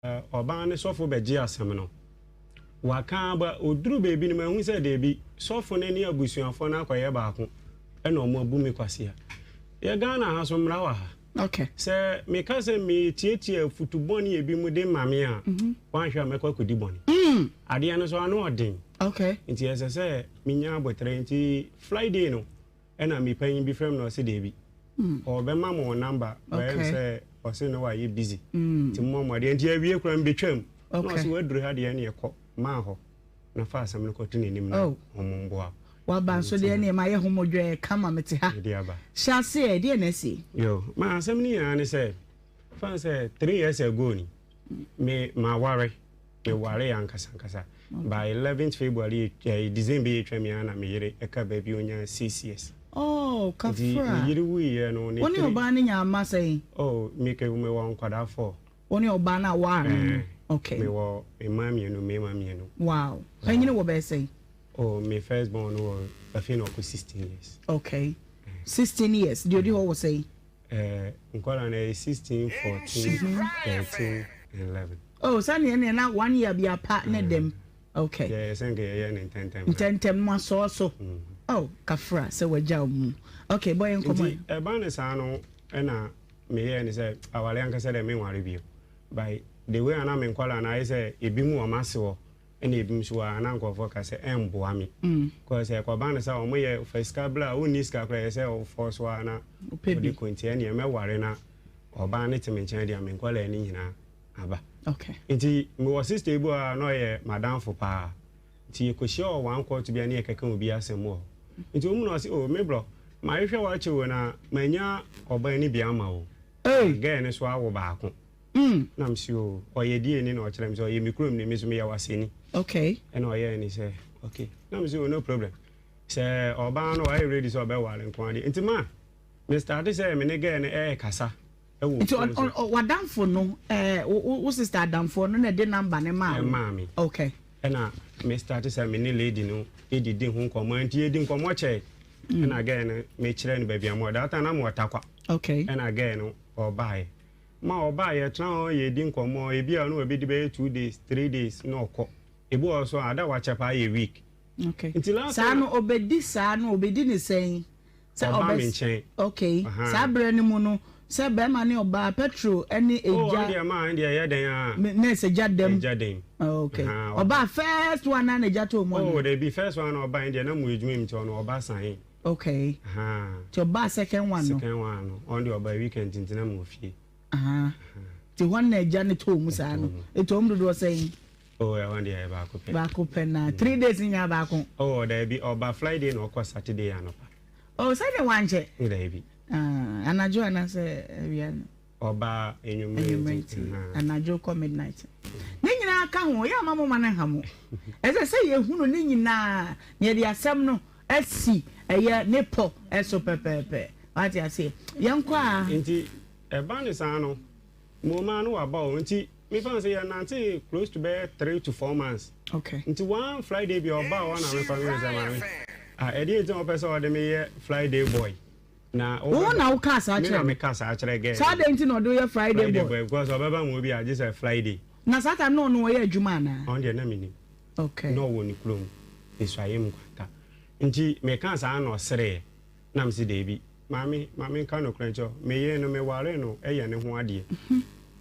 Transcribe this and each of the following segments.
Ɔbaa ne sɔfo bɛgye asɛm no. Waka aba, ɔduru baabi no mahu sɛ daabi, sɔfo no ne abusuafoɔ no akɔyɛ baako ɛna ɔmo abu me kwasea. Yɛ Ghana ha so mmara wɔ ha. Okay. Sɛ meka sɛ metiatia afutu bɔne ebi mu de ma me a, mhm. wanhwɛ a mɛkɔ akɔdi bɔne. Mm. Adeɛ no so ano ɔden. Okay. Nti ɛsɛ sɛ menya aboterɛ nti Friday no Ɛna me panyin bi frɛ me na ɔse deebi ɔbɛma mo number bɛyɛ me sɛ ɔse na wayɛ busy nti mo mmɔ mmɔden nti awie koraa mebɛtwam na ɔse waduru ha deɛ ɛneɛ kɔ maa hɔ na fa asɛm no kɔto n'anim na ɔmo mboa wo. Waba nso deɛ ɛneɛ mayɛ homodwɛɛ kama mete ha. Mede aba. Hyɛ aseɛ ɛdeɛn na asi? Yo, ma asɛm no nyinaa ne sɛ fa no sɛ 3 years ago ni me maware. Me waree ankasa ankasa. By eleventh February eh, December yi atwa mi ara na me yere ɛka baabi onya 6 years. Oh, Nti kafra. me yere wuiɛ no ne Wo ne three. ɔbaa no nyaa mma sɛn? Oh, me ke me wɔ nkwadaa four. Wo ne ɔbaa no a woaa no no? Eh, Okay. me wɔ mmaa mmienu, mmarima mmienu. Wow. Panyini wɔ bɛyɛ sɛn? Oh, me first born no wɔ afei na ɔkɔ 16 years. Okay. 16 years. Deɛ odi hɔ wɔ sɛn? Eh, nkwadaa no ɛyɛ 16, 14, 13 and 11. Oh, sɛdeɛ ɛneɛ na one year bi apa ne dɛm. Okay. Yɛyɛ sɛ nka yɛyɛ ne ntɛntɛm. Ntɛntɛm no asɔɔ so. Oh, kafra sɛ wagya wo mu. Okay, bɔ yɛn nkɔmmɔ. Nti ɛba ne saa no ɛna meyɛɛ ne sɛ aware ankasa dɛ menware bio. By the way a na me nkwadaa no ayɛ sɛ ebi mu wɔ m'ase hɔ ɛna ebi nso wɔ a na nkurɔfoɔ ka sɛ ɛmboa me. Kɔɔ sɛ ɛkɔba no sɛ wɔn yɛ fa sika bla a wonni sika koraa ɛyɛ sɛ wofɔ so a na Wopɛ bi. wode kɔ nti ɛneɛ mɛware na ɔbaa no te me nkyɛn deɛ me nkwadaa no nyinaa aba. Okay. Nti mewɔ sister bi wɔ hɔ a na ɔyɛ m'adamfo paa. Nti yɛkɔhyia wɔ one court bi a ne yɛkɛka obi asɛm wɔ hɔ. Nti ɔmu na ɔse oh me brɔ, mahwehwɛ wo akyɛ o na manya ɔbaa no bi ama wo. Ei! Na girl no so awo baako. Mm. Na mese oh ɔyɛ deɛ ni na ɔkyerɛ me sɛ ɔyɛ me kurom ni, me nso meyɛ Waseni. Okay. Ɛna ɔyɛɛ ni sɛ okay. Na mese oh no problem. Sɛ ɔbaa no wayɛ ready sɛ ɔbɛware nko ara deɛ. Nti ma me starte sɛ me ne girl no ɛɛkasa ɛwɔ Nti phone so. w'adamfo no, eh, wo sister adamfoɔ no na ɛde number no maa wo? Ɛmaa me. Okay. Ɛna me starte sɛ me ne lady no ɛdidi ho nkɔmmɔ. Nti yɛdi nkɔmmɔ kyɛe. Ɛna girl no mekyerɛ no baabi a mewɔ. That time na mewɔ Tarkwa. Okay. Ɛna girl no ɔbaeɛ. Ma ɔbaeɛ yɛtena hɔ yɛdi nkɔmmɔ. Ebi a ɔne wabɛdi bɛyɛ 2 days, 3 days na ɔkɔ. Ebi wɔ hɔ so a ada wakyɛ paa yɛ week. Okay. Nti last Saa time no ɔbɛdi saa no ɔbɛdi ne sɛn? Sɛ Ɔbaa ɔbɛ me nkyɛn. Okay. Ahaa. Saa berɛ no mu no sɛ bɛrima ne ɔbaa petrol ne Oh, egya. ɔno deɛ maa ɛno deɛ ɛyɛ dɛn a. Me na ɛsɛ gya dɛm. Egya dɛm. Oh, okay. Ahaa, Ɔbaa first one na na egya tɔɔ mu Oh, anaa? dabi first one na ɔbaa deɛ na mo adwuma mu nti ɔno ɔba san. Okay. Ahaa. Nti ɔbaa second one no. Second one no, ɔno deɛ ɔbaa weekend nti na mo wɔ fie. Ahaa. Nti hɔ na egya no tɔɔ mu saa no. Ɛtɔɔ mu. Ɛtɔɔ mu dodoɔ sɛn? Oh, ɛhɔ deɛ ɛyɛ baako pɛ. Baako pɛ na 3 days nyinaa baako. Oh, dabi ɔba Friday na ɔkɔ Saturday anɔpa. Oh, sɛdeɛ wankyɛ. Dabi. Ah, anadwo anaasɛ awia no? Ɔba anwummerɛ Anwummerɛ nti. nti anadwo kɔ midnight. Ne nyinaa ka ho, yɛ ama mo ma no nha mo. Ɛsɛ sɛ yɛhunu ne nyinaa na yɛde asɛm no asi ɛyɛ ne pɔ so pɛpɛɛpɛ. Wate aseɛ? Yɛnkɔ a. Nti ɛba ne saa no, mo maa no waba o. Nti mefa no sɛ yɛnante close to bɛyɛ 3 to 4 months. Nti one Friday bi ɔbaa hɔ na mefa no sɛ maame, ah, ɛdeɛ nti na wɔpɛ sɛ ɔde me yɛ Friday boy. Na Wo na wokaa saa me na kyerɛ no? meka saa kyerɛ girl Saa no. dɛn nti na ɔde wo yɛ Friday Friday boy? boy because ɔbɛba mu bi a gye sɛ Friday. Na saa time no ɔno ɔyɛ adwuma anaa? Ɔno deɛ na menim. Okay. Na ɔwɔ ne kurom, Nsuayem Nkwanta. Nti meka saa na ɔsereeɛ. Na mese daabi, maame, ma menka nokorɛ nkyerɛ wo. Me yere no, mewaree no yɛ ne ho adeɛ.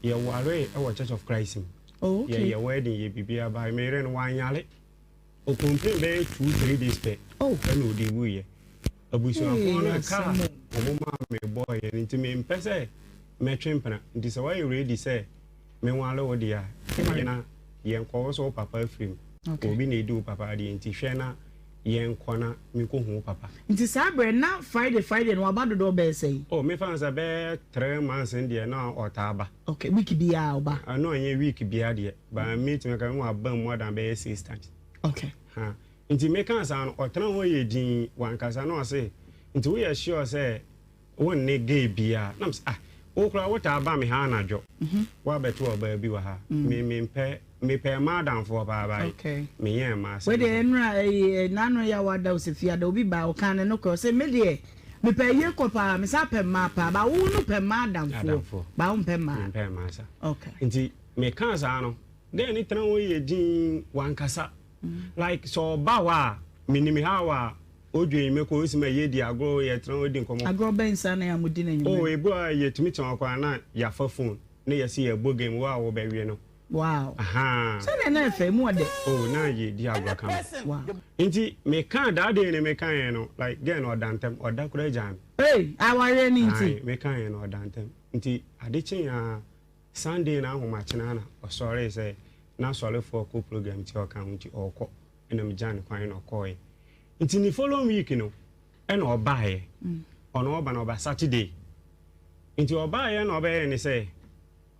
Yɛwaree wɔ Church of Christ mu. Oh, okay. Yɛyɛ wedding, yɛ biribiara, but me yere no, wanyare. Ɔcomplain bɛyɛ 2, 3 days pɛ Oh. ɛna ɔde wuiɛ. Abusuafoɔ no Hey, ɛka a asɛm o. wɔn maa me bɔeɛ no nti mempɛ sɛ mɛtwe mpena. Nti sɛ woayɛ ready sɛ menware wo deɛ a, ɛyɛ na yɛnkɔ. Wo sɛ wo papa afiri mu. Okay. Obi na ɛdi wo papa adeɛ nti hwɛ na yɛnkɔ na menkɔhu wo papa. Nti saa berɛ na Friday Friday no waba dodoɔ bɛyɛ sɛn? Oh, mefa no sɛ bɛyɛ 3 months no deɛ na ɔtaa ba. Okay, week biara ɔba? Ɛno ɛnyɛ week biara deɛ, but metumi ka na waba mu more than bɛyɛ six times. Okay. Ha. Nti meka saa no, ɔtena hɔ yɛ dinn, wankasa na ɔse, nti woyɛ sure sɛ wonne gay biara? Na mese, ah, wo koraa wotaa ba me ha anadwo, woabɛto ɔbaa bi wɔ ha. Me mempɛ, mepɛ mmaa adamfoɔ paa but menyɛɛ mmaa asɛm Wei deɛ sɛ. nnora ɛyi n'ano yɛ a wada osefia da obi baa ɔkaa ne nokorɛ ɔse me deɛ mepɛ ayie kɔ paa me san pɛ mmaa paa but wo no pɛ mmaa adamfoɔ Adamfoɔ. but wo mpɛ mmaa. Mempɛ mmaa saa. Okay. Nti. Mekaa saa no, girl no tena hɔ yɛ dinn, wankasa. Like sɛ ɔba hɔ a, menim how a odwen me kɔ, osi ma yɛdi agorɔ, yɛtena hɔ di nkɔmmɔ. Agorɔ bɛn saa na ɛyɛ a modi no Oh, anwummerɛ? ebi wɔ hɔ a yɛtumi tena hɔ koraa na yɛafa phone na yɛse yɛrebɔ game, wo a wobɛwe no. Wow. Ahaa. Sɛdeɛ na ɛfɛ, emu ɔdɛ. Oh, na yɛdi agorɔ kama. Wow. Nti mekaa that day no mekaeɛ no, like girl no ɔda ntɛm, ɔda koraa gyaa me. Ei, awareɛ no nti? Ae, mekaeɛ no ɔda ntɛm. Nti ade kyeeɛ ara, Sunday no ahomakye no ara na ɔsɔree sɛ n'asɔrefoɔ kɔ program nti ɔka ho nti ɔrekɔ ɛna megyaa no kwan na ɔkɔɔeɛ. Nti ne following week no ɛna ɔbaeɛ. Ɔno ɔba no ɔba Saturday. Nti ɔbaeɛ na ɔbɛyɛɛ ne sɛ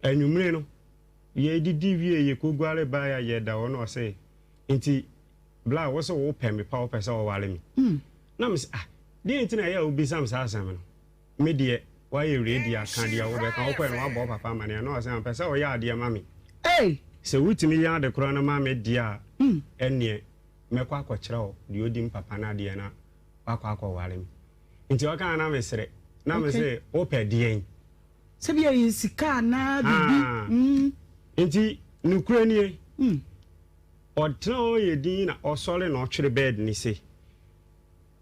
anwummere no yɛdidi wie yɛkɔguare baeɛ a yɛda hɔ na ɔse nti bla wo se wopɛ me pa wopɛ sɛ woware me. Na mese ah deɛ nti na ɛyɛ a wobisa me saa asɛm no. Me deɛ wayɛ ready aka deɛ wobɛka wokɔɛ no wabɔ wo papa amaneɛ na ɔsɛ mepɛ sɛ woyɛ adeɛ ma me sɛ wotumi yɛ ade korɔ no ma me deɛ a ɛneɛ mɛkɔ akɔkyerɛ wo deɛ ɔdi me papa no adeɛ na wakɔ akɔware me nti ɔkaa na mesere na mese wopɛ deɛn. Sɛ bi ɛyɛ sika anaa biribi. Nti nokorɛ nie ɔtena hɔ yɛ din na ɔsɔre na ɔtwere bed no sei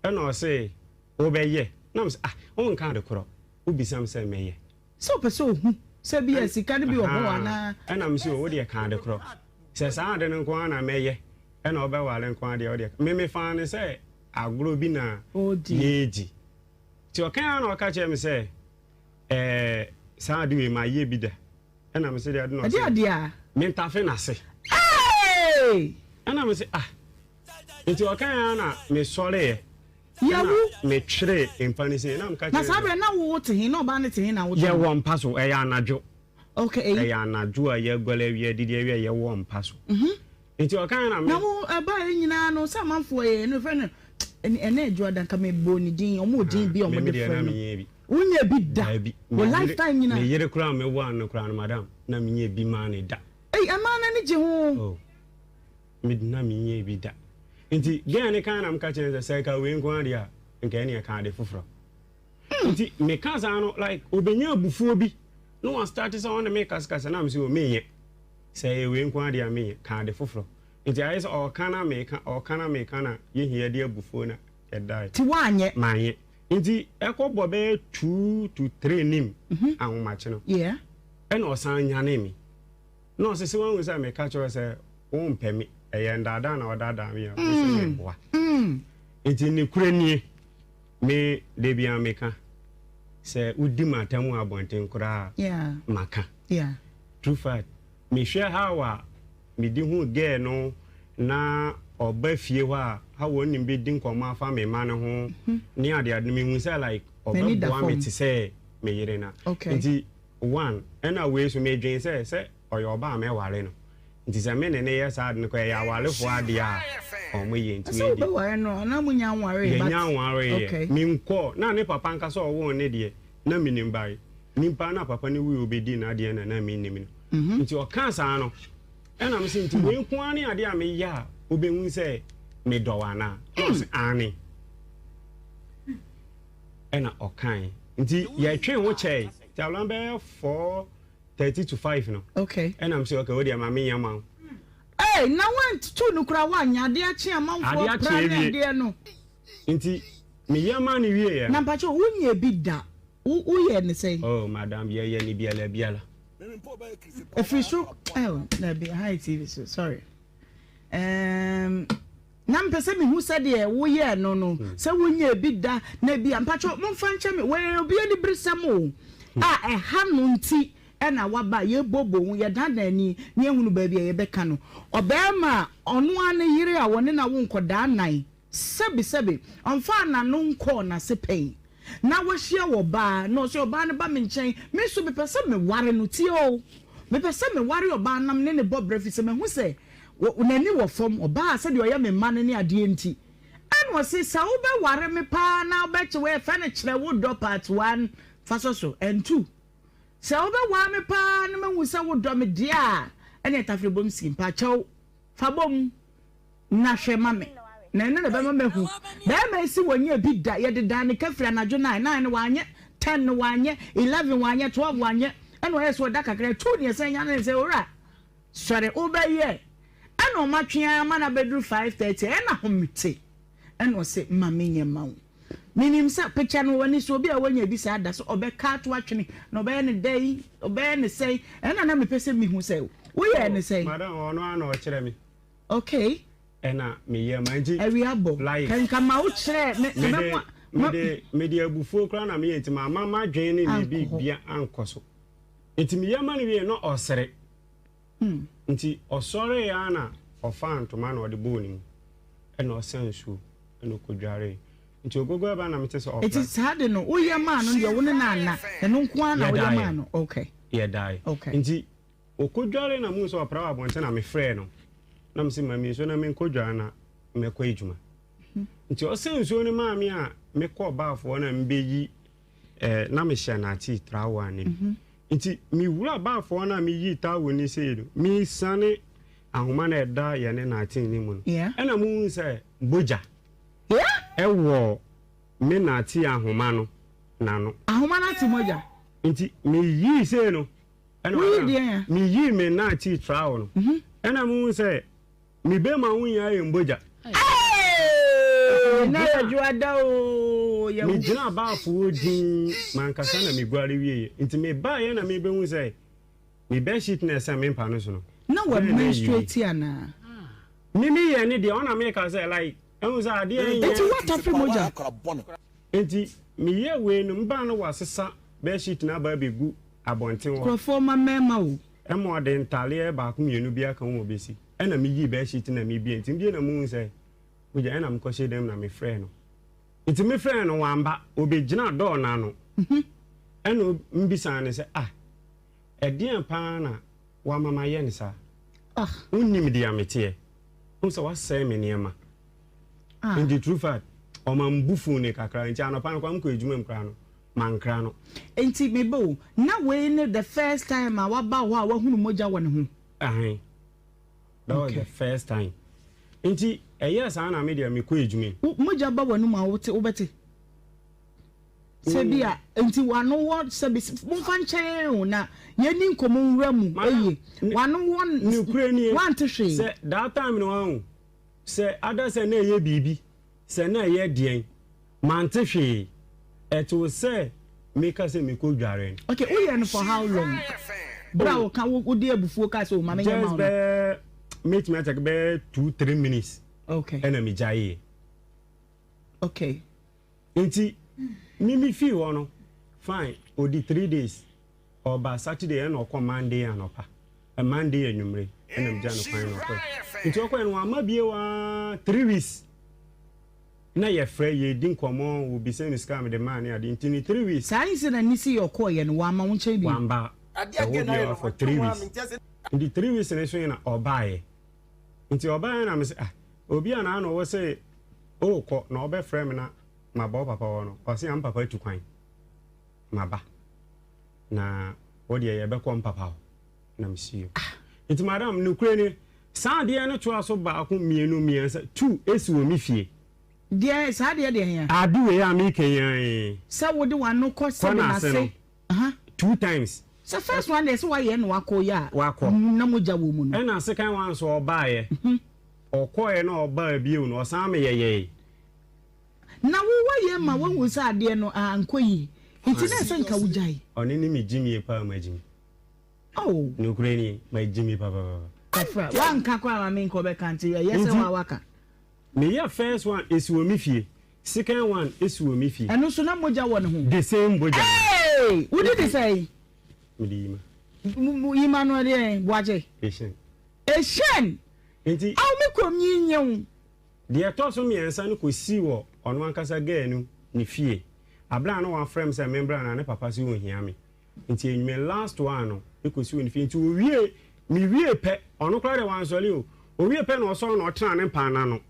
ɛna ɔse Wobɛyɛ? Na mese, Ah, wonka ade korɔ. Wobisa me sɛ mɛyɛ. Sɛ ɔpɛ sɛ ɔhu sɛ ebia sika no bi wɔ hɔ anaa. Ɛna mese, O, wo deɛ ka ade korɔ. Sɛ saa ade no nko ara na mɛyɛ, ɛna wobɛware nko ara deɛ, wo deɛ ka. Me mefaa no sɛ agorɔ bi na yɛredi. Nti ɔkae ara na ɔka kyerɛɛ me sɛ, Ɛɛ, saa ade wei mayɛ bi da. Ɛna mese deɛ ade na ɔse. Ɛdeɛ adeɛ a? Mentafe n'ase. Hey! Ɛna mese, ah. Nti ɔkae ara na mesɔreeɛ. Yɛwo. Ɛna metweree mpa no sei, na meka Na kyerɛɛ saa no berɛ sɛ. no na wo te he, na ɔbaa no te he na wote he? Yɛwɔ mpa so, ɛyɛ anadwo. Okay. Ɛyɛ anadwo a yɛaguare awie, adidi awie a yɛwɔ mpa so. Nti ɔkaeɛ na me. Na wo ɛbaeɛ nyinaa no, sɛ amanfoɔ yɛ no, yɛfrɛ no, ɛnɛ Adwoada, nka mebɔɔ ne din, wɔn wɔ din bi a Me wɔde me deɛ frɛ na no. menyɛɛ bi. Wonyɛɛ bi da? Daabi. Wo Me yere, lifetime nyinaa? me yere koraa a mewaa no koraa no, madam, na menyɛɛ bi maa no da. Ei, ɛmaa no ani gye ho. Oh. Me de na menyɛɛ bi da. Nti girl no kae na meka kyerɛɛ no sɛ, sɛ ɛka wei nko ara deɛ a, nka ɛneɛ ka ade foforɔ. Nti meka saa no, like ɔbɛnya abufuo bi na wastarte sɛ ɔne me kasekasa na mese o menyɛ. Sɛ ɛyɛ wei nko ara deɛ a menyɛ, ka ade foforɔ. Nti ayɛ sɛ ɔɔka na meka, ɔɔka na meka na yɛhia de abufuo na yɛdae. Nti woanyɛ? Manyɛ. Nti ɛkɔbɔ bɛyɛ 2 to 3 nim ahomakye no, ɛna ɔsan nyanee me. Na ɔse, sɛ woahu sɛ meka kyerɛ wo sɛ wompɛ me, ɛyɛ ndaadaa na ɔdaadaa me a, wose meboa. Nti nokorɛ nie, me da biara meka, sɛ wodi m'atam wɔ abɔnten koraa a, maka. True fact, mehwɛ how a mede hu girl no na ɔba fie hɔ a, how ɔne me bɛdi nkɔmmɔ afa me mma no ho ne adeade no, mehu sɛ like ɔbɛboa me te sɛ me yere no a. Nti One, ɛna wei nso medwen sɛ sɛ ɔyɛ ɔbaa a mɛware no nti sɛ me ne no yɛ saa ade no koraa ɛyɛ awarefoɔ adeɛ a wɔn yɛ nti Sɛ wei deɛ. wobɛware no anaa monya nwaree but Yɛnya nwareeɛ okay. Menkɔɔ na ne papa ankasa ɔwoo ne deɛ na menim by nipa na papa no wuiɛ ɔbɛdii n'adeɛ na na mennim no nti ɔkaa saa no ɛna mese nti wei nko ara ne adeɛ a meyɛ a wobɛhu sɛ medɔ wo anaa na ɔse aane. Ɛna ɔkae. Nti yɛtwee ho kyɛe. Nti around bɛyɛ 4:30 to 5 no. Okay. Ɛna mese okay wo deɛ ma menyɛ ma wo. Ei na woantutu no koraa woanyɛ adeɛ akye amanfoɔ Adeɛ pra akye ne awie. adeɛ no. Nti meyɛ maa no wieɛ Na no. mpakyɛw wonyɛɛ bi da? Wo woyɛɛ no sɛn? Oh madam yɛyɛ no biala biala. Ɛfiri soro oh dabi ɛha yɛ TV so sorry. Um, Na mepɛ sɛ mehu sɛdeɛ woyɛɛ no no, sɛ wonyɛɛ bi da na ebia, mpakyɛw momfa nkyɛ me, wei yɛ obi aniberesɛm o, a ɛha no nti na waba a yɛrebobɔ ho, yɛdandan ani na yɛhunu baabi a yɛbɛka no. Ɔbarima a ɔno ara ne yere a wɔne no awo nkɔdaa nnan, sɛbesɛbe, ɔmfaa n'ano nkɔɔ n'ase pɛn, na wahyia ɔbaa, na ɔse ɔbaa no ba me nkyɛn, me nso mepɛ sɛ meware no, tie o, mepɛ sɛ meware ɔbaa na me ne no bɔ bra, ɛfiri sɛ mahu sɛ N'ani wɔ fam, ɔbaa sɛdeɛ ɔyɛ me mma no ne adeɛ nti. Ɛna ɔse, sɛ wobɛware me paa na wobɛkye wei yɛfrɛ no kyerɛ wo dɔ part one, fa sɔ so, and two. Sɛ wobɛware me paa na mahu sɛ wodɔ me deɛ a, ɛneɛ tafere bom si, mpakyɛw fa bom na hwɛ ma me. Na ɛno na ɛbɛma mahu. Barima yi se wɔnyɛɛ bi da, yɛdedaa ne ka firi anadwo nine, nine no wanyɛ, ten no wanyɛ, 11 wanyɛ, 12 wanyɛ, ɛna ɔyɛɛ sɛ ɔda kakra, two na yɛsan nyanee no sɛ, owura, Sɔre wobɛyɛ ɛna ɔmo atwe ara ma no abɛduru 5:30 ɛna homete ɛna ɔse ma menyɛ ma wo. Menim sɛ picture no wɔ w'ani so obi a wanya bi saa da so ɔbɛka ato atwene na ɔbɛyɛ no dɛn ɔbɛyɛ no sɛn ɛna na mepɛ sɛ mehu sɛ woyɛɛ no sɛn. Madam ɔno ara na ɔkyerɛ me. Okay. Ɛna meyɛ ma nti. Awia bɔ. Like. Nka ma wo kyerɛ me. Mede mede mede abufuo koraa na meyɛ nti ma ma m'adwene ne me biribia ankɔ so. Nti meyɛ ma no wie na ɔsere. Nti ɔsɔree ara na ɔfaa ntoma na ɔde bɔɔ ne mu ɛna ɔsa nsuo ɛna ɔkɔdwaree. Nti ogogo ɛba na mete sɛ ɔfra. Nti saa de no woyɛ maa no deɛ wo ne no anna ɛno nko ara na woyɛ maa no okay. Yɛdae. Okay. Nti ɔkɔdwaree na muhu sɛ ɔpra wɔ abɔnten na mefrɛɛ no na mese ma me nsuo na menkɔdware na mɛkɔ adwuma. Nti ɔsa nsuo no maa me a mekɔɔ baafo hɔ na mebɛyi eh, na mehyɛ n'ate trawa no bi. Nti mewura baafo hɔ no a meyii towel no sei no, mesiane ahoma no a ɛda yɛne n'ate no mu no, ɛna muhu sɛ bogya ɛwɔ me n'ate ahoma no n'ano. Ahoma no ate mogya? Nti meyii sei no, ɛna Woyii deɛn a? Meyii me n'ate towel no, ɛna muhu sɛ Me bɛma wo nyinaa yɛ mbogya. Eeii na yɛ dwoada oo yɛ. Me gyina baafoɔ dinn mankasa na me guare wieɛ nti me baeɛ na me bɛhu sɛ me bed sheet na ɛsɛn me mpa no so no. Na wa menstruate anaa? Me me yɛ ne deɛ ɔna me ka sɛ like ɛhu sɛ adeɛ nyɛ. Nti wa tafiri mogya? Nti me yɛ wei no me baa no wa sesa bed sheet no aba abɛgu abɔnten hɔ. Nkurɔfoɔ ma mmarima o. Ɛma ɔde ntaleɛ baako mmienu bi aka ho ma ɔbɛsi. Ɛna meyii bedsheet na mebue nti mebue na muhuu sɛ mogya ɛna mekɔhyɛɛ dan mu na mefrɛɛ no. Nti mefrɛɛ no wamba, ɔbɛgyinaa door no ano ɛna mebisaa no sɛ ah ɛdeɛn paa na wama mayɛ no saa? Wonnim deɛ meteɛ, wohu sɛ wasɛe me nneɛma. Nti true fact ɔma me bo fuu no kakra nti anɔpa no koraa mekɔɔ adwuma mu koraa no mankra no. Nti meba o, na wei ne the first time a waba hɔ a wahunu mogya wɔ ne ho? Ahe. That was the first time. Nti ɛyɛɛ saa na me deɛ mekɔ adwuma mu. Mogya ba w'anum a wote wobɛte. Sɛ bi a nti w'ano wɔ sɛbi momfa nkyɛn o na yɛni nkɔmmɔ nwura mu eye. W'ano wɔ Nokorɛ nie wante hwee. Sɛ that time no wahu sɛ ada sɛ na ɛyɛ biribi sɛ na ɛyɛ deɛn mante hwee ɛtoo sɛ meka sɛ mekɔ dware no. Okay woyɛ no for how long? Bere a woka wo wode abufuo kaa sɛ o ma menyɛ ma wo no. Just bɛyɛ mɛtumi akyɛke bɛyɛ 2-3 minutes. Okay. Ɛna megyaeɛ. Okay. Nti me me fii hɔ no fine odi 3 days ɔba Saturday ɛna ɔkɔ Monday anɔpa, Monday anwummere ɛna megya no kwan na ɔkɔɛ. Nti ɔkɔɛ no wamma bio aa 3 weeks na yɛfrɛ yɛdi nkɔmmɔ obisa me sika a mede maa ne ade nti ne 3 weeks. Saa nsi na nisi yɛ ɔkɔɔyɛ no wamma wo nkyɛn bio? Wamba ɛhɔ bio for 3 weeks. Nti 3 weeks ne so yi na ɔbaeɛ. Nti ɔbaeɛ na mese ah obi a na ano wɔ sɛ ɔrekɔ na ɔbɛfrɛ me na maba wo papa hɔ no ɔse am papa atu kwan maba na wo deɛ yɛbɛkɔ mpapa hɔ na mesi yo. Nti madam nokorɛ ni saa adeɛ no toa so baako mmienu mmiɛnsa two esi wɔ me fie. Deɛ saa adeɛ deɛ hea? Ade wei a meka yi ara yi. Sɛ wode w'ano kɔ Kɔ sɛbe n'ase n'ase no two times. Sɛ first one deɛ sɛ wayɛ na wakɔ yi a Wakɔ. na mogya wɔ mu no. Ɛna second one nso ɔbaeɛ. Ɔkɔeɛ na ɔbaa bio no ɔsan meyɛyɛe. Na wo wayɛ ma wahu sɛ adeɛ no ankɔ yie nti na ɛsɛ nka wogyae. Ɔne ne me gyimie paa magyimi. Oh. Nokorɛ nie magyimi papapapa. Kafra, woanka koraa ma me nka ɔbɛka nti ɛyɛ sɛ Nti woa waka. meyɛ first one esi wɔ me fie, second one esi wɔ me fie. Ɛno nso na mogya wɔ ne ho? The same mogya no. Hey! Wodi de sɛn? Mede yima. Yima no ɛdeɛn? Boakye? Ehyɛn. Ehyɛn! Nti. Awo me kurom nyi nye wo. Deɛ ɛtɔ so mmiɛnsa no kɔsii wɔ ɔno ankasa girl no ne fie. Aberɛ a na wafrɛ me sɛ membra na ne papa se ɔhia me. Nti anwummerɛ last one no kɔsii wɔ ne fie. Nti ɔwie, mewie pɛ, ɔno koraa deɛ wansɔre o. Ɔwie pɛ na ɔsɔre na ɔtena ne mpa no ano.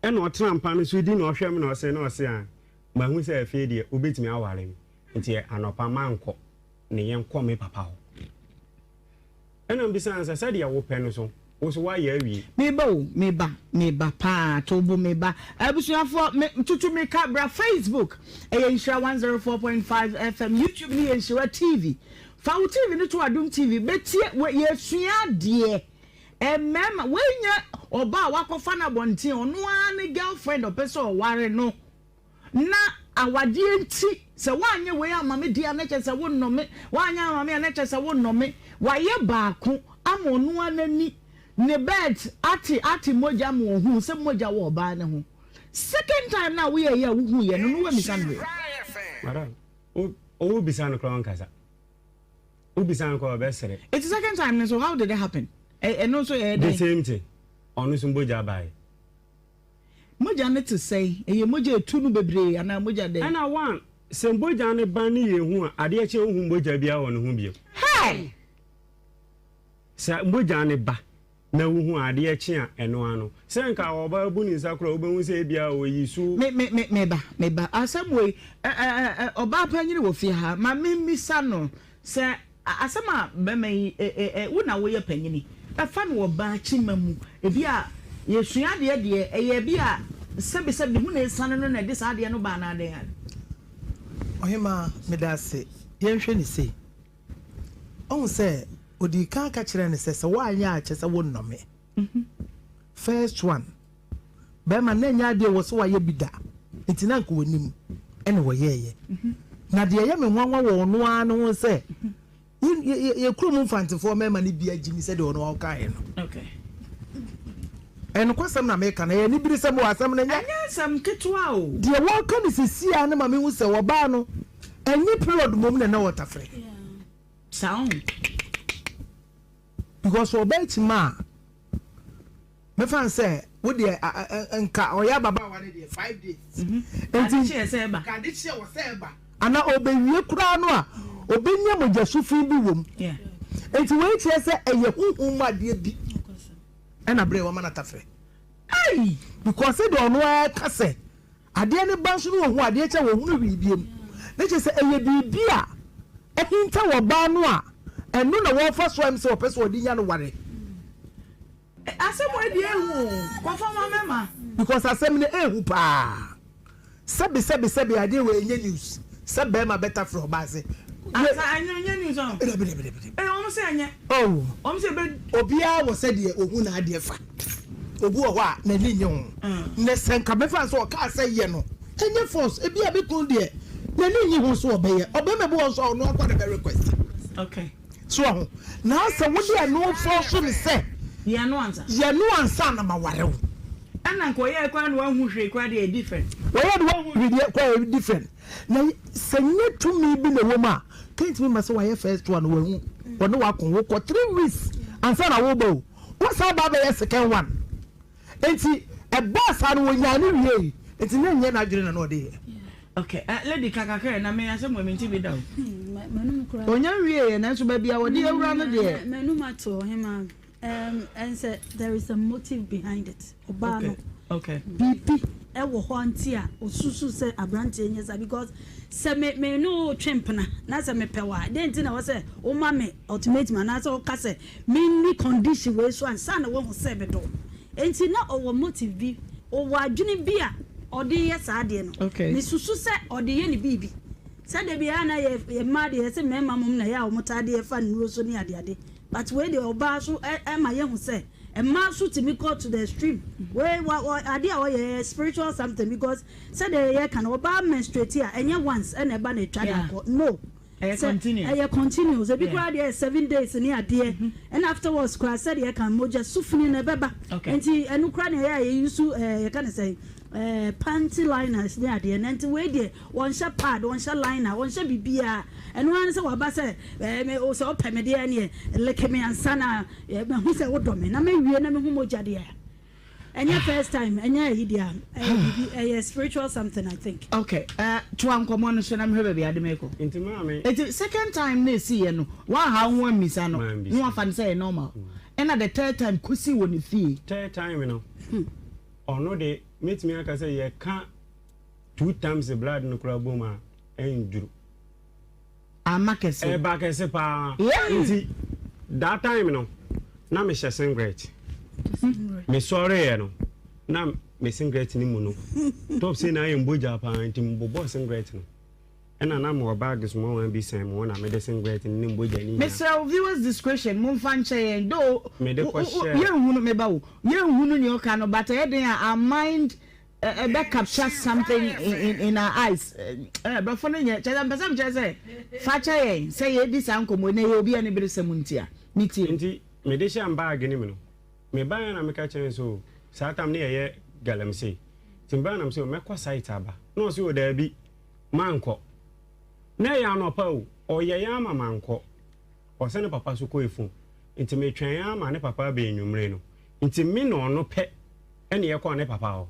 Ɛna ɔtena mpa no so di na ɔhwɛ me na ɔse na ɔse ah, mahu sɛ afei deɛ wobɛtumi aware me. Nti anɔpa mankɔ ne yɛnkɔ me papa hɔ. Ɛna mebisa no sɛ sɛdeɛ wopɛ no so, wo so woayɛ awie? Meba o, meba, meba paa, to bo meba. Abusuafoɔ, me, tutu mirika bra Facebook, ɛyɛ Nhyira 104.5 FM, YouTube no yɛ Nhyira TV. Fa wo TV no to Adom TV bɛtie wɔ yɛsua adeɛ. Mmarima, wei nyɛ ɔbaa a wakɔfa no abɔnten, ɔno ara ne girlfriend ɔpɛ sɛ ɔware no. Na awadeɛ nti, sɛ woanyɛ wei amma me deɛ a na kyerɛ sɛ wonnɔ me, woanyɛ amma me a na kyerɛ sɛ wonnɔ me. Wayɛ baako ama ɔno ara n'ani, ne bed ate ate mogya ma ɔhuu sɛ mogya wɔ ɔbaa no ho. Second time no a woyɛeɛ a wohuiɛ no, no woammisa no hwee. Madam, wo wobisa no koraa ɔnkasa. Wobisa no koraa ɔbɛsere. Eti second time no nso, how did it happen? Ɛno nso ɛyɛ dɛn? The same thing. Ɔno nso mogya baeɛ. Mogya no te sɛn? Ɛyɛ mogya a ɛtu no bebree anaa mogya dɛn? Ɛna one, sɛ mogya no ba ne yɛ hu a, adeɛ kye a wonhu mogya biara wɔ ne ho bio. Hey! Sɛ mogya no ba na wohu a, adeɛ kye a, ɛno ara no. Sɛ nka ɔbaa bu ne nsa koraa a, wobɛhu sɛ ebia ɔyi su. Me, me, me, me ba, me ba, asɛm wei, ɛ, ɛ, ɛ, ɔbaa panyini wɔ fie ha, ma memmisa no sɛ, Asɛm a bɛma yi eh wo na woyɛ panyini ɛfa no ɔbaa kyima mu ebi a yɛsua adeɛ deɛ ɛyɛ ebi a sɛbi sɛbi ho na ɛsane no na ɛde saa adeɛ no ba anaa dɛn a. Ɔhemaa, meda ase. Yɛnhwɛ no sei. Woahu sɛ, ɔdii kan ka kyerɛɛ no sɛ, sɛ woanyɛ a kyerɛ sɛ wonnɔ me. First one, bɛrima na ɛnyɛ adeɛ wɔ sɛ wayɛ bi da, nti na anka ɔnim ɛna ɔyɛɛyɛ. Na deɛ ɛyɛ me nwanwa wɔ ɔno ara ne ho sɛ, yɛ kurom mfantefoɔ mmarima no bi agye mi sɛdeɛ ɔno ɔkaeɛ no. Ɛnokwasɛm na meka no, ɛyɛ aniberesɛm o, asɛm no nyɛ. Ɛnyɛ asɛm ketewa o. Deɛ wɔka no seesei ara no ma mehu sɛ ɔbaa no, ɛnyɛ period mmom na na ɔtafere. Saa o. Because ɔbaa kyima a, mɛfa no sɛ wo deɛ nka ɔyɛ ababaawa no deɛ 5 days. Nti ade kyeɛ sɛ ɛba. Nka ade kyeɛ wɔ sɛ ɛba. Ana ɔbɛwie koraa no a, ɔbɛnya mogya sufi bi wɔ mu. Nti wei kyerɛ sɛ ɛyɛ honhom mu adeɛ bi ɛna berɛ wama no atafrɛ. Ei! Because sɛdeɛ ɔno ara ka sɛ adeɛ no ba nso no ɔhu adeɛ kyɛ wɔhunu hwee biom. Ne kyerɛ sɛ ɛyɛ biribi a ahinta wɔ baa no a ɛno na wɔfa so a ɛm sɛ ɔpɛ sɛ ɔde nya no ware. Asɛm wei deɛ ehu o, kɔfa ma mɛma. Because asɛm no ehu paa. Sɛbi sɛbi sɛbi adeɛ wei ɛnyɛ news sɛ bɛɛma bɛtafere ɔbaa se. Asa ɛnyɛ ɛnyɛ news ɔn. Dabi dabi dabi dabi. Ee wɔn sɛ ɛnyɛ. Oh. Wɔn sɛ ebe. Obiara wɔ sɛdeɛ ohu n'adeɛ fa. Obi wɔ hɔ a n'ani nnye ho. Na sɛ nka mɛfa no sɛ ɔkaa sɛ yɛ no, ɛnyɛ force. Ebia me kunu deɛ n'ani nnye ho sɛ ɔbɛyɛ. Ɔbarima bi wɔ hɔ nso a ɔno ara koraa na ɛbɛ request. Okay. So wahu? Na sɛ wode ɛno force no sɛ. Yɛ no ansa. Yɛ no ansa na maware wo. Ɛna nka ɔyɛɛ koraa na wanhu hwee koraa deɛ ɛyɛ different. Ɔyɛɛ na wanhu hwee deɛ koraa ɛyɛ different. Na sɛ nyɛ tumi bi na ɛwɔ mu a, kentumi ma sɛ wayɛ first one wahu, ɔne wako, wokɔ 3 weeks ansa na woba o. Wosan ba abɛyɛ second one. Nti ɛbaa saa no wɔnyaa no wiei. Nti na ɛnyɛ n'adwene na na ɔde yɛ. Okay, lady ka kakra na me asɛm wɔ me nti bi da o. M'anum koraa. Onya nwie yɛ nanso baabi a wɔde awura no deɛ. M'anum ato ɔhema. And sɛ there is a motive behind it. Ɔbaa no. Okay. Biribi ɛwɔ hɔ nti a osusu sɛ aberanteɛ nyɛ saa because sɛ me me ne wo twe mpena na sɛ mepɛ wo a dɛn nti na ɛwɔ sɛ woma me ultimatum anaasɛ woka sɛ menni condition wei so ansa na woahu sɛ medɔ wo. Enti na ɔwɔ motive bi, ɔwɔ adwene bi a ɔde yɛ saa adeɛ no. Okay. Mesusu sɛ ɔde yɛ ne biribi. Sɛ da biara na yɛ yɛ mmaa deɛ yɛse mmarima mmom na ɛyɛ a wɔtaa de yɛ fa nnuro so ne adeade. But wei deɛ ɔbaa so ɛma yɛhu sɛ mmaa nso tumi kɔ to the extreme. Wei wa wa adeɛ a ɔyɛ ɛyɛ spiritual something because sɛdeɛ yɛka no ɔbaa menstruate a ɛnyɛ once ɛna ɛba na ɛtwa na akɔ. No. Ɛyɛ Sɛ continuous. ɛyɛ continuous. Ebi Yeah. koraa deɛ ɛyɛ 7 days ne adeɛ. Ɛna afterwards koraa sɛdeɛ ɛka mogya sufini no ɛbɛba. Nti ɛno koraa na ɛyɛ a yɛ use ɛɛ yɛka ne sɛn ɛɛ panty liners ne adeɛ. Na nti wei deɛ wɔnhyɛ pad, wɔnhyɛ liner, wɔnhyɛ biribiara. Ɛno ara ne sɛ waba sɛ ɛɛ me sɛ ɔpɛ me deɛ ɛneɛ lick me ansa na mahu sɛ wodɔ me. Na mawie na mehu mogya deɛ a. Ɛnyɛ first time, ɛnyɛ ayi deɛ a, ɛyɛ biribi, ɛyɛ spiritual something I think. Okay, eh, toa nkɔmmɔ no so na mehwɛ baabi ade mekɔ. Nti maame. Nti second time na ɛsiiɛ no, woanha wo ho ammisa no, Mambisa. na wafa no sɛ ɛyɛ normal. Ɛna the third time kɔsii wɔ ne fie. Third time no, ɔno de, mɛtumi aka sɛ yɛka two times blood no koraa bom a, ɛnduru. Ama kɛse. Ɛba kɛse paa. Yeah. Nti that time no, na mehyɛ singlet. Mesɔreeɛ no, na me singlet no mu no, top sei na ayɛ mbogya paa nti mebobɔɔ singlet no. Ɛna na mewɔ bag small one bi sɛn me ho na mede singlet no ne mbogya no nyinaa. Mesrɛ wo viewers discretion momfa nkyɛ yɛn though Mede kɔ hyɛɛ. yɛnhunu meba o yɛnhunu nea ɔka no but ɛyɛ den a our mind ɛbɛ capture something in in our eyes ɛɛ brɔfo no nyɛ kyerɛ sɛ mpɛ sɛ mekyerɛ sɛ fa kyɛ yɛn sɛ yɛredi saa nkɔmmɔ yi na ɛyɛ obi aniberesɛm nti a metie. Nti mede hyɛɛ bag no mu no mebaeɛ na meka kyerɛɛ no sɛ o saa tam no yɛyɛ galamsey nti mebaeɛ na mese o mɛkɔ site aba na ɔse o daabi Mankɔ. Na ɛyɛ anɔpa o, ɔyɛe ara ma mankɔ. Ɔsɛ ne papa so kɔ afuom. Nti metwɛn ara ma ne papa aba anwummere no. Nti me na ɔno pɛ na yɛkɔɔ ne papa hɔ.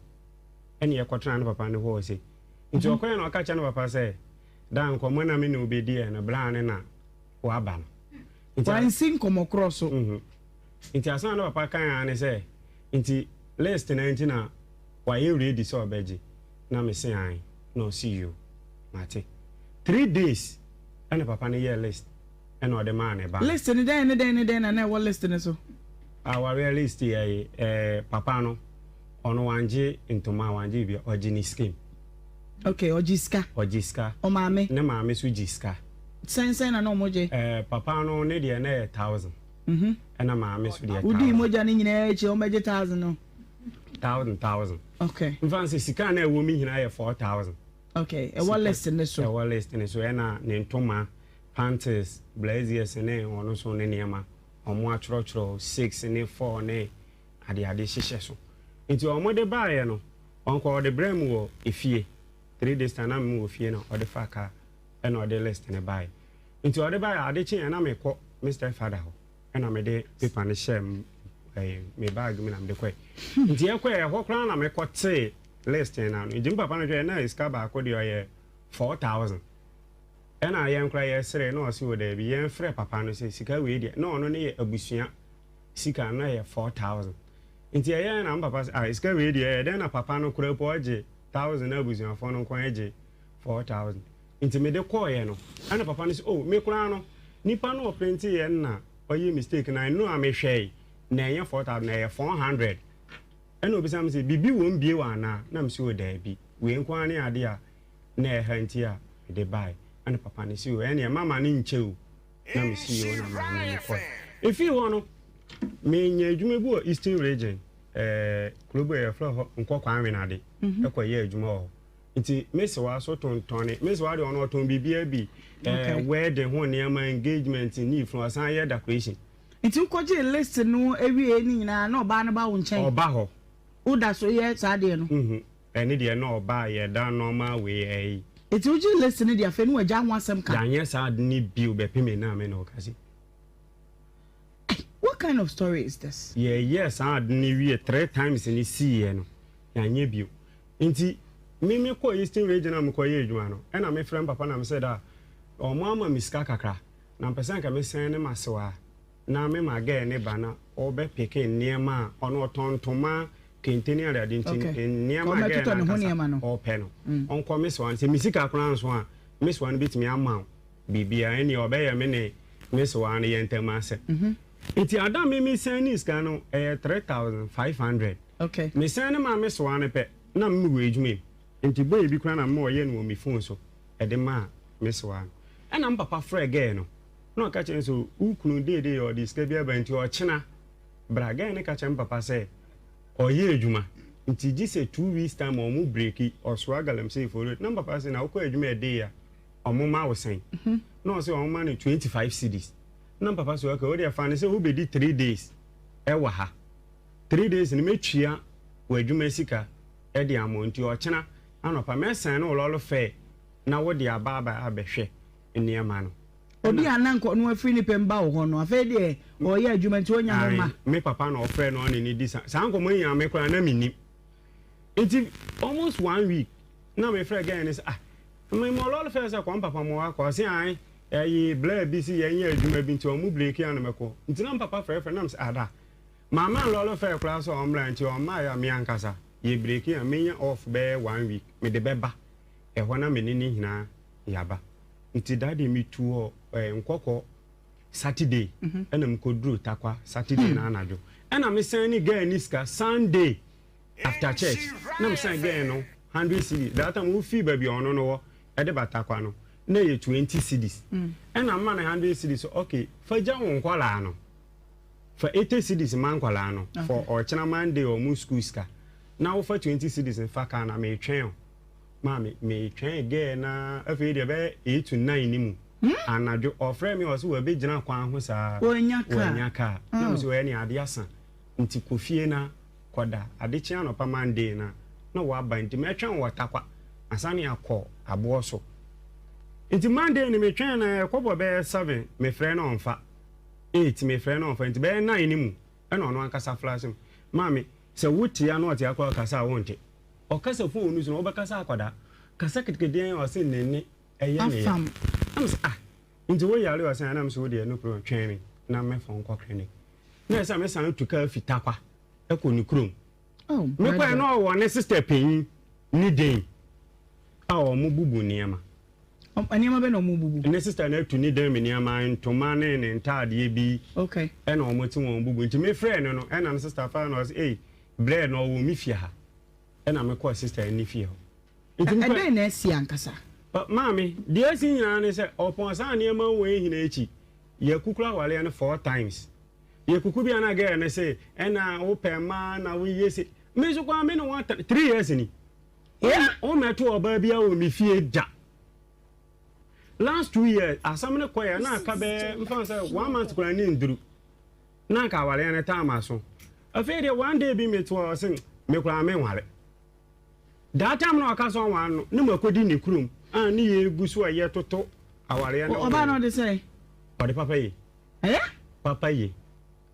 Ɛna yɛkɔtenaa ne papa no hɔ ɔse. Nti ɔkɔeɛ na ɔka kyerɛ ne papa sɛ, Daa nkɔmmɔ na me ne wo bɛdiiɛ no, bra ne na woaba no. Nti. Wansi nkɔmmɔ korɔ so. Nti asɛm a ne papa kae ara ne sɛ, Nti list no ara nti na wayɛ ready sɛ ɔbɛgye? Na mese ae. Na ɔse yoo, mate. 3 days ɛna papa no yɛɛ list ɛna ɔde maa ne ba no. List no dɛn ne dɛn ne dɛn na na ɛwɔ list no so? Awareɛ list yɛ ɛɛ papa no ɔno wangye ntoma wangye biribiara ɔgye ne sika mu. Okay, ɔgye sika. Ɔgye sika. Ɔmaame. Ne maame nso gye sika. Sɛn sɛn na na wɔn gye? Ɛɛ papa no ne deɛ na ɛyɛ 1000. Ɛna maame nso deɛ 1000. Wodii mogya no nyinaa akyi wɔn bɛgye 1000 no. 1000 1000. Okay. Nfa sɛ sika na ɛwɔ mi nyinaa yɛ 4000. Okay, ɛwɔ list ne so. Ɛwɔ list ne so ɛna ne ntoma, panties, blazers ne ɔno nso ne nneɛma. Wɔn atwerɛtwerɛ six ne four ne adeade hyehyɛ so. Nti wɔn de baeɛ no, ɔnkɔ ɔde brɛ mu wɔ efie. 3 days time na mu wɔ fie na ɔde fa car ɛna ɔde list ne baeɛ. Nti ɔde baeɛ ade kye ɛna mekɔ me stepfather hɔ ɛna mede paper no hyɛ ɛɛ me bag mu na mede kɔɛ. Nti ɛkɔɛ ɛhɔ koraa na mekɔ tee list no ano. Nti me papa no hwɛ na sika baako deɛ ɔyɛ 4000. Ɛna yɛn koraa yɛsere na ɔse wɔ daabi yɛn frɛ papa no sɛ sika wei deɛ na ɔno ne yɛ abusua sika no yɛ 4000. Nti ɛyɛ na me papa sɛ ah sika wei deɛ ɛyɛ dɛn na papa no koraa po ɔgye 1000 na abusuafoɔ no nko ara gye 4000. Nti mede kɔɔeɛ no ɛna papa no sɛ oh me koraa no nipa no ɔprinteeɛ no na ɔyɛ mistake na ɛno a mehwɛe na ɛnyɛ 4000 na ɛyɛ 400. Ɛna obisa me sɛ biribi wɔ mu bio anaa na me sɛ oh daabi wei nko ara ne adeɛ a na ɛha nti a mede baeɛ. Ɛna papa no sɛ oh ɛneɛ mama no nkyɛ o na me sii hɔ na maame no kɔe. Ɛfiri hɔ no menya adwuma bi wɔ Eastern Region ɛɛ kuro bi a yɛfrɛ hɔ Nkɔkɔ Anwenade ɛkɔ yɛ adwuma wɔ hɔ. Nti me sewa so tontɔne me sewa deɛ ɔno ɔtɔn biribiara bi ɛɛ wedding ho nneɛma engagement ne ifunu ɔsan yɛ decoration. Nti wokɔgyee list no wiee ne nyinaa na ɔbaa no ba wo nkyɛn? Ɔba hɔ. Woda so yɛ saa adeɛ no? Mhm. Ɛne deɛ na ɔba a yɛda normal wei ɛyi. Nti wogyee list no deɛ afei ne wagya ho asɛm ka? Yɛanyɛ saa ade no bio bɛpem nnɛ a me ne wo kasa yi. Ei, what kind of story is this? Yɛyɛɛ saa ade no wie three times no siiɛ no, yɛanyɛ bio. Nti me mekɔɔ Eastern Region a mekɔyɛɛ adwuma no, ɛna mefrɛ me papa na mesɛ da wɔn ama me sika kakra na mpɛ sɛ nka mesɛn ne m'asewa na me ma girl ne ba na ɔbɛ peke nneɛma a ɔno ɔtɔn ntoma, kente ne adeade nti nneɛma a girl no ankasa ɔpɛ no ɔnkɔ me sewa no sɛ me sika koraa nso a me sewa no bɛtumi ama wo biribiara ɛnneɛ ɔbɛyɛ me ne me sewa no yɛn ntam asɛm. Nti ada me me sɛn ne sika no ɛyɛ 3500 me sɛn ne maa me sewa no pɛ na me wɔ adwuma mu nti boy bi koraa na me ɔyɛ no wɔ me phone so ɛde maa me sewa no ɛna me papa frɛ girl no na ɔka kyerɛ no sɛ wo kunu deedee ɔde sika bi aba nti ɔkyena bra. Girl no ka kyerɛ me papa sɛ ɔyɛ adwuma nti gye sɛ 2 weeks time ɔmo breaki ɔsoa galamsey for road na me papa sɛ na wokɔ adwuma ɛdee a ɔmo ma wo sɛn na ɔsɛ ɔmo ma no 25 cedis na me papa sɛ okay wo deɛ fa no sɛ wobɛdi 3 days ɛwɔ ha 3 days no mɛtua w'adwuma sika ɛde ama wo nti ɔkyena anɔpa mɛsɛn no wo lɔre fare na wode aba aba abɛhwɛ nneɛma no. Obi a na nka ɔno afiri ne pɛ mu ba wo hɔ no, afei deɛ ɔreyɛ adwuma nti ɔnnya hɔ mma. Me papa na ɔfrɛ no ɔne no di saa saa nkɔmmɔ yi nyinaa me koraa na mennim. Nti almost one week na mefrɛ girl no sɛ ah mema lɔre fare sɛ kɔ me papa ma wakɔ ɔse ae ɛyi blɛ bi si yɛnyɛ adwuma bi nti ɔmo breki a na mɛkɔ. Nti na me papa frɛfrɛ na mesɛ ah da mama lɔre fare koraa sɛ ɔmmra nti ɔmmaeɛ a me ankasa yɛ breki a menya off bɛyɛ one week mede bɛba ɛhɔ na me ne ne nyinaa yɛaba. Nti that day metu hɔ eh, nkɔkɔ Saturday ɛna mekɔduru Tarkwa Saturday na anadwo ɛna mesan ne girl ne sika Sunday after church na mesan girl no 100 cedis. That time wofii baabi a ɔno no wɔ ɛde ba Tarkwa no. na ɛyɛ 20 cedis. Ɛna mema no 100 cedis sɛ okay fa gya wo nkwadaa no. Fa 80 cedis ma nkwadaa no for ɔkyena Monday wɔn school sika. Na wofa 20 cedis no fa kaa na metwɛn o. Maame metwɛn girl no ara afei deɛ ɛbɛyɛ 8 to 9 ne mu. Anadwo ɔfrɛ me ɔse wabɛgyina kwan ho saa wannya kaa. Na mese ɛne ade asa nti kɔ fie na kɔda. Ade kye anɔpa Monday no a na waba nti mɛtwɛn wɔ Tarkwa ansa na yɛakɔ aboɔ so. Nti Monday no metwɛn no ɛkɔbɔ bɛyɛ 7 mefrɛ no ɔmfa. 8 mefrɛ no ɔmfa nti bɛyɛ 9 no mu ɛna ɔno ankasa flash me. Maame sɛ wote a na ɔte akɔ akasa a wonte. Ɔkasa phone no so na wobɛkasa akwadaa. Kasa ketekete ɔse ne nne ɛyɛ ne ya. Afam. Na mese ah nti wo yare ɔse ah na mese wo deɛ no problem twɛn me na mɛfa wo nkɔ clinic. Na ɛsɛ mesan tu kaa fi Tarkwa ɛkɔ ne kurom. Oh, Mekɔɛ brother. na ɔwɔ ne sister panyin ne den a wɔn bubu nneɛma. Nneɛma bɛ na wɔn bubu? Ne sister no atu ne dan mu nneɛma, ntoma ne ne ntaadeɛ bi. Okay. Ɛna wɔn te wɔn bubu. Nti mefrɛɛ no no ɛna ne sister fa na ɔse ei brɛ na ɔwɔ me fie ha. Ɛna mekɔɔ sister ne fie hɔ. Nti mekɔ. Ɛdɛn na asi ankasa? Maame, deɛ asi nyinaa ne sɛ ɔpɔn saa nneɛma wei nyinaa akyi, yɛakukuru awareɛ no four times. Yɛkuku bi a na girl no se ɛna wopɛ mmaa na woyɛ se. Me nso koraa me ne wɔn atena 3 years ni. Wommɛto ɔbaa biara wɔ me fie da. Last 2 years asɛm no kɔɛ na aka bɛyɛ mfa sɛ one month koraa ne nduru. Na anka awareɛ no time aso. Afei deɛ one day bi mete hɔ ɔse me koraa menware. That time na ɔka sɛ ɔnware no ne makɔdi ne kurom a ne yɛgu so a yɛtoto awareɛ no. Ɔbaa no ɔde sɛn? Ɔde papa yi. Ɛyɛ? Papa ye.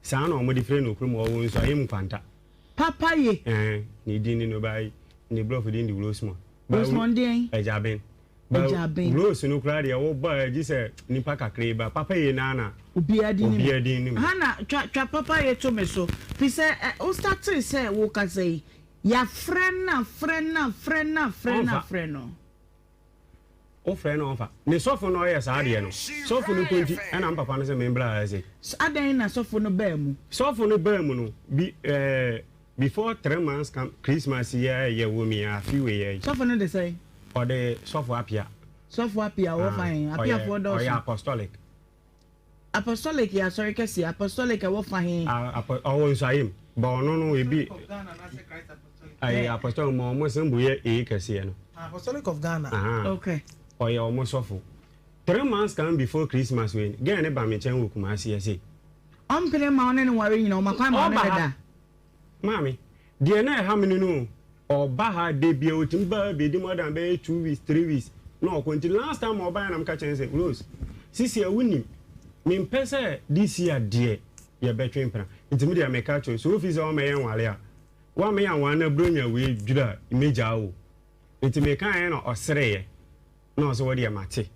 Saa na wɔde frɛ no kurom ɔwɔ Nsuaem Nkwanta. Papa ye. Ɛɛ, ne din ne no ba yi, ne brɔfo din de Rosemond. Rosemond deɛn? Agyaben. Agyaben. Rose no koraa deɛ wobɔ a gye sɛ nipa kakra ba. Papa ye naa na. Obiara din ne mu. Obiara din ne mu. Hannah, twa twa papa ye to me so. Fi sɛ ɛ, wo startee sɛ wokasa yi, yɛafrɛ no afrɛ no afrɛ no afrɛ no afrɛ no. Wofrɛ no ɔmfa. Ne sɔfo na ɔyɛ saa adeɛ no. Sɔfo no nko nti ɛna me papa no sɛ membra ha sei. Adɛn na sɔfo no baa mu? Sɔfo no baa mu no, bi eh, before 3 months come Christmas yi a ɛyɛ wɔ mi afe wei yi. Sɔfo no de sɛn? Ɔde sɔfo Apia. Sɔfo Apia ɔwɔ fa he? Apiafoɔ dɔɔso. Ɔyɛ apostolic. Apostolic yɛ asɔre kɛseɛ. Apostolic ɛwɔ fa he? Ɔwɔ Nsuaem. But ɔno no ebi ayi apostolic ma ɔmo symbol yɛ A kɛseɛ no. Apostolic of Ghana. Okay. Ɔyɛ ɔmo sɔfo. 3 months come before Christmas wei girl ne ba me nkyɛn wɔ Kumasi ɛse. Ɔmpene ma ɔne no nware nyina ɔma kwan ma ɔne no da. Maame, deɛ na ɛha me no no ɔba ha de bia otumi ba ha bɛdi more than bɛyɛ 2 weeks 3 weeks na ɔkɔ. Nti last time ɔbaeɛ na meka kyerɛ no sɛ Rose, sisi a wonim mempɛ sɛ this year deɛ yɛbɛtwe mpena nti me deɛ meka kyerɛ sɛ ofi sɛ ɔmɛyɛ nware a woamɛyɛ anware na buronya wei dwira a mɛgyaa wo. Nti mekaeɛ na ɔsereeɛ na ɔsɛ wo deɛ mate.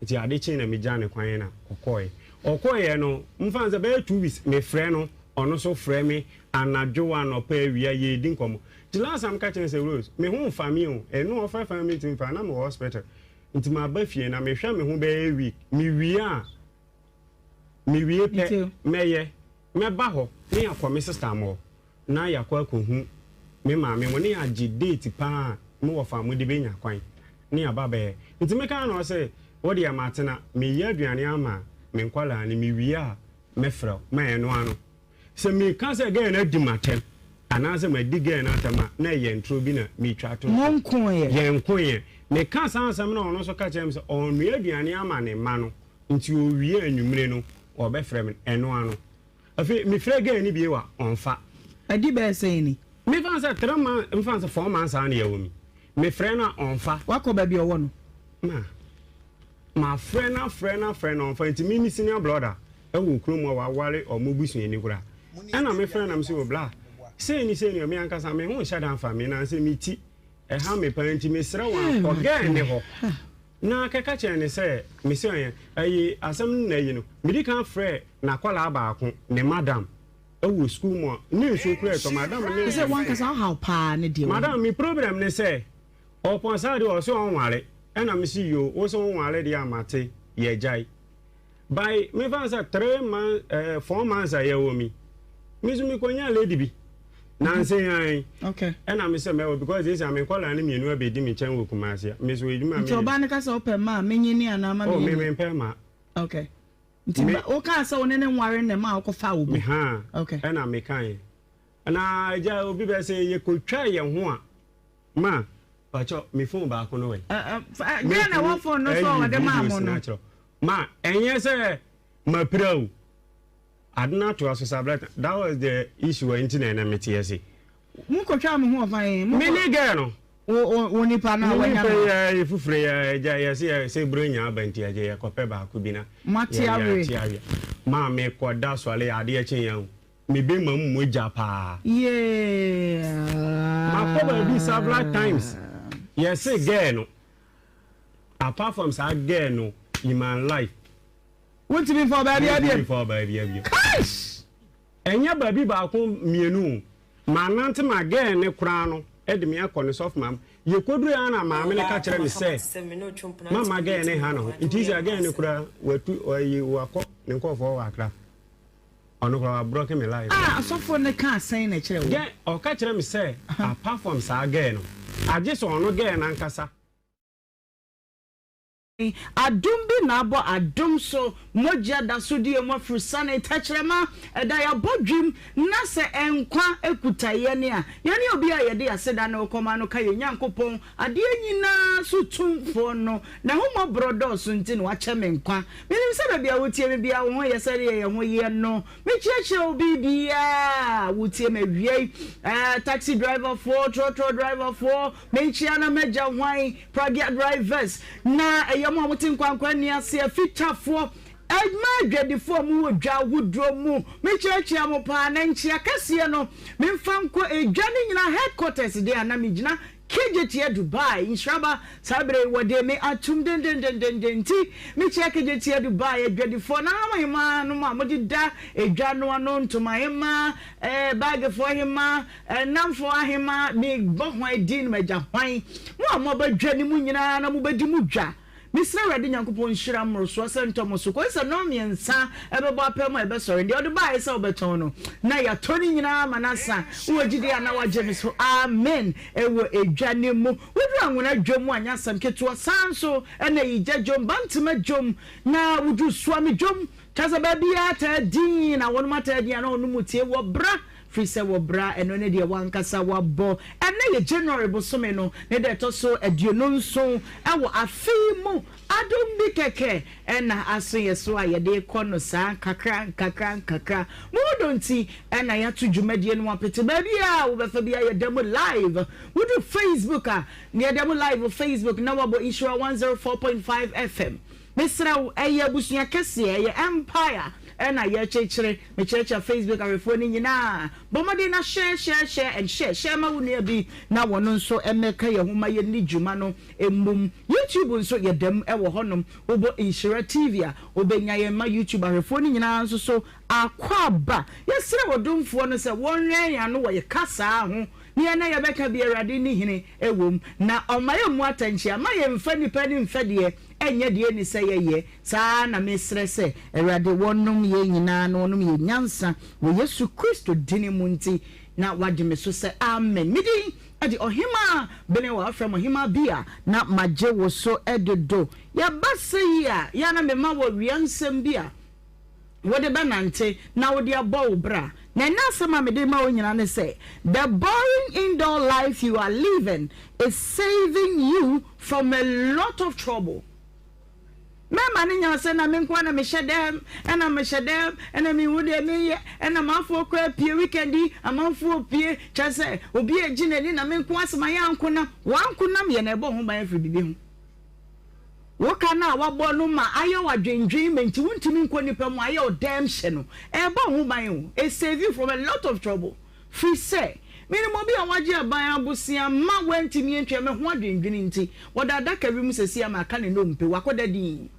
Nti ade kyee na megyaa no kwan na ɔkɔeɛ. Ɔkɔeɛ no, mfa no sɛ bɛyɛ 2 weeks, mefrɛ no, ɔno nso frɛ me anadwo, anɔpa, awia, yɛredi nkɔmmɔ. Nti last time meka kyerɛɛ no sɛ, Rose, me ho mfa me o, ɛno ɔfrɛfrɛ me mentumi mfa, na mewɔ hospital. Nti maba fie na mehwɛ me ho bɛyɛ week, mewie a, mewie pɛ, mɛyɛ, mɛba hɔ na yɛakɔ me sister hɔ. Na yɛakɔ akɔhu me maame mo ne yɛagye date paa a me wɔfa mo de bɛnya kwan ne yɛaba abɛyɛ. Nti mekaa na ɔse wo deɛ matena meyɛ aduane ama me nkwadaa no mewie a mɛfrɛ wo ma ɛno ano. Sɛ meka sɛ girl no adi m'atɛm anaasɛ madi girl no atɛm a na ɛyɛ ntorɔ bi na metwa ato no so. Monkoeɛ? Yɛnkoeɛ. Meka saa asɛm no a ɔno nso ka kyerɛɛ me sɛ ɔrenoa aduane ama ne mma no nti ɔwie anwummere no ɔbɛfrɛ me ɛno ano. Afei mefrɛ girl no bio a, ɔmfa. Adi bɛyɛ sɛn ni? Mefa no sɛ 3 months, mefa no sɛ 4 months saa na yɛwɔ mu yi. Mefrɛ no a, ɔmfa. Wakɔ baabi a ɔwɔ no? Ma, mafrɛ no afrɛ no afrɛ no, ɔmfa. Nti me me senior brother wɔ kurom a waware wɔn busuani koraa. Ɛna mefrɛ no na mese, o bla, sei ne sei ne, me ankasa me ho nhyɛ da mfa me, nansɛ me ti ɛha me paa nti mesrɛ wo a, kɔ girl no hɔ. Na kɛka kyerɛ no sɛ, Mese ɔyɛ, ayi, asɛm no na ayi no. Medi kan frɛɛ n'akwadaa baako, ne madam, wɔ sukuu mu a, ne nsuo kura ɛtɔ. Madam ne. Sɛ wankasa ɔhaw paa ne deɛ. Madam, me problem ne sɛ, ɔpɔn saa deɛ ɔse ɔnware, ɛna mese yoo, wo se wonware deɛ a mate, yɛgyae. By, mefa no sɛ 3 months, eh, 4 months a yɛwɔ mi, me nso mekɔnyaa lady bi. Nanse han. Okay. Ɛna me sɛ mɛwɔ because sɛ me nkɔla no mmienu abɛdi me nkyɛn wɔ Kumasi. Me so adwuma me. Nti ɔbaa no ka sɛ ɔpɛ mmaa menyini anaa ma menyini? Oh, me mempɛ mmaa. Okay. Nti wokaa sɛ wo ne ne nware na ɛma wokɔfaa wo bi? Haa. Okay. Ɛna mekaeɛ. Na agya obi bɛ sɛ yɛkɔtwa yɛn ho a ma pakyɛ me phone baako no wɛ. Deɛ na ɛwɔ phone no so a wɔde maa mo no. Ma ɛnyɛ sɛ mapira o. Ade no atoa so saa but that was the issue a nti na ɛnɛ mete ase. Mo kɔtwaa mo ho wɔ fan? Me ne girl no. Wo wo nipa no a wanya no. Me nipa yi foforo yi agya yɛ se yɛ sɛ buro nya aba nti agya yɛ kɔpɛ baako bi na. Mate awe. Yɛ awe. Maa me kɔ da sɔle adeɛ kye yɛn o. Me be ma mu mogya paa. Yeah. Makɔ baabi several times. Yɛ se girl no. Apart from saa girl no in my life. Wontumi mfa ɔbaa biara bio. Mentumi mfa ɔbaa biara bio. Kaish! Ɛnyɛ baabi baako mmienu o. Manante ma girl no koraa no de me akɔ ne sɔfo maame. Yɛkɔduruiɛ ara na maame no ka kyerɛ me sɛ mamma girl no nha ne ho. Nti sɛ girl no koraa watu ɔyi wakɔ ne nkurɔfoɔ wɔ Accra. Ɔno koraa wabrɔke me life. Ah, asɔfoɔ no kaa sɛn na ɛkyerɛ wo? Girl, ɔka kyerɛ me sɛ apart from saa girl no, agye sɛ ɔno girl no ankasa. Adom bi na abɔ adom so, mogya da so di yɛn mu afurusane, tɛkyerɛma da yɛn abɔdwem, na sɛ nkwa kuta yɛn a, yɛne obi a yɛde aseda no rekɔma no ka yɛn Nyankopɔn, adeɛ nyinaa so tumfoɔ no. N'ahummɔborɔ dɔɔso nti na wakyɛ me nkwa. Menim sɛ baabi a wotie me biara wo ho yɛ sɛdeɛ yɛn ho yɛ no. Mekyerɛkyerɛ wo biribiara a wotie me awia yi. Eh, taxi driver foɔ, trɔtrɔ driver foɔ, menkyea na magya hwan, pragya drivers, na ɛyɛ mo a mote nkwankwa nni aseɛ, fitafoɔ, ɛma adwadifoɔ a mowɔ dwa ahodoɔ mu, mekyerɛkyerɛ mo paa, na nkyea kɛseɛ no, memfa nkɔ edwa no nyinaa headquarters deɛ a na megyina Kejetia Dubai nhyiraba saa bere yi wɔde me atum dendendendenden nti mekyia Kejetia Dubai adwadifoɔ na ahemaa nom a mode da edwa no ano ntoma hemaa eh, baagefoɔ hemaa eh, nnamfoɔ ahemaa mebɔ hwan din magya hwan mo a moaba dwa no mu nyinaa na mobɛdi mo dwa. Mesrɛ Awurade Nyankopɔn nhyira mmorosoɔ sɛ ntɔ mo so kɔsi sɛ nnɔnmiɛnsa ɛbɛbɔ apɛ mu a ɛbɛsɔre. Deɛ ɔde baeɛ sɛ wobɛtɔn no, na yɛatɔ ne nyinaa ama no asa. Wowɔ gyidie a na woagye me so amen wɔ edwa no mu. Woduru Anwona dwom mu a nyɛ asɛm ketewa. Saa nso na Ayigya dwom, Bantama dwom, na woduru Suame dwom. Kyerɛ sɛ baabiara taa din na wɔnom ataa din a na wɔnom tie wɔ bra firi sɛ wɔ bra ɛno ne deɛ wankasa wabɔ. Ɛnnɛ yɛ January bosome no ne da ɛtɔ so 27 wɔ afe yi mu. Adom bi kɛkɛ na aso yɛ so a yɛde rekɔ no saa nkakra nkakra nkakra. Mo ho dɔ nti na yɛato dwumadie no apete. Baabiara a wobɛfa biara yɛda mu live. Wodu Facebook a, yɛda mu live wɔ Facebook na wabɔ Nhyira 104.5 FM. Mesrɛ wo, ɛyɛ abusua kɛseɛ, ɛyɛ empire ɛna yɛkyekyere. Mekyerɛkyerɛ Facebook awɛfoɔ no nyinaa. Bɔ mmɔden na share, share, share and share. Share ma wo nua bi na wɔno nso mmɛka yɛn ho ma yɛnni dwuma no mmom. YouTube nso yɛda mu wɔ hɔnom. Wobɔ Nhyira TV a, wobɛnya yɛn. Ma YouTube ahwɛfoɔ no nyinaa nso so akwaaba. Yɛsrɛ ɔdomfoɔ no sɛ wɔnwɛn yɛn ano wɔ yɛn kasaa ho ne yɛn a yɛbɛka bi Awurade ne hene wɔ mu, na ɔmma yɛmmu atɛnkyea mma yɛmfa nnipa ne mfɛdeɛ nyɛ deɛ ɛnni sɛ yɛyɛ. Saa ara na mesrɛ sɛ Awurade wɔnom yɛn nyinaa na ɔnom yɛn nyansa wɔ Yesu Kristo dini mu nti na wagye me so sɛ amen. Me din de Ɔhemaa Benewa, wɔfrɛ me Ɔhemaa Bia na magye wo so dodo. Yɛba sɛ yi a, yɛ a na mema wɔ wia nsɛm bi a wode bɛnante na wode abɔ wo bra. Na ɛnnɛ asɛm a mede rema wo nyinaa ne sɛ, The boring indoor life you are living is saving you from a lot of trouble. Mɛma no nya sɛ na me nko ara na mehyɛ dɛm, ɛna mehyɛ dɛm, ɛna menhu deɛ meyɛ, ɛna m'afoɔ koraa pie weekend yi, amanfoɔ pie, kyerɛ sɛ obi regye n'ani na me nko ara sɛ mayɛ ankonam. W'ankonam yɛ na ɛbɔ ho ban afiri biribi ho. Wo ka no a woabɔ no ma ayɛ wo adwendwen ma nti wontumi nkɔ nnipa mu, ayɛ wo dɛm hyɛ no, ɛrebɔ wo ho ban o, it save you from a lot of trouble. Firi sɛ, menim obi a wagye aban abosea ma wantumi antua me ho adwendwene nti, wɔda adaka bi mu seesei ama aka ne nnompe, wakɔda dinn.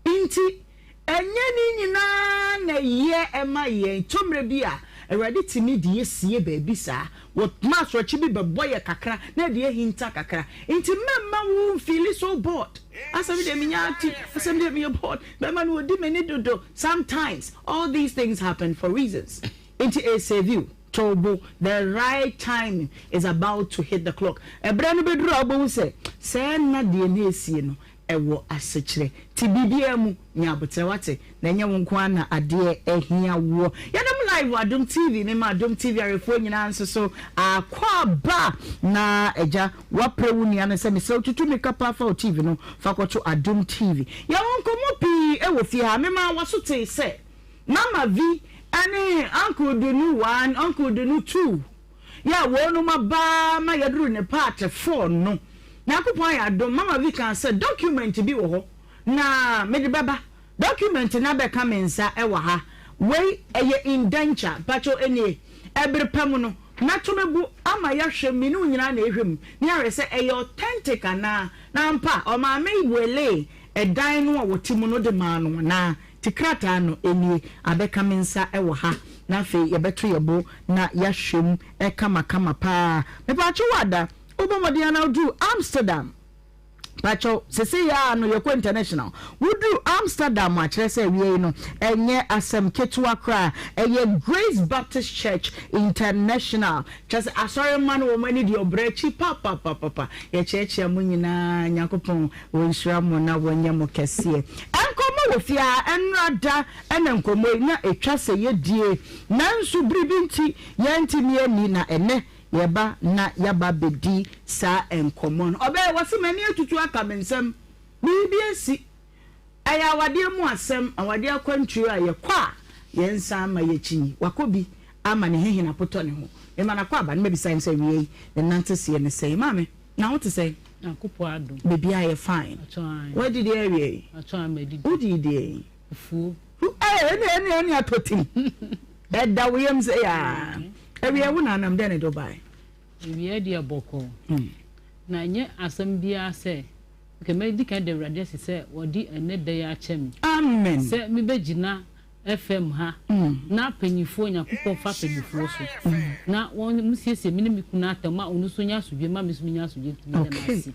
Nti, ɛnyɛ ne nyinaa na ɛyɛ ma yɛn. Tɔ mmerɛ bi a, Awurade tumi de yɛ sie baabi saa. Wɔma asorɔkye bi bɛbɔ yɛ kakra na ɛde yɛ hinta kakra. Nti mɛmma wo nfeeli so bored. Asɛm deɛ menya ati, asɛm deɛ meyɛ bored, bɛrima no ɔdi m'ani dodo. Sometimes, all these things happen for reasons. Nti ɛresave you. To wo bo, the right time is about to hit the clock. Ɛberɛ no bɛduru a wobɛhu sɛ sɛɛ na deɛ na ɛresie no ɛwɔ asekyerɛ. Nti biribiara mu, nya aboterɛ wate, na ɛnyɛ wo nko ara na adeɛ ahia woɔ. Yɛda mo live wɔ Adom TV, mema Adom TV awefoɔ nyinaa nso so akwaaba. Na agya, woaprɛ wo nua no sɛ mesrɛ wo tutu mmirika paa fa wo TV no fa kɔto Adom TV. Yɛwɔ nkɔmmɔ pii wɔ fie ha, mema w'aso tee sɛ Mama Vi ne Uncle Dunu one, Uncle Dunu two yɛ a wɔnom aba ma yɛduru ne part 4 no. Nyankopɔn ayɛ adom, Mama Vi kaa sɛ document bi wɔ hɔ na mede bɛba. Document no abɛka me nsa wɔ ha. Wei ɛyɛ indenture, mpakyɛw ɛnie. Ɛbere pa mu no, mɛto me bo ama yɛahwɛ, me ne wo nyinaa na ɛhwɛ mu, na yɛahwɛ sɛ ɛyɛ authentic anaa. Na ampa, ɔmaame welee ɛdan no a wɔte mu no de maa no anaa. Nti krataa no nie, abɛka me nsa wɔ ha, na afei yɛbɛto yɛn bo na yɛahwɛ mu kamakama paa. Mepaakyɛw Ada, wobɔ mmɔden ara na woduru Amsterdam. Pakyɛw, sesei ara no yɛkɔ international. Woduru Amsterdam a, kyerɛ sɛ awiei no, ɛnyɛ asɛm ketewa koraa. Ɛyɛ Grace Baptist Church International. Kyerɛ sɛ asɔremma no wɔn ani di ɔbrɛ akyi papapapapa. Yɛkyeakyea mo nyinaa, Nyankopɔn Wɔnhyira mo na wɔnyɛ mo kɛseɛ. Nkɔmmɔ wɔ fie ha, ɛnnora da na nkɔmmɔ yi na ɛtwa sɛ yɛdie, nanso biribi nti yɛantumi anni na ɛnnɛ yɛba na yɛaba abɛdi saa nkɔmmɔ no. Ɔbɛɛ, wɔse m'ani atutu aka me nsam, biribi asi. Ɛyɛ awadeɛ mu asɛm, awadeɛ akwantuo a yɛkɔ a yɛnsan mma yɛakyi yi, wakɔ bi ama ne hehene apotɔ ne ho. Mema no akɔ aba na mabisa no sɛ awiei ne nanteseɛ ne sɛn. Maame, na wo te sɛn? Nyankopɔn adom. Biribiara yɛ fine. Ɔtɔn ae. Woadidi awiei? Ɔtɔn ae madidi. Wodii deɛn? Fufuo. Fu ɛɛ ɛne ɛne ɛne atɔ tim. Ɛda wo yam sɛ yaa. Awiei wo nanam dɛn na ɛde wo bae? Awiei deɛ bɔkɔɔ. Na ɛnyɛ asɛm biara sɛ, okay, mɛdi kan da Awurade ase sɛ ɔde ɛnnɛ da yi akyɛ me. Amen. Sɛ mebɛgyina FM ha na panyinfoɔ Nyankopɔn fa panyinfoɔ so na wɔn mo siesie me ne me kunu atam ma ɔno nso nya asodwe ma me nso menya asodwe nti meda no ase.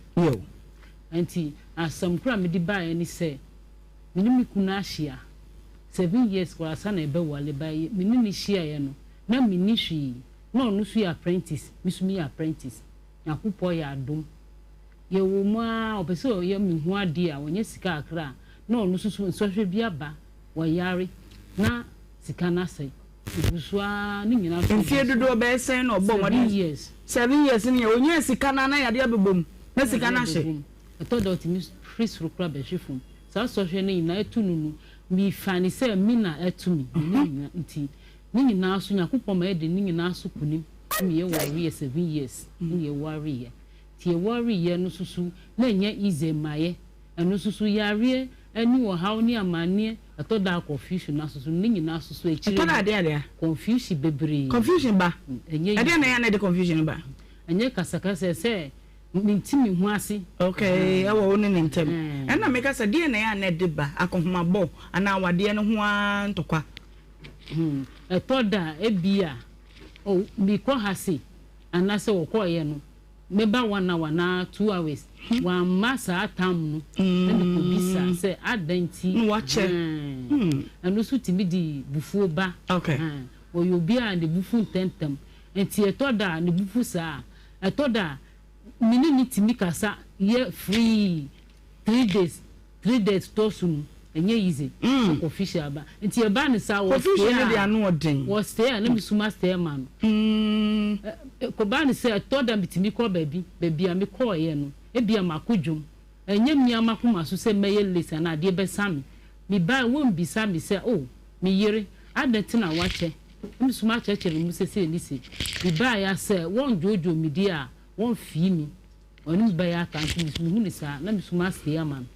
Nti asɛm koro a mede baeɛ ne sɛ me ne me kunu ahyia 7 years koraa ansa na yɛbɛwale ba me ne no hyiaeɛ no na menni hwee na ɔno nso yɛ apprentice me nso meyɛ apprentice Nyankopɔn yɛ adom yɛwɔ mu ara ɔpɛ sɛ ɔyɛ me ho adeɛ a ɔnyɛ sika kakra a na ɔno nso so nsɔhwɛ bi aba Wɔyare na sika no asɛe. Egu so ara ne nyinaa so. Mfie dodoɔ bɛyɛ sɛn na ɔbɔɔ mmɔden? 7 years. 7 years no yɛ ɔnyaa sika no a na yadeɛ abɛbɔ mu na sika no ahye. Ɛtɔ da a ɔtumi firi soro koraa bɛhwe fam. Saa sɔhwɛ no nyinaa ɛto no no, mefa no sɛ me na ɛto me. Me ne nti ne nyinaa so Nyankopɔn ma yɛde ne nyinaa so kunim. Ɛna yɛwareɛ 7 years ɛna yɛwareɛ. Nti yɛwareɛ no nso so na ɛnyɛ easy mmaeɛ. Ɛno nso so yareɛ ne ɔhaw ne amanneɛ ɛtɔ da a confusion no asoso ne nyinaa soso akyire Ɛtɔ da a deɛ adeɛ? Confusion bebree. Confusion ba? Ɛnyɛ Ɛdeɛn na ɛyɛ a na ɛde confusion no ba? Ɛnyɛ kasakasa sɛ mente me ho ase. Okay, ɛwɔ wo ne ne ntam. Ɛna meka sɛ deɛn na ɛyɛ a na ɛde ba? Akɔhomabɔ anaa awadeɛ no ho ara ntɔkwa? Ɛtɔ da a ebia oh mekɔ ha sei anaasɛ wɔkɔeɛ no mɛba one hour anaa 2 hours wamma saa tam no na mekɔbisa sɛ adɛn nti. Na wakyɛ. Ɛno nso tumi de bufuo ba. Ɔyɛ obi a ne bo fu ntɛmntɛm nti ɛtɔ da a ne bo fu saa a, ɛtɔ da a me ne no tumi kasa yɛ free 3 days, 3 days tɔ so no ɛnyɛ easy na confusion aba nti ɛba no saa wɔ Confusion stay no de a ano ɔden. wɔ stay a na me suma stay ma no. Ɛkɔba no sɛ ɛtɔ da metumi kɔ baabi, baabi a mekɔeɛ no ebia makɔ dwom ɛnyɛ me ara m'akoma so sɛ mɛyɛ late anaa adeɛ bɛsa me. Mebaeɛ wɔmmisa me sɛ oh me yere adɛn nti na woakyɛ? Na me suma akyerɛkyerɛ no mu sɛ sei ne sei. Mebaeɛ a sɛ wɔndwoodwoo me deɛ a wɔmfii me. Ɔne me bɛyɛ aka nti mehu no saa na me suma stay ama no.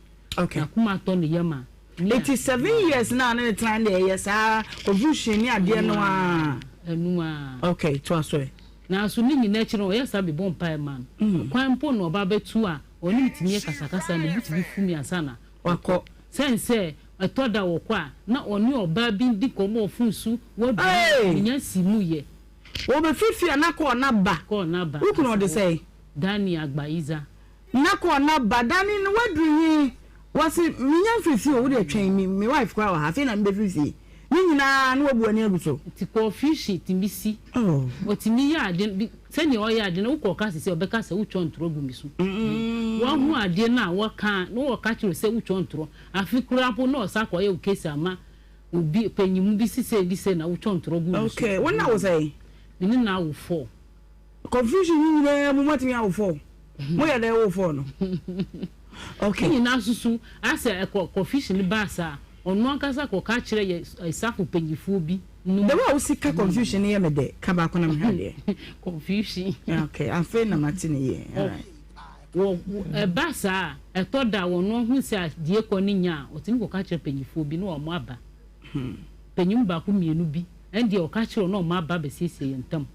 N'akoma atɔ ne yam a. Eti 7 years na ne ne tena deɛ ɛyɛ saa confusion ne adeɛ no aa. Ɛno aa. Okay, toa so ɛ. Nanso ne nyinaa akyi no ɔyɛ saa mebɔ mpaeɛ ma no. Kwan mpo na ɔba bɛtu a ɔne me tumi yɛ kasakasa ne bo tumi fu me ansa na wakɔ. Sɛn sɛ ɛtɔ da wɔkɔ a na ɔne ɔbaa bi di nkɔmmɔ wɔ phone so wadu Hey! menya nsi mu yɛ. Wɔbɛfiri fie a na kɔɔ na ba. Kɔɔ na ba Wo kunu ɔde ansa sɛn? Danny Agbayiza. Na kɔ na ba Danny no waduru he? Wɔse menya mfiri fie o wodeɛ twɛn me me wife koraa wɔ ha afei na mebɛfiri fie. Ne nyinaa na wabu ani agu so. Nti confusion tumi si. Ɔtumi yɛ ade no sɛnea ɔyɛ ade no wokɔ ɔka sisi a ɔbɛka sɛ wotwa ntorɔ gu me so. Wahu adeɛ no a wɔka na wɔka kyerɛ wo sɛ wotwa ntorɔ. Afe koraa mpo na ɔsan kɔyɛ wo case ama obi panyin bi si sei ne sei na wotwa ntorɔ gu me so. Okay, wo na wo sɛn? Me ne no awo four. Confusion yi nyinaa mu moatumi awo four? Moyɛ dɛn woo four no? Okay. Ne nyinaa susu asɛ ɛkɔ confusion no baa saa. Ɔno ankasa kɔ ka kyerɛ yɛ safo panyifoɔ bi nom. The way a wosi ka confusion no yɛ me dɛ, ka baako na mehwɛ adeɛ. Confusion. Okay, afei na mate no yie, alright. Wɔ ɛba saa a, ɛtɔ da a wɔn ɔhu sɛ deɛ kɔ no nya a, ɔtumi kɔ ka kyerɛ panyifoɔ bi na wɔn aba. Panyin baako mmienu bi, ɛndeɛ ɔka kyerɛ wɔn na wɔn aba abɛsiesie yɛn ntam.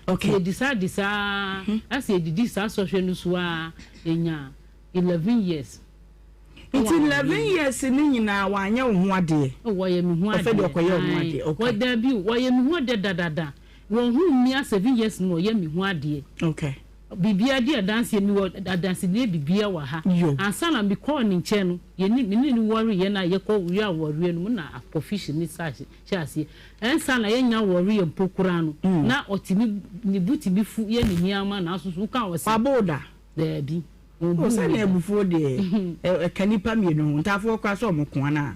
Okay. Yɛdi saa di saa, asɛ yɛdidi saa sɔhwɛ no so ara, yɛnya 11 years. Nti 11 years no nyinaa wanyɛ wo ho adeɛ? Oh, wɔyɛ me ho adeɛ. Ɔfɛ deɛ ɔkɔyɛ wo ho adeɛ, okay. Wɔ daabi o, wɔyɛ me ho adeɛ dadada. Wɔhuu me a 7 years no wɔyɛ me ho adeɛ. Okay. Biribiara di adanseɛ, mewɔ adansedie biribiara wɔ ha. Yo. Ansa na mekɔɔ ne nkyɛn no, yɛne, me ne no wɔreeɛ na yɛkɔ wie awareɛ no mu na akɔfihye ne sa hyɛ aseɛ. Ansa na yɛnya wɔreeɛ mpo koraa no, na ɔtumi, ne bo tumi fu yɛ ne nneɛma nanso so woka a ɔse. Wabɔ wo da? Daabi. Oh, sɛnea abufuo deɛ, ɛka nnipa mmienu ho. Ntaafoɔ koraa sɛ wɔn ko anaa?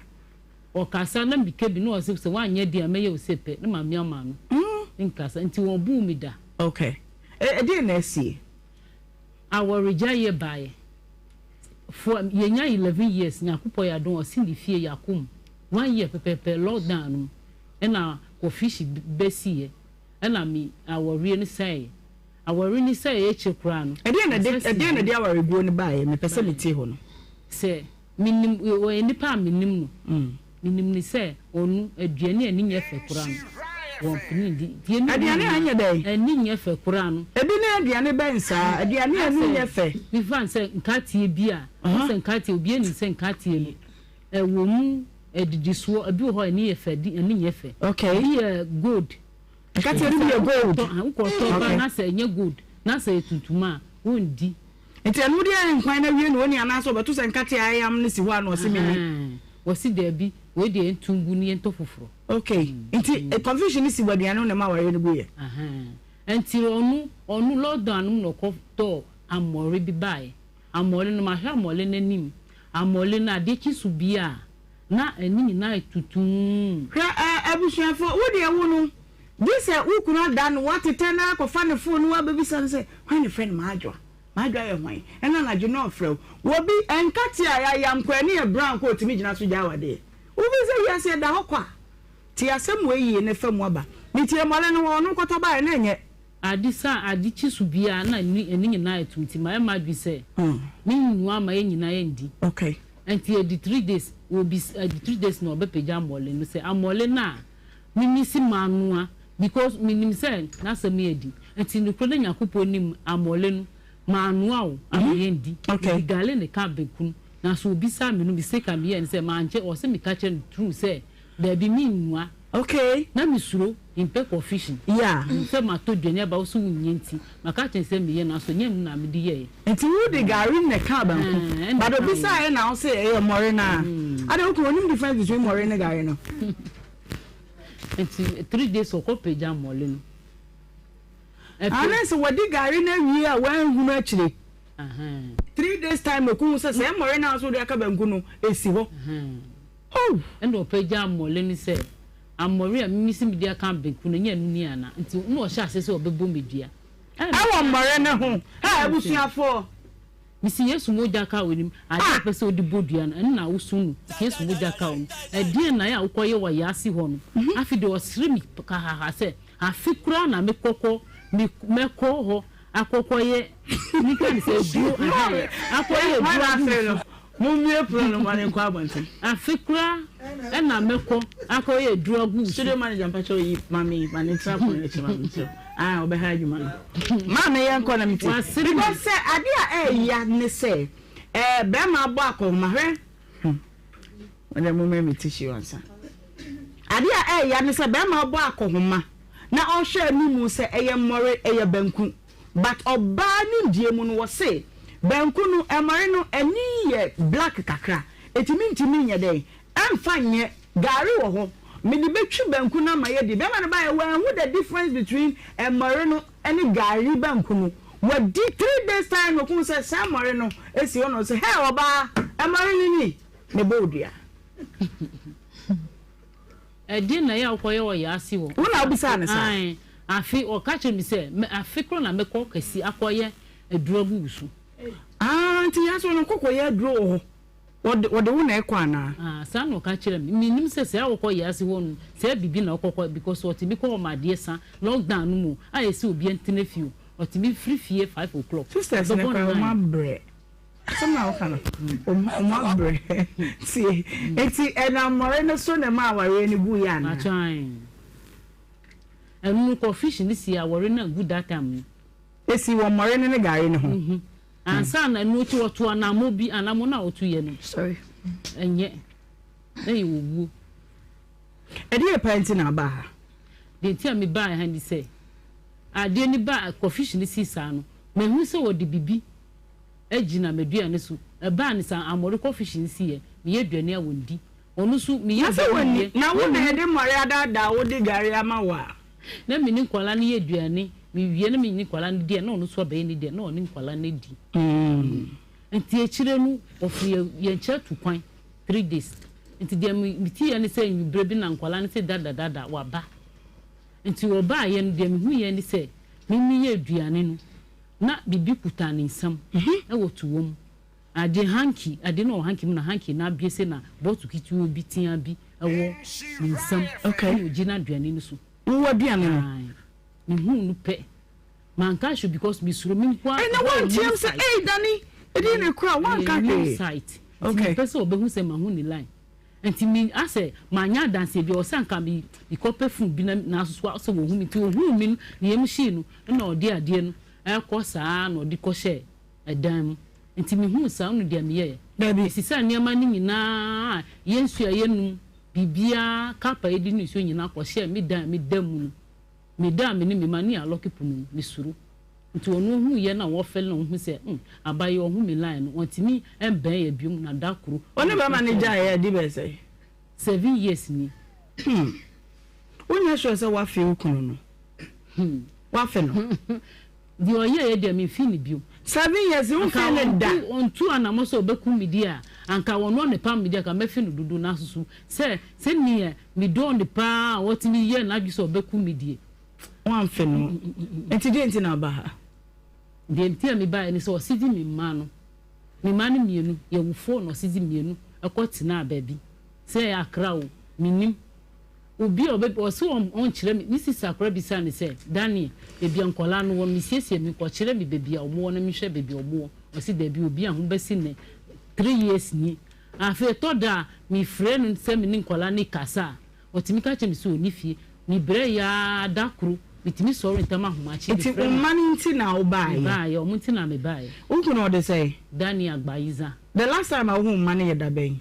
Ɔkasa na meka bi na ɔse sɛ woanyɛ deɛ a mɛyɛ wo sei pɛ na mamia m'ano nkasa nti wɔbuu me da. Okay. Ɛdeɛn na asie? Awaregyaeɛ baeɛ. For yɛnya 11 years Nyankopɔn yɛ adom ɔse ne fie yɛakɔ mu one year pɛpɛpɛ lockdown no mu ɛna kɔfihyi bɛsiiɛ ɛna me awareɛ no sɛeɛ. Aware no sɛee akyire koraa no, Ɛdeɛn na ɛde ɛsɛ ɛdeɛn na ɛde awareguo no baeɛ? Mepɛ sɛ metie hɔ no. Sɛ menim, ɔyɛ nipa a menim no, menim no sɛ ɔno, aduane a ani nyɛ fɛ koraa no, wɔmpene ndi. Nti yɛn Aduane a ɛnyɛ dɛn? Ani nyɛ fɛ koraa no. Ebi ne aduane bɛn saa? Aduane a ani nyɛ fɛ. Mefa no sɛ nkateɛ bi a, wohu sɛ nkateɛ, obiara nim sɛ nkateɛ no, ɛwɔ mu adidisoɔ, ebi wɔ hɔ a ani yɛ fɛ, ani nyɛ fɛ. Okay. Ebi yɛ gold. Nkateɛ no bi yɛ gold. Wokɔtɔ ba na sɛ ɛnyɛ gold na sɛ ɛyɛ tuntum a, wondi. Nti ɛno wode ayɛ nkwan no awie na ɔnni anaasɛ ɔbɛto sɛ nkateɛ a ayam no si hɔ a na ɔse menni? Wɔse daabi, wei deɛ yɛnto ngu na yɛntɔ foforɔ. Okay, nti confusion no si wɔ aduane ho na ɛma awareɛ no guiɛ? Nti ɔno, ɔno lockdown no mu na ɔkɔtɔɔ amɔre bi baeɛ. Amɔre no, mahwɛ amɔre no anim, amɔre no adeɛ kye so bi a, Na ani nyinaa yɛ tutumm. Hwɛ ɛ, abusuafo, wo deɛ wo no, gye sɛ wo kunu ada no, woatetɛ no ara kɔfa ne fon na woabɛbisa no sɛ, Hwan na ɛfrɛ no M'adwoa? M'adwoa yɛ hwan? Ɛna anadwo na ɔfrɛ wo. Wɔ bi, nkate a yɛayam kɔ, ɛne yɛ brown kɔ, ɔtumi gyina so gyae wo adeɛ. Wofiri sɛ wiase ɛda hɔ kwa. Tie asɛm wei yie na fa mu aba. Metie mmɔle no, ɔno kɔtɔ baeɛ na ɛnyɛ. Ade sa a ade kye so biara na ani ani nyinaa ayɛ tuntum. Mayɛ m'adwene sɛ me nnoa ama yɛn nyinaa yɛndi. Okay. Nti ɛdi 3 days wɔbis ɛdi 3 days na ɔbɛpagya amɔle no sɛ amɔle no a mimi si manoa because menim sɛ n'asɛm yɛ di. Nti nokorɛ na Nyankopɔn nim amɔle no manoa o ama yɛndi. Okay. Mede gale na ɛka banku no. Nanso obisaa me no mistake a meyɛɛ ne sɛ mankyɛ ɔse meka kyerɛ no true sɛ Dabi me nnua. Okay. Na me suro mpɛ kɔfihyin. Yeah. Sɛ ma tɔ duane aba wo so wo nyɛ nti ma ka kyerɛ sɛ me yɛ nanso nyɛ ɛno na me de yɛɛ. Nti wo de gari na ɛkaa banku. Ɛɛ But obi saa yɛ na wo se ɛyɛ mmɔre no a. Adɛn wo kunu onim difference between mmɔre ne gari no. Nti 3 days ɔkɔ pagya mmɔre no. Ane sɛ wadi gari no awie a wanhunu akyire. 3 days time na ɔkɔhu sɛ sɛ mmɔre no a wo se wode aka banku no ɛsi hɔ. Oh! Ɛnna ɔpagyaa mmɔre no sɛ, Ammɔre a mimisi mede aka abeku no, ɛnyɛ ɛno ni anaa? Nti na ɔhyɛɛ aseɛ sɛ ɔbɛbɔ me dua. Ɛwɔ mmɔre no ho. Hɛ, abusuafoɔ! Mese Yesu mogya ka w'anim. Adeɛ a wopɛ sɛ wode bɔ dua no, ɛno na woso no. Mese Yesu mogya ka w'anim. Ɛdeɛn na ɛyɛ a wokɔyɛ wɔ ayaase hɔ no? Afei deɛ ɔsere me kahaha sɛ, Afe koraa na mekɔkɔ, me, mɛkɔ hɔ akɔkɔyɛ, menka no sɛ aduro, ɛhɛn, akɔyɛ aduro agu wo so. Mommue pono no ma no nkɔ abɔnten. Afe koraa na mɛkɔ akɔyɛ aduro agu wo so. Studio manager mpakyɛw yi maame yi ma no ntena pono no akyi ma me nkyerɛ ah ɔbɛha adwuma no. Maame yɛn kɔ na me ti. Because sɛ ade a ɛɛya ne sɛ ɛɛ bɛrima abɔ akɔnhoma hwɛ hmm wɔn mo mɛ me tissue ansa. Ade a ɛɛya ne sɛ bɛrima abɔ akɔnhoma na ɔhwɛ anim sɛ ɛyɛ mmɔre ɛyɛ banku. But ɔbaa nimdie mu no wɔse banku no ɛmɔre no ani yɛ black kakra ɛti mentumi nyɛ dɛn ɛmfa nyɛ gari wɔ hɔ. Mede bɛtwi banku no ama yɛadi. Bɛrima no baeɛ, wanhu the difference between mmɔre no ne gari banku no. Wadi 3 days time na ɔkuu sɛ saa mmɔre no si hɔ na ɔsɛ, hɛ ɔbaa, mmɔre no ni, mebɔ wo dua. Ɛdeɛn na ɛyɛ a wokɔyɛ wɔ Yaasi hɔ? Wo na wobisaa no saa? Ae. Afe, ɔka kyerɛɛ me sɛ, mɛ, afe korɔ na mɛkɔ Kasi akɔyɛ aduro agu wo so. Ah, nti Yaasi hɔ no, wokɔ kɔyɛ aduro wɔ hɔ? Wɔde, wɔde wo na ɛkɔ anaa? Ah, saa na ɔka kyerɛɛ me. Mennim sɛ saa wokɔ Yaasi hɔ no, sɛ biribi na wokɔ kɔ, because ɔtumi kɔ hɔ ma adeɛ sa, lockdown no mu, a ɛsɛ obiara ntena fie o, ɔtumi firi fie 5 o'clock, Sisters no ɔbɛbɔ koraa, wɔn 9. abrɛ. Asɛm na woka no, wɔn abrɛ. Tie, nti ɛnam mmɔre no so na ɛma awareɛ no guiɛ anaa? Pakyɛ ae. Ɛno no kɔ fish no si awɔre no angu that time no. Esi wɔ mmɔre no ne gari no ho. Ansa na ɛno akyi wɔto anammɔ bi, anammɔ no a wɔto yɛ no. Sorry. Ɛnyɛ. Na yɛ owuo. Ɛdeɛ paa nti na abaa ha? Deɛ nti a mebaa ha ni sɛ, adeɛ no ba kɔ fish no si saa no, mahu sɛ wɔde bibi agyina m'aduane so. Ɛbaa no saa, amɔre kɔ fish no siiɛ, meyɛ aduane a wɔndi. Ɔno nso meyɛ Na sɛ aduane wɔnni, wie. na wo na yɛde mmɔre adaadaa wo de gari ama wo a? Na me ne nkwadaa no yɛ aduane, mewie na me ne nkwadaa no di a, na ɔno nso abɛyɛ ne deɛ, na ɔne nkwadaa no adi. Nti akyire no, wɔfiri yɛn yɛn nkyɛn tu kwan 3 days. Nti deɛ me meteeɛ ne sɛ anwummerɛ bi na nkwadaa no se dada dada waba. Nti wɔbaeɛ no, deɛ mehuiɛ ne sɛ me meyɛ aduane no, na biribi kuta ne nsam wɔ toa mu. Ade hanky, ade no wɔ hanky mu na hanky no abue sei na bottle ketewa bi teaa bi wɔ ne nsam ɛna ogyina aduane no so. Wowɔ aduane no? Ae. Mehuu no pɛ, manka hwee because mesuro me nko ara. Ɛna woanteam sɛ ei Dani, ɛdeɛn na ɛkura wo? Woanka Ɛyɛ new hwee? site. Nti Okay. mempɛ sɛ ɔbɛhu sɛ mahu ne line. Nti me asɛ manyɛ adanseɛ bi, ɔwɔ sɛ anka me mekɔpɛ phone bi na nanso so sɛ wɔhu me. Nti ɔhuu me no, ne yam hyee no ɛna ɔde adeɛ no ɛrekɔ saa na ɔde kɔhyɛɛ ɛdan mu. Nti mehuu saa no deɛ meyɛeɛ. Dabi. Mesesaa nneɛma no nyinaa, yɛn nsuo a yɛnum, biribiara, cup a yɛde nom nsuo nyinaa kɔhyɛɛ me dan a meda mu no. Meda a me ne me mma ne yɛalɔke pono mu, mesuro. Nti ɔno ɔhuiɛ na ɔfɛle na ɔhu sɛ hmm, abayewa ɔhu me line no, ɔntumi mbɛn yɛ biom na da koro. Wo ne bɛrima no gyaeɛ adi bɛyɛ sɛn? 7 years ni. Hmm. Wonyɛ sure sɛ woafe wo kunu no? Woafe no? Deɛ ɔyɛeɛ deɛ memfii no bio. 7 years womfii no da? Anka ɔntu anammɔn sɛ ɔbɛkum me deɛ a, anka ɔno a mepam no deɛ anka mɛfe no dodo. Nanso so sɛ sɛdeɛ medɔɔ no pa ara a ɔtumi yɛɛ n'adwene sɛ ɔbɛkum me deɛ. Woamfe no? Nti deɛn nti na woba ha? Deɛ nti a mebaeɛ ne sɛ ɔse gye me mma no. Me mma no mmienu, yɛwo four na ɔse gye mmienu kɔtenaa baabi. Sɛ ɛyɛ Accra o, mennim. Obi a ɔbɛ ɔse ɔnkyerɛ me, me sista koraa bisaa no sɛ, Daniel, baabi a nkwadaa no wɔ no, mesiesie me kɔkyerɛ me baabi a wɔwɔ na menhwɛ baabi a wɔwɔ. Ɔse dabi, obi a ho bɛsi nnɛ, 3 years ni. Afei ɛtɔ da a, mefrɛ no sɛ me ne nkwadaa no rekasa a, ɔtumi ka kyerɛ me sɛ ɔnni fie. Mebrɛ yɛ ara, da koro, metumi sɔre ntɛm ahomakye Nti mefrɛ wo no. mma no nti na wobaeɛ? Mebaeɛ, wɔn nti na mebaeɛ. Wo kunu ɔde sɛn? Daniel Agbayiza. The last time a wohuu wo mma no yɛ da bɛn?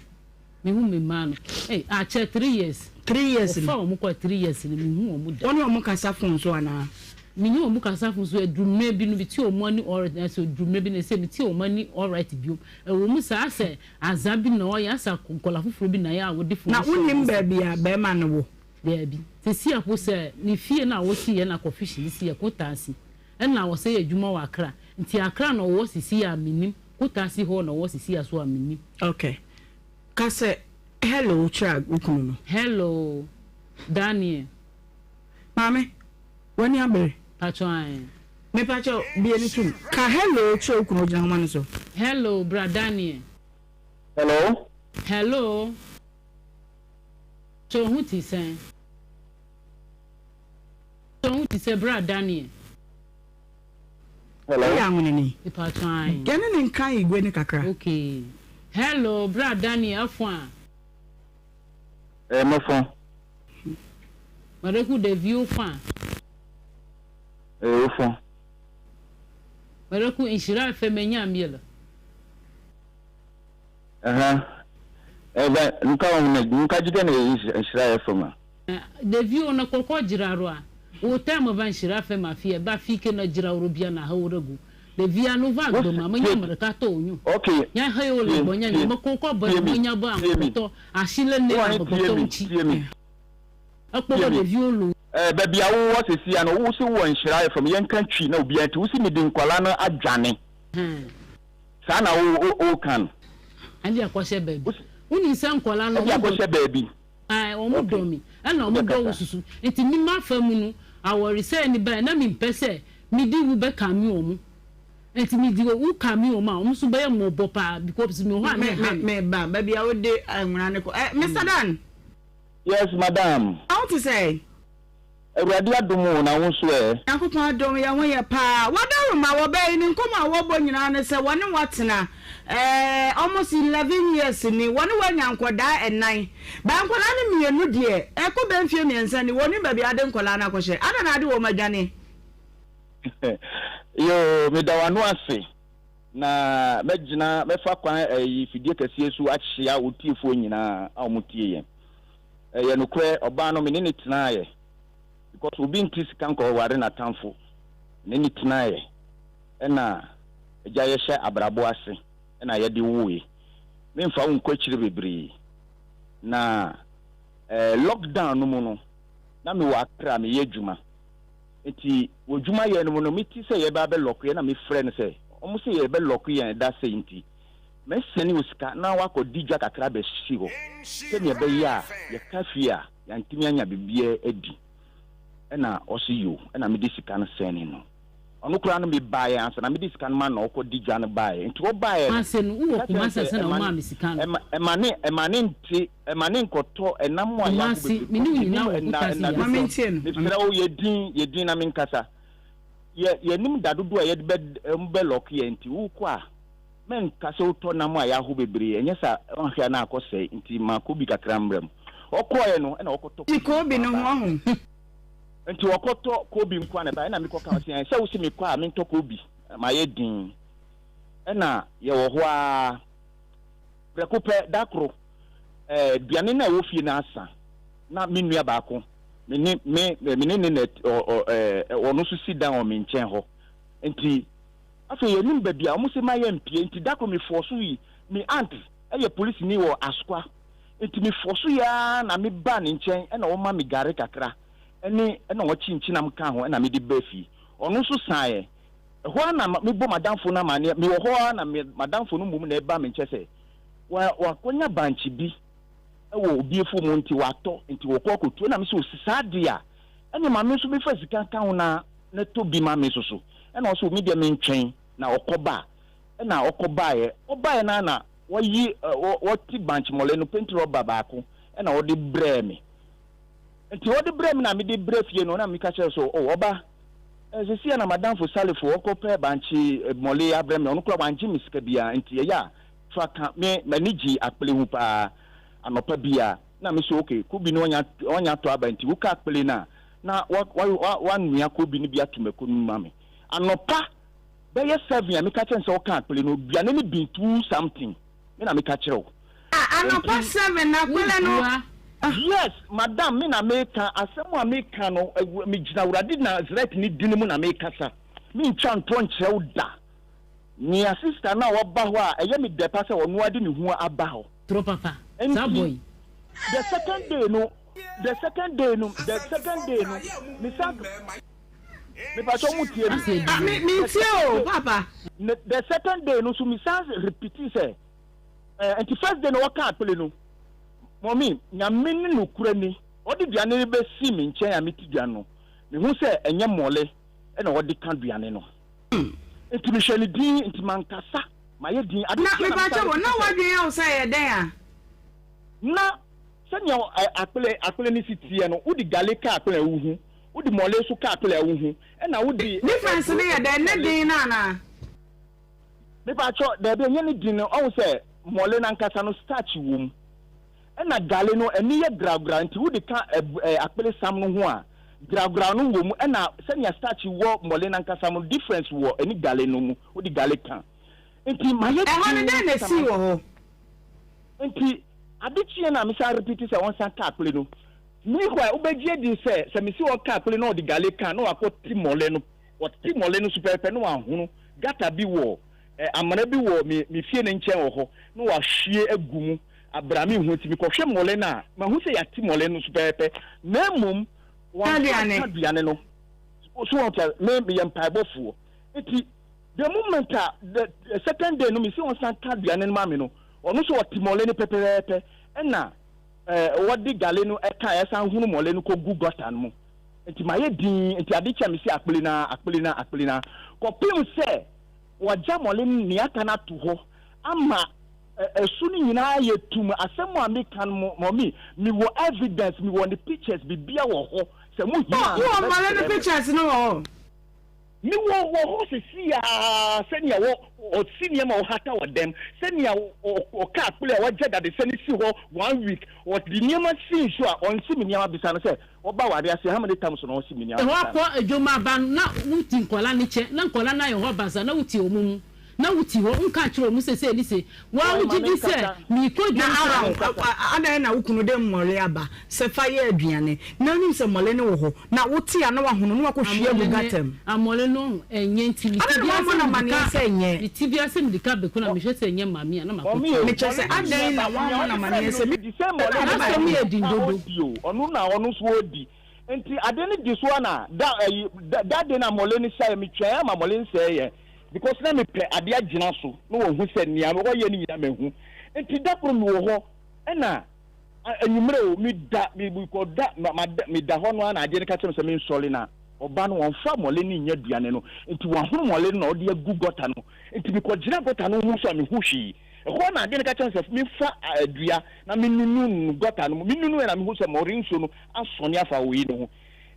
Me hu me mma no ei akyɛ 3 years. 3 years ni. Ɔfa wɔn kɔ 3 years ni me hu wɔn da. Wɔne wɔn kasa phone so anaa? Me ne wɔn kasa phone so aduru mmerɛ bi no me te wɔn ani alright na sɛ aduru mmerɛ bi no sɛ me te wɔn ani alright biom ɛwɔ mu saa asɛ azaa bi na ɔyɛ asɛ nkɔla foforɔ bi na yɛ a wɔde phone Na hyɛ wɔn wonim nsa. baabi a bɛrima no wɔ? Daabi sɛsi a po sɛ ne fie no a wɔsi yɛ na kɔfihyi ne si yɛ Kotasi ɛna ɔsɛ yɛ adwuma wɔ Accra nti Accra na ɔwɔ sisi a menim Kotasi hɔ na ɔwɔ sisi a so a menim. Okay. Ka sɛ hello kyerɛ wo kunu no. Hello, Daniel. Maame, w'ani abere? Pakyɛ ae. Mepakyɛ bue no tom. Ka hello kyerɛ wo kunu ogyina homa no so. Hello, bra Daniel. Hello. Hello. Kyɛ wo ho te sɛn? Kyɛ wo ho te sɛ bra Daniel. Hello. Woyɛ anwonani. Mepakyɛ ae. Yɛne ne nka igwe no kakra. Okay. Hello, bra Daniel afo a. Eh, mefo. Mareku ɖeviwo fã. Eh, wofo. Mareku nhyira fɛ menya miele. Aha. Eh, ba nka wo na nka jike na nhyira yɛ fam a. Ɖeviwo ne kɔkɔ dzra ɖoa, wo time va nhyira fɛ ma fiɛ ba fike ne dzra wo ɖo bia na he wo ɖe go. Ɖevia no va gbe ma menye ame ɖeka tɔ wonyo. Okay. Nya he wo le gbɔ nye nye me kɔkɔ be menya be amegbetɔ asi le ne amegbetɔ ŋuti. Ɛkpɔ Tie wɔ me. ɖeviwo loo. Eh, baabi a wowɔ sesia no, wo se wowɔ nhyira FM, yɛnka Twi na obiara nti, wo se mede nkwadaa no adwane. Hɛn. Saa na wo, wo, woka no? Ɛde akɔhyɛ baabi. Wo se. Wonim sɛ nkwadaa no, Ɛde wɔn dɔ. akɔhyɛ baabi. Ae, wɔn Okay. dɔ me, ɛna Wode wɔn dɔ wo kasa. susu. Nti me m'afa mu no, awaresɛe no bae, na mempɛ sɛ mede wo bɛkame wɔn. Nti mede wo kame wɔn a, wɔn nso bɛyɛ mmɔbɔ paa because mewɔ hɔ a Me, na me, ɛha me. me ba, baabi a wode nwera no kɔ. Eh, Mister Dan. Yes madam. Na wo te sɛn? Awurade adom o, na wo nso ɛ? Nyankopɔn adom yɛn ho yɛ paa. Wadaroma wɔ bɛ yi ne nkɔmɔ a wɔbɔ nyinaa ne sɛ wɔne wo atena eh, almost 11 years ni, wɔne wo anya nkɔdaa ɛnan, but nkɔdaa no mmienu deɛ ɛkɔ bɛ mfie mmiɛnsa ni, wɔnnim baabi a ade nkɔdaa no akɔhyɛ. Adɛn na ade wɔn adwane? Yoo, meda w'ano ase, na mɛgyina, mɛfa kwan ɛyi fidie kɛseɛ so akyea wo tiefoɔ nyinaa a wɔn tie yɛn. Ɛyɛ nokorɛ, ɔbaa no me ne no tenaeɛ because obi nte sika nkɔware n'atamfo. Me ne no tenaeɛ ɛna agya yɛhyɛ abrabɔ ase ɛna yɛde woe. Memfa wo nkɔ akyire bebree na eh, lockdown no mu no na mewɔ Accra meyɛ adwuma. Nti wɔ adwuma yɛ no mu no mete sɛ yɛbɛ abɛ lock yɛn na mefrɛ no sɛ wɔn sɛ yɛbɛ lock yɛn da sei nti Mɛsɛne wo sika na woakɔ di dwa kakra abɛsi hɔ sɛdeɛ ɛbɛyɛ a yɛka fie a yɛantumi anya biribiara adi. Ɛna ɔse yoo, ɛna mede sika no sɛne no. Ɔno koraa no mebaeɛ ansa na mede sika no ma no na ɔkɔ di dwa no baeɛ. Nti ɔbaeɛ no, Kumase no, wowɔ meka kyerɛɛ no Kumase sɛ ansa na ɛma womaa me sika no? ɛma ɛma ne ɛma ne nte ɛma ne nkɔtɔ ɛnam a yɛaho Kumase, bebree me ne wo because nyinaa yɛnim wɔ ɛna Kutase ɛna yi Ma dodoɔ. mentie no. Mesrɛ wo yɛ din yɛ din na menkasa. Yɛ yɛnim da dodoɔ a yɛde bɛ wɔn bɛ lɔke yɛn nti wokɔ a Mɛnka sɛ wotɔ nam a yɛaho bebree, ɛnyɛ saa a wanhwɛ a na akɔsɛe, nti ma kobi kakra mmra mu. Ɔkɔeɛ no, ɛna ɔkɔtɔ Gye kobi kobi nko no ara ho baeɛ. ɔho. Nti ɔkɔtɔ kobi nko ara na ɛbaeɛ, ɛna mekɔka ɔse ɛn sɛ wose mekɔ a mentɔ kobi, mayɛ dinn. Ɛna yɛwɔ hɔ ara, prɛko pɛ, da koro, ɛɛ aduane no a ɛwɔ fie no asa, na me nua baako, me ne me me ne ne na ɔ ɔ ɛɛ ɔno nso si dan wɔ me nkyɛn hɔ, nti Afei yɛnim baabi a wɔn se ma yɛn mpie nti da koro me fɔɔ so yi me aunt yɛ polisini wɔ Asokwa nti me fɔɔ so yi ara na me baa ne nkyɛn ɛna ɔma me gari kakra ɛne ɛna ɔkye nkyenam kaa ho ɛna me de baa fie ɔno nso saeɛ ɛhɔ ara na me bɔ madamfo no amaneɛ me wɔ hɔ ara na me madamfo no mmom na ɛba me nkyɛ sɛ wa wakɔnya bankye bi ɛwɔ obi afuo mu nti watɔ nti wɔkɔ akɔtuo ɛna me sɛ osi saa deɛ a ɛne ma me nso mefa sika nka ho na na tɔ bi ma me nso so. Ɛna ɔse me deɛ mentwɛn na ɔkɔ ba a. Ɛna ɔkɔ baeɛ. Ɔbaeɛ no ara na wayi wɔte bankye mɔle no penti rɔba baako ɛna ɔde brɛɛ me. Nti ɔde brɛɛ me na mede brɛ fie no na meka kyerɛ so oh ɔba seesei na madamfo Salifo ɔkɔ pɛ bankye mɔle abrɛ me ɔno koraa wangye me sika biara nti ɛyɛ a fa ka me m'ani gye akpele ho paa anɔpa biara. Na me so okay kobi no ɔnya ɔnya tɔ aba nti woka akpele no a na wa wa wa wanoa kobi no bi ato mako no mu ma me. Anɔpa bɛyɛ 7 a meka kyerɛ no sɛ ɔka akpele no aduane no bin two something me na meka kyerɛ wo. Ah anɔpa Nti 7 na akpele no Wobua. ah. Yes madam me na meka asɛm a meka no megyina Awurade Nazareth ne dini mu na mekasa mentwa ntorɔ nkyerɛ wo da. Nea sister no a waba hɔ a ɛyɛ me dɛ pa sɛ ɔno ara de ne ho aba hɔ. Toro papa, saa boy Nti yi. the second day no, the second day no, the second day no, me san, me pakyɛ mo tie me. Asɛ Ah me aduru. me The tie second o day, papa. the second day no nso me san repeat sɛ, eh, nti first day no ɔka akpele no, mɔmi, Nyame ne nokorɛ ni, ɔde duane no bɛsi me nkyɛn a mete duane no, mehu sɛ ɛnyɛ mɔle ɛna ɔde ka duane no. Nti mehwɛ no dinn, nti mankasa, mayɛ dinn. Ade Na kyeeɛ na mepakyɛ mesan wo, na repeat sɛ. w'adwene yɛ wo sɛ ɛyɛ dɛn a? Na sɛnea akple akple no si teɛ no, wode gale ka akple a wohu, wode mmɔle nso ka akple a wohu, ɛna wode Difference no aburo yɛ dɛn? Ne mmɔle. den no anaa? Mepakyɛ, daabi, ɛnyɛ ne din no. Ɔhu sɛ mmɔle no ankasa no starch wɔ mu. Ɛna gale no ani yɛ gragraw nti wode ka akpele sam no ho a, gragraw no wɔ mu ɛna sɛnea starch wɔ mmɔle no ankasa mu no difference wɔ ɛne gale no mu, wode gale ka. Nti mayɛ Ɛhɔ no dɛn na dinn sɛ esii wɔ hɔ? Nti ade kyeeɛ no a mesan repeat sɛ ɔnsan ka akpele no. Meanwhile wobɛgye adi sɛ sɛ mese ɔnka akpele na ɔde gale ka a na wakɔ te mmɔle no, ɔte mmɔle no so pɛpɛpɛ na wahono gutter bi wɔ amena bi wɔ me me fie no nkyɛn wɔ hɔ na wahwie agu mu. Abra me hu nti mekɔhwɛ mmɔle no a, mahu sɛ yɛate mmɔle no so pɛpɛɛpɛ, na mmom wɔamfa anka aduane no. So wɔn te me meyɛ mpaebɔfoɔ. Nti the moment a the second day no mesi wɔn san ka aduane no ma me no, ɔno nso ɔte mmɔle no pɛpɛɛpɛ, ɛna ɛɛ wɔde gale no ɛka ɛsan hunu mmɔle no kɔgu gɔta no mu. Nti mayɛ dinn, nti ade kye a mesi akpele no ara, akpele no ara, akpele no ara, kɔpem sɛ wɔagya mmɔle no nea aka no ato hɔ ama Ɛso no nyinaa yɛ tum. Asɛm a meka no mummy me wɔ evidence me wɔ ne pictures bibia wɔ hɔ sɛ mo hia a Wowɔ mmɔre no mɛkyerɛ mo. pictures no wɔ hɔ? Me wɔ wɔ hɔ sesii aa sɛnea wɔ ɔsi nneɛma ɔhata wɔ dɛm sɛnea ɔka akpele a wagya dadesɛn no si hɔ one week ɔde nneɛma si nsuo a ɔnsi me nneɛma bisa no sɛ ɔba aware ase how many times na ɔsi me nneɛma Ɛhɔ bisa no. akɔ adwom aba no na wo ti nkwadaa no kyɛ na nkwadaa no ayɛ hɔ basaa na wo ti wɔn mu. Na wote hɔ, wonka nkyerɛ wɔn sɛ sei ne sei. Wo ara Ɔy ma wogye di sɛ menkasa. merekɔ Na dwam saa Aaron, adɛn na wo kunu de mmɔre aba sɛ fa yɛ aduane, na wonim sɛ mmɔre no wɔ hɔ, na wote a na wahono na wakɔhwie agu Amɔre ne gata mu? amɔre no ɛnyɛ nti me ti Adɛn na biara woammɔ sɛ no mede amanneɛ ka sɛ ɛnyɛ? me ti biara sɛ mede ka bɛku na mehwɛ sɛ ɛnyɛ maame a na makɔtua. Mɔmi o, Mekyerɛ sɛ, mmɔre no adɛn nyɛ na ba, nea woammɔ no ɔde brɛ amanneɛ me sɛ no me the same na mmɔre no ade na baeɛ? N'asɛm yɛ den ɔka dodo. ɔdi o, ɔno na ɔno nso ɔdi. Nti ade no di so a na da ayi da that day na mmɔre no hyɛeɛ, metwɛn ama mmɔre no sɛeɛ. Because na mepɛ adeɛ agyina so na wɔhu sɛ nea wɔyɛ no nyinaa mahu. Nti da koro mewɔ hɔ ɛna anwummerɛ o meda mekɔda meda hɔ no ara na adeɛ no ka kyerɛ me sɛ mensɔre na ɔba no wɔmfa mmɔle no nyɛ aduane no nti wahono mmɔle no na ɔde agu gɔta no nti mekɔgyina gɔta no ho so a mehu hwee. Ɛhɔ na adeɛ no ka kyerɛ me sɛ memfa dua na menunu no gɔta no mu. Menunu na mehu sɛ mmɔre nsuo no asɔne afa wei no ho.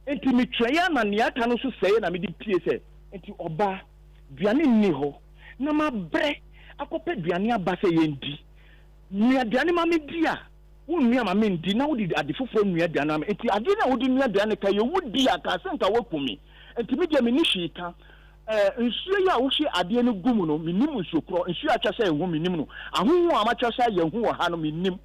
Nti metwɛn ara na nea aka no nso sɛeɛ na mede pue sɛ Enti ɔbaa, duane nni hɔ, na mabrɛ akɔpɛ duane aba sɛ yɛndi. Noa aduane ma medi a, wonnua ma mendi, na wode ade foforɔ nua aduane ma me. Enti adeɛ no a wode nua aduane no, ka yɛ wodi a, ka sɛ nka woaku me. Enti me deɛ menni hwee ka. Ɛɛ, nsuo yi a wohwie adeɛ no gu mu no, mennim nsuo korɔ. Nsuo a atwa sɛ ɛho, mennim no. Ahonhom a wɔatwa sɛ ayɛ hu wɔ ha no, mennim.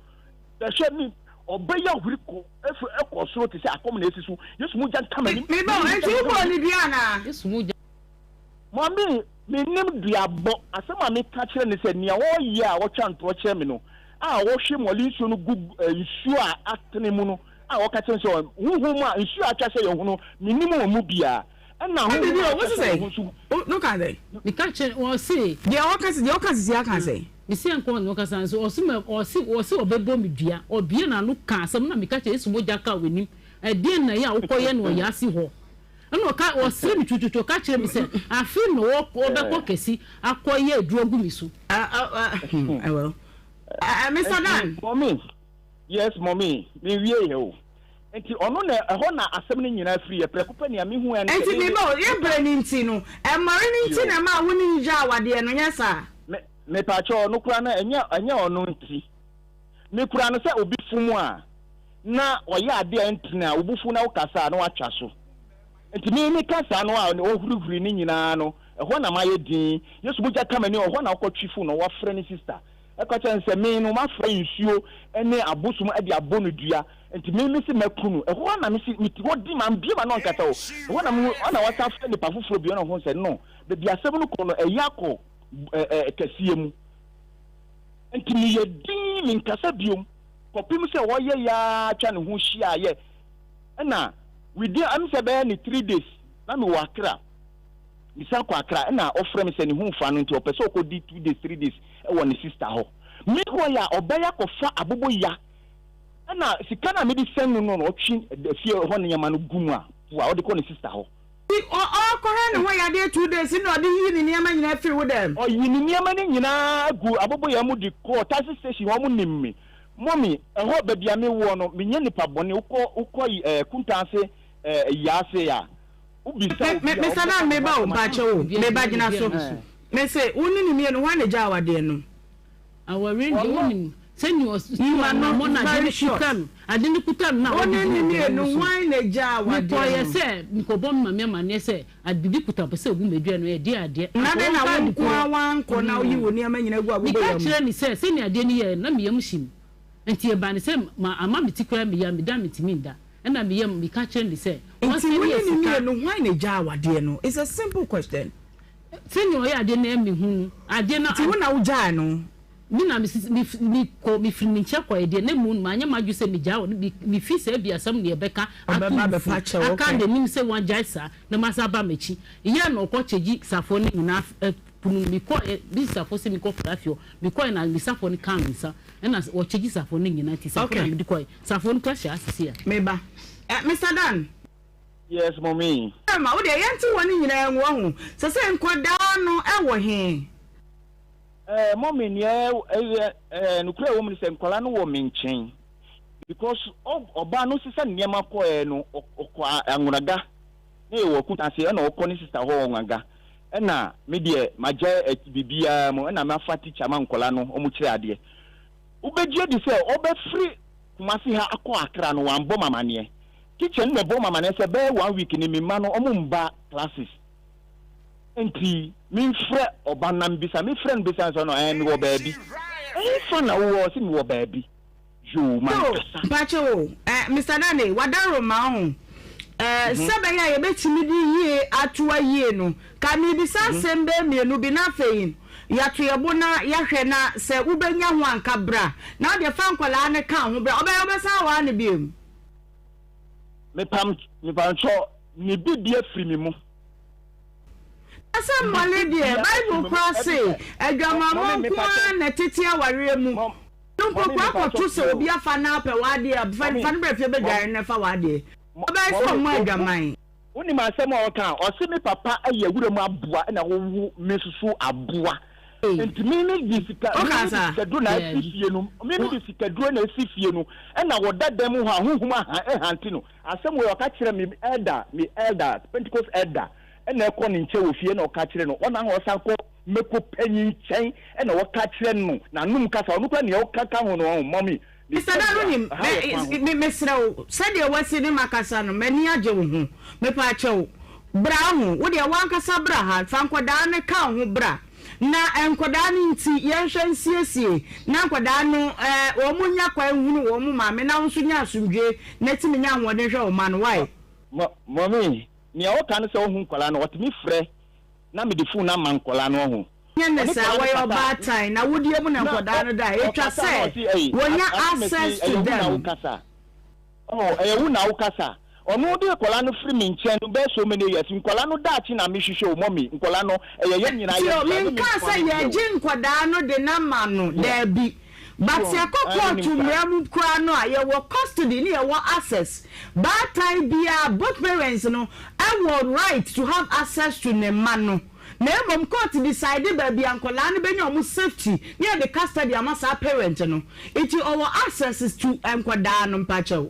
Hwɛ, me ɔbɛ yi ahuri kɔ efi ɛkɔ soro te sɛ akɔm na esi so. Yesu mogya nka m'anim. Me ba o, enti wobɔɔ no dua anaa? Yesu mogya. Maame, mennim duabɔ. Asɛm a meka kyerɛ ne sɛ, nea ɔyɛ a ɔtwa ntorɔ kyerɛ me no, a ɔhwe mmɔle nsuo no gu nsuo a atene mu no, a ɔka kyerɛ me sɛ, honhom a nsuo a atwa sɛ yɛn ho no, mennim wɔn mu biara. Ɛnna honhom a atwa sɛ yɛn ho nso. No ka sɛ. Meka kyerɛ ɔse. Deɛ ɔka deɛ ɔka sisi aka sɛ. Mese ɛnkɔ ɔne ɔkasa nso ɔse ma ɔse ɔse ɔbɛbɔ me dua ɔbue n'ano ka asɛm na meka kyerɛ Yesu mogya ka w'anim ɛdeɛn na ɛyɛ a wokɔyɛ no ɔyaase hɔ ɛna ɔka ɔsere me tututu ɔka kyerɛ me sɛ afe na ɔbɛkɔ kɛsi akɔyɛ aduro agu me so. Well, Mr. Dan. Mommy, yes mommy, me wie yɛ o. Nti ɔno na ɛhɔ na asɛm no nyinaa firi yɛ prɛko pɛ nea mehu ɛne sɛ. Nti me ba o, yɛ brɛ no nti no, ɛmɔre no nti na ɛma wo ne no gyaa awadeɛ no, nyɛ saa? Me mepaakyɛw ɔno koraa no ɛnyɛ ɛnyɛ ɔno nti. Me koraa no sɛ obi fom a na ɔyɛ ade a ɛntene a wo bo fuw na wo kasa a na watwa so. Nti me me ka saa no a ɔhurihuri ne nyinaa no ɛhɔ na mayɛ dinn. Yesu mogya ka m'ani ɛhɔ na ɔkɔtwe fon na wafrɛ ne sister ɛka kyerɛ no sɛ me no mafrɛ nsuo ne abosom de abɔ no dua nti me me se mɛku no. Ɛhɔ ara na me se mete hɔ dinn mambue m'ano ankasa o. Ɛhɔ na me hu ɛna wasan afrɛ nipa foforɔ bio ɛna ɔhu sɛ no baabi asɛm no kɔ no ɛyɛ akɔ kɛseɛ mu. Nti meyɛ dinn, menkasa biom kɔpem sɛ ɔyɛ yɛ ara twa ne ho hyiaeɛ. Ɛna within ɛm sɛ bɛyɛ ne 3 days na mewɔ Accra. Mesan kɔ Accra ɛna ɔfrɛ me sɛ ne ho mfa no nti ɔpɛ sɛ ɔkɔdi 2 days 3 days ɛwɔ ne sister hɔ. Meanwhile a ɔbɛyɛ akɔfa aboboya ɛna sika no a mede sɛn no no na ɔtwe fie hɔ nneɛma no gu mu a a ɔde kɔ ne sister hɔ. Ɔkɔhwɛ ne ho yadeɛ 2 days na ɔde yi ne nneɛma nyinaa firi wo dɛm. Ɔyi ne nneɛma no nyinaa gu aboboyaa mu de kɔɔ taxi station hɔ. Wɔn nim me. Mummy, ɛhɔ baabi a mewɔ no, menyɛ nipa bɔne. Wokɔ wokɔ ɛɛ Kuntanse ɛɛ Ayiase a, wobisa obi a Mr. Dan, meba o, mpakyɛ o, meba gyina so. Mese, wo ne ne mmienu, hwan na egyaa awadeɛ no? Awareɛ deɛ wonim sɛnea ɔsi anammɔn na ade no kuta no ade no kuta no na Wo ɔde ne ne gyina dua no mmienu, so. hwan na egyaa awadeɛ Mekɔeɛ no? sɛ mekɔbɔ me maame amanneɛ sɛ ade biribi kuta ɔpɛ sɛ ɔgu m'aduane no ɛdeɛn adeɛ Na anka dɛn na ɔmfa wo ade nko ara korɔ woankɔ na woyi wo nneɛma nyinaa gu Meka aboboyaa mu? kyerɛɛ no sɛ sɛnea adeɛ no yɛeɛ no na me yam hye me nti ɛbaa no sɛ ma ama me ti koraa me yam meda mentumi nda ɛna me yam meka kyerɛɛ no sɛ Nti ɔnsɛne wo ne yɛ ne sika. mmienu, hwan na egyaa awadeɛ no? It's a simple question. Sɛnea ɔyɛ adeɛ no ɛyɛ me hu no adeɛ no. Nti wo na wogyaa no? Me na me me me kɔ me firi ne nkyɛn kɔɛ deɛ na mmom no manyɛ m'adwene sɛ megyaa wɔ me me fi sɛ ebia asɛm na yɛbɛka ato Ɔbɛba me fu abɛpa kyɛw aka okay. n'anim sɛ wagyae saa na masan aba m'akyi yɛ na ɔkɔ kyɛgyi safoɔ no nyinaa pono mu mekɔɛ bi safoɔ sɛ mekɔ kora fie hɔ mekɔɛ na me safoɔ no kaa me nsa ɛna ɔkyɛgyi safoɔ no nyinaa nti safoɔ na Okay. mede kɔɛ safoɔ no kora hyɛ asese a. Meba. Eh, Mister Dan. Yes mommy. Ma wo deɛ yɛnte wɔn nyinaa ngu wahu. Sɛsɛ nkwadaa no wɔ he? Eh mummy nea ɛyɛ eh nokorɛ ɛwɔ mu ne sɛ nkwadaa no wɔ me nkyɛn because ɔbaa no sesa ne nneɛma kɔɛ no ɔkɔ Anwonaga na yɛwɔ Kuta ase ɛna ɔkɔ ne sister hɔ wɔ Anwonaga ɛna me deɛ magyae biribiara mu ɛna mafa teacher ma nkwadaa no wɔn kyerɛ adeɛ wobɛgye adi sɛ ɔbɛfiri Kumasi ha akɔ Accra no wambɔ me amaneɛ teacher no na ɛbɔ me amaneɛ sɛ bɛyɛ one week ni me mma no wɔn mba classes Enti memfrɛ ɔba no na mebisa, mefrɛ no bisa no sɛ ɔno ɛɛ mewɔ baabi. Ɛhefa na wowɔ? Ɔse mewɔ baabi. Yoo, Yo, mankasa. mpakyɛw o, eh, Mister Dane, wadaroma ho. Eh, sɛ bɛyɛ a yɛbɛtumi de yie atoa yie no, ka merebisa asɛm bɛyɛ mmienu bi na afei yɛato yɛn bo na yɛahwɛ na sɛ wobɛnya ho a nka bra. Na wodeɛ fa nkwadaa no ka ho bra. Ɔbɛyɛ wobɛsan awaa no biom? Mepam, mepamkyɛw, ne biribi afiri me mu. Na sɛ mmɔne deɛ, Bible koraa se, adwamammɔ nko ara na ɛtete awareɛ mu. No mpo koraa kɔto sɛ obi afa na apɛ w'adeɛ a, fa fa no bra fie bɛdware no na fa w'adeɛ. Ɔbɛyɛ sɛ ɔmmɔ adwaman. Wonim asɛm a ɔka a? Ɔse me papa yɛ wuram aboa na ɔwo me nso so aboa. Nti me me de sika me Wokaa me de saa? sikaduro na asi Daabi. fie no me me de sikaduro na asi fie no ɛna wɔda dan mu hɔ a honhom aha ɛhante no. Asɛm wei ɔka kyerɛ me elder, me elder, Pentecost elder, ɛna ɛkɔ ne nkyɛn wɔ fie ɛna ɔka kyerɛ no, ɔna ɔsan kɔ mako panyin nkyɛn ɛna ɔka kyerɛ no, n'anom kasa, ɔno koraa nea ɔka ka ho no, ɔho, mummy, me Mister Dan sɛdeɛ wonim, ɛha yɛ kwan ho. me, mesrɛ wo, sɛdeɛ woasi ne makasa no, m'ani agye wo ho. Mepaakyɛw, bra ho, wo deɛ w'ankasa bra ha, fa nkwadaa no ka wo ho bra. Na nkwadaa no nti, yɛnhwɛ nsiesie na nkwadaa no eh, wɔn nya kwan nhunu wɔn maame na wo nso nya asomdwoe na tumi nya ahoɔden hwɛ wo mma no, why? Mɔ, mummy, nea ɔka ne sɛ ɔhu nkwadaa no, ɔtumi frɛ na mede phone no ama nkwadaa no, ɔho. Nyɛ ne Ɔne saa, nkwadaa no wɔyɛ kasa a, ɔbaatan, na wodeɛ mu na na nkwadaa ɔ, no da a, ɛtwa ɔkasa a na sɛ ɔse, ɛyi, wɔnya ase mese, access to ɛyɛ wo na them. wokasa. Oh, ɛyɛ wo na wokasa. Ɔno de nkwadaa no firi me nkyɛn no bɛyɛ so many years. Nkwadaa no daakye na mehwehwɛ o, mummy. Nkwadaa no, ɛyɛ yɛn nyinaa Tio, yɛn dea, ɛnyɛ me menkaa nko ara sɛ me dea o. yɛgye nkwadaa no de no ama no, Yeah. daabi. But So, sɛ ɛkɔ ɛɛ, kɔɔto menim saa. mmara mu koraa no a, yɛwɔ custody ne yɛwɔ access. Baatan biara, both parents no wɔ right to have access to ne mma no. Na mmom court decide baabi a nkwadaa no bɛnya wɔn safety ne yɛde custody ama saa parent no. Nti ɔwɔ access to nkwadaa no mpakyɛw.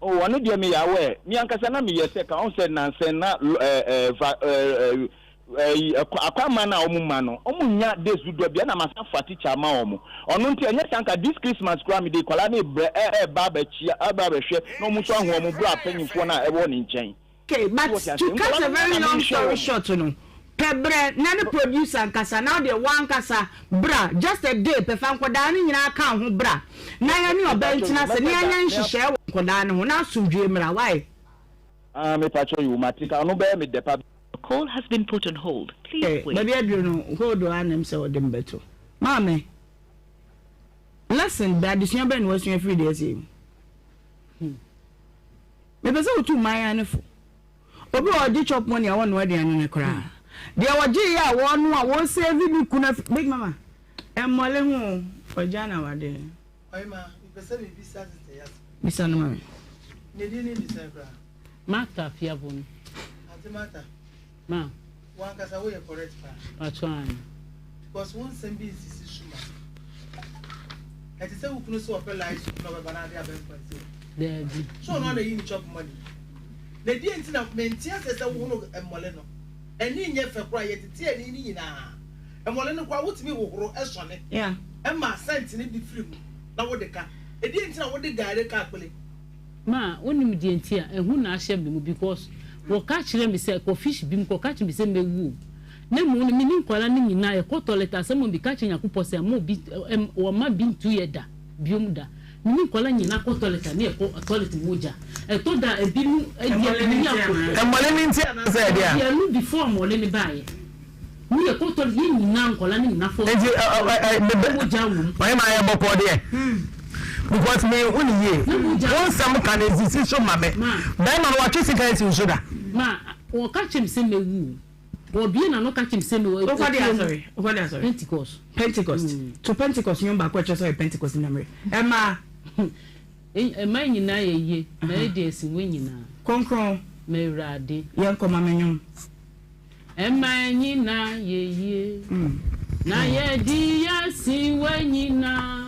Oh ɔno deɛ meyɛ aware, me ankasa na meyɛ sɛ ka ɔhu sɛ nansɛn na eh eh va eh eh akwanma no a ɔmo ma no ɔmo nnya days dodoɔ bi ɛna masan fa teacher ama ɔmo ɔno nti ɛnyɛ saa nka this Christmas koraa mede nkwadaa no rebrɛ ɛɛba abɛkyia ɛɛba abɛhwɛ na ɔmo nso ahu ɔmo bra panyinfoɔ no a ɛwɔ ne nkyɛn. Okay So but wɔte aseɛ? to cut Nkwadaa a no na very na long mehwɛ story wɔn. short no, pɛ berɛ na ne producer nkasa na wodeɛ woankasa bra just a day pɛ fa nkwadaa no nyinaa ka wo ho bra na yɛne ɔbaa Mepakyɛw ntena yoo, ase na mɛpɛ da yɛnyɛ me nhyehyɛɛ wɔ nkwadaa no ho na asomdwoeɛ mmra why? Ah mepakyɛw yoo, mate ka ɔno bɛyɛ me dɛ pa. Your call has been put on hold, please Eh, wait. baabi aduru no hold a na ɛm sɛ wɔde me bɛto. Maame, lesson bɛ adesua bɛn na wasua firi deɛ ɛsɛ mu? Mepɛ sɛ wotu mmaayewa no fo. Obi wɔ hɔ ɔgye chop money a ɔnnoa aduane no koraa. Deɛ ɔgyeeɛ a wɔnoa, wɔsave ne kunu afi Big mama, mmɔle ho o, ɔgya na wadeɛ. Ɔhema, mepɛ sɛ mebisa sister yi asɛm. Bisa no ma me. Ne din ne de sɛn koraa? Martha Afiabon. Auntie Martha. Ma. Wankasa woyɛ correct paa. Pacho aane. Because wo nsɛm bi nsisi so ma. Ɛte sɛ wo kunu sɛ ɔpɛ light soup na ɔbɛba na ade abɛn kwan sɛ. Daabi. So ɔno ana yi ne chop money. Na deɛ nti na mente aseɛ sɛ wohono mmɔle no. Ani nyɛ fɛ koraa yɛtete ani no nyinaa. Mmɔle no koraa wotumi hohoro sɔne. Yeah. Ɛma scent no bi firi mu na wode ka. Ɛdeɛ nti na wode gari ka akpele. Ma wonim deɛ nti a ehu na ahyɛ me mu because wɔka kyerɛ me sɛ kɔ fish bi mu kɔka kyerɛ me sɛ mɛwu o na mmom no me ne nkwadaa no nyinaa yɛkɔ toilet asɛm a meka kyerɛ Nyankopɔn sɛ mma obi wɔmma bi ntu yɛ da biom da me ne nkwadaa nyinaa kɔ toilet a ne yɛkɔ toilet mogya ɛtɔ da a ebi mu deɛ tumi yɛ akokɔ Mmɔle no nti anaasɛ ɛdeɛ a? Deɛ no before mmɔle no baeɛ. Ne yɛ kɔ toilet yɛn nyinaa nkɔla ne nyinaa fɔ. Nti ɛ ɛ ɛ me bɛ mogya wɔ mu. Ɔyɛ maa yɛ bɔkɔɔ deɛ. Because me hu ne yie. Wo nsɛm ka no nsisi so ma me. Bɛrima no watwe sika asi wo so da. Ma wɔka kyerɛ me sɛ mɛwu o. Wɔbie n'ano ka kyerɛ me sɛ mɛwu. Wokɔ de asɔre? Wokɔ de asɔre? Pentecost. Pentecost. To Pentecost nwom baako a ɛkyerɛ sɛ ɔyɛ Pentecost nyamere. Ɛmaa. Ɛma nyinaa yɛ yie. Na yɛde asi wo nyinaa. Kronkron. Ma Awurade. Yɛnkɔ ma me nwom. Ɛma nyinaa yɛ yie. Na yɛde yɛasiwa nyinaa.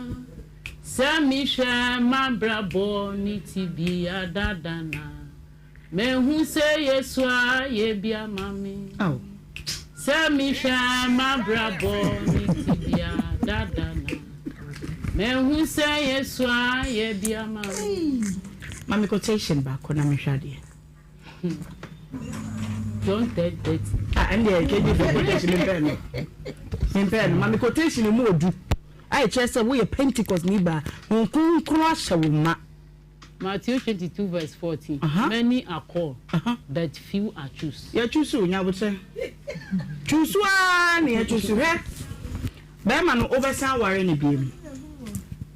Sɛ mehwɛ m'abrabɔ ne tibea dada no a, mehu sɛ Yesu ayɛ bi ama me. Sɛ mehwɛ m'abrabɔ ne tibea dada no a, mehu sɛ Yesu ayɛ bi ama me. Ma me quotation baako na mehwɛ adeɛ. John 10:30. Ah, ɛnde ɛ KJV quotation mi mpɛ no. Mi mpɛ no. Ma mi quotation mu odu. A ɛkyerɛ sɛ woyɛ Pentecost ni ba, Honhom Kronkron ahyɛ wo ma. Matthew 22 verse 14. Uh -huh. Many are called, uh -huh. but few are choose. Yɛ choose o, nyabotrɛ. Choose aa na yɛ choose hwɛ. Bɛrima no wobɛsan aware no biem.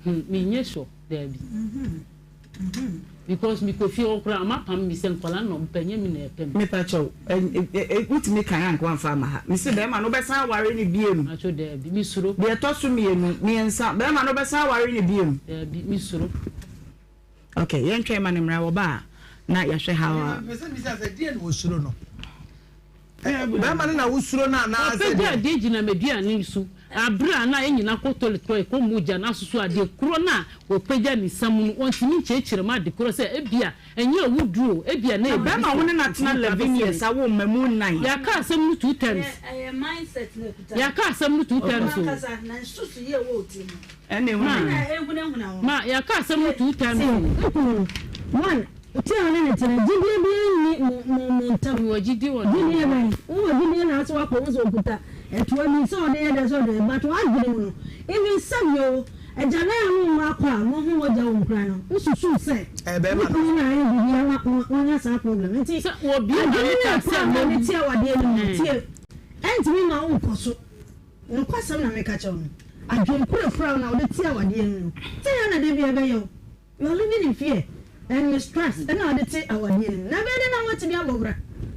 Hmm, menyɛ sure, daabi. Because me kɔ fie hɔ koraa ɔmo apam me sɛ nkwadaa no na ɔmo pɛ nyɛ me na ɛpɛ me. Mepa kyɛw ɛ wotumi kan anka wamfa ama ha. Mese bɛrima no wobɛsan aware no biem. Pacho daabi me suro. Deɛ ɛtɔ so mienu, miensa, bɛrima no wobɛsan aware no biem. Daabi me suro. Okay yɛntwɛn ma no mmra wɔba a na yɛahwɛ how a. Mepɛ sɛ misa sɛ deɛ na osuro no? Bɛrima no na wosuro no anaasɛ Ɔpɛgya deɛ? adeɛ gyina m'aduane so aberɛ a na yɛn nyinaa kɔ toilet kɔ yɛkɔ mogya no asoso adeɛ korɔ no a wɔpɛgya ne nsa mu no ɔntumi nkyerɛkyerɛ mu ade korɔ sɛ ebia ɛnyɛ awuduro o ebia na Na ɛyɛ biribi bɛrima a wo ne no sɛ atena ɔtumi ka 11 bɛsɛ years me. awo mma mu nnan. Yɛaka asɛm no two times. Ɛyɛ mindset na ɛkuta no. Yɛaka asɛm no two times Ɔno o. ankasa na nsusuiɛ a ɛwɔ wo tirim no. Ɛna Ma, ehunahuna. Ɛna ehunahuna wo. ma yɛaka asɛm no two times Sɛ o. wo kunu no, one, Te a ɔne no te no, gyidie biara nni mo mo mo ntam. Mewɔ gyidie wɔ ne ho. Gyidie bɛn? Wowɔ gyidie na asɛ woakɔ wo sɛ ɔkuta ɛtoa bi sɛ ɔde yɛ dɛ sɛ ɔde but w'adwene mu no, even sɛdeɛ o, agyanan a wonwɔ akɔ a moho mogya wɔ mu koraa no, wosusu sɛ Ɛyɛ bɛrima wo no. kunu na ayɛ biribi ama wanya saa problem no. Nti Sɛ wɔbue m'ano adwene no ka a sɛ ɛkura wo mawu. de te awadeɛ no mu no, Ɛɛ. tie, ɛntumi mma wonkɔ so. Nokwasɛm na meka kyerɛ wo no, adwene koro a ɛkura wo na wode te awadeɛ no mu no, sɛ yɛ na da biara ɛbɛyɛ wo. You are living in fear and mistrust ɛna ɔde te awadeɛ no mu na ɛbɛyɛ dɛn na woatumi abɔ bra?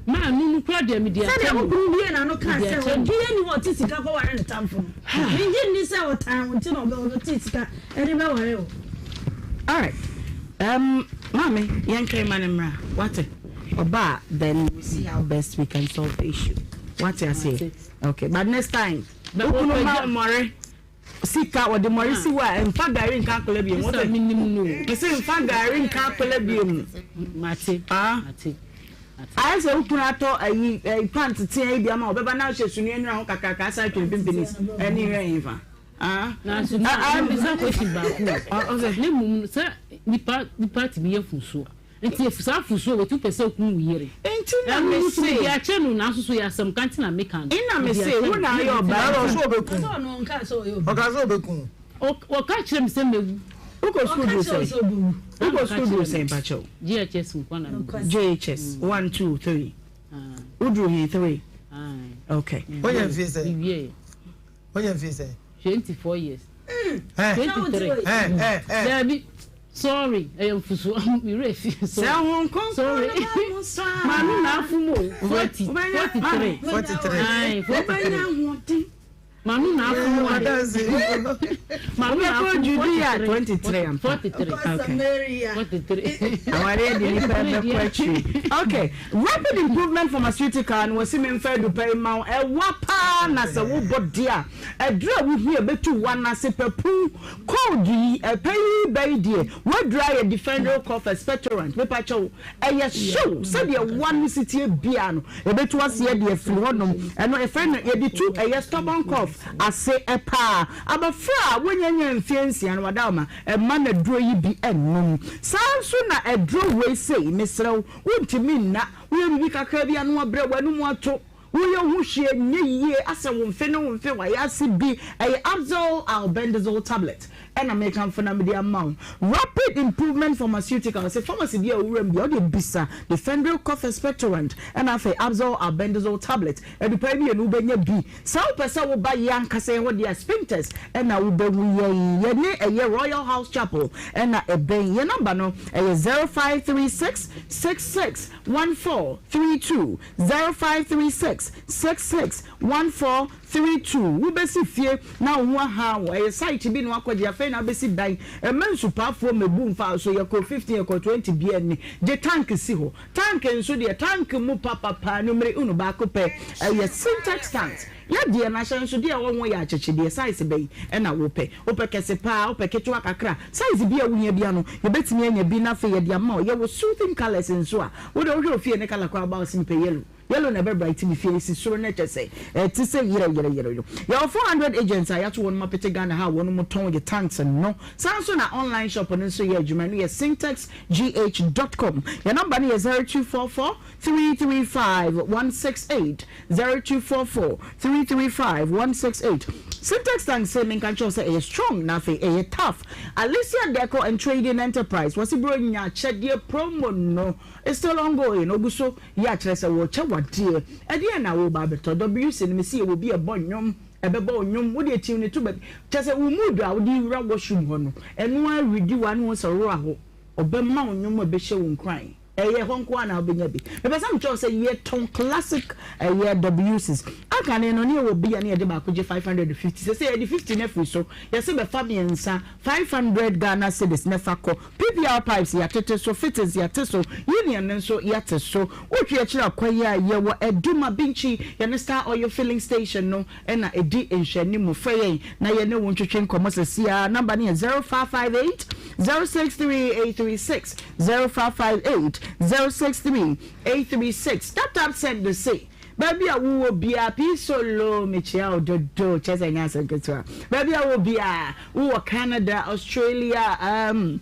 Maa no no kura deɛ mede Sɛdeɛ akyɛ wo no. kunu buee n'ano kaa Mede sɛ akyɛ no. obiara nni hɔ a ɔte sika kɔware ne tamfo no, mennye nni sɛ ɔtan wo nti na ɔbɛ ɔte sika de bɛware wo. Alright um maame yɛntwɛn ma no mmra wate ɔba a then we see how best we can solve the issue wate aseɛ Mate. okay but next time Bɛ wo kunu ma wɔpɛ wo mmɔre. Sika wɔde mmɔre si hɔ a nfa gari nka akwadaa bi mu. Sista mi nim no. Mese nfa gari nka akwadaa bi mu. Mate. Ah. Mate. Ayɛ sɛ wo kunu atɔ ayi ayi pant tea yi bi ama ɔbɛba na ahyɛ sunua nura ho kakraka asan atwa mpimpini ɛne wɛ nfa. Ah. Nanso na mbisa question baako o. Ne mum sɛ nipa nipa tumi yɛ funsuo. Nti saa afusuo wei tu pɛ sɛ okum wo yere. Nti na Ɛno me nso se. mede akyɛ no nanso so yɛ asɛm ka nti na meka no. Nna me Mede se akyɛ wo no. na ayɛ ɔbaa Ɛna nti. ɔsɛ ɔbɛku wo. Ɔka sɛ ɔbɛku wo. Ɔka kyerɛ me sɛ mɛwu. Wokɔ sukuu duru sɛn? Wokɔ sukuu duru sɛn pakyɛw? JHS nko na mekɔ. JHS 1 2 3. Woduru he 3? Okay. Wonya mfie sɛn? Mewie. Wonya mfie sɛn? 24 years. 23. Dabi. Sorry, ɛyɛ mfusuo mi werɛ fi. Sɛ ho nkonko Sorry. no ba mo so a. Maame na afom o. 40, 43. 43. Aye, 43. Wobɛnya ahoɔden. Maame na afom o. Maame na Wobɛkɔ afom Judea 23 ampa. 43. Okay. 43. Awareɛ de nipa bɛkɔ akyiri. Okay. Rapid Improvement Pharmaceutical no wɔsi me nfa adupa yi ma wo. Ɛwa paa na sɛ wobɔ de a, aduru a wohia bɛtu wo anase papu. Cold yi, ɛpɛ yi ba yi deɛ, w'aduru ayɛ Defendryl Cough Expectorant. Mepa kyɛw, ɛyɛ hyew sɛdeɛ wa no si teɛ biara no, ɛbɛtu aseɛ de afiri hɔnom. Ɛno yɛfrɛ no, yɛde tu ɛyɛ stubborn cough ase paa. Abɔfra a wanya nyaa mfeɛ nsia no, wadaoma, mma no aduro yi bi nnom. Saa ara nso na aduro wei sei, mesrɛ wo, wontumi nna, woyɛ biribi kakra bi a na wabrɛ, w'anum ato. Woyɛ wo ho hwee nyɛ yie asɛ wo mfe ne wo mfe wayɛ ase bi ɛyɛ Abzol Albendazole tablet ɛna mekamfo na mede ama wo. Rapid Improvement Pharmaceutical se pharmacy bi a wowura mu bia wode bisa Defendryl Cough Expectorant ɛna afei Abzol Albendazole tablet adupae mmienu wobɛnya bi. Sɛ wopɛ sɛ woba yɛ ankasa yɛ hɔ deɛ a Spintex ɛna wobɛhu yɛn. Yɛne ɛyɛ Royal House Chapel ɛna ɛbɛn. Yɛn number no ɛyɛ 0536 66 1432. 0536 66 1432 Wobɛsi fie na wo ho aha wo, ɛyɛ site bi na woakɔgye, afei na wobɛsi dan. Mma nsupaafoɔ mmɛbu mfa wo so, yɛkɔɔ 15, yɛkɔɔ 20 biara nni. Gye tank si hɔ. Tank nso deɛ, tank mu papapa, numere uno, baako pɛ. Ɛyɛ Sintex tanks. Yɛ deɛ no, ahyɛnsodeɛ a ɛwɔ ho yɛ akyekyedeɛ. Size bɛn na wopɛ? Wopɛ kɛse paa? Wopɛ ketewa kakra? Size biara a wohia biara no, yɛbɛtumi anya bi na afei yɛde ama wo. Yɛwɔ soothing colours nso a, wo deɛ wohwɛ ofie ne colour koraa woba wo se mepɛ yellow. Yellow na ɛbɛ bright me fie, ɛsi soro na kyerɛ sɛ ɛte sɛ yerɛ yerɛ yerɛ. Yɛwɔ 400 agents a yɛato wɔnom apete Ghana ha a wɔnom tɔn yɛ tanks no. Saa nso na online shop no nso yɛ adwuma, ɛno yɛ sintexgh dot com. Yɛn number no yɛ 0244 335 168. 0244 335 168 Syntax tank se menka nkyerɛ wo sɛ ɛyɛ strong na afei ɛyɛ tough. Alicia Deco and Trading Enterprise wɔse Buronya akyɛdeɛ promo no is still ongoing ogu so yɛ akyerɛ sɛ wɔrekyɛ wo adeɛ. Ɛdeɛn na woreba abɛtɔ? WC no mese yɛwɔ bi a ɛbɔ nnwom ɛbɛbɔ wo nnwom wodeɛ tune to baabi kyerɛ sɛ wo mood a wode wura washroom hɔ no ɛno ara redi wo ano sɛ worɔ aho ɔbɛma wo nnwom a ɛbɛhyɛ wo nkuran. Ɛyɛ hɔ nko ara na wobɛnya bi. Mepɛ sɛ mekyerɛ wo sɛ yɛtɔn classic ɛyɛ WCs. Akane no ne yɛwɔ bi a ne yɛde baako gye 550. Sɛsɛ yɛde 50 no afiri so. Yɛse bɛfa mmiɛnsa 500 Ghana cedis na fa kɔ. PPR pipes yɛatete so, fittings yɛate so, union no nso yɛate so. Wotwe akyiri akwan a yɛwɔ Adum Abinkyi yɛne Star Oil filling station no na ɛdi nhwɛanimu. Frɛ yɛn na yɛne wo ntwetwe nkɔmmɔ sɛsi ara. Number no yɛ 0558 063 836, 0558 063 836. Tap tap send se baabi a wowɔ biara pii solo mekyia wo dodo kyɛ sɛ ɛnyɛ asɛm ketewa. Baabi a wowɔ biara wowɔ Canada, Australia, um,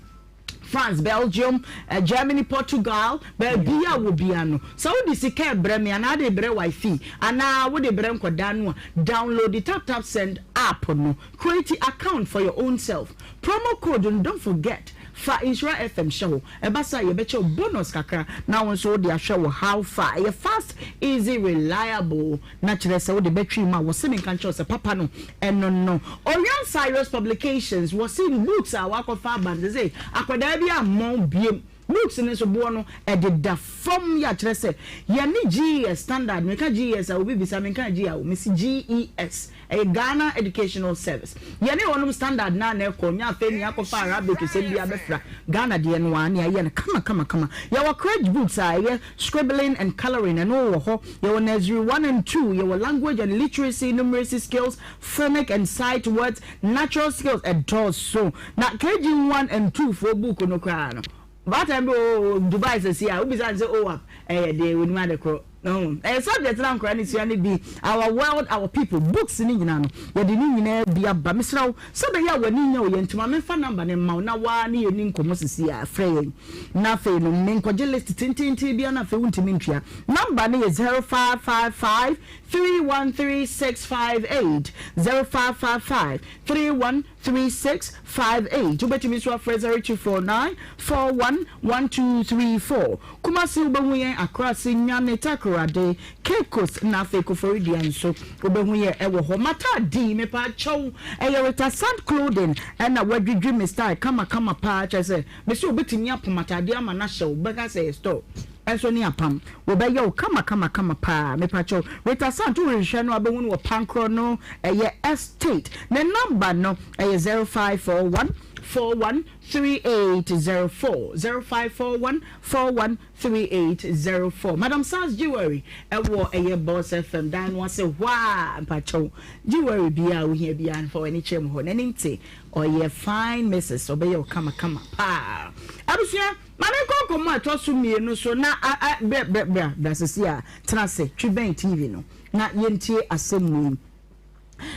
France, Belgium, Germany, Portugal, baabi a wɔ bia no, sɛ wode sika rebrɛ me anaa wode rebrɛ wifey anaa wode rebrɛ nkɔdaa no a, download TapTapSend app no, create account for your own self. Promo code no, don't forget, fa Nhyira FM hyɛ hɔ, ɛba saa a yɛbɛkyɛ wo bonus kakra na wo nso wode ahwɛ wo how far. Ɛyɛ fast, easy, reliable. Na kyerɛ sɛ wode bɛtwe mu a wɔse menka nkyerɛ wo sɛ papa no ɛno no. Orion Cyrus Publications wɔse books a wakɔfa aba no sesei akwadaa bi ammɔn biom. Books no nso boɔ no ɛdeda fam yɛ a kyerɛ sɛ yɛne GES standard, meka GES a obi bisa menkaa G a o mese GES ɛyɛ Ghana Educational Service yɛne wɔnom standard no ara na ɛkɔ nyɛ afei na yɛakɔfa Arabic sɛm bi abɛfra Ghana deɛ no ara na yɛayɛ no kama kama kama. Yɛwɔ crèche books a ɛyɛ Scribbling and colouring, ɛno wɔ hɔ. Yɛwɔ Nursery one and two, yɛwɔ Language and Literacy, Numeracy Skills, Phonic and Sight Words, Natural Skills, ɛdɔɔso. Na KG one and two foɔ book no koraa no, baatan bi wɔ Dubai sɛsi a, wobisa no sɛ OAP ɛyɛ deɛ, wɔnim ade korɔ. Ɛyɛ subject na nkwadaa no sua no bi, Our World, Our People, books no nyinaa no, yɛde ne nyinaa bi aba. Mesrɛ wo, sɛ ɛbɛyɛ a w'ani nnya wo yɛn nti, ma memfa number no mma wo na wo ara ne yɛn nni nkɔmmɔ sɛsi a, frɛ yɛn. Na afei no menkɔgye list tententen biara na afei wontumi ntua. Number no yɛ 0555 313658, 0555 313658. Wobɛtumi nso afrɛ 0249 411234. Kumasi wobɛhu yɛn, Accra, Sunyani, Takoradi, Cape Coast na afei Koforidua nso wobɛhu yɛn ɛwɔ hɔ. M'ataade mepaakyɛw ɛyɛ Rita Sand Clothing ɛna wadwidwi me style kama kama paa kyerɛ sɛ Mese obetumi apam ataadeɛ ama no ahyɛ wo bɛka sɛ ɛyɛ store nso ne apam wɔbɛyɛ wo kama kama kama paa mepakyɛw Rita Sant worehwehwɛ no a wobɛhu no wɔ Pankrɔ no ɛyɛ estate ne number no ɛyɛ 0541 41 3804 0541 41 3804 Madam Sars Jewelry ɛwɔ ɛyɛ Boss FM dan no ase hɔ a mpakyɛw jewelry biara a wohia biara no fa w'ani kyerɛ mu hɔ n'ani nte Ɔyɛ fine Mrs ɔbɛyɛ wo kama kama paa. Abusua ma me nkɔ nkɔmmɔ a ɛtɔ so mmienu so na a a brɛ brɛ bra bra sisi a tena ase twi bɛn TV no na yɛntie asɛm wei.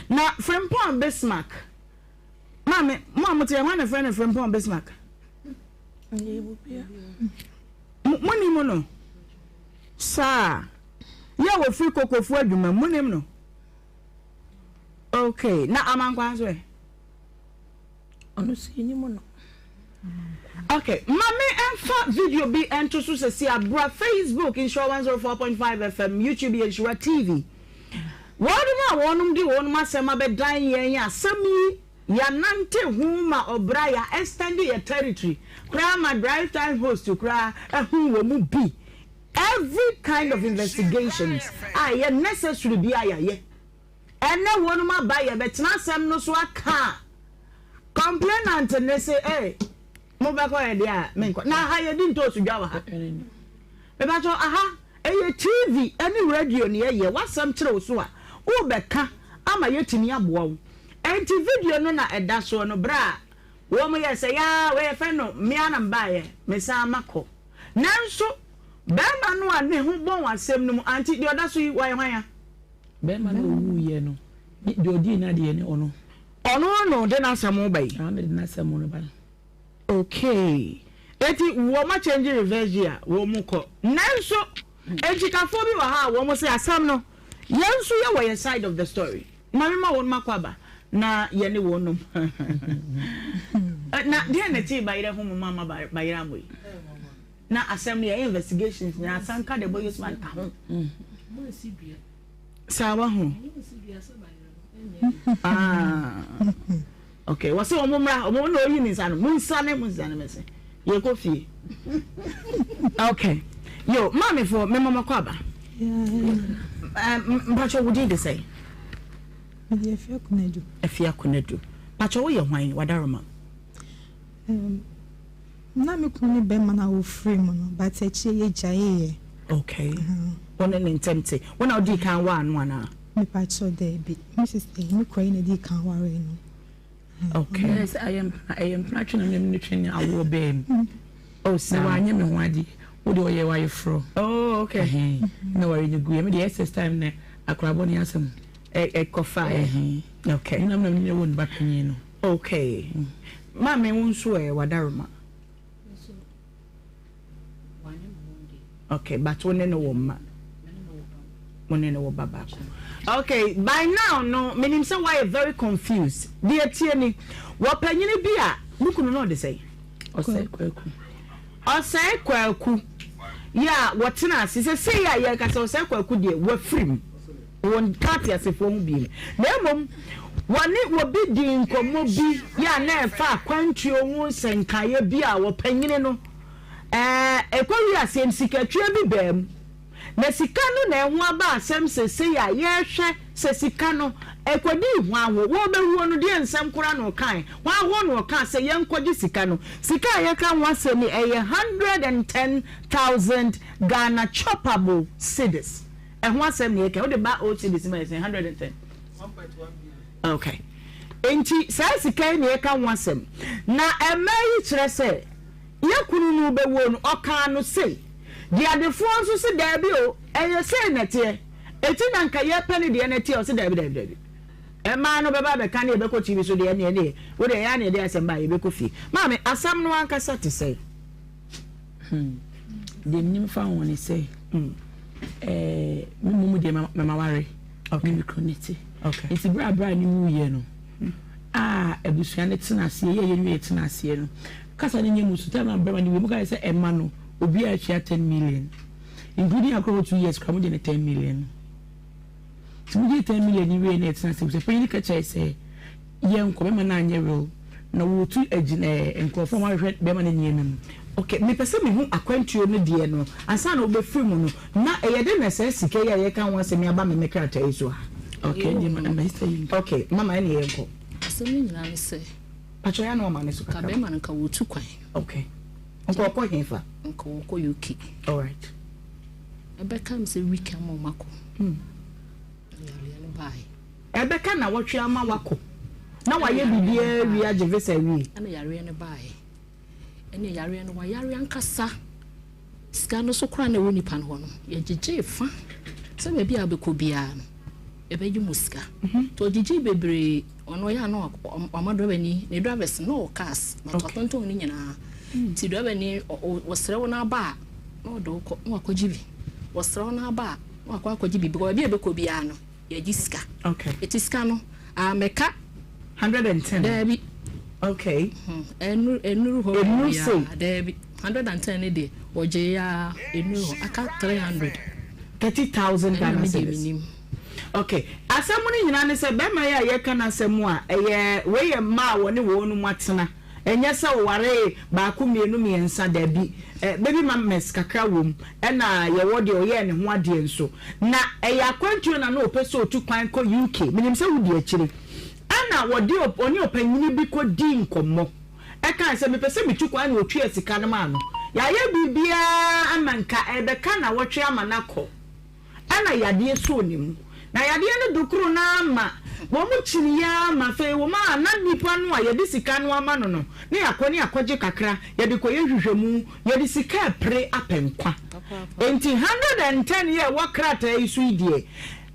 Na Frimpong Bismarck maame mo a mote hwan na frɛ no Frimpong Bismarck? Mo nim no saa. Yɛ a wɔfiri Kokofu adwuma mu, monim no? Okay, na Amankwaa nso ɛ? Ɔno nso yɛnim no. Okay, ma me mfa video bi nto so sɛsi a, bra Facebook Nhyira 104.5 FM, YouTube yɛ Nhyira TV. Wɔnom a wɔnom de wɔnom asɛm abɛdan yɛn asɛm yi, yɛanante ho ma ɔbra, yɛ extend yɛ territory koraa ma drive time host koraa ahu wɔ mu bi. Every kind of investigations a ɛyɛ necessary biara yɛayɛ. Ɛnnɛ wɔnom aba yɛbɛtena asɛm no so aka a, complainant no se ee mobɛkɔ yɛ deɛ a menkɔ. Na aha yɛdi ntoosu dwa wɔ ha. Mepakyɛw aha ɛyɛ TV ɛne radio na yɛyɛ, w'asɛm kyerɛ wo so a wobɛka ama yɛatumi aboa wo. Ɛnti video no na ɛda soɔ no berɛ a wɔn yɛɛ sɛ yaa wei yɛfrɛ no me ara na mebaeɛ mesan makɔ. Nanso barima no a ne ho bɔn asɛm no mu ante, deɛ ɔda so yi, wayɛ hwan a? Barima no a ɔwuiɛ no, deɛ ɔdii n'adeɛ ne ɔno. Ɔno na ɔde n'asɛm reba yi? Ɔno na ɔde n'asɛm reba no. Okay. Enti wɔn akyɛngye reverse gear, wɔn kɔ. Nanso nkyikafoɔ bi wɔ ha a wɔn se asɛm no, yɛn nso yɛwɔ yɛn side of the story. Ma me ma wɔn akɔ aba na yɛne wɔn nom. Na deɛ na ɛtee bayerɛ ho mo ma ma bayerɛ amɔ yi. Na asɛm no yɛyɛ investigations na asanka de bɔ Yosman ka ho. Saa wa ho. Ah. Okay, wɔsɛ wɔn mmra, wɔn na oyi ne nsa no, mo nsane, mo nsane mɛsɛ. Yɛkɔ fie. Okay. Yo, maamefoɔ, mema mo akɔ aba. Mpakyɛ wo din de sɛn? Mede Afia Konadu. Afia Konadu. Mpakyɛ woyɛ hwan? Wadaroma. Um, na me kunu ne bɛrima no a wɔfiri mu no, but akyire yɛgyaeeɛ. Okay. Wo ne ne ntɛm te. Wo na wodii kan waa no anaa? Mepakyɛ daabi. Me sister yi, me kura yi na edii kan waree no. Okay. Ɛyɛ sɛ ɛyɛ mpena ɛyɛ mpena twe na ne ne twe ne awoɔ bɛɛ mu. Oh saa. Na wanyɛ me ho adeɛ. Wo deɛ ɔyɛ w'ayeforɔ. Oh okay. Ɛhɛn. Na ware ne guiɛ. Me deɛ SS time na akora bɔ ne asɛm. Ɛkɔfa ɛ. Okay. Nam na ne wɔ ne ba panyin no. Okay. Maame wo nso ɛ wadaroma. Okay, but wo ne no wɔ mma. Wo ne no wɔ ba baako. Okay, by now no, menim sɛ woayɛ very confused. Deɛ tie ni, wɔpanyini bi a, mo kunu no ɔde sɛn? Ɔsɛe Kwaku. Ɔsɛe Kwaku. Yɛ a wɔtena ase sɛ sei a yɛreka sɛ Ɔsɛe Kwaku deɛ wafiri mu. Wɔnka ateasefoɔ ho bio. Na mmom wɔne obi dii nkɔmmɔ bi yɛ a na ɛfa akwantuo ho nsɛnkaeɛ bi a wɔpanyini no Ɛɛ, ɛkɔwiee aseɛ no, sikatwia bi baa mu. Na sika no na ɛho aba asɛm seesei a yɛrehwɛ sɛ sika no, ɛkɔdii hwan hɔ? Wɔrebɛwuo no, deɛn nsɛm koraa na ɔkaeɛ? Hwan hɔ na ɔkaa sɛ yɛnkɔgye sika no? Sika a yɛreka ho asɛm yi, ɛyɛ 110,000 Ghana choppable cedis. Ɛho asɛm na yɛreka yi. Wode ba old cedis mu a, ɛyɛ sɛn? 110? Okay. Enti saa sika yi na yɛreka ho asɛm. Na mmaa yi kyerɛ sɛ. Yɛ kunu no rebɛwuo no, ɔkaa no sei. Deɛ adefoɔ nso se daabi o, ɛyɛ sei na ɛteɛ. Eti na nka yɛpɛ ne deɛ no ɛteɛ, ɔse daabi daabi daabi. Mmaa no bɛba abɛka ne yɛbɛkɔ TV so deɛ ɛneɛ neɛ, wo deɛ ɛyɛ a na yɛde asɛm ba a yɛbɛkɔ fie. Maame, asɛm no ankasa te sɛn? Hmm. Deɛ menim fa ho ne sɛ, eh, me mmom deɛ mamaware. Okay. Ne me kunu ne te. Okay. Nti berɛ a berɛ a ne wuiɛ no, a abusua no tena aseɛ, yɛ yɛn wie tena aseɛ no, Kasa no nyɛ musu time a bɛrima no wie mo ka sɛ ɛma no obiara tua ten million including akora wɔ 2 years kora mo gye ne ten million nti mo gye ten million ni wie na ɛtena sɛ sɛ panyin ka kyerɛ sɛ yɛn nkɔ bɛrima no anyɛ real na wɔtu agyina ɛɛ nkurɔfoɔ a wɔahwehwɛ bɛrima no nneɛma mu. Ok, mepɛ sɛ mehu akwantuo no deɛ no ansa na wobɛfiri mu no, na ɛyɛ dɛn na saa sika yi a yɛreka ho asɛm yi aba me me krataa yi so ha? Ok, ɛndeɛ ma ma sister yi nka. Ok, mama ɛnneɛ yɛnkɔ. Asɛm no nyinaa ne sɛ. Pakyɛ ya na ɔma ne so kakra. Nka bɛrima no nka wɔtu kwan. Okay. Nka ɔkɔ hefa? Nka ɔkɔ UK. Alright. Ɛbɛka mi sɛ week ama ɔmo akɔ. Yareɛ no baae. Ɛbɛka na wɔtwe ama wakɔ. Na wayɛ biribiara wie agye visa wie. Ɛna yareɛ no baae. Ɛna yareɛ no wayare ankasa. Sika no so koraa na ɛwɔ nipa no hɔ no, yɛgyegyee fa sɛ baabi a wobɛkɔ biara no, yɛbɛgye mu sika. Nti ɔgyegyee bebree, ɔno ɔyɛ a na wama drɔbani, ne drivers no na ɔwɔ cars, but ɔtontɔn ne nyinaa. Nti drɔbani, ɔsrɛ wo na aba a, na ɔde wo kɔ, na wakɔgye bi. Ɔsrɛ wo na aba a. Na wakɔ akɔgye biribi, baabi a ɛbɛkɔ biara no, yɛgye sika. Okay. Eti sika no, amɛka. 110. Daabi. Okay. Ɛnuru ɛnuru hɔ. Ɛnuru sei. Daabi. 110 ne deɛ, wɔgye ya ɛnuru hɔ. Aka 300. 30,000 Ghana cedis. Okay. Asɛm no nyinaa ne sɛ bɛrima yi a yɛka n'asɛm a ɛyɛ wei yɛ mmaa a wɔne wɔn mu atena. Ɛnyɛ sɛ ɔwaree baako mmienu mmiɛnsa, dabi. Baby mamas kakra wom, ɛna yɛwɔ deɛ ɔyɛɛ ne ho adeɛ nso. Na ɛyɛ akwantuo na na ɔpɛ sɛ ɔtu kwan kɔ UK, menim sɛ wodi akyire. Ɛna wɔde ɔne ɔpanyini bi kɔdii nkɔmmɔ, ɛkae sɛ mepɛ sɛ metu kwan na ɔtuaa sika no maa no. Yɛayɛ biribiara ama nka ɛrebɛka nnawɔtwe ama no akɔ. Ɛna yadeɛ sɔɔ ne mu. Na yadeɛ no dokoro no ara ma wɔn kyiniiɛ ara ma afei wɔn a na nipa no a yɛde sika no ama no no ne yɛakɔ ne yɛakɔgye kakra, yɛde kɔyɛ nhwehwɛmu, yɛde sika repere apɛ nkwa. Enti 110 yi a ɛwɔ krataa yi so yi deɛ,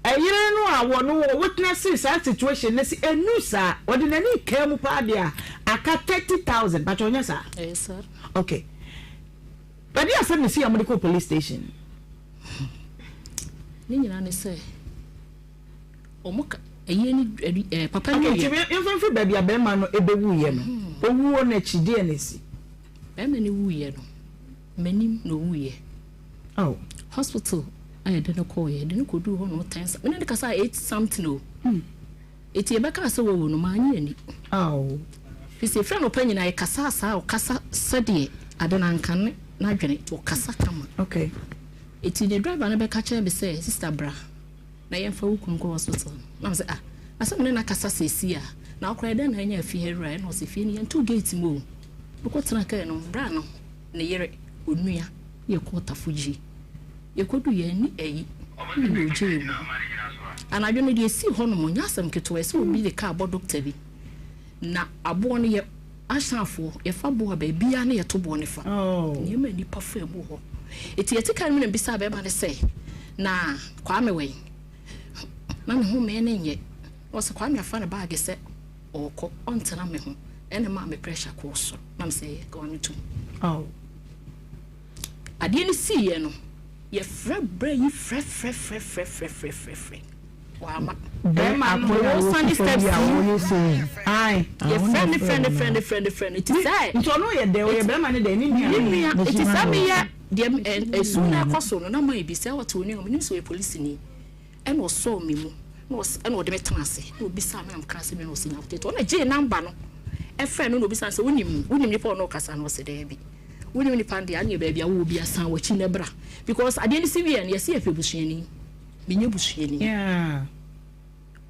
ɛyere no a wɔn wɔ witnessee saa situation no se ɛnnu saa, ɔde n'ani rekaa mu paa deɛ a, aka 30,000, pakyɛ ɔnyɛ saa? Ɛyɛ saa. Okay. Ɛdeɛ asɛm na ɛsii a wɔde kɔɔ police station? Ne nyinaa ne sɛ wɔn ka ɛyie ne ɛdi ɛɛ papa no Okay, yɛ. nti yɛmfa mfiri baabi a bɛrima no ɛbɛwuiɛ no. Owuo no akyi deɛ na ɛsi? Bɛrima no wuiɛ no, m'anim na owuiɛ. Oh. Hospital a yɛde no kɔɔeɛ, yɛde no kɔduu hɔ nom ten some, me ne no kasaa eight something o. Enti yɛbɛkaa sɛ wawu no, mannye anni. Firi sɛ ɛfiri anɔpa nyinaa yɛkasaa saa, ɔkasa sɛdeɛ ade no anka ne n'adwene, nti ɔkasa kama. Enti ne driver no bɛka kyerɛɛ me sɛ, Sister bra na yɛmfa wo kunu nkɔ hospital no. Na mesɛ, ah, na sɛ me ne no akasa seesei a, na wo koraa ɛdɛn na anya afie ha awura? Ɛna ɔse, fie no yɛntoo gate mu o. Mekɔtenaa kaa no mu, bra no, ne yere, onua, ne yɛkɔɔ Tafo-Gyi. Yɛkɔduu yɛn ani ayi na ogyee mu. Anadwo no deɛ ɛsii hɔ nom nyɛ asɛm ketewa, ɛsɛ obi de kaa bɔ dɔkta bi. Na aboɔ no yɛ Asanfoɔ, yɛfa boɔ a baabiara na yɛto boɔ no fa. Nneɛma a nnipa fa mu wɔ hɔ. Enti yɛte kaa no mu na mebisaa bɛrima no sɛ, na Kwame wɛn? Na ne ho mmɛn no nyɛ. Na ɔsɛ Kwame afa ne baage sɛ ɔrekɔ, ɔntena me ho. Ɛna ɛmaa me pressure kɔɔ soro. Na mesɛ ɛyɛ, Kwame tum. Adeɛ no siiɛ no, yɛfrɛ berɛ yi frɛfrɛfrɛfrɛfrɛfrɛfrɛ, wamma. Bɛrima no Wɔsane steps yi, yɛfrɛ no frɛ no frɛ no frɛ no frɛ no, nti sɛ. Nti ɔno yɛ dɛn? Ɔyɛ bɛrima no dɛn? Ne nua? Ne nua, nti sɛ meyɛ deɛ ɛsu no ɛkɔ so no, na mayɛ bi sɛ ɔte onua, menim sɛ ɔyɛ polisini. Ɛna ɔsɔɔ me mu na ɔs ɛna ɔde me tenaa ase na ɔbisaa me na mekaa sɛ me na ɔsi Nyankopɔn nti ɔna gyee number no ɛfrɛɛ no na ɔbisaa no sɛ wonim wonim nipa a ɔne wo kasa no ɔse daabi wonim nipa no deɛ aneɛ baabi a wowɔ biara san w'akyi na bra because adeɛ no si wieɛ no yɛse yɛpɛ busuani menyɛ busuani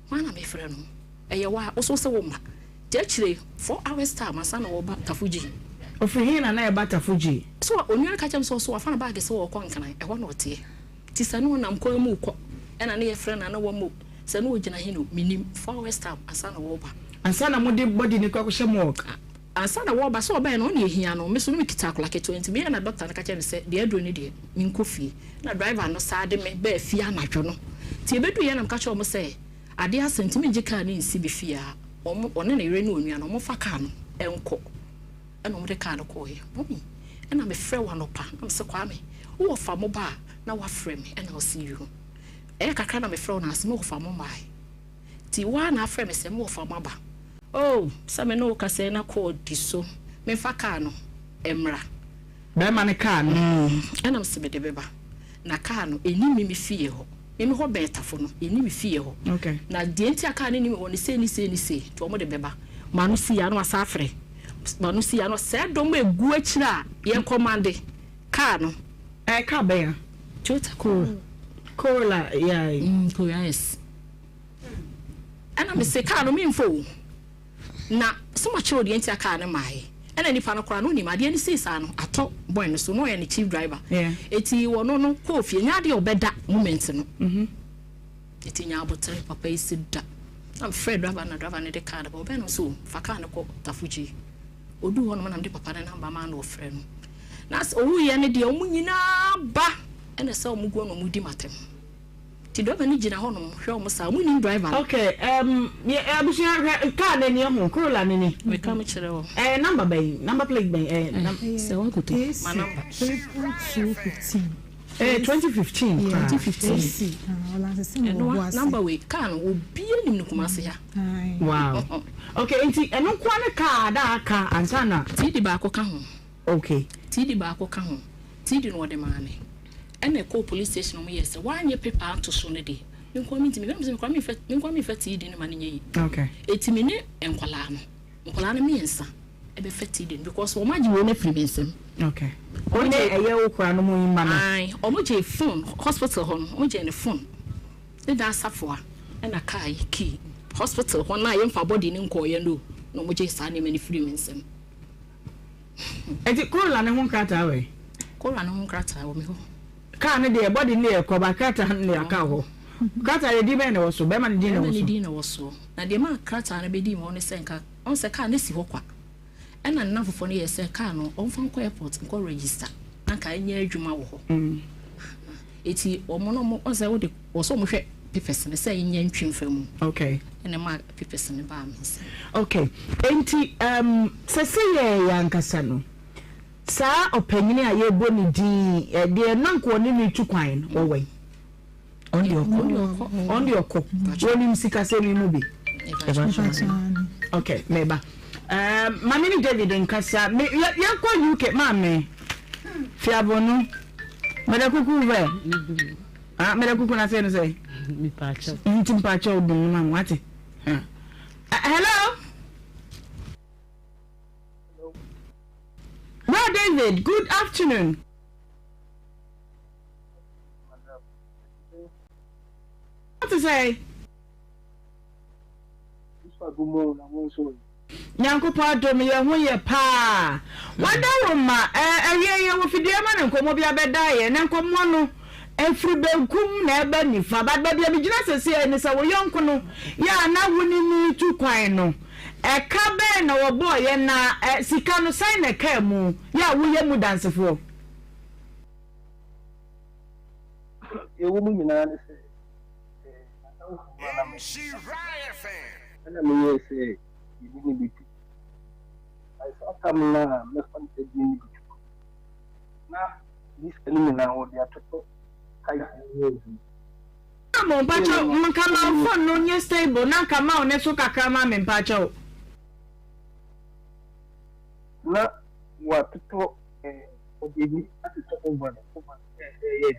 hwan na mefrɛ no ɛyɛ wo a wo so sɛ wo mma nti akyire 4 hours time ansa na wɔba Tafo-Gyi. Ɔfiri he na na ɛba Tafo-Gyi? So onua no ka kyerɛ me sɛ ɔso wafa ne baage sɛ ɔɔkɔ Nkran ɛhɔ na ɔteɛ. Nti sɛ na ɔnam kwan mu rekɔ ɛna ne yɛfrɛ no a na wama o, sɛ na ɔgyina he no mennim, 4 hours time ansa na wɔreba. Ansa na mode body no kɔ akɔhyɛ morgue? Ansa na wɔreba, sɛ ɔbaeɛ no ɔne ɛhia no, me nso na mekita akwadaa ketewa nti meyɛɛ na doctor no ka kyerɛɛ me sɛ deɛ aduro no deɛ menkɔ fie. Na driver no saa de me baa fie anadwo no. Nti yɛbɛduruiɛ na meka kyerɛɛ wɔn sɛ adeɛ asa nti mengye car no nsi me fie ha, wɔn, ɔne ne yere ne onua no wɔmfa car no nkɔ. Ɛna wɔde kaa no kɔeɛ. Mummy, ɛna mefrɛ wo anɔpa na mese Kwame, wo wɔfa mo ba a na woafrɛ me? Ɛna ɔse yoo. Ɛyɛ kakra na mefrɛ wo na ase me wɔfa mo mmaeɛ. Nti wo ara na afrɛ me sɛ me wɔfa mo aba. Oh, sɛ me ne wo kasa yi na call di so, memfa kaa no mmra. Bɛrima no kaa no? Ɛna mese mede bɛba. Na kaa no, ɛnni me me fie hɔ. Me me hɔ bɛn Tafo no, ɛnni me fie hɔ. Na deɛ nti a kaa no nni me hɔ no, sei ne sei ne sei, nti wɔde bɛba. M'ano sii a na wasan afrɛ. M'ano sii a na saa dɔm a ɛgu akyire a yɛkɔmande kaa no. Ɛyɛ kaa bɛn a? Toyota Corolla. Corolla, yeah. Corolla, yes. Ɛna mese kaa no memfa o. Na sɛ makyerɛ wo deɛ nti a kaa no maeɛ. Ɛna nipa no koraa no ɔnim adeɛ no sei saa no atɔ boy no so na ɔyɛ ne chief driver. Eti ɔno no kɔɔ fie nyɛ adeɛ a ɔbɛda moment no. Eti nya abotere papa yi si da. Na mefrɛ driver no na driver no de kaa no ba ɔbɛn no so fa kaa no kɔ Tafuji. Ɔduu hɔ nom na mede papa no number maa no ɔfrɛ no. Na sɛ ɔwuiɛ no deɛ wɔn nyinaa ba ɛna sɛ wɔn guo na wɔn di m'atɛm. Nti driver no gyina hɔ nom hwɛ wɔn saa, wɔn nim driver no. Okay, um, yɛ abusua hwɛ car no ani ɛho, Corolla no ni. Meka me kyerɛ wo. Ɛyɛ number bɛn, number plate bɛn, ɛyɛ. Sɛ wakoto, ma number. AC 22215. Eh, 2015 koraa. 2015. Ɛno a number wei kaa no obiara nim no Kumasi ha. Wow. Okay, nti ɛno nkoa ne kaa da aka ansa na. TD baako ka ho. Okay. TD baako ka ho. TD no wɔde maa me. Ɛna ɛkɔɔ police station wɔn yɛ sɛ wanyɛ paper anto so no deɛ me nkoa me ntumi. Me nkoa me nfa me nkoa me nfa TD no ma no nyɛ yi. Okay. Eti me ne nkwadaa no nkwadaa no mmiɛnsa. Ɛbɛfa ti den because wɔn agye wei no afiri me nsam. Okay. Wɔn ne ɛyɛ wo kora no mu mma no. Ayi, wɔn gye phone hospital hɔ no, wɔn gye ne phone. Ne dan safoa ɛna kaa yi key hospital hɔ na yɛn fa body ne nkɔɔyɛ no na wɔn gye saa nneɛma no firi me nsam. Eti Corolla ne ho nkrataa wɔ yi? Corolla ne ho nkrataa wɔ me hɔ. Kaa no deɛ body no deɛ kɔ ba krataa no deɛ aka hɔ. Krataa deɛ din bɛn na ɛwɔ so? Bɛrima no din na ɛwɔ so. Bɛrima no din na ɛwɔ so. Na deɛ maa krataa no bɛdi mu hɔ ne sɛ nka Ɔhu sɛ car no si hɔ kwa. Ɛna ne nnamfofoɔ no yɛɛ sɛ car no ɔmfa nkɔ airport nkɔ register na nka ɛnyɛ adwuma wɔ hɔ. Eti wɔn no wɔn ɔhu sɛ wode wɔ sɛ wɔhwɛ papers no sɛ ɛnyɛ ntwi mfa mu. Okay. Ɛna ɛmaa papers no baa me nsam. Okay. Enti um, sɛ sɛ yɛɛ yɛn ankasa no, saa ɔpanyini a yɛrebɔ ne din deɛ na nka ɔne no retu kwan no, wɔwɛn? Ɔno deɛ ɔkɔ. Ɔno deɛ ɔkɔ. Wɔnim sikasɛm yi mu bi. Okay, meba. Um, Maame ne David nkasa. Me yɛnkɔ UK maame. Fiabonu. Mɛdɛ kuku vɛ. Ah, mɛdɛ kuku na sɛ no sɛ. Mipaakyɛw. Nti mpaakyɛw dum no ma wate. Hello. Bro David, good afternoon. Wote sɛn? Nyankopɔn adom yɛn ho yɛ paa. Wada wo ma awie yɛ wɔ fidua ma no nkɔmmɔ bi abɛda yɛ na nkɔmmɔ no ɛfiri benkum na ɛba nifa but baabi a megyina sɛsɛ ne sɛ wo yɔnko no yɛ a na wo ne ne tu kwan no ɛka bɛn na wɔbɔɔ yɛ na sika no sɛn na ɛkaa mu yɛ a woyɛ mu dansefoɔ. Deɛ ɛwɔ mu nyinaa ne sɛ, m'adamfo no a na me ne no ɛna meyɛɛ sɛ yɛne no bɛtu. Na saa tam no a mɛfa no sɛ yɛne no bɛtu no, na ne sika no nyinaa wɔde atotɔ tyres ne adwuma. Mo mpakyɛw nka ma wo phone no nyɛ stable na nka ma wo ne so kakra ma me mpakyɛw. Na wɔatotɔ Ɔde bi atotɔ oven oven a ɛyɛ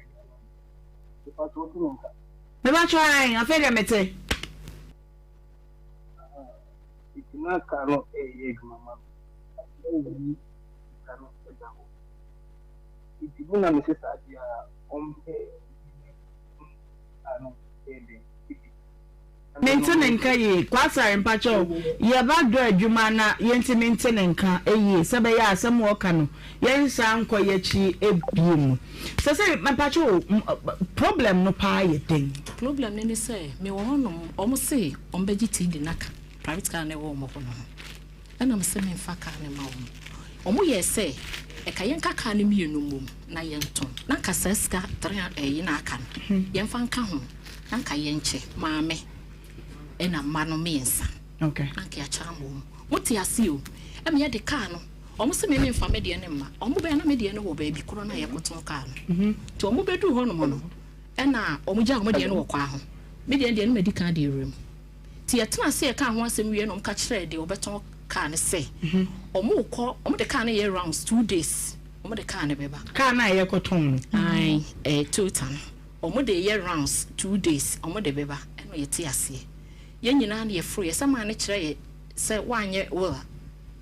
adwuma no mu. Mepakyɛ wote me nka? Mepakyɛ ae, afei deɛ mete. Ahaa, nti na car no ɛyɛ adwuma ma me. Na oyi sika no da hɔ. Nti me na mese saa deɛ a ɔmpɛ obi ne car no ɛyɛ dɛn ebi. Mente ne nka yie. Kwasare mpakyɛw yɛ ba dɔ adwuma na yɛntumi nte ne nka yie sɛ bɛyɛ a asɛm a ɔka no yɛnsan nkɔ yɛakyi bio. Sɛsɛi mpakyɛw problem no paa yɛ dɛn? Problem no ne sɛ mewɔ hɔ nom wɔn se wɔn bɛgye TD no aka private car no ɛwɔ wɔn hɔ no ho ɛna mese menfa car no mma wɔn. Wɔn yɛɛ sɛ ɛka yɛnka car no mmienu mmom na yɛntɔn na nka saa sika 3 ɛyi na aka no yɛnfa nka ho. Na nka yɛnkyɛ maame ɛna mma no miensa. Na nka yɛakyɛ ama wɔn. Mo te ase o. Ɛma yɛde kaa no. Wɔn se me menfa me deɛ no mma. Wɔn bɛɛ na me deɛ no wɔ baabi korɔ no a yɛkɔtɔn kaa no. Nti wɔn bɛduru hɔ nom no, ɛna wɔn gyaa wɔn deɛ no wɔ kwaa ho. Me deɛ deɛ no madi kan de awura mu. Nti yɛtena ase yɛkaa ho asɛm wie na wɔn ka kyerɛɛ deɛ ɔbɛtɔn kaa no sɛ, wɔn rekɔ, wɔn de kaa no yɛ rounds 2 days, wɔn de kaa no bɛba. Kaa no a yɛkɔtɔn no? Ae, ɛyɛ Toyota no. Ɔmo de yɛ rounds 2 days ɔmo de bɛba ɛna yɛte aseɛ. Yɛn nyinaa na yɛforo yɛ sɛ maa no kyerɛ yɛ sɛ wanyɛ will a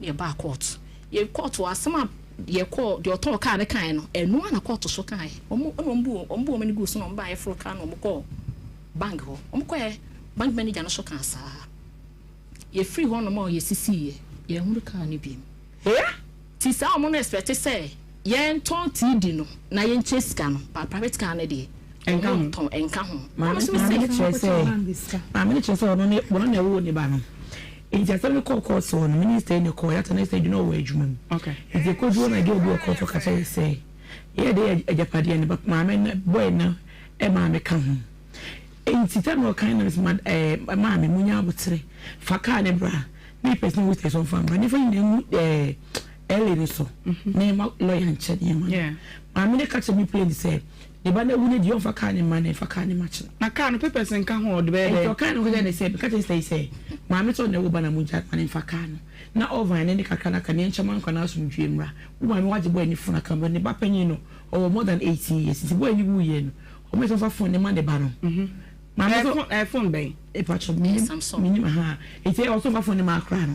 na yɛbaa court. Yɛ court hɔ asɛm a yɛ kɔɔ deɛ ɔtɔɔ car no kaeɛ no ɛno ara na court so kaeɛ. Ɔmo ɛna ɔmo bu ɔmo bu ɔmo ani guu so na ɔmo baa yɛforo car na ɔmo kɔɔ bank hɔ. Ɔmo kɔɛ bank manager no so kaa saa. Yɛfiri hɔ nom a yɛsisiiɛ yɛnhunu car no biom. Nti saa ɔmo no expect sɛ yɛntɔn TD no na yɛnkyɛ sika no but private car no deɛ ɔmo ntɔn ɛnka ho. Maame maame no kyerɛ sɛ maame no kyerɛ sɛ ɔno ne ɔno na ɛwoo ne ba no nti asɛm no kɔɔ kɔɔto hɔ no minista yi na ɛkɔɔ yɛata na ɛsɛ adwuma wɔ adwuma mu nti ɛkɔduru hɔ na girl bi wɔ kɔɔto ɔka kyerɛ yɛ sɛ yɛyɛ de yɛ agyapadeɛ no maame no boy no maame ka ho nti tɛ na ɔkan na mesɛ ɛɛ maame munya abotere fa kaa ne bra Me pɛ sɛ wosɛ sɛ ɔmfa mbra nifa nyina ngu ɛɛ LA no so na yɛma lɔya nkyɛ nneɛma no. Maame no ka kyerɛ me plain sɛ Ne ba no awu no deɛ ɔmfa kaa no mma no mfa kaa no mma kyena. Na kaa no papers nka ho a ɔde bɛyɛ dɛn? Nti ɔkaa no kyerɛɛ no sɛ, meka kyerɛ sister yi sɛ, maame sɛ ɔno na ɛwɔ ba na mogya ma no mfa kaa no na ɔvan no ne kakra no aka no yɛnkyɛ ma nkwa no asomdwoeɛ mmra. Wo maame wagye boy no phone aka ho ne ba panyin no ɔwɔ more than 18 years nti boy no wuiɛ no ɔmo sɛ ɔmfa phone no ma ne ba no. Maame sɛ Ɛɛ phone bɛn? Mepakyɛw menim menim ahaa nti ɛwɔ sɛ ɔmfa phone no ma akora no.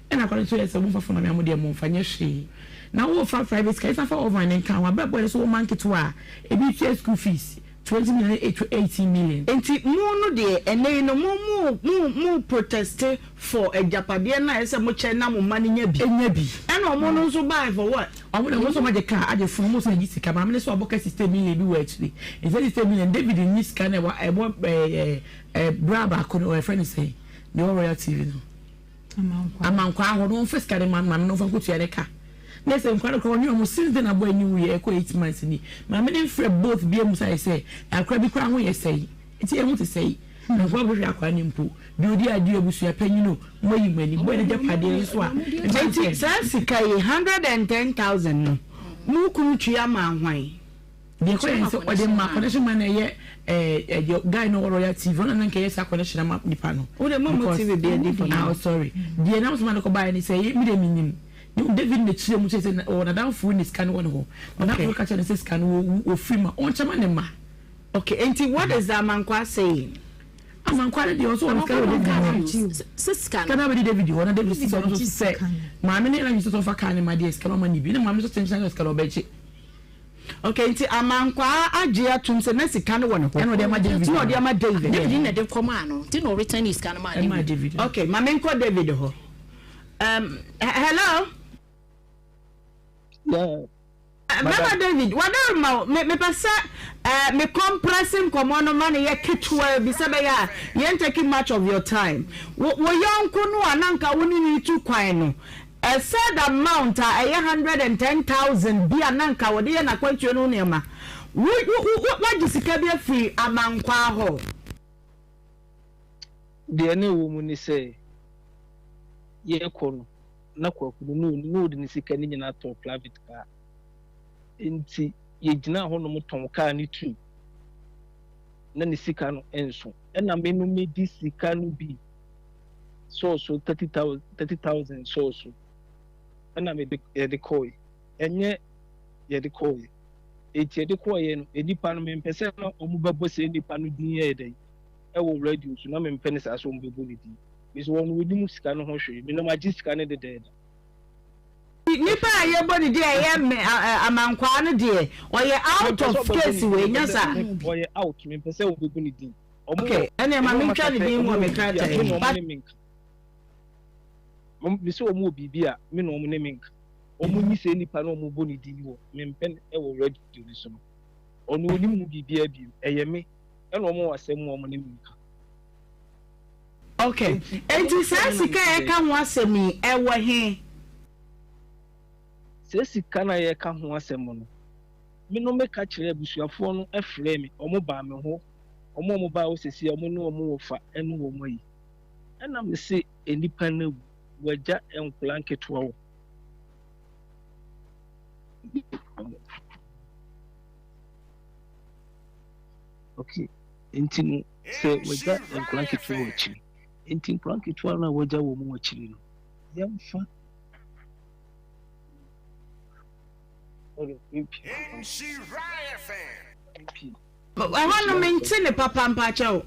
Ɛna akwadaa no nso yɛ sɛ momfa phone ma me a mo deɛ momfa nyɛ hwee na wofa private sika yɛsan fa oven no nka ho abrɛ boy no so wɔ mma nketewa a ebi tua school fees 20 million ne 18 million. Nti mo no deɛ ɛnɛ yi no mo mo mo mo proteste for agyapadeɛ no a ɛsɛ mo kyɛ na mo mma no nya bi. Nya bi. Ɛna ɔmo no nso bae for what? Ɔmo deɛ ɔmo nso ɔmo agye car agye phone ɔmo nso agye sika maame no nso abɔ ka 60 million bi wɔ akyire nti saa 60 million David nni sika no ɛwɔ ɛbɔ ɛɛ ɛɛ bra baako no wɔfrɛ no sɛn deɛ ɔwɔ Royal TV no. Amankwaa hɔ no wɔmfa sika no ma maame no ɔmfa nkɔtua ne ka na sɛ nkwadaa no koraa ɔne wɔn since then aboa ani wuiɛ ɛkɔ 8 months ni maame no mfrɛ both bi amu sɛ ayɛ sɛ akora bi koraa ho yɛ sɛe nti ɛho te sɛe na nkwadaa bɛhwɛ akwadaa no mpo deɛ ɔdi adeɛ abusua panyin o mo ayi mo ani bɔyɛ no gyapadeɛ nso a nti saa sika yi 110,000 no mo kunu tua maa hwan? Deɛ ɛkɔ yɛ sɛ ɔde ma connection man na ɛyɛ ɛɛ deɛ guy no wɔ royal tv ɔno na nka ɛyɛ saa connection ama nipa no. O de mo mo tv bi adi fam. Ah sorry deɛ nam so ma no kɔ baayɛ ne sɛ ɛyɛ mi de mi nim ne David na kyerɛ mu kyerɛ sɛ ɔwɔ n'adanfo ne sika no wɔ ne hɔ n'adanfo ka kyerɛ ne sɛ sika no wɔ wɔ firi ma ɔnkyɛ ma ne ma. Okay nti what is the Amankwaa saying? Amankwaa no deɛ ɔsɛ ɔno sika no wɔ David hɔ sika no abɛdi David hɔ na David sɛ ɔno nso sɛ maame ne ɛna nso sɛ ɔfa kaa ne ma deɛ sika no ɔma ne bi na maame nso kyɛnkyɛn sɛ sika no ɔbɛgye. Okay, nti Amankwaa agye atom sɛ na sika no wɔ ne hɔ. Ɛna ɔde ama David. Ɛna ɔde ama David. David na ɛde kɔmaa no, nti na ɔreturn ne sika no maa David. David. Okay, ma menkɔ David hɔ. Um, hello? Yeah. Bɛma David, wadarema o, me mepɛ sɛ eh, me compress nkɔmmɔ no ma no yɛ ketewa bi sɛ bɛyɛ a yɛn take much of your time. Wo wo yɔnko no a na nka wo ne no tu kwan no, A said amount a ɛyɛ 110,000 bi a na anka wɔde yɛ n'akwantuo no ho nneɛma. Wo, wo, wo, woagye sika bi afiri amankwaa hɔ? Deɛ na ɛwɔ mu ne sɛ, yɛrekɔ no, na Kwaku no, na ɔnni, na ɔde ne sika no nyinaa tɔɔ private car. Enti yɛgyinaa hɔnom tɔn car no tuu. Na ne sika no nso. Ɛna me no medi sika no bi sɔɔ so 30,000 30,000 sɔɔ so ɛna mede yɛde kɔɔe ɛnyɛ yɛde kɔɔe eti yɛde kɔɔeɛ no nnipa no mempɛ sɛ na wɔn bɛbɔ sɛ nnipa no din yɛ dɛn ɛwɔ radio so na mempɛ ne saa sɛ wɔn bɛbɔ ne din mesɛ wɔn wɔnim sika no ho hwee menam agye sika no dedaada. Nipa a yɛbɔ ne din a ɛyɛ me amankwaa no deɛ ɔyɛ out of case wei nyɛ saa. Ɔyɛ out mempɛ sɛ wɔbɛbɔ ne din. Ok, ɛnneɛ ma mentwa ne din wɔ me krataa yi mu. But. Mese wɔn wɔ biribi a me na wɔn ne me nka. Wɔn nyi saa nipa no a wɔbɔ ne din wɔ mempɛ no wɔ radio no so no. Ɔno ɔnim mu biribiara bio. Ɛyɛ me ɛna wɔn wɔ asɛm mu a wɔn ne me nka. Ok, enti saa sika a yɛka ho asɛm yi, ɛwɔ he? Saa sika no a yɛka ho asɛm no, me no meka kyerɛɛ abusuafoɔ no frɛɛ me, wɔn baa me hɔ. Wɔn a wɔbaa hɔ seesei a wɔne wɔn wɔfa ne wɔn ayi. Ɛna mese nnipa no awu, wɔagya nkwadaa nketewa wɔ Okay, nti no sɛ wɔagya nkwadaa nketewa wɔ akyiri, nti nkwadaa nketewa no a wɔagya wɔn wɔ akyiri no, yɛmfa Ɛhɔ no mente ne papa mpakyɛw.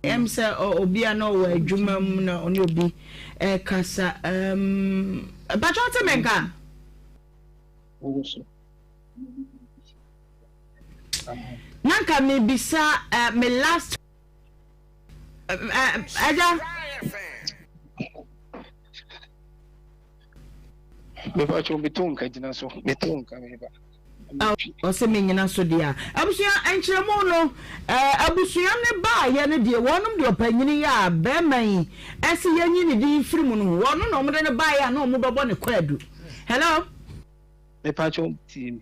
Ɛm sɛ obi a na ɔwɔ adwuma mu na ɔne obi ɛkasa. Mpakyɛw te me nka? Na nka mebisa me last Ɛgya. Mepakyɛw meto nka gyina so meto nka meba. Ɔsɛ menyina so deɛ a. Abusua nkyerɛmu no abusua no baayɛ no deɛ wɔnom deɛ ɔpanyini yɛ a bɛɛma yi ɛse yɛnyi ne din mfiri mu no ho wɔno na wɔde no baayɛ a na wɔn bɛbɔ ne kwaadu. Hello. Mepakyɛw tie me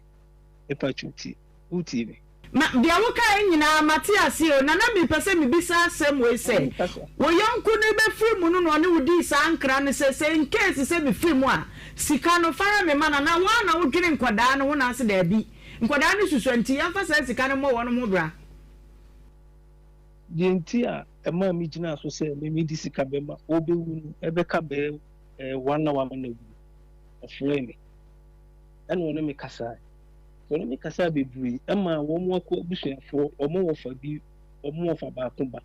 mepakyɛw tie wotie me. Ma, deɛ wokaeɛ nyinaa mate aseɛ o, na na mepɛ sɛ mebisa asɛm wei sɛ, wo yɔnko no bɛfiri mu no na ɔne wo dii saa nkra no sɛ, sɛ in case sɛ mefiri mu a, Sika no, fa hwɛ me mma no anaa wo ara na wodwene nkwadaa no ho na ase daabi, nkwadaa no susua nti yɛmfa saa sika no mmɔ wɔnom ho bra. Deɛ nti a ɛmaa me gyinaa so sɛ me mede sika bɛma ɔrebɛwu no ɛbɛka bɛyɛ one hour ma no awu no, ɔfrɛɛ me ɛna ɔne me kasae. Ɔne me kasaa bebree ɛmaa wɔn akɔ abusuafoɔ, wɔn wɔfa bi, wɔn wɔfa baako ba,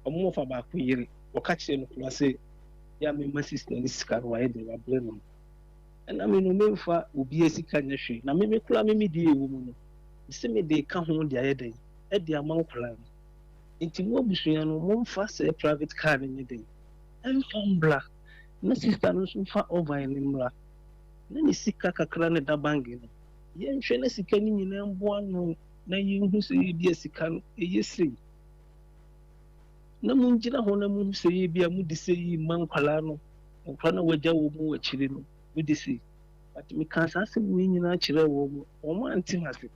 wɔn wɔfa baako yere, wɔka kyerɛɛ no koraa sɛ yɛ a mema sista no sika no wayɛ dɛn wabrɛ no. Ɛna me no memfa obiara sika nyɛ hwee na me me koraa me me deɛ ɛwɔ mu no mese mede ka ho de ayɛ dɛn de ama nkwadaa no. Nti mo abusua no momfa sɛɛ private car no nyɛ dɛn ɛmfa mbra na sister no nso mfa oven no mmra na ne sika kakra no ɛda bank no yɛnhwɛ na sika no nyinaa mboa ano na yɛnhu sɛ ebia sika no ɛyɛ sei na mongyina hɔ na monhu sɛ ebia mode sei ma nkwadaa no nkwadaa no a wɔagya wɔn mu wɔ akyire no mode sei but mekaa saa asɛm wei nyinaa kyerɛɛ wɔn wɔn ante ase.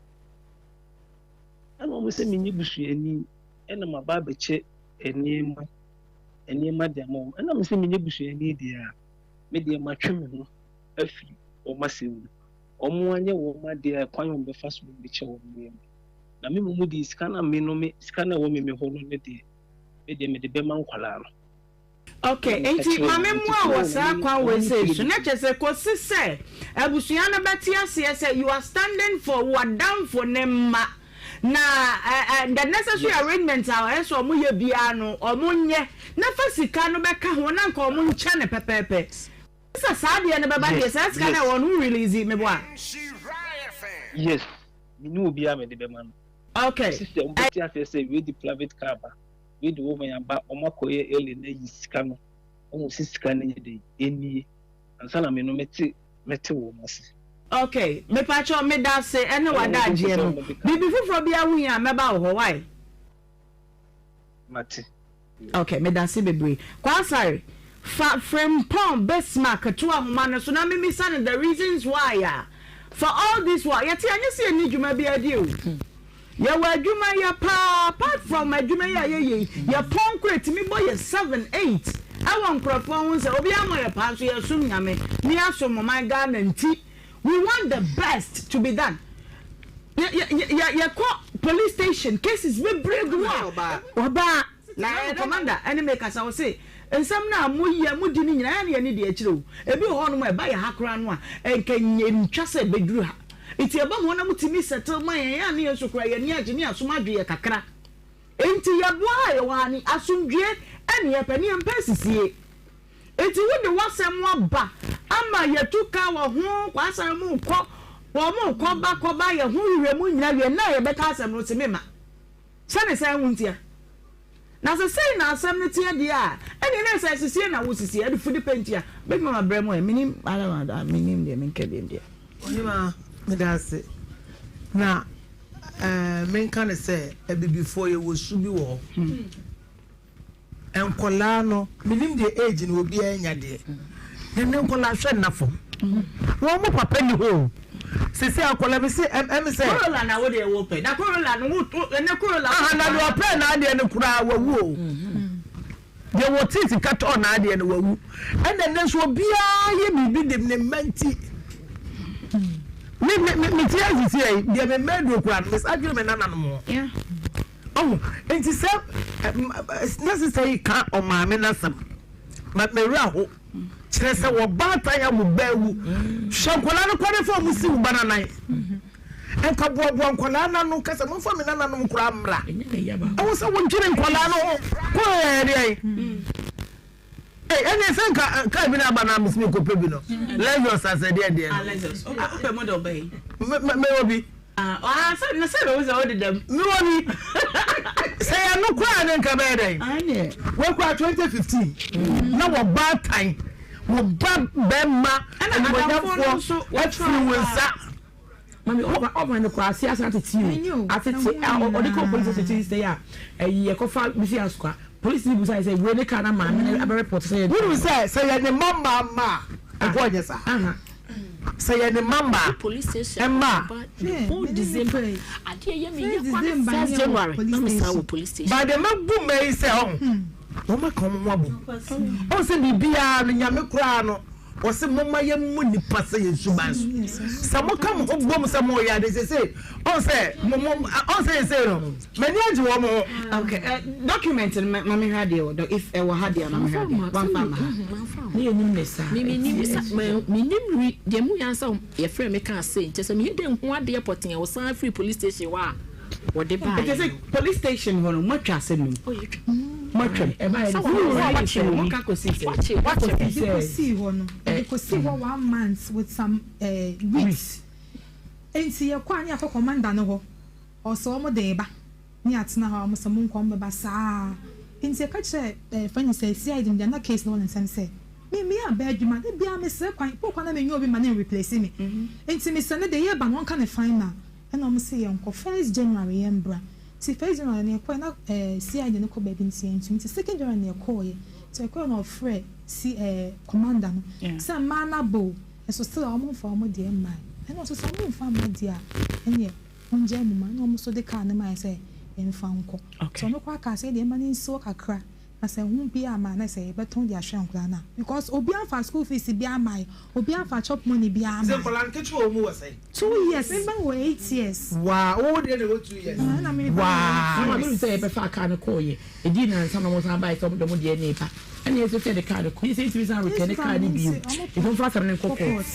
Ɛna wɔn sɛ menyɛ busuani ɛna maba abɛkyɛ nneɛma nneɛma de ama wɔn. Ɛna me sɛ menyɛ busuani deɛ a, me deɛ matwe me ho afiri wɔn asɛm mu. Wɔn anyɛ wɔn adeɛ a kwan a wɔbɛfa so bɛkyɛ wɔn nneɛma. Na me mmom deɛ sika no a me no me sika no a ɛwɔ me me hɔ no ne deɛ me deɛ mede bɛma nkwadaa no. Ok, enti ma me mmoa wɔ saa kwan wei sei so, na kyerɛ sɛ kɔsi sɛ abusua no bɛte aseɛ sɛ you are standing for w'adamfo ne mma, na the necessary arrangement a ɛyɛ sɛ wɔn yɛ biara no wɔn nyɛ, na fa sika no bɛka ho na nka wɔn nkyɛ no pɛpɛɛpɛ. Sɛ saa adeɛ no bɛba deɛ saa sika no a ɛwɔ no wo release, meboa? Yes, menni obiara a mede bɛma no. Ok. Kɔsi sɛ wɔbɛte aseɛ sɛ wei de private car ba. Wei de wɔn aba wɔn akɔyɛ early na yi sika no wɔn si sika no yɛ de enie ansa na me no mete mete wɔn ase. Ok mepakyɛw medase ɛne w'adagyeɛ no biribi foforɔ biara ho hia a mɛba wo hɔ wai. Mate. Ok medase bebree. Kwasare fa Frimpong Bismarck to ahoma no so na memisa no the reasons why a for all this while yɛte anyɛ sɛ yɛnni dwuma biara di o. Yɛwɔ adwuma yɛ paa apart from adwuma yi a yɛyɛ yi yɛpɔn kora ɛtumi bɔ yɛ 7, 8 ɛwɔ nkorɔfoɔ ho sɛ obiara mmɔ yɛ paa nso yɛsom Nyame ne yɛasom ɔman Ghana nti we want the best to be done yɛ yɛ yɛkɔ police station cases bebree gu hɔ a ɔbaa Na ɛno commander ɛne me kasa ɔse nsɛm no a mo yɛ mo di no nyinaa ɛyɛ na yɛne di akyire o ebi wɔ hɔ nom a ɛba yɛ ha koraa no a nka ntwa sɛ ɛbɛduru ha nti ɛba mo hɔ na mo tumi settle ma yɛn a ne yɛn nso koraa yɛn ani agye ne yɛn asom adwo yɛ kakra nti yɛboa ha yɛwɔ ha ne asomdwie ɛne yɛpɛ ne yɛmpɛ asisie nti wo de w'asɛm aba ama yɛtu ka wɔ ho kwasare mo kɔ wɔn mo kɔ ba kɔ ba yɛ ho hwehwɛ mu nyina wie na yɛbɛka asɛm no se me ma. Sɛ ne saa ho ntia. Na sɛ sei na asɛm no teɛ deɛ a, ɛnneɛ na sɛ sisie na wosisie, adifudepɛ ntia. Bɛtumi ama brɛ mu ɛ, menim, menim deɛ menka biom deɛ. Ɔhemaa, meda ase. Na eh, menka no sɛ abibifoɔ yɛwɔ su bi wɔ hɔ. Nkwadaa no menim deɛ age no obiara anya deɛ na ne nkwadaa hwɛ nna fam wɔn mo papa ni hɔ o sisi akwadaa mi si ɛm sɛ. Corolla na wo deɛ wo pɛ na Corolla no wo ɛnɛ Corolla. Aha na deɛ ɔpɛ n'adeɛ no koraa wawu o deɛ wɔte sika tɔɔ n'adeɛ no wawu ɛna ɛnɛ nso obiara yɛ biribi de ne mma nti me me me me ti asisi yɛ deɛ me mma aduro koraa no me sa dwene me nananom ho. Ɔho, enti sɛ na sista yi ka ɔmaame n'asɛm, ma me werɛ aho. Kyerɛ sɛ wɔbaatan a wo ba awu. Hwɛ nkwadaa no kwan fa wɔn si wo ba n'anan. Nka boaboa nkwadaa no ano ka sɛ momfa me nananom koraa mmra. Ɛwɔ sɛ wodwene nkwadaa no ho. Kɔ ɛyɛ deɛn? Ei ɛneɛ sɛ nka car bi na aba na mese mekɔ pɛ bi no Lexus asɛ deɛ deɛ no. Ah Lexus wopɛ model bɛn? Me mewɔ bi. Ah sɛ na sɛ mehu sɛ wode dam. Mewɔ bi. Sɛ yɛ no koraa ne nka bɛyɛ dɛn? Wei koraa 2015 na wɔ baatan wɔ ba bɛma animonyamfoɔ afiri wo nsa. Mami ɔba ɔba no kɔ ase asan atete o atete a ɔde kɔ polisi station sɛ a ɛyi ɛkɔfa bisi asokwa polisi ni busa sɛ wei ne kaa na maame no abɛ report sɛ yɛ. Wúni sɛ sɛ yɛ ne mma mmaa mma a ɛkɔ ɔnyɛ saa sɛ yɛ ne mma mmaa mma a. By the ma bu mma yi sɛ ɔho wɔn aka wɔn ho abom ɔho sɛ biribiara no nyame koraa no. Ɔse momma yɛmmu nnipa sɛ yɛn suban so. Sɛ moka mo ho bom sɛ moreyɛ ade seesei, ɔn sɛ mo mo ɔn sɛ seesei no, m'ani agye wɔn ho. Okay, eh, document no ma mehwɛ adeɛ wɔ dɔ if ɛwɔ ha deɛ ma mehwɛ adeɛ wamfa ama ha. Ne yɛ nim ne saa. Me me nim sa me nim ri deɛ mu yɛn sɛ yɛfrɛ me kaa sei nkyɛ sɛ meyɛ dɛ nhu adeɛ pɔtee a wɔsan firi police station hɔ a wɔde baeɛ no. Ɛkyɛ sɛ police station hɔ no moatwa asɛm no mu. Oh yɛtwa. Moatwa mu. Ɛbaeɛ no Mo wura sɛ moka kɔsii sɛ. Wakye wakye. Ɛde kɔsii hɔ no ɛde kɔsii hɔ one month with some eh, weeks. Nti yɛkɔ a ne yɛakɔ commander no hɔ ɔsɛ wɔn de reba ne yɛatena hɔ a wɔn sɛ monkɔ wɔn bɛba saa nti yɛka kyerɛ ɛɛ fɛn ne sɛ CID no deɛ na case no wɔ ne nsam sɛ me meyɛ aba adwuma da biara mesrɛ kwan po kwan na menya obi ma ne replace me nti mesrɛ no deɛ yɛba no ɔnka ne final. Ɛna ɔmo se yɛnkɔ first January yɛmbra nti first January no yɛkɔɛ na ɛɛ CID no kɔ baabi nti yɛntumi nti second January na yɛkɔɔyɛ nti yɛkɔɔyɛ na ɔfrɛ C ɛɛ commander no sɛ mmaa no aba o nso still a ɔmo nfa ɔmo deɛ mmae ɛna ɔse sɛ ɔmo nfa mma deɛ a ɛneɛ ɔngyae mu ma ɛna ɔmo nso de car no maeɛ sɛ yɛnfa nkɔ nti ɔno koraa kaa sɛ yɛdeɛ yɛmma no nsi hɔ kakra Na sɛ ho biaa amma a na sɛ yɛbɛtɔn de ahwɛ nkwadaa no a because obiaa nfa school fees biaa mmae, obiaa nfa chop money biaa Sɛ mmae. nkwadaa nketewa wɔ mu wɔ sɛn? 2 years, me ba wɔ 8 years. Waa, wo deɛ na ɛwɔ 2 years. Ah, ɛna me ba wɔ Waa. 8 Mama years. menim sɛ yɛbɛfaa car no kɔɔyɛ ɛdii nansa na ɔmo san baeɛ sɛ ɔmo de ɔmo deɛ no reba ɛna yɛsɛ sɛ yɛde car no kɔ yɛsɛ yɛtumi san retɛne car no bio nti ɔmfa asɛm no nkɔ court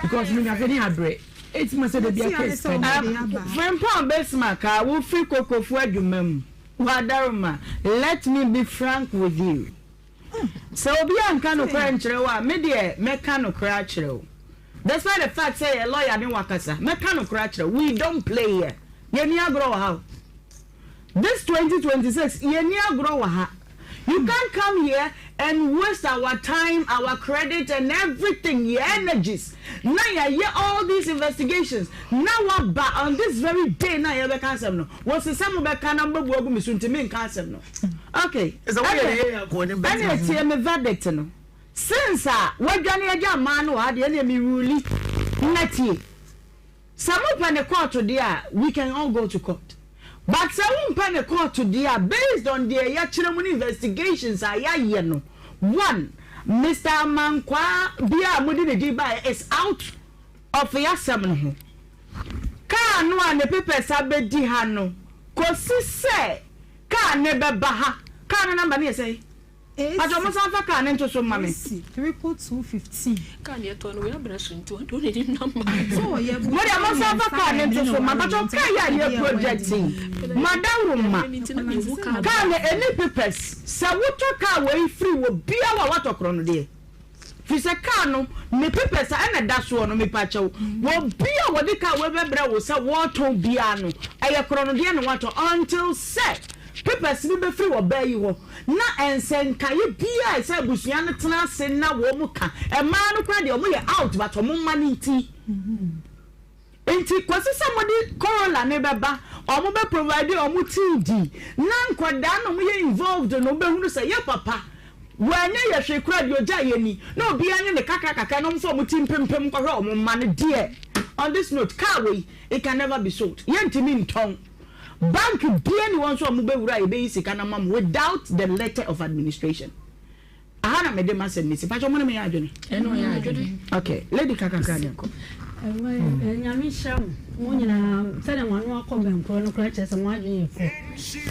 because me afei ne abrɛ ɛtumi ma sɛ da bia case ka ni. Frimpong Bismarck a wofiri Kokofu adwuma mu. Wadaroma, let me be frank with you, sɛ obi anka nokorɛ ankyerɛ wo a, me deɛ mɛka nokorɛ akyerɛ wo. Despite the fact sɛ yɛ lawyer ne wakasa, mɛka nokorɛ akyerɛ wo. We don't play here. Yɛnni agorɔ wɔ ha o. This 2026, yɛnni agorɔ wɔ ha. You can't come here and waste our time, our credit and everything, yɛ energies na yɛayɛ all these investigations na waba on this very day na yɛbɛka asɛm no wɔse sɛ mobɛka na mobɛbu agu me so nti menka asɛm no okay ɛne ɛne tie me verdict no since a wadwane agya mmaa no wɔ ha deɛ ɛne me ruli na tie. Sɛ mo pɛ ne kɔɔto deɛ a we can all go to court but sɛ wo mpɛ ne kɔɔto deɛ a based on deɛ yakyerɛ mu ne investigations a yayɛ no one Mister Amankwaa biaa a mode ne din baeɛ is out of yasɛm no ho car no a ne papers abɛdi ha no kɔsi sɛ car no bɛba ha car no number no yɛ sɛn? Pacho mo san fa car no nto so mma me. AC 222 15. Car no yɛtɔɔ no wei abrɛ so nti ɔde ɔne ne nam ma. Mo deɛ mo san fa car no nto so ma pacho car yi a yɛ project yi madaworo ma car no ɛni papers sɛ wotɔ car wei firi wɔ biara a watɔ korɔ no deɛ. Firi sɛ car no ne papers a ɛna ɛda soɔ no mepakyɛw obi a wɔde car wei bɛbrɛ wo sɛ wɔretɔn biara no ɛyɛ korɔnodeɛ na watɔ until sɛ papers no bɛfiri ɔbaa yi hɔ na nsɛnkaeɛ biara a ɛsɛ abusua no tena ase na wɔn ka mmaa no koraa deɛ wɔn yɛ out but wɔn mma no nti. Nti kɔsi sɛ mode Corolla no bɛba, ɔmo bɛ provide ɔmo tea di, na nkwadaa na ɔmo yɛ involved no bɛhunu sɛ yɛ papa wanyɛ yɛ hwee koraa deɛ ɔgyaa yɛ ni, na obiara nye ne kakra kakra na ɔmo fa ɔmo ti mpempem nkɔhwɛ ɔmo mma no deɛ. On this note, car wei, it can never be sold, yɛntumi ntɔn. Bank biara nni hɔ nso a ɔmo bɛwura a yɛbɛyi sika no ama mo without the letter of administration. Aha na mede m'asɛm no si. Pakyɛ mo ne me yɛ adwene? Ɛne ɔyɛ adwene. Okay, lady ka kakra ne nkɔ. Nyame nhyira mo mo nyinaa sɛdeɛ mo ano akɔ bɛnkorɔ no koraa kyerɛ sɛ mo adwene yɛ korɔ.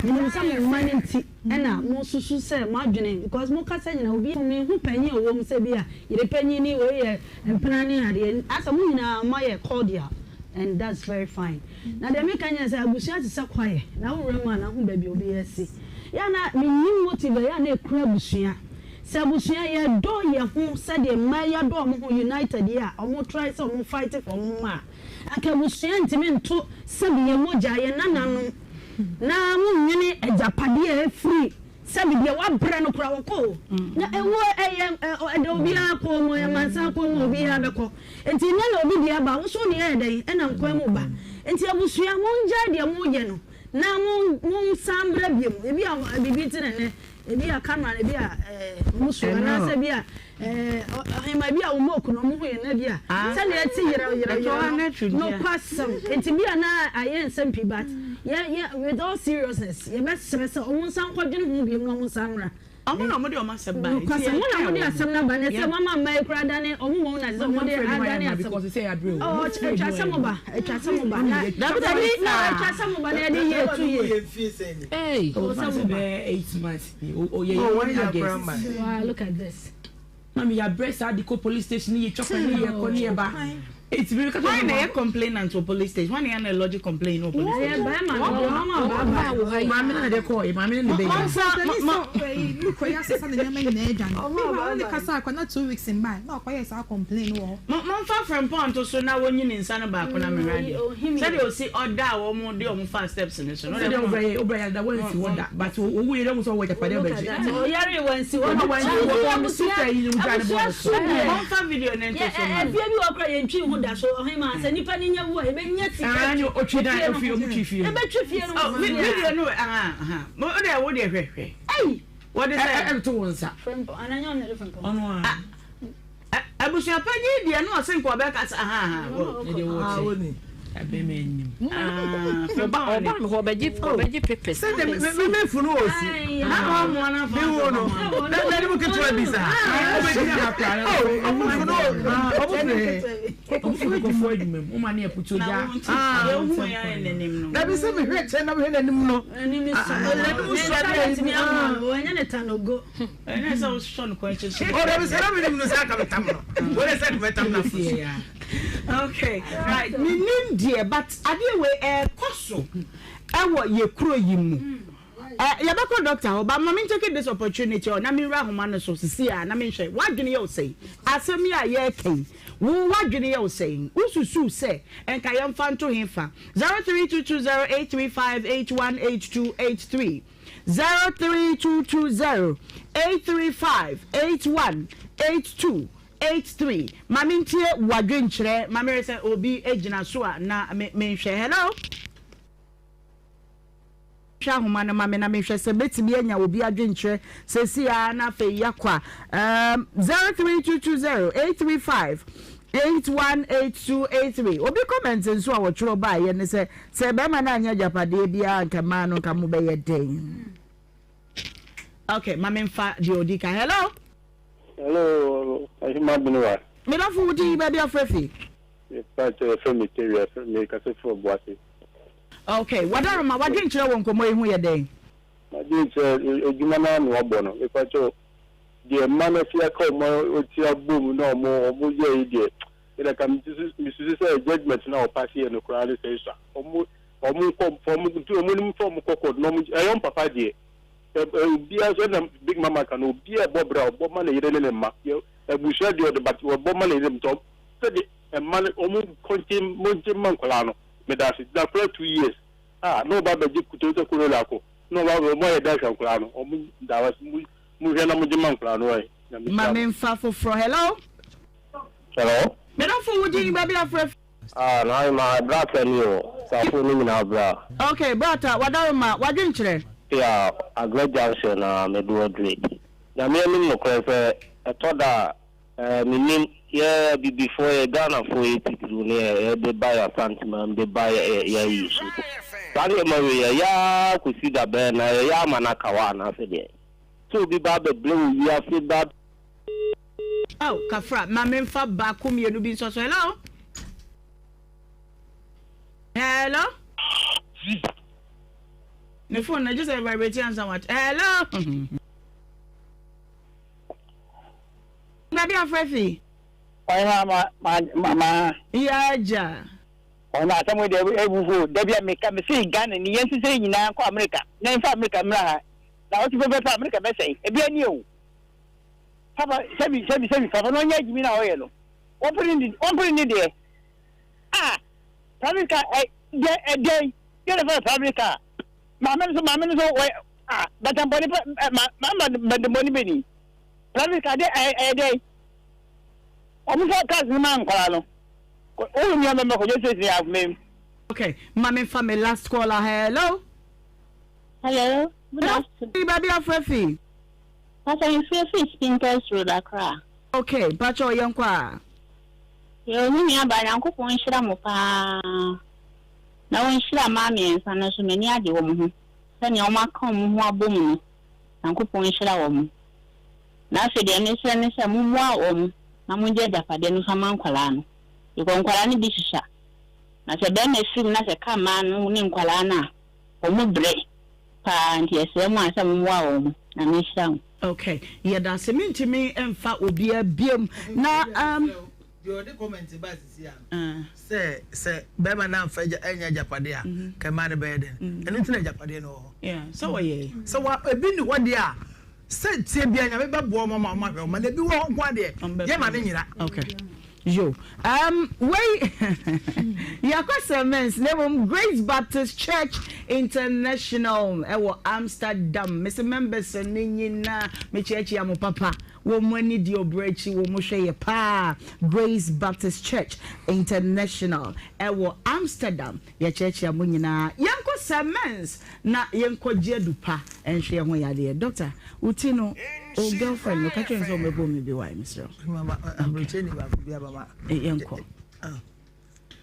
Menim sɛ mo mma no nti ɛna mo susu sɛ mo adwene because mo kasa nyinaa obi menhu panyin a ɔwɔ mu sɛ bi a yere panyin ni wei yɛ mpena ne adeɛ asɛ mo nyinaa moayɛ cordial and that's very fine. Na deɛ meka nyɛ sɛ abusua te sɛ kwaeɛ na wo wura mu a na ho baabi a obi asi. Yɛ a na mennim motive a ɛyɛ a na ɛkura abusua. Sɛ abusua yɛdɔ yɛ ho sɛdeɛ mmaa yi adɔ wɔn ho united yi a wɔn try sɛ wɔn fight for wɔn mma a, anka abusua ntumi nto sɛbi yɛn mogya, yɛn nananom na mo nnwene agyapadeɛ a ɛfiri sɛbi deɛ wabrɛ no koraa wɔkɔ o. Na ɛwuo ɛyɛ ɛda obiara kɔn mu, ɛyɛ amansan kɔn mu obiara bɛkɔ. Nti nnɛ na obi deɛ aba, wo nso wo deɛ yɛ dɛn ɛnam kwan mu ba. Nti abusua mongyae deɛ moyɛ no. Na mo monsan mbra biom. Ebi a biribi nti na nnɛ, ebi a camera no, ebi a ɛɛ wɔn so, anaasɛ ebi a ɛɛ ɔhema ebi a wɔn oku no wɔn ho yɛ na ebi a sɛnea ɛte yerɛw yerɛw yerɛw no nokwasɛm nti bi a na ayɛ nsɛm pii but. Yɛ yɛ with all seriousness yɛbɛsrɛ sɛ ɔmo nsan nkɔdwene ho biom na ɔmo nsan mmra. Ɔmo na ɔmo de ɔmo asɛm bae. Nokwasɛm, mo na mode asɛm no aba, na ɛsɛ moama mmaa yi koraa adane ɔmo mmom na ɛsɛ sɛ mode adane asɛm. Oh, atwa sɛ moba, atwa sɛ moba, na Dabi dabi no, atwa sɛ moba na yɛde yie to yie. Hey. Oh, sɛ moba. Wow, look at this. Mami yabrɛ saa de kɔ police station ne yɛtwa kwan ne yɛkɔ ne yɛba. Eti mi kasa. Hwan na ɛyɛ complainant wɔ police station? Hwan na ɛyɛ na lodge complaint wɔ police station? Ɛyɛ bɛrima no, ɔmo aba aba. Maame na de kɔɔ yɛ, maame na de bɛyɛ. Mɔnsa mɔ. Mekɔ yɛ asesa ne nneɛma nyinaa adwane. Meanwhile, ɔne kasa akɔ na 2 weeks mbae na ɔkɔyɛ saa complain wɔ hɔ. Momfa frɛmpɔn nto so na wɔnyi ne nsa no baako na menhwɛ adeɛ. Sɛdeɛ ɔsi ɔda a wɔn de wɔn faa steps no so no. Sɛdeɛ ɔbrɛ yɛ ɔbrɛ yɛ da wɔnsi hɔ da but owu yɛ dɛ wɔn sɛ ɔwɔ agyapadeɛ ɔbɛgye. Ɔyare wɔnsi hɔ. Ɔma wɔnsi hɔ wɔn sister yi no gya ne bɔɔl so. Momfa video no nto so ma. Efie bi wɔ kora yɛntwi ho da so ɔhema sɛ nipa no nya wu a yɛbɛnya sika. Ah, ne otwi dan ofi ɔmo twi fie. Yɛbɛtwi fie no. Oh, video no ah ah. Mo de wo deɛ hwɛ hwɛ. Ei. Wɔde sɛ. Ɛnto wo nsa. Frɛmpɔn ananyɛ ɔno na ɛde frɛmpɔn. Ɔno a. Abusuapanyin deɛ na ɔse nka ɔbɛkasa ahaa Ne deɛ wɔkyɛ abɛma anim. Ɔba ɔba mi hɔ ɔbɛgye ɔbɛgye papers. Sɛ de me me me funu wɔ si. Mi wo no. Na na ne mu ketewa bi saa. Ɔbɛgyina ha koraa. Oh, ɔmo funu ɔmo funu he. Kɔkɔfo kɔkɔfo adwuma mu. Woma ne ɛputu gya. Dabi sɛ mehwɛ kyɛ na mehwɛ n'anim no. N'anim sɔ. N'anim sɔ Ne nsa bɛtumi ama no. Wɔnyɛ ne tanogo. Ɛnyɛ sɛ wosɔ no kwan akyi so. Oh, dabi sɛ na menim no sɛ aka metam no. Wode sɛ metam no afo so. Okay, right. Menim deɛ, but adeɛ wei ɛɛkɔ so ɛwɔ yɛ kuro yi mu. Ɛ yɛbɛkɔ doctor hɔ, but ma me take this opportunity ɔ na menwura ahoma no so sisi a na menhwɛ. W'adwene yɛ wo sɛn? Asɛm yi a yɛreka yi, wo w'adwene yɛ wo sɛn? Wosusuw sɛ nka yɛmfa nto hefa? 03220835818283. 03220 835 81 82 83 Ma mentie w'adwenkyerɛ ma mehwɛ sɛ obi gyina so a na me menhwɛ. Hello? Hwɛ ahoma no ma me na menhwɛ sɛ mɛtumi anya obi adwenkyerɛ seesei ara na afei yɛakɔ a. Um, 03220 835 818283 Obi comment nso a wɔtwerɛ baeɛ ne sɛ Sɛ bɛrima no anyɛ agyapadeɛ biara anka mmaa no nka mobɛyɛ dɛn? Ok, ma memfa deɛ ɔdi kan. Hello? Hello, Ahima Benewa. Me dɔfo wo din baabi afrɛ fi? Mepa kyɛ yɛfrɛ me Terry, me kasa firi Ɔboase. Ok, Wadaroma, w'adwenkyerɛ wɔ nkɔmmɔ yi ho yɛ dɛn? M'adwenkyerɛ, adwuma no ara na wabɔ no. Mepa kyɛw, deɛ mma no afi aka wɔn ti abom na wɔn yɛɛ yi deɛ, Me de ka mesusu sɛ judgement no a ɔpass yɛ no koraa ne sɛ esua. Ɔmo ɔmo nkɔ ɔmo nti ɔmo nim sɛ ɔmo kɔ court na ɔmo ɛyɛ ɔmo papa deɛ. Ɛ ɛ obiara nso ɛna big mama ka no obiara ɛbɔ bra ɔbɔ ma ne yere ne ne mma. Yɛ abusua deɛ ɔde but ɔbɔ ma ne yere nti ɔmo sɛde mma no ɔmo nkɔ ngye mo ngye mma nkwadaa no. Medase na akwadaa 2 years a na ɔba abɛgye Toyota Corolla akɔ na ɔba ɔmo ayɛ dɛ ahwɛ nkwadaa no ɔmo da mo mo hwɛ na mo gye ma nkwadaa no ɛ. Nyame Ma hyira mo. memfa foforɔ. Hello? Hello. Me dɔfo wo din baabi afrɛ fi. Ah na ma brata ni o safo no nyinaa bra. Ok brata wadaroma wadwenkyerɛ. Yeah Aggrey junction na me do adure. Nyame anim nokorɛ sɛ ɛtɔ da a eh me nim yɛ abibifoɔ yɛ Ghanafoɔ yɛ titiriw ne yɛ yɛde ba yɛ Asanteman de ba yɛ yɛ ayi so saa nneɛma wei yɛyɛ ara kɔsi da bɛn na yɛyɛ ama no aka hɔ anaasɛ deɛn sɛ obi ba abɛbrɛ wɔ wiase ba Oh, Kafra, ma memfa baako mmienu bi nsɔ so. Hello? Hello? Ne phone na gye sɛ vibrate ansa wat. Hello? Baabi afrɛ fi. Ɔhema ma ma ma ma. Yɛ agya. Ɔhema asɛm yi deɛ ebufuo dabi a meka mese Ghana ni yɛn sisɛ nyinaa nkɔ Amerika na yɛmfa Amerika mmra ha na ɔte pɛpɛpɛ Amerika bɛsɛe ebi ani o. Papa sɛbi sɛbi sɛbi papa no ɔnyɛ adwumi na ɔyɛ no wɔpere ne wɔpere ne deɛ ah private car ɛ deɛ ɛdɛn deɛ na fɛ private car maame no so maame no so wɔ ah bɛtɛnpɔni pɛ ɛ ma ma ma bɛtɛnpɔni bɛ ni private car deɛ ɛ ɛyɛ dɛn wɔn fɔ cars no ma nkɔla no wɔn nua bɛ mɛ kɔjɔ station yɛ afumɛ. Okay, ma me fa me last caller. Hello. Hello. Good afternoon. Baabi afrɛ fi. Pastor mefrɛ firi Spintex road Accra. Ok mpakyɛw yɛnkɔ a. Yoo me nua baa Nyankopɔn nhyira mo paa. Na ɔnhyira mmaa miensa no nso, m'ani agye wɔn ho sɛnea wɔn aka wɔn ho abom no, Nyankopɔn nhyira wɔn. Na afei deɛ mesrɛ ne sɛ mommoa wɔn na mongye agyapadeɛ no mfa ma nkwadaa no, because nkwadaa no bi susua, na sɛ barima firi mu na sɛ ɛka mmaa no ne nkwadaa no a, wɔn brɛ paa, nti yɛsrɛ mo a sɛ mommoa wɔn. Nyame nhyira mo. Ok yɛdase mentumi mfa obiaa biom na um. Deɛ ɔde comment baa sisi a no sɛ sɛ bɛrima no amfa agya annya agyapadeɛ a nka mmaa no bɛyɛ dɛn? Ɛno nti na agyapadeɛ no wɔ hɔ. Sɛ wɔyɛ. Sɛ wa ebi nni hɔ deɛ a sɛ tie bia Nyame bɛboa wɔn ama wɔn ahwɛ wɔn ma na ebi wɔ hɔ nko ara deɛ yɛma no nyera. Okay. Yo. Um, wei yɛakɔ Sir na mmom Grace Baptist Church International ɛwɔ Amsterdam. Mese members no nyinaa mekyeakyea mo papa. Wɔn ani di ɔbrɛ akyi, wɔn hwɛ yɛ paa. Grace Baptist Church International ɛwɔ Amsterdam. Yɛkyeakyea mo nyinaa. Yɛnkɔ Sir Mens na yɛnkɔ gye adu pa nhwɛ yɛn ho yadeɛ. Doctor, wo ti no, wo girlfriend no, ka kyerɛ no sɛ ɔmmɛbɔ me bi wae, mesrɛ wo. Mama, aburokyerɛni baako bi aba ma. Yɛnkɔ.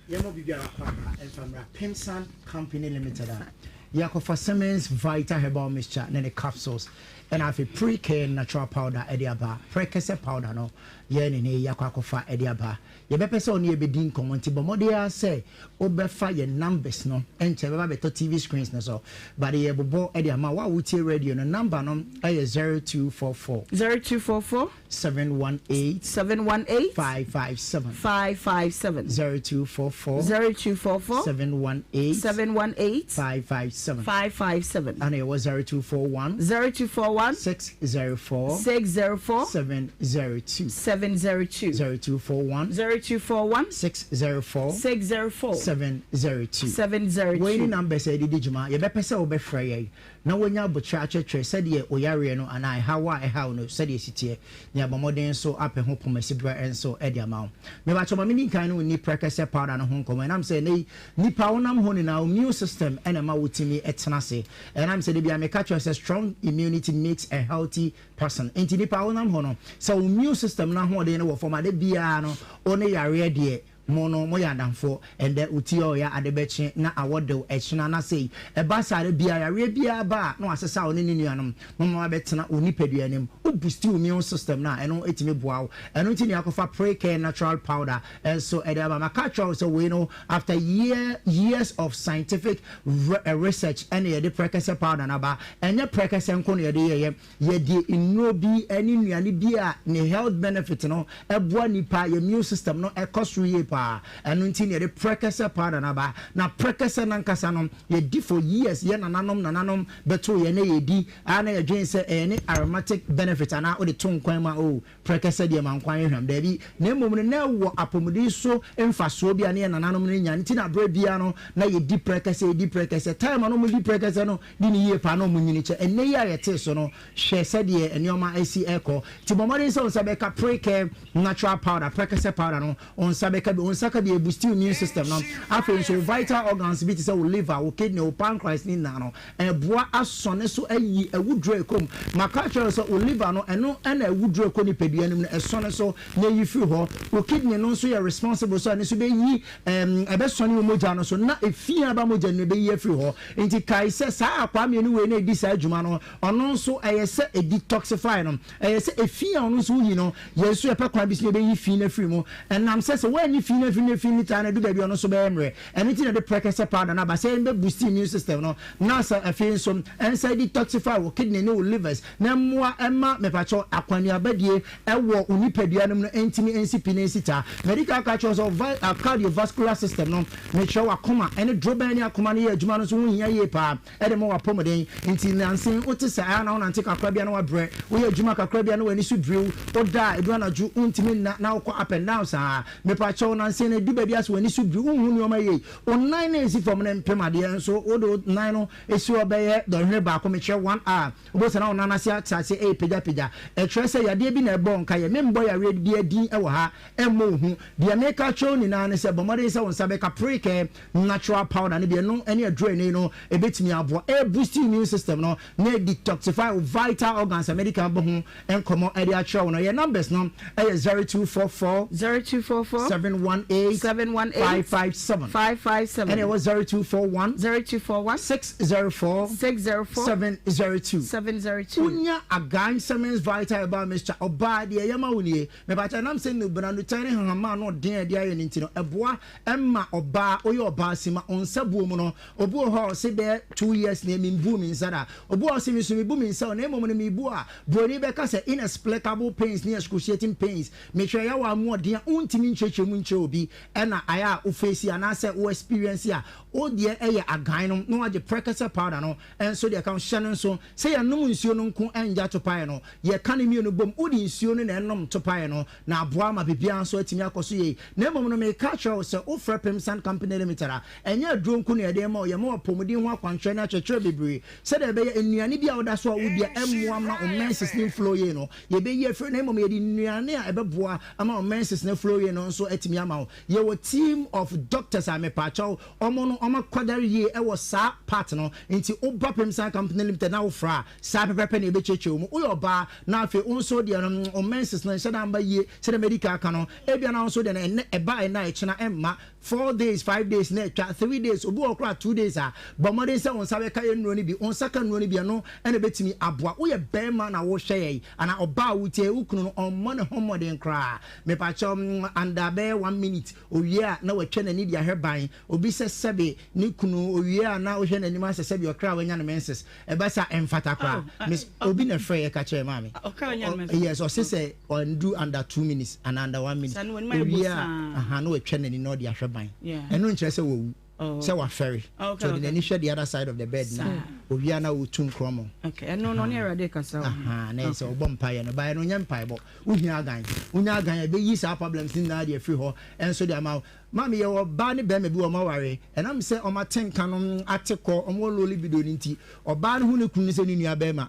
Yɛmmɔ biribiara kɔ aba mfa mmra Pimsan Company Limited a yɛakɔfa Siemens Vita Herbal Mixture ne ne capsules ɛna afei Pre-Care Natural Powder ɛde aba. Prɛkɛsɛ powder no yɛn ne ne yɛakɔ akɔfa ɛde aba. Yɛbɛpɛ sɛ wo ne yɛn bɛdi nkɔmmɔ nti bɔ mmɔden ara sɛ wobɛfa yɛn numbers no. Ɛnkyɛ ɛbɛba abɛtɔ TV screens no so but yɛrebobɔ de ama wo a wotie radio no. Number no yɛ 0244. 0244. 718. 718. 557. 557. 0244. 0244. 718. 718. 557. 557. Ɛna yɛwɔ 0241. 0241. 604. 604. 702. 702. 0241. 0241. 604. 604. 702. 702. Wei ne numbers a yɛde di dwuma. Yɛbɛpɛ sɛ wobɛfrɛ yɛn na woanya aboterɛ akyerɛkyerɛ sɛdeɛ wo yareɛ no anaa ɛhaw a ɛhaw no sɛdeɛ ɛsi teɛ, na yɛabɔ mmɔden nso apɛ ho pomasiberɛ nso de ama wo. Mepakyɛw ma menni nkan ne wo nni prɛkɛsɛ powder no ho nkɔmmɔ. Ɛnam sɛ ɛnnɛ yi nnipa wonam hɔ nyinaa wo immune system na ɛma wotumi tena ase. Ɛnam sɛ da biara meka kyerɛ wo sɛ strong immunity makes a healthy person. Enti nnipa wonam hɔ no sɛ wo immune system no ahoɔden no wɔ fam a da biara no wo ne yareɛ deɛ Mo no moyɛ adamfoɔ, ɛndɛ wo ti ɔɔya ade bɛkye na awɔ dew ɛkyena na sei. Ɛba saa da biara yareɛ biara ba a na wasesa wo ne ne nuanom na ɔma wabɛtena wo nipadua no mu. Wo boosti wo immune system no a ɛno ɛtumi boa wo. Ɛno nti na yɛakɔfa Precare natural powder nso de aba. Maka akyerɛ wo sɛ wei no after year years of scientific research ɛna yɛde prɛkɛsɛ powder no aba. Ɛnyɛ prɛkɛsɛ nko na yɛde yɛeɛ. Yɛde nnuro bi ne nnuane bi a ne health benefit no boa nipa, yɛn immune system no kɔ soro yie paa. Ɛno nti na yɛde prɛkɛsɛ powder no aba. Na prɛkɛsɛ no ankasa no, yɛdi for years, yɛn nananom nananom bɛtoo yɛn na yɛdi a na yɛdwene sɛ ɛyɛ ne aromatic benefit anaa wode to nkwan mu a oh, prɛkɛsɛ deɛ ma nkwan yɛ hwam. Daabi, na mmom no na ɛwɔ apɔmuden so mfasoɔ bi a na yɛn nananom no nya. Nti na berɛ biara no na yɛdi prɛkɛsɛ, yɛdi prɛkɛsɛ. Time a na wɔdi prɛkɛsɛ no, Di no yie paa na ɔmo nyini kyɛ. Ɛnnɛ yi a yɛte so no, hwɛ sɛdeɛ nnoɔma asi ɛrekɔ. Nti bɔ mmɔden sɛ wo nsa bɛka Precare natural powder, prɛkɛsɛ powder no, wo nsa bɛka bi. Wo nsa ka bi a, ɛboosti wo immune system no. Afei nso wo vital organs bi te sɛ wo liver, wo kidney, wo pancreas ne nyinaa no, ɛboa asɔne so ayi awuduro a ɛkɔ mu. Maka akyerɛ wo sɛ wo liver no, ɛno na awuduro a ɛkɔ nipadua no mu no, ɛsɔne so na ɛyi firi hɔ. Wo kidney no nso yɛ responsible sɛ ɛno nso bɛyi, ɛɛm, ɛbɛsɔne wo mogya no so na efi a ɛba mogya no mu no, ɛbɛyi afiri hɔ. Enti kae sɛ saa akwaa mmienu wei na edi saa dwuma no, ɔno nso ɛyɛ sɛ ɛdetoxify no, ɛyɛ sɛ efi a ɔno nso woyi no, yɛn nso yɛpɛ kwan bi so na yɛbɛyi fi no afiri mu. Ɛnam sɛ sɛ woanyi fi no amfiri mu na efi no taa no adu baabi a ɔno nso bɛyɛ mmerɛ. Ɛno nti na yɛde prɛkɛsɛ powder no aba sɛ ɛbɛ boost immune system no na sɛ afei nso ɛnsan detoxify wo kidney ne wo livers na ɛmmoa ɛma mepakyɛw akwannuabadie ɛwɔ wo nipadua no mu no ɛntumi ɛnsi pi na ɛnsi taa. Madi kan aka akyerɛ wo sɛ wo cardiovascular system no Mekyerɛ w'akoma ne dorobɛn ne akoma no yɛ adwuma no nso ho hia yie paa de ma w'apɔmuden. Nti nnansa yi wote sɛ a na wonante kakra bi a na woabrɛ, woyɛ adwuma kakra bi a na w'ani so biri wo, woda a ɛduru anadwo wontumi nna na wokɔ up and down saa. Mepakyɛw nnansa yi no ɛdu baabi a sɛ w'ani so biri wo wonhu nneɛma yie, wo nan no a ɛsi fam no mpem adeɛ nso wode wo nan no si hɔ bɛyɛ dɔnhwere baako mekyerɛ one hour wobɛhu sɛ na wo nan ase ate aseɛ ɛrepagyapagya. Ɛkyerɛ sɛ yadeɛ bi na ɛbɔ wo nkaeɛ. Memmɔ yareɛ biara din wɔ ha. Mmɔ wo hu. Deɛ mereka akyerɛ wo nyinaa ne sɛ, bɔ mmɔden sɛ wo nsa bɛka Precare Natural Powder no bi. Ɛno ne aduro a ɛnnɛ yi no ɛbɛtumi aboa ɛreboost immune system no na ɛdetoxify wo vital organs a madi kan abɔ ho nkɔmmɔ de akyerɛ wo no. Yɛn numbers no yɛ 0244 0244 718. 718 718 557 557 ɛna ɛwɔ 0241 0241 604 604 702 702. Wonya Agan Semens Vital Herbal Mixture ɔbaa deɛ ɛyɛ ma wo nie. Mepakyɛ ɛnam sɛ nnubena, nnutan ne nhahamma ano ɔden a ɛde ayɛ no nti no ɛboa ma ɔbaa woyɛ ɔbaa sima wo nsa buo mu no. Obi wɔ hɔ a ɔse bɛyɛ 2 years nie membuu me nsa da. Obi wɔ hɔ a ɔse me nso mebu me nsa o na mmom no mebu a buroni bɛka sɛ inexplicable pains ne excruciating pains. Mehwɛ yaw a mu ɔden a wontumi nkyerɛkyerɛ mu nkyerɛ obi ɛna ayɛ a wo face anaasɛ wo experience a wo deɛ ɛyɛ agan no na wagye prɛkɛsɛ powder no nso deɛ ka ho. Hyɛ no nso sɛ yɛnom nsuo no nko ɛngya topaeɛ no, yɛka ne mmienu bom. Wode nsuo no na ɛnom topaeɛ no na aboa ama biribiara nso atumi akɔ so yie. Na mmom no meka akyerɛ wo sɛ wofrɛ Pemsan Company Limited a, ɛnyɛ aduro nko na yɛde rema wo, yɛma wo apɔmuden ho akwankyerɛ ne akyerɛkyerɛ bebree sɛdeɛ ɛbɛyɛ nnuane bi a woda so a wodi a ɛmmoa mma wo menses no mflow yie no, yɛbɛyi afiri na mmom yɛde nnuane a ɛbɛboa ama wo menses no aflow yie no nso atumi ama wo. Yɛwɔ team of doctors a mepaakyɛw wɔn no wɔn akwadare yie wɔ saa part no nti woba Pemsan Company Limited na wofrɛ a saa pɛpɛpɛ na yɛbɛkyerɛkyerɛ wo mu. Woyɛ ɔbaa na afei wo nso deɛ no wo menses no nhyɛ da mba yie sɛdeɛ madi kan aka no ebia na wo nso deɛ no ɛnnɛ ɛba ɛnnɛ a ɛkyena ɛmma 4 days 5 days na atwa 3 days, obi wɔ hɔ koraa 2 days a, bɔ mmɔden sɛ wo nsa bɛka yɛn nnuro no bi. Wo nsa ka nnuro no bi, ɛno ɛna ɛbɛtumi aboa. Woyɛ bɛrima na wohwɛ yɛn anaa ɔbaa a wotie, wo kunu no ɔmmɔ ne ho mmɔden koraa, mepakyɛw, under bɛyɛ one minute owie a na watwa n'ani de ahwɛ ban obi sɛ sɛbe ne kunu owie a na wohwɛ n'anim asɛ sɛbe ɔkra a wanya ne menses. Ɛba sa ɛmfata koraa. Miss obi na ɛfrɛ yɛ ka kyerɛ maame. Yes, ɔse sɛ ɔndu under 2 minutes and under one minute owie a aha na watwa n'ani na ɔde ahwɛ ban. Ɛno nkyerɛ sɛ wawu, sɛ wafɛre so ɔde n'ani hwɛ the other side of the bed na owie a na wotu nkorɔmɔ. Ɛno no ɔne Awurade kasa. Na ɛsɛ ɔbɔ mpaeɛ no baeɛ no onyɛ mpaebɔ. Wohia agan, wonya agan a ɛbɛyi saa problems no nyinaa de afiri hɔ ɛnso de ama wo. Maame, yɛwɔ ɔbaa ne bɛrima bi wɔ ɔmo aware, ɛnam sɛ ɔmo ate nka no ate kɔ ɔmo wɔ low libido no nti, ɔbaa no hu ne kunu no sɛ ne nua bɛrima,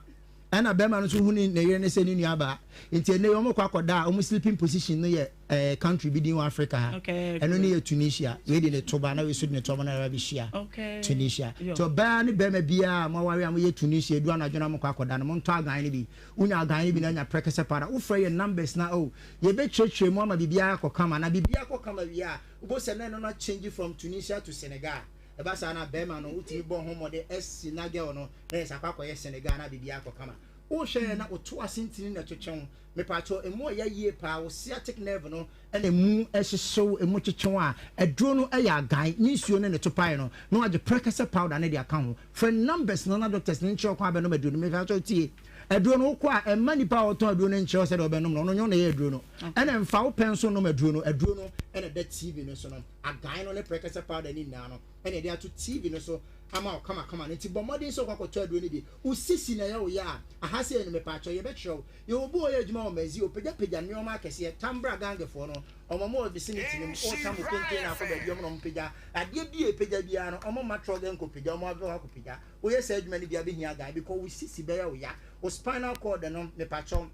ɛna bɛrima no nso hu ne ne yere no sɛ ne nua baa. Nti ɛnɛ yi ɔmo kɔ akɔda a, ɔmo sleeping position no yɛ country bi din wɔ Africa ha, ɛno ne yɛ Tunisia. Wei de ne to ba na wei nso de ne to ba na ɛba bɛhyia Tunisia. Nti ɔbaa ne bɛrima biara a mo aware a moyɛ Tunisia, edu anadwo na mo kɔ akɔda no, mo ntɔ agan no bi. Wonya agan no bi na anya prɛkɛsɛ powder, wofrɛ yɛn numbers na oh yɛbɛkyerɛkyerɛ mu ama biribiara akɔ kama. Na biribiara kɔ kama wie a, wobɛhu sɛ na ɛno no change from Tunisia to Senegal. Ɛba saa na bɛrima no wotumi bɔ ho mmɔden asi na girl no na yɛ sɛ akɔ akɔyɛ Senegal na biribiara akɔ kama. Wohwɛ yɛ na woto ase ntini na ɛtwetwe wo, mepaakyɛw, emu ɔyɛ yie paa. Wo sciatic nerve no ɛna emu ɛhyehyew, emu twetwe a, aduro no ɛyɛ agan ne nsuo ne ne topae no na wagye prɛkɛsɛ powder ne de aka ho. Frɛ numbers no na doctors no nkyerɛ kwan abɛnom aduro no. Mepaakyɛw, tie, aduro no wokɔ a, ɛmma nipa a ɔtɔn aduro no nkyerɛ sɛdeɛ ɔbɛnom no. Ɔno nyɛ ɔna ɛyɛ aduro no, ɛna mfa wo pɛ nso nom aduro no. Aduro no ɛna ɛda TV no so no, agan no ne prɛkɛsɛ powder ne nyinaa no ɛna ɛde ato TV no so ama wo kamakama no. Nti bɔ mmɔden sɛ wokɔ akɔtɔ aduro no bi. Wo sisi na ɛyɛ wo yɛ a, aha sei no mepaakyɛw yɛbɛkyerɛ wo. Yɛwɔ obi a ɔyɛ adwuma wɔ Mazi, ɔpagyapagya nneɛma akɛseɛ. Tambra gangfoɔ no, ɔmo mo wɔ vicinity no mu, ɔtam wo container akɔ baabi, ɔmo na ɔmo pagya adeɛ bi a ɛpagya biara no, ɔmo ma truck nkɔ pagya, ɔmo abɛhɔ akɔ pagya. Woyɛ saa adwuma no bi a, bɛhia agan because wo sisi bɛyɛ wo ya, wo spinal cord no mepaakyɛw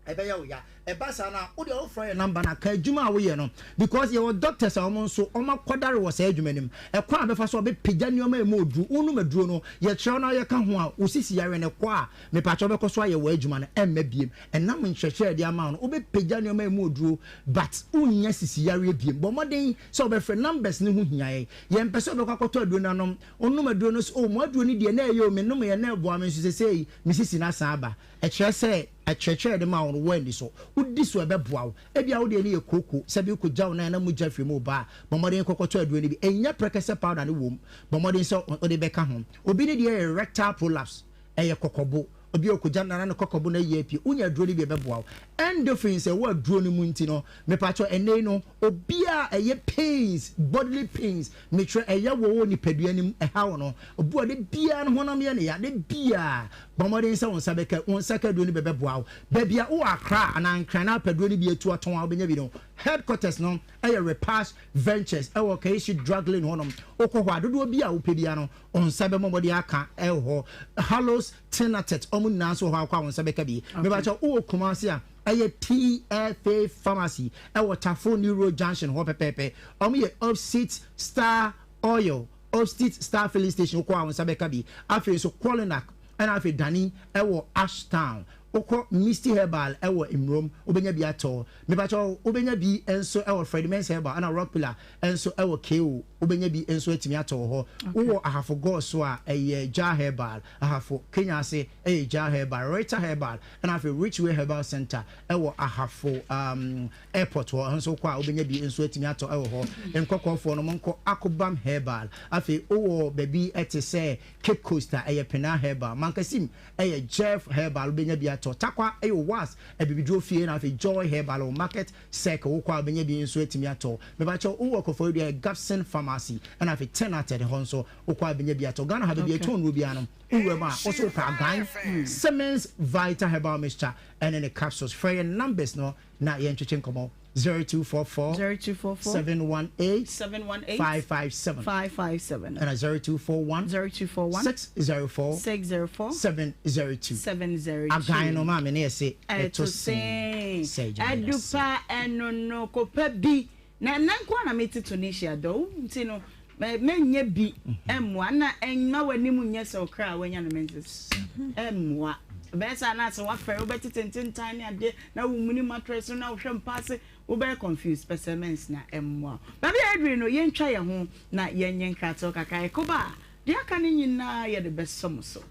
ɛbɛyɛ wo ya. Ɛba saa no a, wode wofrɛ yɛ number no a, ka adwuma a woyɛ no because yɛwɔ doctors a wɔn nso wɔn akɔdare wɔ saa adwuma no mu, ɛkwan a bɛfa so a bɛpagya nneɛma a ɛmu oduru. Wonom aduro no, yɛkyerɛw no a yɛka ho a, wo sisi yare no kɔ a, mepaakyɛw, wobɛkɔ so ayɛ wɔ adwuma no ɛmma biem. Ɛnam nkyerɛkyerɛ a yɛde ama wo no, wobɛpagya nneɛma a ɛmu oduro but wonnya sisi yareɛ biem. Bɔ mmɔden sɛ wobɛfrɛ numbers no, ho hia yɛn. Yɛmpɛ sɛ wobɛkɔ akɔtɔ aduro no anom. Wonom aduro no so, oh, mo aduro no deɛ na ɛyɛ o, menom yɛ na ɛboa me, nso sesei me sisi no asan aba. Ɛkyerɛ sɛ akyerɛkyerɛ de ma wo no woanni so. Wodi so a, ɛbɛboa wo. Ebia wo deɛ no yɛ kooko, sɛ bi kɔgya wo nan na mogya firi mu ba a, bɔ mmɔden kɔkɔtɔ aduro no bi. Ɛnnya prɛkɛsɛ powder no wom, bɔ mmɔden sɛ wode bɛka ho. Obi ne deɛ yɛ rectal prolapse, ɛyɛ kɔkɔbo. Obi a ɔkɔgya nan na ne kɔkɔbo no ayi apue, wonya aduro no bi a ɛbɛboa wo. Endorphins a ɛwɔ aduro no mu nti no, mepakyɛw, ɛnnɛ yi no, obiara a ɛyɛ pains, bodily pains, mekyerɛ ɛyɛ wɔ wɔ nipadua no mu, ɛhaw no, obi a ɔde biara no honam yɛ ne ya, de biara, bɔ mmɔden sɛ wo nsa bɛka, wo nsa ka aduro no bɛbɛboa wo. Baabi a wowɔ Accra anaa Nkran na apɛ aduro no bi atu atɔn a wobɛnya bi no, headquarters no ɛyɛ Repash Ventures ɛwɔ Kaneshie Drug Lane hɔnom. Wokɔ hɔ a, dodoɔ bi a wopɛ biara no, wo nsa bɛmmɔ mmɔden aka ɛwɔ hɔ. Halos, Tenatet, ɔmo nyinaa nso wɔ hɔ a wokɔ a wo nsa bɛka bi. Mebakyɛ wowɔ Kumasi a, ɛyɛ TFA Pharmacy ɛwɔ Tafo New Road Junction hɔ pɛpɛɛpɛ. Ɔmo yɛ opposite Star Oil, opposite Star Filling Station, wokɔ a wo nsa bɛka bi. Afei nso Qualinac ɛna afei Dani ɛwɔ Ashtown. Wokɔ Misty Herbal wɔ Mmurom, wobɛnya bi atɔ. Mepakyɛw, wobɛnya bi nso wɔ Freddie Mensah Herbal ɛna Rock Pillar nso wɔ KO, wobɛnya bi nso atumi atɔ wɔ hɔ. Wowɔ Ahafo Gɔɔ so a, ɛyɛ Jah Herbal, Ahafo Kenya ase ɛyɛ Jah Herbal, Rita Herbal ɛna afei Richway Herbal Centre ɛwɔ Ahafo um, Airport hɔ, ɛho nso wokɔ a wobɛnya bi nso atumi atɔ wɔ hɔ. Nkɔkɔɔfoɔ no, monkɔ Akobam Herbal. Afei wowɔ baabi te sɛ Cape Coast a, ɛyɛ Penal Herbal. Mankasim ɛyɛ Jeff Herbal wobɛnya bi atɔ. Tarkwa ɛyɛ Owas Abibiduro fie na afei Joy Herbal wɔ Market Circle wokɔ a wobɛnya bi nso atumi atɔ. Mepakyɛw wowɔ Koforidua ɛyɛ Gabson Pharmacy ɛna afei Tenated hɔ nso wokɔ a wobɛnya bi atɔ. Ghana ha baabi a yɛtɔn nnuro biara no wowura mu a wose wopɛ Agan Simmons Vital Herbal Mixture ɛne ne capsules. Frɛ yɛn numbers no na yɛntwetwe nkɔmmɔ. 0244 0244 718 718 557 557 ɛna 0241 0241 604 604 702 702 Agan no maame ne yɛse ɛto ɛto sen sen sɛ gyina ɛdu pa ɛno no kɔpɛ bi na ɛnɛ nko ara na mete Tunisia dɔ wo nti no mɛnyɛ bi ɛmmoa na ɛmma w'anim nyɛ sɛ ɔkra a wanya no menses ɛmmoa ɛbɛyɛ saa na sɛ wafɛre wobɛtete ntentan ne adeɛ na womuni mattress no na wohwɛ mpa ase wobɛyɛ confused pɛ sɛ mens na ɛmmoa wo baabi a yɛduru no yɛntwa yɛn ho na yɛnyɛ nkratoɔ kakra yɛkɔba a deɛ aka no nyinaa yɛde bɛsɔ mo so.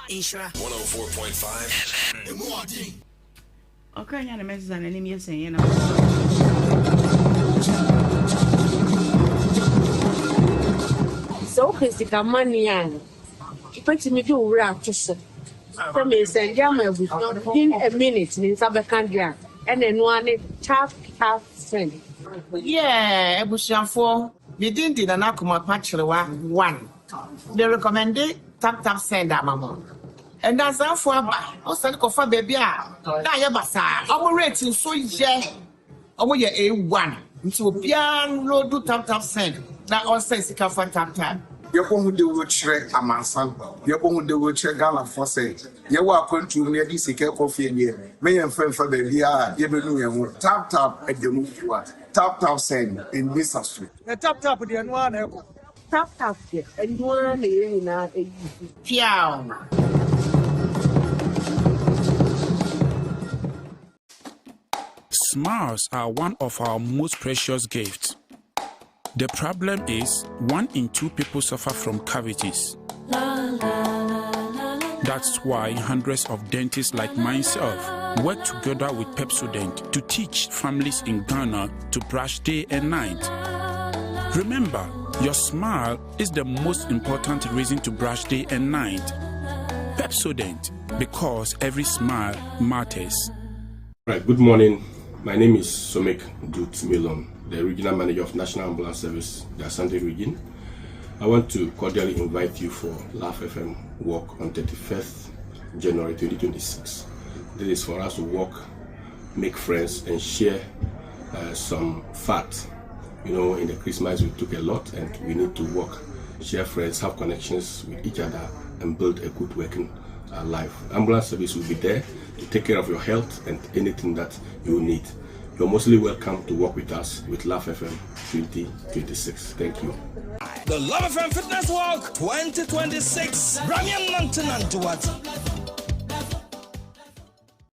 Nhyira. 104.5 FM. Emu ɔden. Ɔkra nya ne menses a n'anim yɛ sɛn yɛ na. Sɛ wopɛ sika money a, wobɛtumi de wo werɛ ato so sɛ meresɛnde ama abusua within a minute ne nsa bɛka deɛ a, ɛna ɛno ara ne tap tap send. Yeah abusuafoɔ me din de Nana Kumapa Kyerewa one me recommende tap tap send ama mo. Ndansaafo aba, wɔsan kɔfa baabi a na ayɛ basaa. Wɔn rate nso yɛ, wɔn yɛ A1. Nti obiara nloadu tap tap send na ɔnsɛn sika fa tap tap. Yɛbɔ ho dawuro kyerɛ amansan, yɛbɔ ho dawuro kyerɛ Ghanafoɔ sɛ yɛwɔ akwantuo mu na yɛde sika rekɔ fie deɛ, mɛ yɛmfa mfa baabiara a yɛbɛnu yɛn ho. Tap tap ɛda mu fua, tap tap send ɛnni sa so. Na tap tap deɛ ɛno ara na ɛkɔ. Tap tap deɛ ɛno ara na yɛn nyinaa use. Piaw! Smiles are one of our most precious gifts. The problem is, one in two people suffer from cavities. That's why hundreds of dentists like myself work together with Pepsodent to teach families in Ghana to brush day and night. Remember, your smile is the most important reason to brush day and night. Pepsodent, because every smile matters. Right, good morning. My name is Somik Dut Milon, the Regional Manager of National Ambulance Service, the Asante region. I want to cordially invite you for Laugh FM Walk on 31st January 2026. This is for us to walk, make friends, and share uh, some fat. You know, in the Christmas we took a lot, and we need to work, share friends, have connections with each other, and build a good working uh, life. Ambulance service will be there to take care of your health and anything that you need. You're mostly welcome to work with us with Laugh FM 2026. Thank you. The Love FM Fitness Walk 2026. Ramian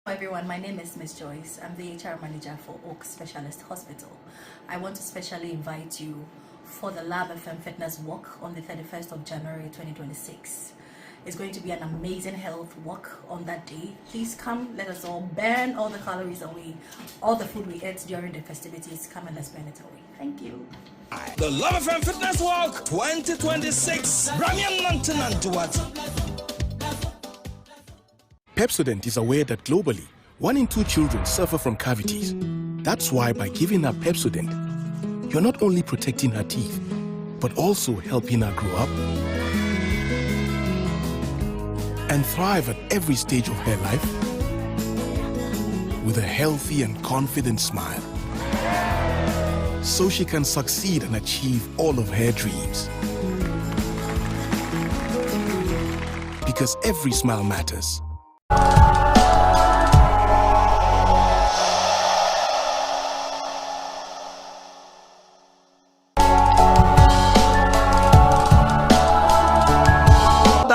Hello everyone, my name is Miss Joyce. I'm the HR manager for Oak Specialist Hospital. I want to specially invite you for the Lab FM Fitness Walk on the 31st of January 2026. It's going to be an amazing health walk on that day. Please come, let us all burn all the calories away, all the food we ate during the festivities. Come and let's burn it away. Thank you. The Love FM Fitness Walk 2026. Ramian Pepsodent is aware that globally, one in two children suffer from cavities. That's why by giving her Pepsodent, you're not only protecting her teeth, but also helping her grow up and thrive at every stage of her life with a healthy and confident smile. So she can succeed and achieve all of her dreams. Because every smile matters.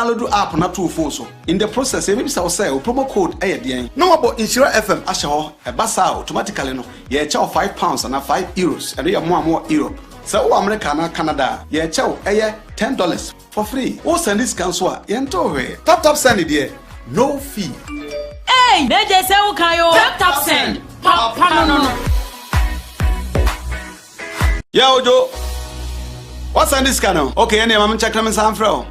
woadownload app no ato wo phone so. In the process, yɛbɛbisa wo sɛ wo promo code yɛ deɛn, na wɔabɔ Nhyira FM ahyɛ hɔ. Ɛba saa a, automatically no, yɛrekyɛ wo £5 anaa €5. Ɛno yɛ mo a mowɔ Europe. Sɛ wowɔ America anaa Canada a, yɛrekyɛ wo ɛyɛ $10 for free. Wo sɛnde sika nso a, yɛntew hwee. Tap tap send deɛ, no fee. Eii na gye sɛ wo kan oo. Tap tap send, papa no no. Yeah Ojo, woasan de sika no? Okay ɛneɛ ma me nkyɛke na me nsan mfrɛ wo.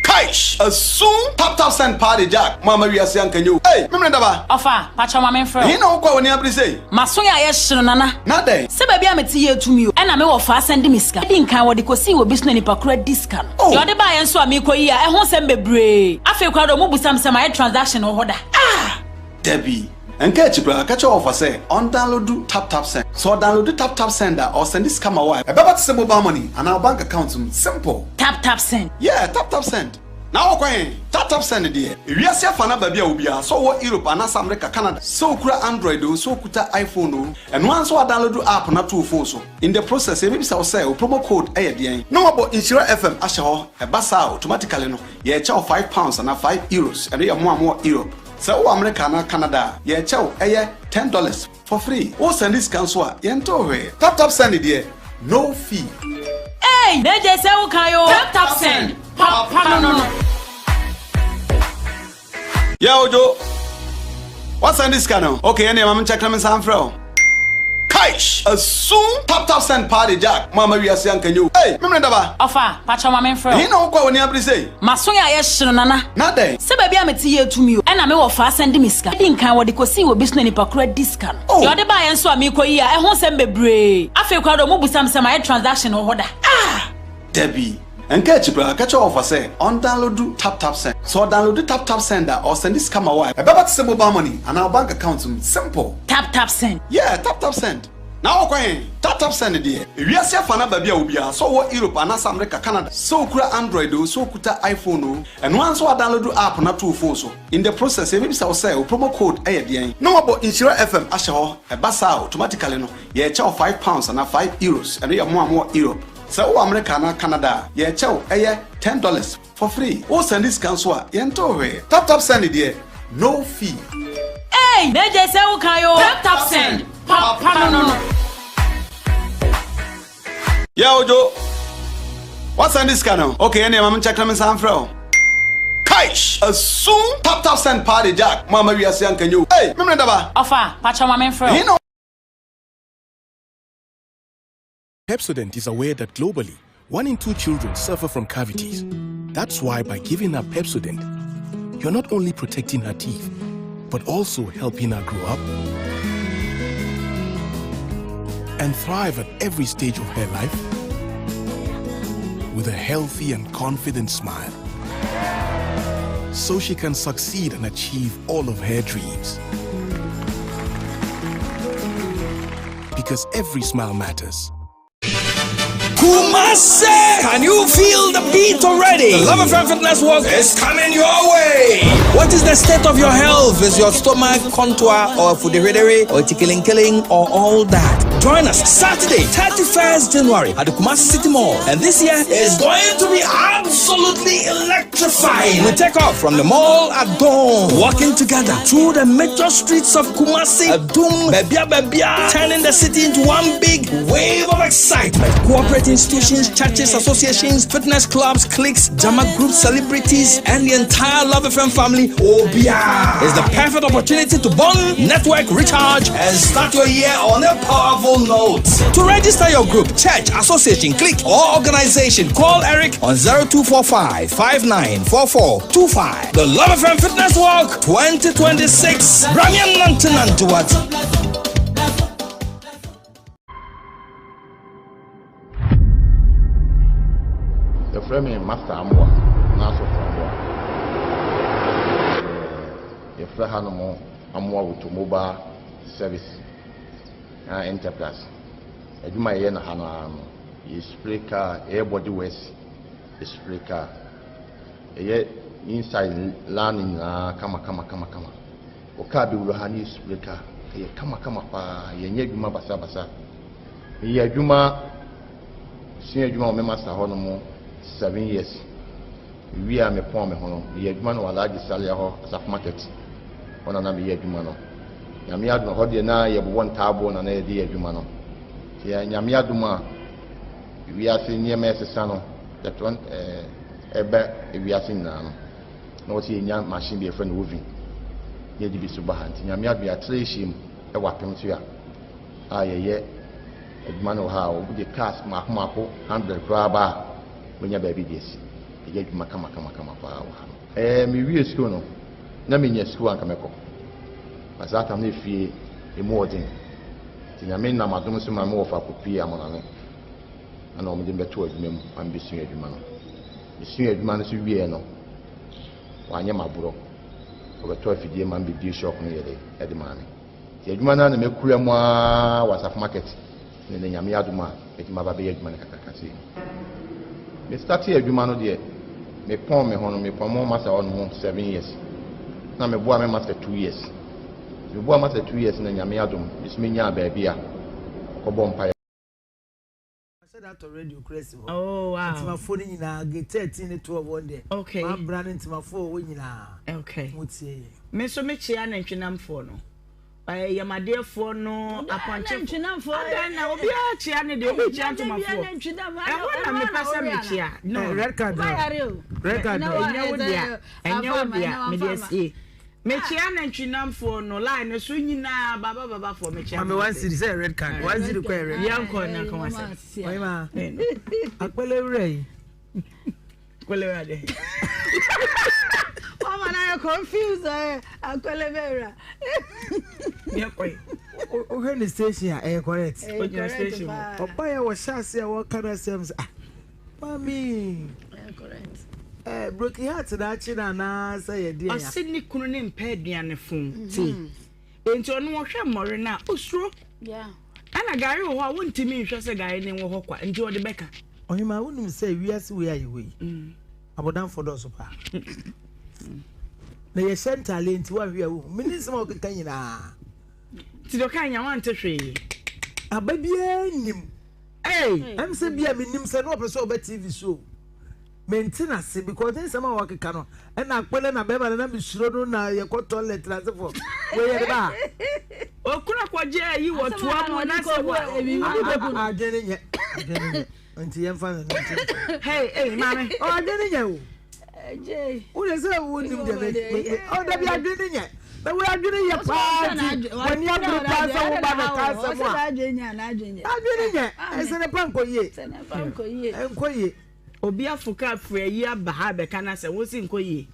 Kaish! Asum! Tap tap send paa de Jack, mo amma wiase anka nyɛ o. Ei! Memene daba! Ɔfa, pakyɛw ma menfrɛ wo. Ɛhe na wokɔ a w'ani abere sei? M'aso yɛ ayɛ hye no Nana. Na dɛn? Sɛ baabi a mete yɛ tumi o. Ɛna me wɔfa asan de me sika. Edi nkan wɔde kosii wɔ bi so na nipa koro adi sika no. Oh! Deɛ ɔde baeɛ nso a meekɔ yi a ɛho nsɛm bebree. Afei koraa deɛ ɔmo busa me sɛ mayɛ transaction wɔ hɔ da. Ah! Dabi. Nka akyi koraa, ka kyerɛ wɔfa sɛ ɔndownloadu TapTapSend. Sɛ ɔdownloadu TapTapSend a, ɔresɛnde sika ma wo a, ɛbɛba te sɛ mobile money anaa wo bank account mu. Simple! TapTapSend. Yeah, TapTapSend. Na wokɔ he? TapTapSend deɛ, ewiase afa no aba bi a obiara, sɛ ɔwɔ Europe anaasɛ America, Canada, sɛ okura Android oo, sɛ okuta iPhone oo, ɛno ara ne sɛ woadownloadu app no ato wo phone so. In the process, yɛbɛbisa wo sɛ wo promo code yɛ deɛn, na wɔabɔ Nhyira FM ahyɛ hɔ. Ɛba saa a, automatically no, yɛrekyɛ wo £5 anaa €5. Ɛno yɛ mo a mowɔ Europe. Sɛ wowɔ America anaa Canada a, yɛrekyɛ wo ɛyɛ $10 for free. Wo sɛnde sika nso a, yɛntew hwee. Tap tap send deɛ, no fee. Eii na gye sɛ wo kan oo. Tap tap send, papa no no. Yeah Ojo, woasɛnde sika no? Okay ɛneɛ ma menkyɛke na mensan mfrɛ wo. Kaish! Asum! Tap tap send paa de Jack, mo amma wiase anka nyɛ o. Ei! Memene daba! Ɔfa, pakyɛw ma menfrɛ wo. Ɛhe na wokɔ a w'ani abere sei? M'aso yɛ ayɛ hye no Nana. Na dɛn? Sɛ baabi a mete yɛ tumi o. Ɛna me wɔfa asan de me sika. Edi nkan wɔde kosii wɔ bi so na nipa koro adi sika no. Oh! Deɛ ɔde baeɛ nso a meekɔ yi a ɛho nsɛm bebree. Afei koraa deɛ ɔmo busa me sɛ mayɛ transaction wɔ hɔ da. Ah! Dabi. Nka akyi koraa, ka kyerɛ wɔfa sɛ ɔndownloadu TapTapSend. Sɛ ɔdownloadu TapTapSend a, ɔresɛnde sika ma wo a, ɛbɛba te sɛ mobile money anaa wo bank account mu. Simple! TapTapSend. Yeah, TapTapSend. Na wokɔ he? TapTapSend deɛ, ewiase afa no aba bi a obiara, sɛ ɔwɔ Europe anaasɛ America, Canada, sɛ okura Android oo, sɛ okuta iPhone oo, ɛno ara ne sɛ woadownloadu app no ato wo phone so. In the process, yɛbɛbisa wo sɛ wo promo code yɛ deɛn, na wɔabɔ Nhyira FM ahyɛ hɔ. Ɛba saa a, automatically no, yɛrekyɛ wo £5 anaa €5. Ɛno yɛ mo a mowɔ Europe. Sɛ wowɔ America anaa Canada a, yɛrekyɛ wo ɛyɛ $10 for free. Wo sɛnde sika nso a, yɛntew hwee. Tap tap send deɛ, no fee. Eii na gye sɛ wo kan oo. Tap tap send, papa no no. Yeah Ojo, woasɛnde sika no? Okay ɛneɛ ma menkyɛke na mensan mfrɛ wo. Kaish! Asum! Tap tap send paa de Jack, mo amma wiase anka nyɛ o. Ei! Memene daba! Ɔfa, pakyɛw ma menfrɛ wo. Ɛhe na. Pepsodent is aware that globally, one in two children suffer from cavities. That's why by giving her Pepsodent, you're not only protecting her teeth, but also helping her grow up and thrive at every stage of her life with a healthy and confident smile. So she can succeed and achieve all of her dreams. Because every smile matters. Kumase! Can you feel the beat already? The Love FM Fitness Walk is coming your way. What is the state of your health? Is your stomach contour or fudiridiri or tickling killing or all that? Join us Saturday, 31st January at the Kumasi City Mall. And this year is going to be absolutely electrifying. We take off from the mall at dawn, walking together through the major streets of Kumasi, Adum, Bebia Bebia, turning the city into one big wave of excitement. Corporate institutions, churches, associations, fitness clubs, cliques, Jama groups, celebrities, and the entire Love FM family. Obia is the perfect opportunity to bond, network, recharge, and start your year on a powerful note. To register your group, church, association, clique, or organization, call Eric on 0245 594425. The Love FM Fitness Walk 2026. Bramian Nantinantuat. Yɛfrɛ me Master Amoah anaa Sɔfo Amoah. Yɛfrɛ hanom Amoah Automobile Service anaa Enterprise. Adwuma a yɛyɛ no ha no ara no, yɛ spray car, yɛyɛ body works, yɛ spray car. Yɛyɛ inside line nyinaa kama kama kama kama. Wo car bɛwura ha na yɛ spray car, ɛyɛ kama kama paa, yɛnyɛ adwuma basabasa. Meyɛ adwuma, sua adwuma wɔ me master hɔ nom 7 years. Mewie a mepɔn me ho no, meyɛ adwuma no wɔ Alhaji Salia hɔ, Asafo Market hɔ na na meyɛ adwuma no. Nyame adom, ɛhɔ deɛ na yɛbobɔ ntaaboɔ na na yɛde yɛ adwuma no. Nti Nyame adom a wiase nneɛma ɛsesa no, yɛtɔ ɛba wiase nyinaa no, na wɔsɛ yɛnya machine bi yɛfrɛ no oven na yɛde bi so ba ha. Nti Nyame adom yɛatra yɛhyia mu ɛwɔ apem so a a yɛyɛ adwuma no wɔ ha a wɔde cars mmaako mmaako 100 koraa ba a wɔnya baabi de asi. Yɛyɛ adwuma kamakamakama paa wɔ ha no. Ɛɛ mewie sukuu no, na menya sukuu anka mɛkɔ. Na saa tam no efie emu ɔden. Nti Nyame nam adom so ma me wɔfa kɔpue Amonane. Ɛna wɔde me bɛtoo adwuma mu ma mebɛsua adwuma no. Mesua adwuma no so wieɛ no, wɔanyɛ me aborɔ. Wɔbɛtɔ afidie ma me bɛbie shop no yɛde ɛde maa me. Nti adwuma no ara na makura mu ara wɔ Asafo Market ne nɛ Nyame adom a mɛtumi aba abɛyɛ adwuma no kakraka sei. Me startee adwuma no deɛ me pɔn me ho no me pɔn mo master hɔ nom 7 years na me boa me master 2 years. Nti me boa master 2 years na Nyame adom me so me nyaa baabi a kɔ bɔ mpaeɛ. Mahyɛ da atɔ radio koraa si hɔ. Oh wow. Ntimafoɔ no nyinaa gate 13 ne 12 wɔn deɛ. Okay. Mabra ne ntimafoɔ wɔ hɔ nyinaa. Okay. Mo tie yɛ. Me nso me kyea nantwinamfoɔ no. Ɛɛ yamadeɛfoɔ no apɔnkyefoɔ. Adan na obiara kyea ne deɛ obi kyea ntomafoɔ. Ɛhɔ na mepɛ sɛ mekyea. No. Red card no. Red card no. Ɛnyɛ wo dea. Ɛnyɛ wo dea. Mede asie. Mekyea nantwinamfoɔ no line no so nyinaa baba baba foɔ mekyea mo. Mame one cedi sɛ red card one cedi kɔ yɛ red. Yɛn kɔ na kɔn asɛm. Ɔyima akpɛlɛ wura yi. Akpɛlɛ wura de. Wama na yɛ confused ɛ akpɛlɛ bɛ wura. Yɛ kɔ yi. Wohwɛ ne station a ɛyɛ correct. Ogyina station mu. Ɔba yɛ wɔhyɛ ase a wɔka no asɛm sɛ ah. Mami. Eh, broken heart na akye na anaa sɛ yɛ deɛ ya. Ɔse ne kunu ne mpɛ aduane fon ti. Enti ɔno ɔhwɛ mmɔre no a osuro. Ɛna gari wɔ hɔ a wontumi nhwɛ sɛ gari ne wɔ hɔ kwa nti ɔde bɛka. Ɔhema wonim sɛ wiase wei a yɛwɔ yi abɔdamfo dɔɔso paa. Na yɛhyɛ ntaale nti woahwe a wohu. Mene nsɛm a wɔkeka nyinaa. Nti deɛ ɔka nya wante hwee. Aba biara nnim. Ei! Ɛm sɛ bia menim sɛ na ɔpɛ sɛ ɔba TV so o. Mente n'ase because ne nsɛm a wakeka no ɛna akpɛlɛ na bɛrima no na mesuro no na yɛkɔ toilet na asefo wei yɛde ba a. Okura kɔgye ayi wɔ toa mu na sɛ wɔ adwene nyɛ adwene nyɛ nti yɛmfa no no nti. Hey, hey, maame. Oh, adwene nyɛ o. Wode sɛ wonim deɛ me ɔda bi adwene nyɛ na wo adwene yɛ paa nti w'ani abere paa sɛ woba bɛka asɛm a adwene nyɛ ɛsɛ ne pa nkɔ yie nkɔ yie. Obi afo kaa firi ayi aba ha bɛka no asɛm wosi nkɔ yie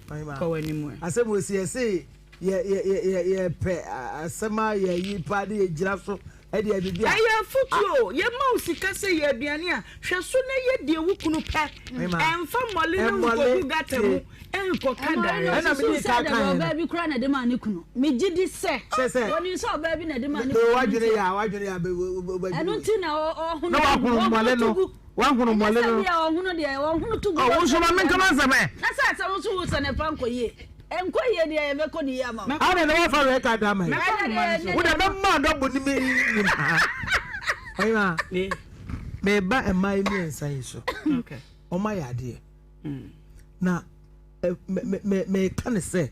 kɔ w'anim ɛ. Asɛm wɔ si yɛse yɛ yɛ yɛ yɛpɛ asɛm a yɛyi paa de yɛgyina so ɛde biribi a. Ɛyɛ afotuo o, yɛma wo sika sɛ yɛ aduane a, hwɛ so na yɛ deɛ wo kunu pɛ. Ɛmfa mmɔle no nkɔgu gata mu nkɔka gari. Ɛna mede ka kan yɛ no. Ɔbaa bi koraa na ɛde maa ne kunu. Megye di sɛ. Sɛ sɛ. Wɔnim sɛ ɔbaa bi na ɛde maa ne kunu. Wadwene yɛ a wadwene yɛ a bɛ. Ɛno nti na ɔhono. Na wahono mmɔle no. Wahono mmɔle no. Ɛnyɛ sɛ bi a ɔhono deɛ ɔhono to gu. Ɔwo nso ma menka m'asɛm ɛ. Na sɛ asɛm nso wo sɛ ne fa nkɔ yie. Ɛnkɔ yie deɛ yɛbɛkɔ ne yie ama wo. Adɛn na woafa red card ama yi? Wo deɛ mɛma dɔbo ne me nyinaa. Ɔyima, meba mmaa yi mmiɛnsa yi so. Wɔn ayɛ adeɛ. Na meka ne sɛ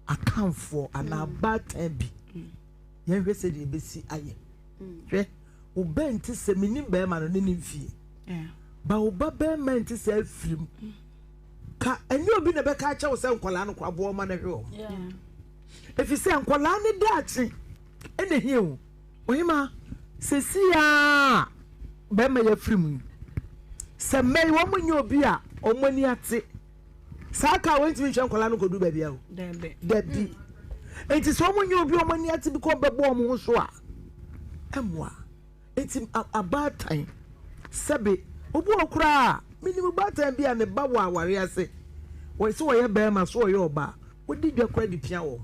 akanfoɔ anaa baatan bi yɛnhwɛ sɛ deɛ ɛbɛsi ayɛ. Hwɛ, wo ba nti sɛ menim bɛrima no ne ne mfie. Ba wo ba bɛrima nti sɛ afirim. Ka ɛnyɛ obi na ɛbɛka akyɛ wo sɛ nkwadaa no kora boa ɔma no hwɛ wɔn. Ɛfiri sɛ nkwadaa no daakye ɛna hia o. Ɔhema sɛsi a bɛrima yɛ afiri mu yi sɛ mmɛ yi wɔn nyɛ obi a wɔn ani ate saa kaa wɔntumi nhwɛ nkwadaa no nkɔdu baabi a o. Dabi. Nti sɛ wɔn nyɛ obi a wɔn ani ate bi kɔ bɛbɔ wɔn ho so a ɛmmoa. Enti abaatan, sɛbe, obi wɔ hɔ koraa a, minim baatan bi a ne ba wɔ aware ase, wɔ sɛ ɔyɛ barima, sɛ ɔyɛ ɔbaa, wodi dwa koraa de pia wɔn.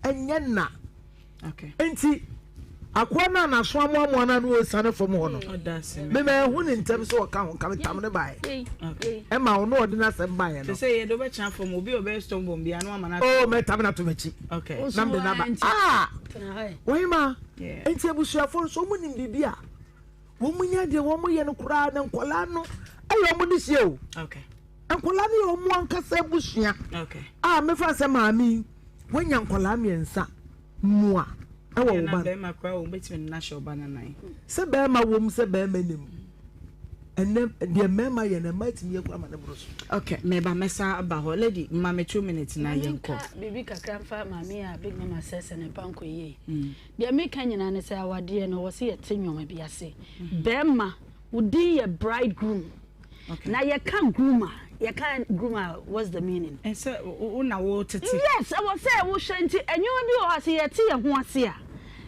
Ɛnyɛ na. Enti akoa no a n'aso amoamoa no a na ɔresiane fam hɔ no, mema ɛho ne ntɛm sɛ ɔka ho nka metam ne baeɛ. Ɛma ɔno ɔde n'asɛm baeɛ no. Sɛ yɛde wobɛkyena fam, obi a ɔbɛyɛ stone bomb biara no ama no. Oh, mɛtam no ato m'akyi. Na mede no aba. Ah! Wɔhema. Enti abusuafoɔ nso wɔn nim biribi a wɔn nya deɛ wɔn yɛ no koraa na nkwadaa no ɛyɛ wɔn de hyɛ o. Nkwadaa no yɛ wɔn ankasa abusua a mefa sɛ maame yi wanya nkwadaa mmiɛnsa mua ɛwɔ wo ba. Bɛrima koraa wɔn bɛtumi no ahyɛ ɔba no nan. Sɛ bɛrima wɔ mu sɛ bɛrima nim ɛnɛ deɛ mmarima yɛ no mmaa tumi yɛ kora ma ne boro so. Ok meba mɛsa aba hɔ lady ma me two minutes na yɛn kɔ. Biribi kakra nfa maame a big mama sɛ sɛ ne mpa nkɔ yie. Deɛ meka nyinaa ne sɛ awadeɛ no wɔ sɛ yɛte nneɛma bi ase. Bɛrima wo din yɛ bridegroom. Na yɛka groom a, yɛka groom a what's the meaning? Sɛ wo na wo tete. Yes, ɛwɔ sɛ wohwɛ nti nneɛma bi wɔ hɔ a sɛ yɛte yɛn ho ase a,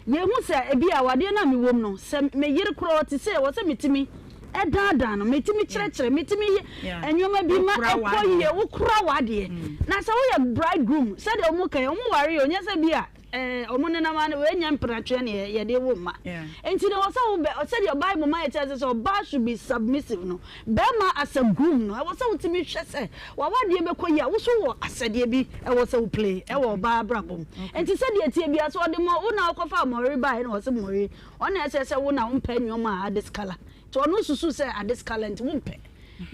yɛhu sɛ ebi a awadeɛ no a mewɔ mu no, sɛ me yere koraa ɔte sei a, ɛwɔ sɛ metumi daadaa no, metumi kyerɛkyerɛ, metumi yɛ nneɛma bi ma ɛkɔ yie, wokora w'adeɛ. Na sɛ woyɛ bridegroom, sɛdeɛ wɔka yi, wɔware o, nyɛ sɛ bi a Eh, ɔmo nenam ano, wei nyɛ mpenatweɛ ne yɛde wo mma. Nti no, ɛwɔ sɛ wo bɛ, sɛdeɛ Bible ma yɛte ase sɛ ɔbaa should be submissive no, bɛrima as a groom no, ɛwɔ sɛ wotumi hwɛ sɛ w'awadeɛ bɛkɔ yie a, wo nso wɔ asɛdeɛ bi ɛwɔ sɛ wo play ɛwɔ ɔbaa abrabɔ mu. Nti sɛdeɛ ɛteɛ biara, sɛ ɔde mɔ, wo na wokɔfaa mmɔre baeɛ na ɔse mmɔre, ɔno na ɛsɛ sɛ wo na wompɛ nnoɔma a adiskala. Nti ɔno susu sɛ adiskala nti wompɛ.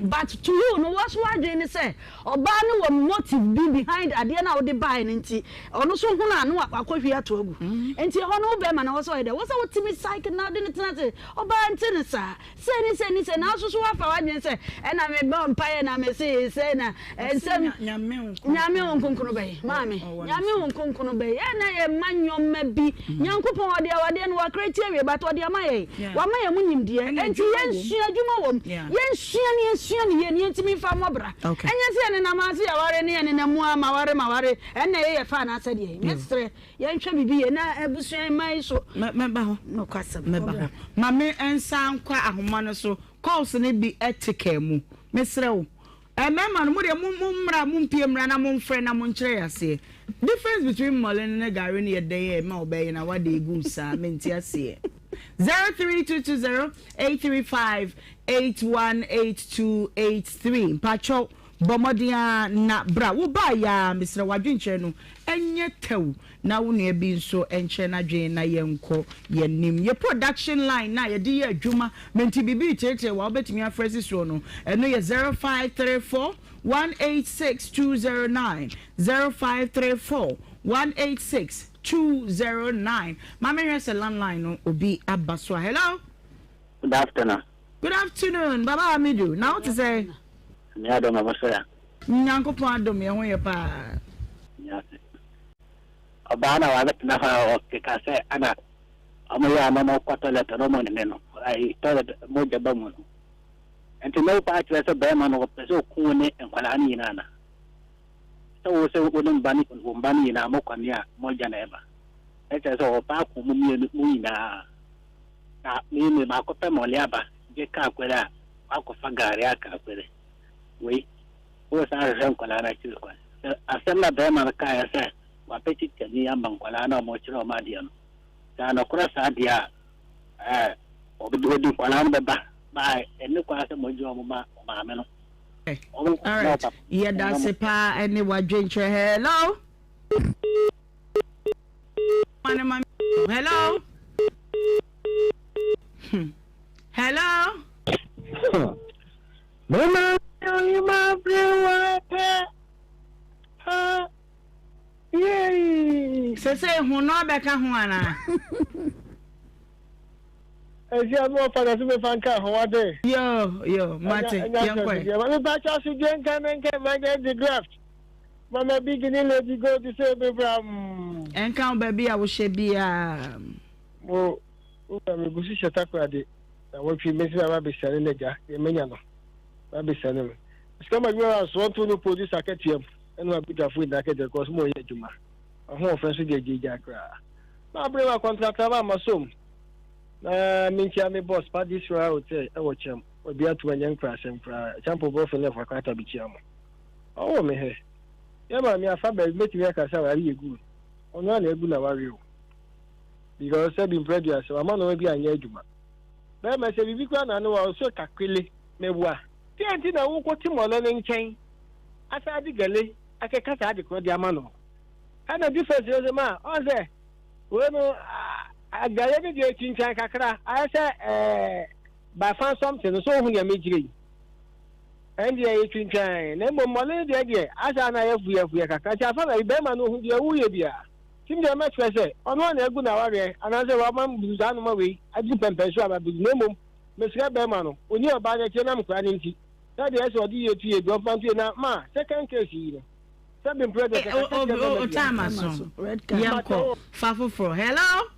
But to you no wo so w'adwene ne sɛ ɔbaa no wɔ motive bi behind adeɛ no a wode baeɛ no nti ɔno so hunu a na wakɔhwie ato agu. Nti ɛhɔ no wo bɛrima no ɛwɔ sɛ ɔyɛ dɛ? Ɛwɔ sɛ wotumi psych no na wode no tena ase ɔbaa nte no saa sei ne sei ne sei nanso so woafa w'adwene sɛ ɛna mebɔ mpaeɛ na mese sei na nsɛm Nyame wo nkonkrono bɛyi maame Nyame wo nkonkrono bɛyi ɛna yɛ ma nneɛma bi Nyankopɔn ɔde awadeɛ no wakreti awie but ɔde ama yɛn wama yɛn mu nimdeɛ enti yɛnsua adwuma wɔ mu yɛnsua ne yɛnsua ne yie ne yɛntumi mfa mmɔ bra ɛnyɛ sɛ yɛnenam ase yɛware ne yɛnenam mu a maware maware ɛnna ɛyɛ yɛ fa anaasɛ deɛ mɛsrɛ yɛnhwɛ biribi yɛ na abusua mma yi so mɛba hɔ nokwasɛm mɛba hɔ ma me nsa nkɔ ahoma no so calls no bi ɛte kaa mu mesrɛ wo Mmarima no, mo deɛ mo mo mmra, mo mpie mmra na mo mfrɛ na mo nkyerɛ yɛ aseɛ. Difference between mmɔle no ne gari no yɛ dɛn a ɛma ɔbɛyɛ na wade egu saa, mente aseɛ. 03220 835 818283 Mpakyɛw bɔ mmɔden ara na bra. Wo baa yɛ ara mesrɛ w'adwenkyerɛ no nyɛ tɛw na wo nua bi nso nkyerɛ n'adwene na yɛnkɔ yɛn anim. Yɛ production line no a yɛde yɛ adwuma ma nti biribi reteetee wo a wobɛtumi afrɛ si soɔ no, ɛno yɛ 0534 186 209, 0534 186 209. Ma menhwɛ sɛ landline no obi aba so a. Hello? Good afternoon. Good afternoon, Baba Hamidu. Na wo te sɛ? Nyame adom na mo so ya. Nyankopɔn adom yɛn ho yɛ paa. Nyase. Ɔbaa na wabɛtena hɔ a ɔkeka sɛ ana ɔmo yɛ ana ɔmo kɔ toilet na ɔmo nene no ayi toilet mogya ba mu no. Nti na wopɛ akyerɛ sɛ bɛrima no ɔpɛ sɛ ɔku wo ne nkwadaa no nyinaa ana? Sɛ wo sɛ wo ne mba no wo mba no nyinaa mo kɔ ne a mogya na ɛba. Ɛkyerɛ sɛ ɔpɛ ako mo mmienu mo nyinaa. Na me me baako pɛ mɔle aba gye ka akwere a wakɔfa gari aka akwere. Wei wo san hwehwɛ nkwadaa no akyiri kwan. Sɛ asɛm na bɛrima no kaeɛ sɛ wapɛ tikyani ama nkwadaa no a wɔkyerɛ wɔn adeɛ no, sɛ anɔkorɛ saa deɛ a, ɛɛ wɔde nkwadaa no bɛba. Baa ɛne kwan sɛ mogye wɔn ma maame no. Alright, yɛda ase paa ɛne wadwenkyerɛ. Hello. Hello. Hello. Mema oyima brewa pɛ ha yei. Sese ho no abɛka ho anaa? Ɛsi ano ɔfa na so mefa nka ho wate. Yo yo mate yɛnkɔ ɛ. Mame pa kyɛ so dwe nka ne nka emergency graft. Mama big ne lady gold sɛ bebra mm. Ɛnka wo baabi a wohyɛ biara. Mo wura megu so hyɛ takoradi na wɔtwe mesi na mabɛsiane no agya deɛ manya no mabɛsiane no sika ma adwuma wa soɔ nto no produce akatua mu ɛna mabɛdwafo nyinaa akatua kɔ so ma ɔyɛ adwuma ahoɔfɛ nso deɛ gyegya koraa maabere ma kɔntratra ma ma som na menkyia me boss Paddy Sra Hotel ɛwɔ kyɛm obi ato ɛnyɛ nkurasɛm koraa kyampo brɔfo ne ɛfa krata bɛkyia mo ɔwɔ me hɛ yɛ maame afa baabi mɛtumi aka sɛ aware yɛ gu ɔno a na agu na ware o because sɛbi mprɛ duase wama nneɛma bi anyɛ adwuma bɛrima sɛ biribi koraa na ano a ɔsɛ kakwele meboa deɛ nti na wokɔ te mɔlɛ ne nkyɛn asa ade gale akɛka saa ade korɔ de ama no ɛna difference yɛ sɛ ma ɔn sɛ wei no gale no deɛ kyinkyɛn kakra ayɛ sɛ ɛɛ by fan something no so ohun nea mekyerɛ yi. Ɛndeɛ yɛtwintwan, na mmom mmɔne no deɛ deɛ, asɛ a na ayɛ fuyɛfuyɛ kakra, nti afa baabi, bɛrima no ɔhu deɛ woreyɛ biara. Nti medeɛ mɛkyerɛ sɛ, ɔno ara na agu n'awareɛ, anaasɛ wama busu saa nnoɔma wei aduru pɛmpɛnsoɔ a aba abɛgu, na mmom mesrɛ bɛrima no, ɔnni ɔbaa no akyi ɛnam nkwadaa no nti, sɛ deɛ ɛsɛ ɔde yie to yie bi, ɔmfa nto yie, na ma second case yi no, sɛ bemprɛ deɛ sɛ kasa kyerɛ bɛrima O time aso, yɛnkɔ, fa foforɔ, hello.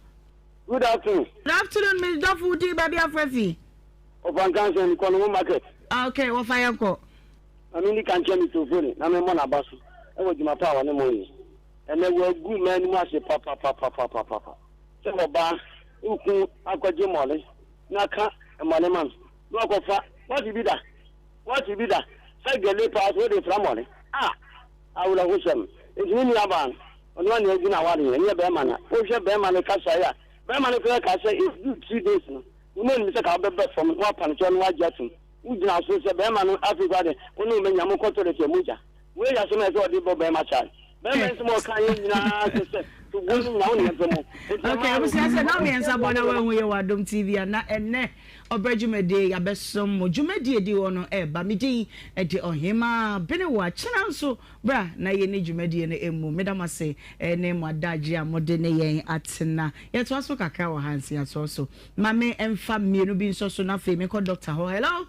Good afternoon. Good afternoon, Miss Dɔfo, wo din baabi afrɛ fi? Ɔfa Nkansa ni kɔ no ho market. Ah, okay, wɔfa yɛn kɔ. Ma me ni ka nkyɛn Mister Ofori na me mmɔ n'aba so wɔ dwuma pa a ɔne mo yɛ. Ɛnɛ wagu mmaa anim ase papapapapapa sɛ ɔbaa nku akɔgye mmɔle na ka mmɔle ma no na wakɔfa wate bi da wate bi da sɛ gele paa so wode fra mmɔle a awerɛhosɛm nti me nua baa no ɔno a na agu na aware yɛn ɛnyɛ bɛrima na wohwɛ bɛrima no kasae a bɛrima no koraa kaa sɛ ɛdu 3 days no Wo na onim sɛ ka wobɛba fam na woapa no kyɛw na woagye atom. Wogyina so sɛ bɛrima no afei koraa de wo ne wo bɛnya mokɔ toilet a mogya. Wei yɛ asɛm a ɛsɛ sɛ ɔde bɔ bɛrima charge. Bɛrima nsɛm a ɔka yɛ nyinaa kyerɛ sɛ soboɔ no nyinaa wo na yɛmpɛ mo. Enti Okay, ɛmaa no abusua sɛ na mmiɛnsa bɔ na ɔde wahu yɛ wɔ Adom TV a na ɛnnɛ ɔbrɛ dwumadie yɛabɛsom mo. Dwumadie edi hɔ no ɛreba. Me din de Ɔhemaa Benewa. Kyena nso Bra na yɛnni dwumadie no mmu. Meda mo ase ne mo adagyeɛ a mode ne yɛn atena. Yɛtoa so kakra wɔ ha nseasoɔ so. Ma me mfa mmienu bi nsɔ so na afei menkɔ doctor hɔ. Hello?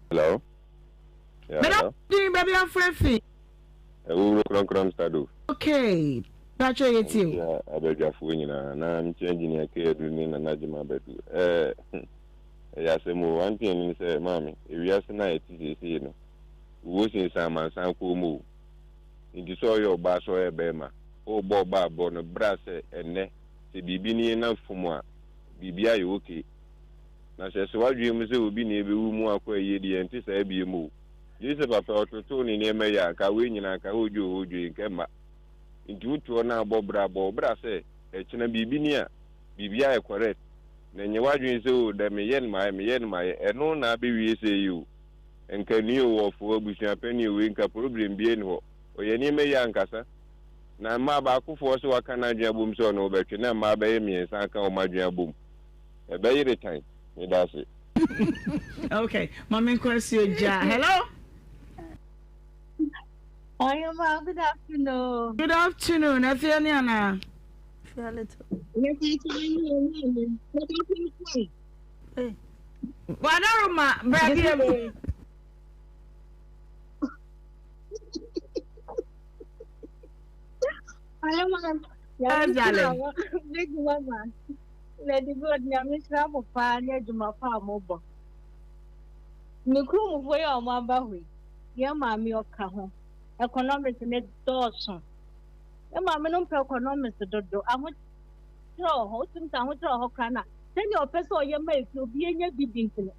Hello? Yeah, Meda hello? din baabi afrɛ fi. Ɛwuro kronkron Mr. Okay. Pacho yɛtie o. Nkyia abadwafoɔ nyinaa na mekyia engineer K Adu ne Nana Gyima Badu. Ɛɛ ɛyɛ asɛm o. One thing ne sɛ maame, ewiase no a yɛte seesei no, Owuo sensan amansan kɔn mu o. Nti sɛ ɔyɛ ɔbaa sɛ ɔyɛ bɛɛma, worebɔ ɔbaa bɔ no bra sɛ ɛnnɛ sɛ biribi nie na fom a, biribi ayɛ ok. Na sɛ ɛsɛ w'adwene mu sɛ obi na ɛbɛwu mu akɔ ayie deɛ ɛnte saa biom o. Joseph apɛ ɔtotoo ne nneɛma yi a, nka wei nyinaa nka hodwo hodwo yi nka ɛmma. Nti wotoɔ no a bɔ bra, bɔ wo bra sɛ ɛkyena biribi ni a, biribi ayɛ correct. Na nyɛ w'adwene sɛ o dɛ meyɛ no mayɛ, meyɛ no mayɛ, ɛno na abɛwie sei yi o. Nka ni o wɔfo abusua panin o wei nka problem bia ni hɔ ɔyɛ nneɛma yi ankasa na mmaa baakofoɔ sɛ waka n'adwene abom sɛ ɔne wo bɛtwe na mmaa bɛyɛ mmiɛnsa aka wɔn adwene abom ɛbɛyere tan meda ase. Okay, Mami Kwesi Oja. Hello. Oyema, good afternoon. Good afternoon. Afia ni ana. Wadaroma bra bia mu. Yes, darling. Big mama. Lady God, nyame hyira mo paa ne adwuma pa a mobɔ. Me kuromfoɔ yi a wɔn aba hɔ yi, yɛn maame ɔka ho. Economics ne dɔɔso. Yɛn maame no mpɛ economics dodo. Ahokyerɛ wɔ hɔ. Wotumi sɛ ahokyerɛ wɔ hɔ koraa na sɛnea ɔpɛ sɛ ɔyɛ ma efi obi anya bi di nti no,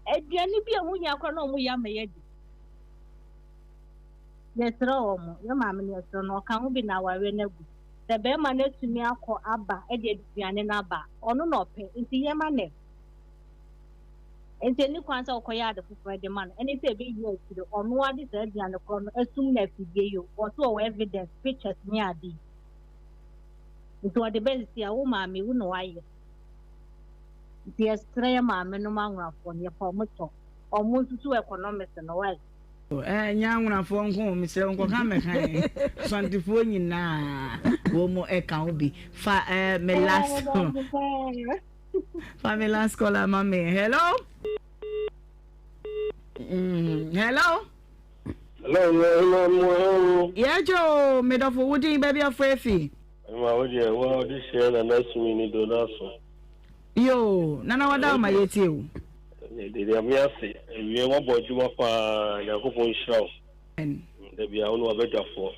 aduane bi a ɛho hia koraa na wɔn yɛ ama yɛadi. Yɛsrɛ wɔn, yɛn maame no yɛsrɛ no, ɔka ho bi na awareɛ no agu. Sɛ bɛrima no atumi akɔ aba de aduane no aba a, ɔno na ɔpɛ, nti yɛma no. Nti ɛni kwan sɛ ɔkɔyɛ ade foforɔ de ma no, ɛne sɛ ɛbɛwie akyire, ɔno ara de saa aduane korɔ no asum no afidie yi o, ɔso ɔwɔ evidence, pictures ne ade yi. Nti ɔde bɛ sisi a wo maame wo na wayɛ. Nti yɛsrɛ yɛ maame nom anwonafoɔ no yɛpɛ ɔmo tɔ. Ɔmo nsusu economics no wai. Ɛɛ nyɛ anwonafoɔ nko o mesrɛ wo nkɔka mmɛka yɛn Asantefoɔ nyinaa wɔ mu ɛka ho bi fa ɛɛ me last fa me last caller ma me hello mm, hello. Hello, hello, hello. Yɛgye o, medɔfo wo din baabi afɔ efi. Ɛma wo deɛ wo a wode hyɛ nana sumi ni do no aso. Yoo, nana wada wo ma yɛtie o. Yɛde Nyame ase, awie wabɔ adwuma paa, Nyankopɔn nhyira wo. Da bia wo ne wabadwafoɔ.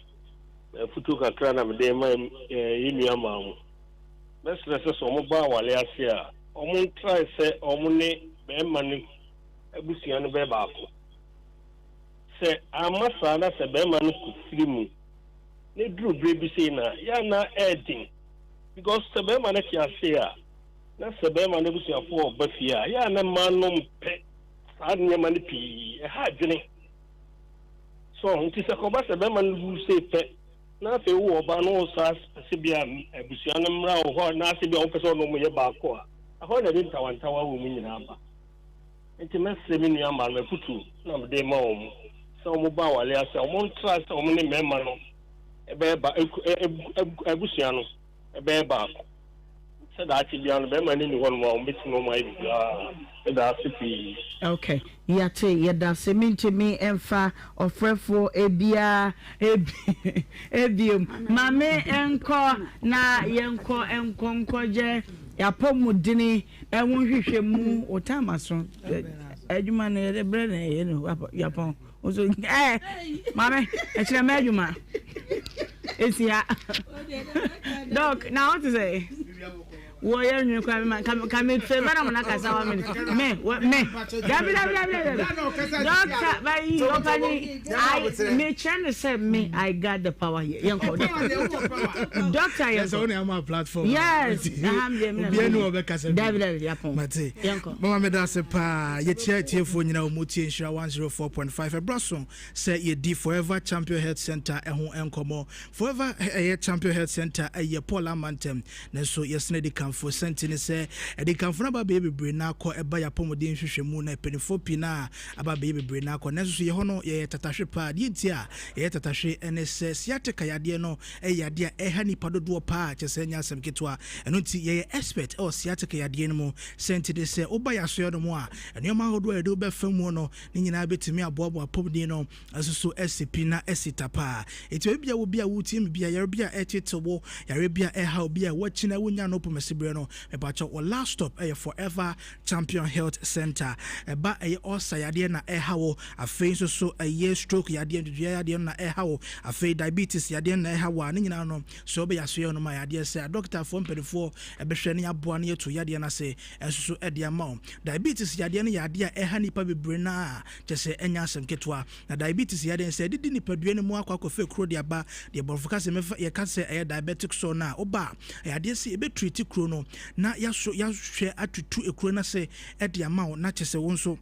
Na afutuo kakra na mede ma yɛ nua maa mo. Mɛsrɛ sɛ sɛ wɔn ba awale ase a, wɔn ntrae sɛ wɔn ne bɛrima no abusua no bɛyɛ baako. Sɛ amma saa na sɛ bɛrima no kɔfiri mu na ɛduru berɛ bi sei no a, yɛ a na ɛyɛ den because sɛ bɛrima no te ase a na sɛ bɛrima no abusuafoɔ ɔba fie a, yɛ a na mmaa no mpɛ saa nneɛma no pii, ɛha adwene. So nti sɛ kɔba sɛ bɛrima no wu sei pɛ na afei wowɔ ɔba no wo saa pɛ sɛ bi a abusua no mmra wo hɔ na asɛ bi a wopɛ sɛ ɔno yɛ baako a, ɛhɔ na ɛde ntawantawa wɔ mu nyinaa ba. Nti mɛsrɛ me nua mmaa no, m'afutuo na mede rema wɔn sɛ wɔn ba aware ase a, wɔn ntra sɛ wɔn ne mmarima no bɛyɛ ba abusua no bɛyɛ baako. Sɛ daakye biara no bɛrima no nni hɔnom a, wɔbɛtumi wɔn ayɛ biribiara. Meda ase pii. Ok yɛate yɛdase mentumi mfa ɔfrɛfoɔ biara biom ma me nkɔ na yɛnkɔ nkɔ nkɔyɛ yapɔmudene ho nhwehwɛmu wo time aso adwuma no yɛde brɛ na ɛyɛ no yapɔn nso ɛɛ maame ɛkyerɛ mɛ adwuma esi ha dɔk na ɔte sɛ wɔyɛ nwene kora me ma ka me fɛ bɛna mo na kasa wa minute me me dabi dabi dabi dabi dɔkta bayi ɔpani i me kyerɛ ne sɛ me i got the power here yɛn kɔ dɔkta yɛn kɔ yes dabi dabi yapɔn yɛn kɔ. Mama meda ase paa. Yɛkyia atiefoɔ nyinaa wɔn tie Nhyira 104.5. Ɛberɛ so sɛ yɛdi Forever Champion Health Center ɛho nkɔmmɔ. Forever ɛyɛ Champion Health Center ɛyɛ Paul Amantam. Nanso yɛsene adikanfoɔ. Sɛnti ne sɛ adikanfoɔ no aba abɛyɛ bebree na akɔ ɛba yɛn apɔmuden nhwehwɛmu na mpanimfoɔ pii no a aba abɛyɛ bebree na akɔ. Nanso so yɛ hɔ no yɛyɛ tatahwe paa. Deɛ nti a yɛyɛ tatahwe ɛne sɛ sciatica yadeɛ no ɛyɛ yadeɛ a ɛha nnipa dodoɔ paa kyerɛ sɛ ɛnyɛ asɛm ketewa. Ɛno nti yɛyɛ expert ɛwɔ sciatica yadeɛ no mu. Sɛ nti de sɛ woba yɛn asoɛeɛ no mu a, nneɛma ahodoɔ a yɛde wo bɛfa mu no ne nyinaa bɛtumi aboaboa apɔmuden no nso so asi pi na asi ta paa. Enti baabi biara wɔ bi a woretie me biara, yare bi a ɛretetew wo, yare bi a ɛrehaw bi a woakyi na wonnya ano pomasiberɛ no, mepakyɛw, wo last stop yɛ Forever Champion Health Center. Ɛba ɛyɛ ulcer yadeɛ na ɛreha wo, afei nso so ɛyɛ stroke yadeɛ, ntwitwiiɛ yadeɛ no na ɛreha wo, afei diabetes yadeɛ no na ɛreha wo a, ne nyinaa no, sɛ wobɛyɛ asoɛeɛ no ma yɛ adeɛ sɛ adɔkotafoɔ mpanimfoɔ bɛhwɛ na yɛaboa na yɛatu yadeɛ no ase nso so de ama wo. Diabetes yadeɛ no yɛ adeɛ a ɛha nnipa bebree no ara a kyerɛ sɛ ɛnyɛ asɛm ketewa. Na diabetes yadeɛ no sɛ ɛdidi nipadua no mu akɔ akɔfa kuro de aba, deɛ borɔfo ka sɛ mɛfa yɛka sɛ ɛyɛ diabetic sore no a, woba a, ɛyɛ adeɛ sɛ yɛbɛtreati kuro no na yɛaso yɛahwɛ atutu ekuro no ase de ama wo na kyerɛ sɛ wo nso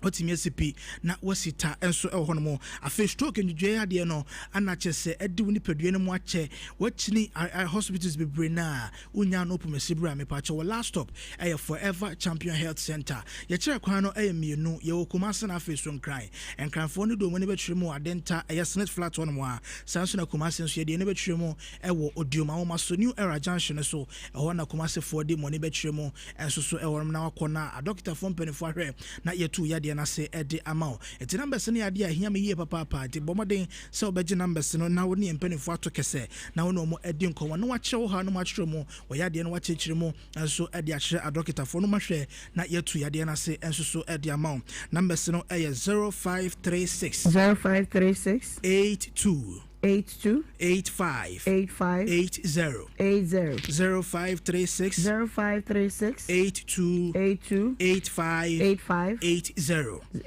watumi asi pi na wasi ta nso wɔ hɔnom. Afei stroke ndwudwoeɛ adeɛ no ana kyerɛ sɛ ɛde wo nipadua no mu akyɛ wakyini hospitals bebree no a wonya ano pomasi berɛ a mepakyɛ wɔ last stop ɛyɛ Forever Champion Health Center. Yɛkyerɛ kwan no ɛyɛ mmienu, yɛwɔ Kumase na afei so Nkran. Nkranfoɔ no de wɔn ani bɛkyerɛ mu wɔ Adenta ɛyɛ Senate Flat hɔnom a, saa nso na Kumase nso yɛde yɛn ani bɛkyerɛ mu ɛwɔ Odiom Ahomaso New Era Junction no so, ɛhɔ na Kumasefoɔ de wɔn ani bɛkyerɛ mu nso so ɛwɔ hɔnom na wakɔ na adɔkotafoɔ mpanimfoɔ ahwɛ na yɛatu yadeɛ no ase de ama wo. Nti numbers no yɛ adeɛ a ɛhia me yie papaapa, nti bɔ mmɔden sɛ wobɛgye numbers no na wo ne yɛn mpanimfoɔ ato kɛsɛ na wo ne wɔn adi nkɔmmɔ na wɔakyerɛ wo haw no mu akyerɛ mu, wɔ yadeɛ no wɔakyerɛkyerɛ mu nso de akyerɛ adɔkotafoɔ no mahwɛ na yɛatu yadeɛ no ase nso so de ama wo. Numbers no yɛ 0536. 0536. 82. 82. 85. 85. 80. 80. 0536. 0536. 82. 82. 85. 85. 80.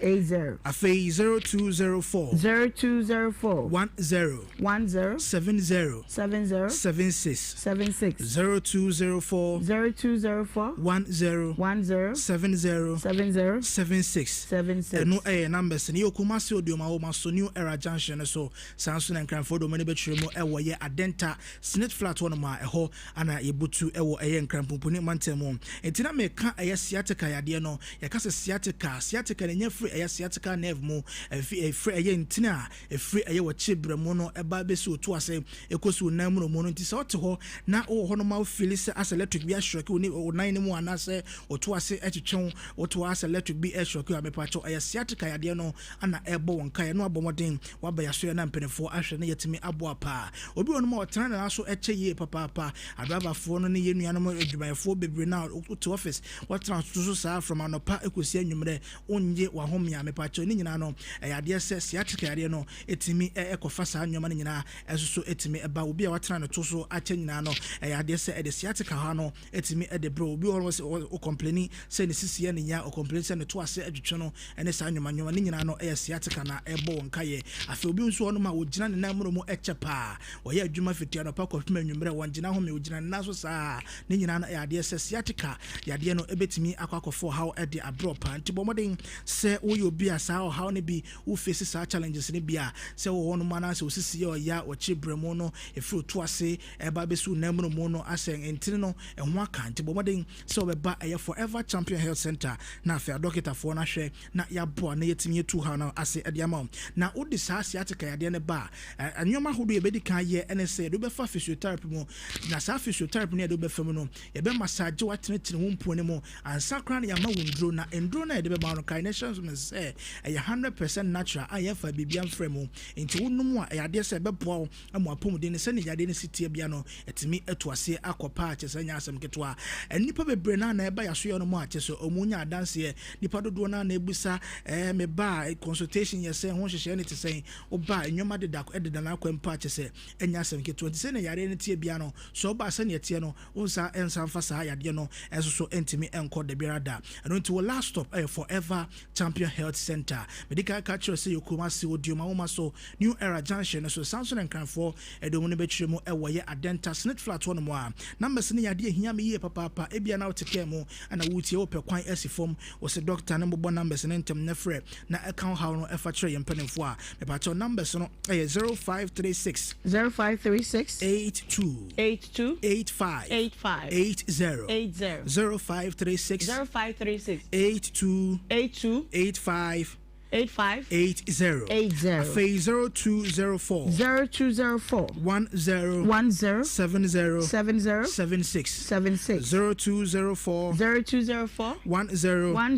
80. Afei 0204. 0204. 10. 10. 70. 70. 76. 76. 0204. 0204. 10. 10. 70. 70. 76. 76. Ɛno ɛyɛ numbers no. Yɛ Kumasi Odiomawomaso New Era Junction no so. Saa nso na Nkranfoɔ de wɔn ani bɛkyerɛ mu wɔ yɛ Adenta Senate Flat hɔ nom a ɛhɔ ana yɛbutu wɔ ɛyɛ Nkran Pumpuni mantam mu. Nti na meka ɛyɛ sciatica yadeɛ no, yɛka sɛ sciatica, sciatica no ɛnya firi ɛyɛ sciatica nerve mu, ɛfi ɛfiri ɛyɛ ntini a ɛfiri ɛyɛ wɔkye brɛmu no ɛba bɛsi wo to ase ɛkɔsi wo nan mu no mu no. Nti sɛ wote hɔ na wowɔ hɔ nom a wo feeli sɛ asɛ electric bi ashrɔki wo ne wo nan no mu anaasɛ wo to ase ɛtwetwe wo, wote hɔ asɛ electric bi ɛshrɔki wo a, mepakyɛw ɛyɛ sciatica yadeɛ no ana ɛrebɔ wɔn nkaeɛ na wabɔ mmɔden waba yɛasoɛ na mpanimfoɔ ahwɛ na yɛatumi aboa paa. Obi wɔ nom a ɔtena ne nan so kyɛ yie papaapa. Adraivafoɔ no ne yɛn nuanom adwumayɛfoɔ bebree no a wote office wɔtena so saa from anɔpa kɔsi anwummerɛ wonnye w'ahome a mepakyɛw ne nyinaa no ɛyɛ adeɛ sɛ sciatica yadeɛ no ɛtumi kɔfa saa nneɛma no nyinaa ɛso so ɛtumi ɛba. Obi a watena ne to so akyɛ nyinaa no ɛyɛ adeɛ sɛ ɛde sciatica ha no tumi de brɛ wo. Obi wɔ hɔ no ɔ ɔcomplaini sɛ ne sisi yɛ ne ya, ɔcomplaini sɛ ne to ase twetwe no ne saa nnwoma nnwoma. Ne nyinaa no yɛ sciatica na ɛbɔ wo nkaeɛ. Afei obi nso wɔ hɔnom a ɔgyina ne nan mu. nan mu kyɛ paa. Wɔyɛ adwuma fiti anɔpa kɔpem anwummerɛ, wɔngyina home, wɔgyina ne nan so saa. Ne nyinaa no ɛyɛ adeɛ sɛ sciatica yadeɛ no bɛtumi akɔ akɔfa ɔhaw de abrɛ wo paa. Nti bɔ mmɔden sɛ woyɛ obi a saa ɔhaw no bi, wo face saa challenges no bi a, sɛ wowɔ hɔnom anaasɛ wo sisi yɛ ɔya, wɔkye brɛmu no, ɛfiri wo to ase ɛba bɛsi wo nan mu no asɛ ntini no ɛho aka. Nti bɔ mmɔden sɛ wobɛba ɛyɛ Forever Champion Health Centre na afei adɔketafoɔ no ahwɛ na yɛaboa na yɛatumi atu haw no ase de ama wo. Na wode saa sciatica yadeɛ no ba a, nneɛma ahodoɔ a yɛbɛdi kan ayɛ ne sɛ yɛde wobɛfa physiotherapy mu. Na saa physiotherapy no a yɛde wobɛfa mu no, yɛbɛ massage wo atenetene wo mpoa no mu ansa koraa na yɛama wo nnuro. Na nnuro no a yɛde bɛma wo no, kae na hyɛ nso sɛ ɛyɛ 100% natural a yɛmfa biribiara mfra mu. Nti wonom a, ɛyɛ adeɛ sɛ ɛbɛboa wo ma w'apɔmuden no, sɛdeɛ yadeɛ no si teɛ biara no, atumi atu aseɛ akɔ paa, kyerɛ sɛ ɛnyɛ asɛm ketewa. Nnipa bebree no ara na ɛba yɛasoyɛ no mu a, kyerɛ sɛ wɔn nya adanseɛ. Nnipa dodoɔ no ara na ɛbisa, ɛɛ me ba a, consultation yɛ sɛn, ho nhyehyɛeɛ no te sɛn? Woba a, nneɛma deda, ɛdeda n'akwan mpo a, kyerɛ sɛ ɛnyɛ asɛm ketewa. Nti sɛdeɛ yareɛ no teɛ biara no, sɛ woba a, sɛdeɛ ɛteɛ no, wo nsa nsa mfa saa yadeɛ no nso so ntumi nkɔ dabiara da. Ɛno nti wo last stop ɛyɛ Forever Champion Health Centre. Medi kan ka kyerɛ wo sɛ yɛ Kumasi, Odiom, Anwomaso, New Era Junction no so. Saa nso na Nkranfoɔ de wɔn no bɛkyerɛ mu wɔ yɛ Adenta, Senate Flat hɔ nom a. Numbers no yɛ adeɛ a ɛhia me yie papaapa. Ebia na wote kaa mu na woretie, wopɛ kwan asi fam, wose doctor no mmobɔ numbers no ntɛm na frɛ na ɛka wo haw no fa kyerɛ yɛn mpanimfoɔ a. Mepakyɛw numbers no yɛ 0536. 0536. 82. 82. 85. 85. 80. 80. 0536. 0536. 82. 82. 85. 85. 80. 80. Afei 0204. 0204. 10. 10. 70. 70. 76. 76. 0204. 0204. 10.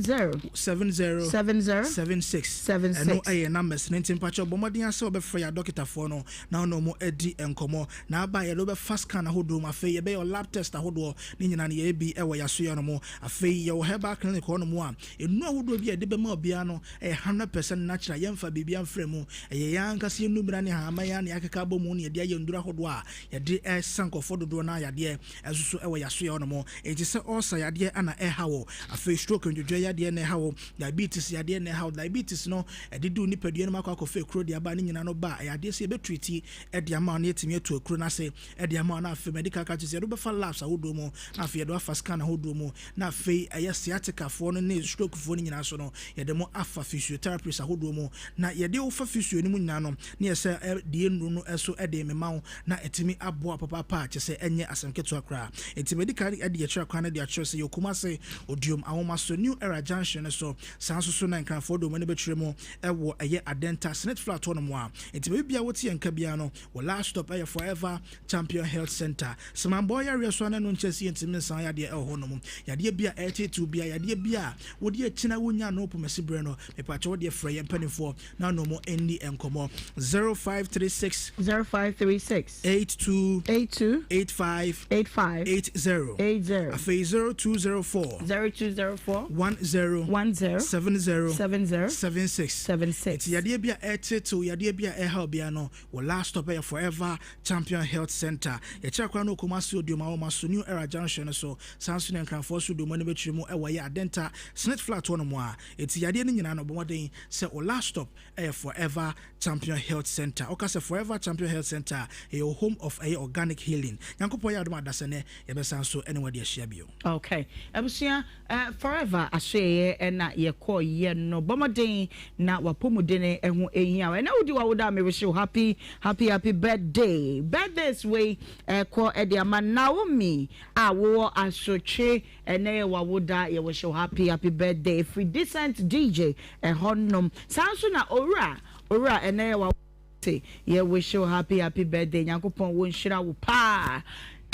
10. 70. 70. 76. 76. Ɛno ɛyɛ numbers no nti mpakyɛw bɔ mmɔden ara sɛ wobɛfrɛ yɛn adɔkotafoɔ no na wo ne wɔn adi nkɔmmɔ. Na aba a yɛde wo bɛfa scan ahodoɔ mu, afei yɛbɛyɛ wo lab test ahodoɔ, ne nyinaa no yɛyɛ bi wɔ yɛn asoɛeɛ no mu. Afei yɛwɔ herbal clinic hɔ nom a, nnuro ahodoɔ bi a yɛde bɛma obiara no yɛ 100% natural, yɛmfa biribiara mfra mu. Ɛyɛ yɛn ankasa yɛn nnubena ne nhahamma yi ara na yɛakeka abɔ mu na yɛde ayɛ nnuro ahodoɔ a yɛde sa nkurɔfoɔ dodoɔ no ara yadeɛ nso so wɔ yɛn asoɛeɛ hɔ nom. Enti sɛ ulcer yadeɛ na ɛreha wo, afei stroke ndwodwoeɛ yadeɛ na ɛreha wo, diabetes yadeɛ na ɛreha wo, diabetes no ɛdidi wo nipadua no mu akɔ akɔfa ekuro de aba, ne nyinaa no ba a, ɛyɛ adeɛ sɛ yɛbɛtreati de ama wo na yɛatumi atu akuro no ase de ama wo na afei medical ka kyerɛ sɛ yɛde wo bɛfa labs ahodoɔ mu na afei yɛde wo afa scan ahodoɔ mu na afei ɛyɛ sciatica foɔ no ne stroke foɔ no nyinaa so no yɛde mo afa physiotherapist ahodoɔ mu na yɛde wo fa physio no mu nyinaa no ne yɛsɛ deɛ nnuro no so de mema wo na ɛtumi aboa papaapa a kyerɛ sɛ ɛnyɛ asɛm ketewa koraa. Enti madi kan de akyerɛ kwan no de akyerɛ sɛ yɛwɔ Kumase, Odiom, Ahomaso, New Era Junction no so, saa nso so na Nkranfoɔ de wɔn ani bɛkyerɛ mu wɔ ɛyɛ Adenta, Senate Flat hɔ nom a. Enti baabi biara wote yɛn nka biara no, wɔ last stop ɛyɛ Forever Champion Health Centre. Semambɔ yareɛ so a na ɛno nkyerɛ sɛ yɛntumi nsan yadeɛ ɛwɔ hɔ nom. Yadeɛ bi a ɛreteetew biara, yadeɛ bi a wode akyina wonya ano pomasi berɛ no, mepakyɛ wo deɛ frɛ yɛn mpanimfoɔ na ne wɔn nni nkɔmmɔ. 0536. 0536. 82. 82. 85. 85. 80. 80. Afei 0204. 0204. 10. 10. 70. 70. 76. 76. Nti yadeɛ bi a ɛretetew, yadeɛ bi a ɛrehaw biara no, wɔ last stop ɛyɛ Forever Champion Health Centre. Yɛkyerɛ kwan no wɔ Kumasi Odiom Awomaso, New Era Junction no so. Saa nso na Nkranfoɔ so Odiom ani bɛkyerɛ mu ɛwɔ ɛyɛ Adenta, Senate Flat hɔ nom a. Enti yadeɛ no nyinaa no, bɔ mmɔden sɛ wo last stop ɛyɛ Forever Champion Health Centre. Woka sɛ Forever Champion Health Centre a, ɛyɛ wo home of ɛyɛ organic healing. Nyankopɔn yɛ adom a dasɛnɛ yɛbɛsan so ɛne wo adi ahyia bio. Ok abusua eh forever asoɛeɛ ɛna yɛkɔ yɛ no bɔ mmɔden na wapɔmuden ho ɛhia wo ɛnɛ wodi wawoda a me wish wo happy happy happy birthday birthdays wei ɛkɔ ɛde ama Naomi a wowɔ asotwe Ɛnɛ yɛ wawoda yɛ wish wo happy happy birthday ɛfiri decent DJ ɛhɔ nom saa nso na owura owura ɛnɛ yɛ wawoda yɛ wish wo happy happy birthday nyankopɔn wɔ nhyira wo paa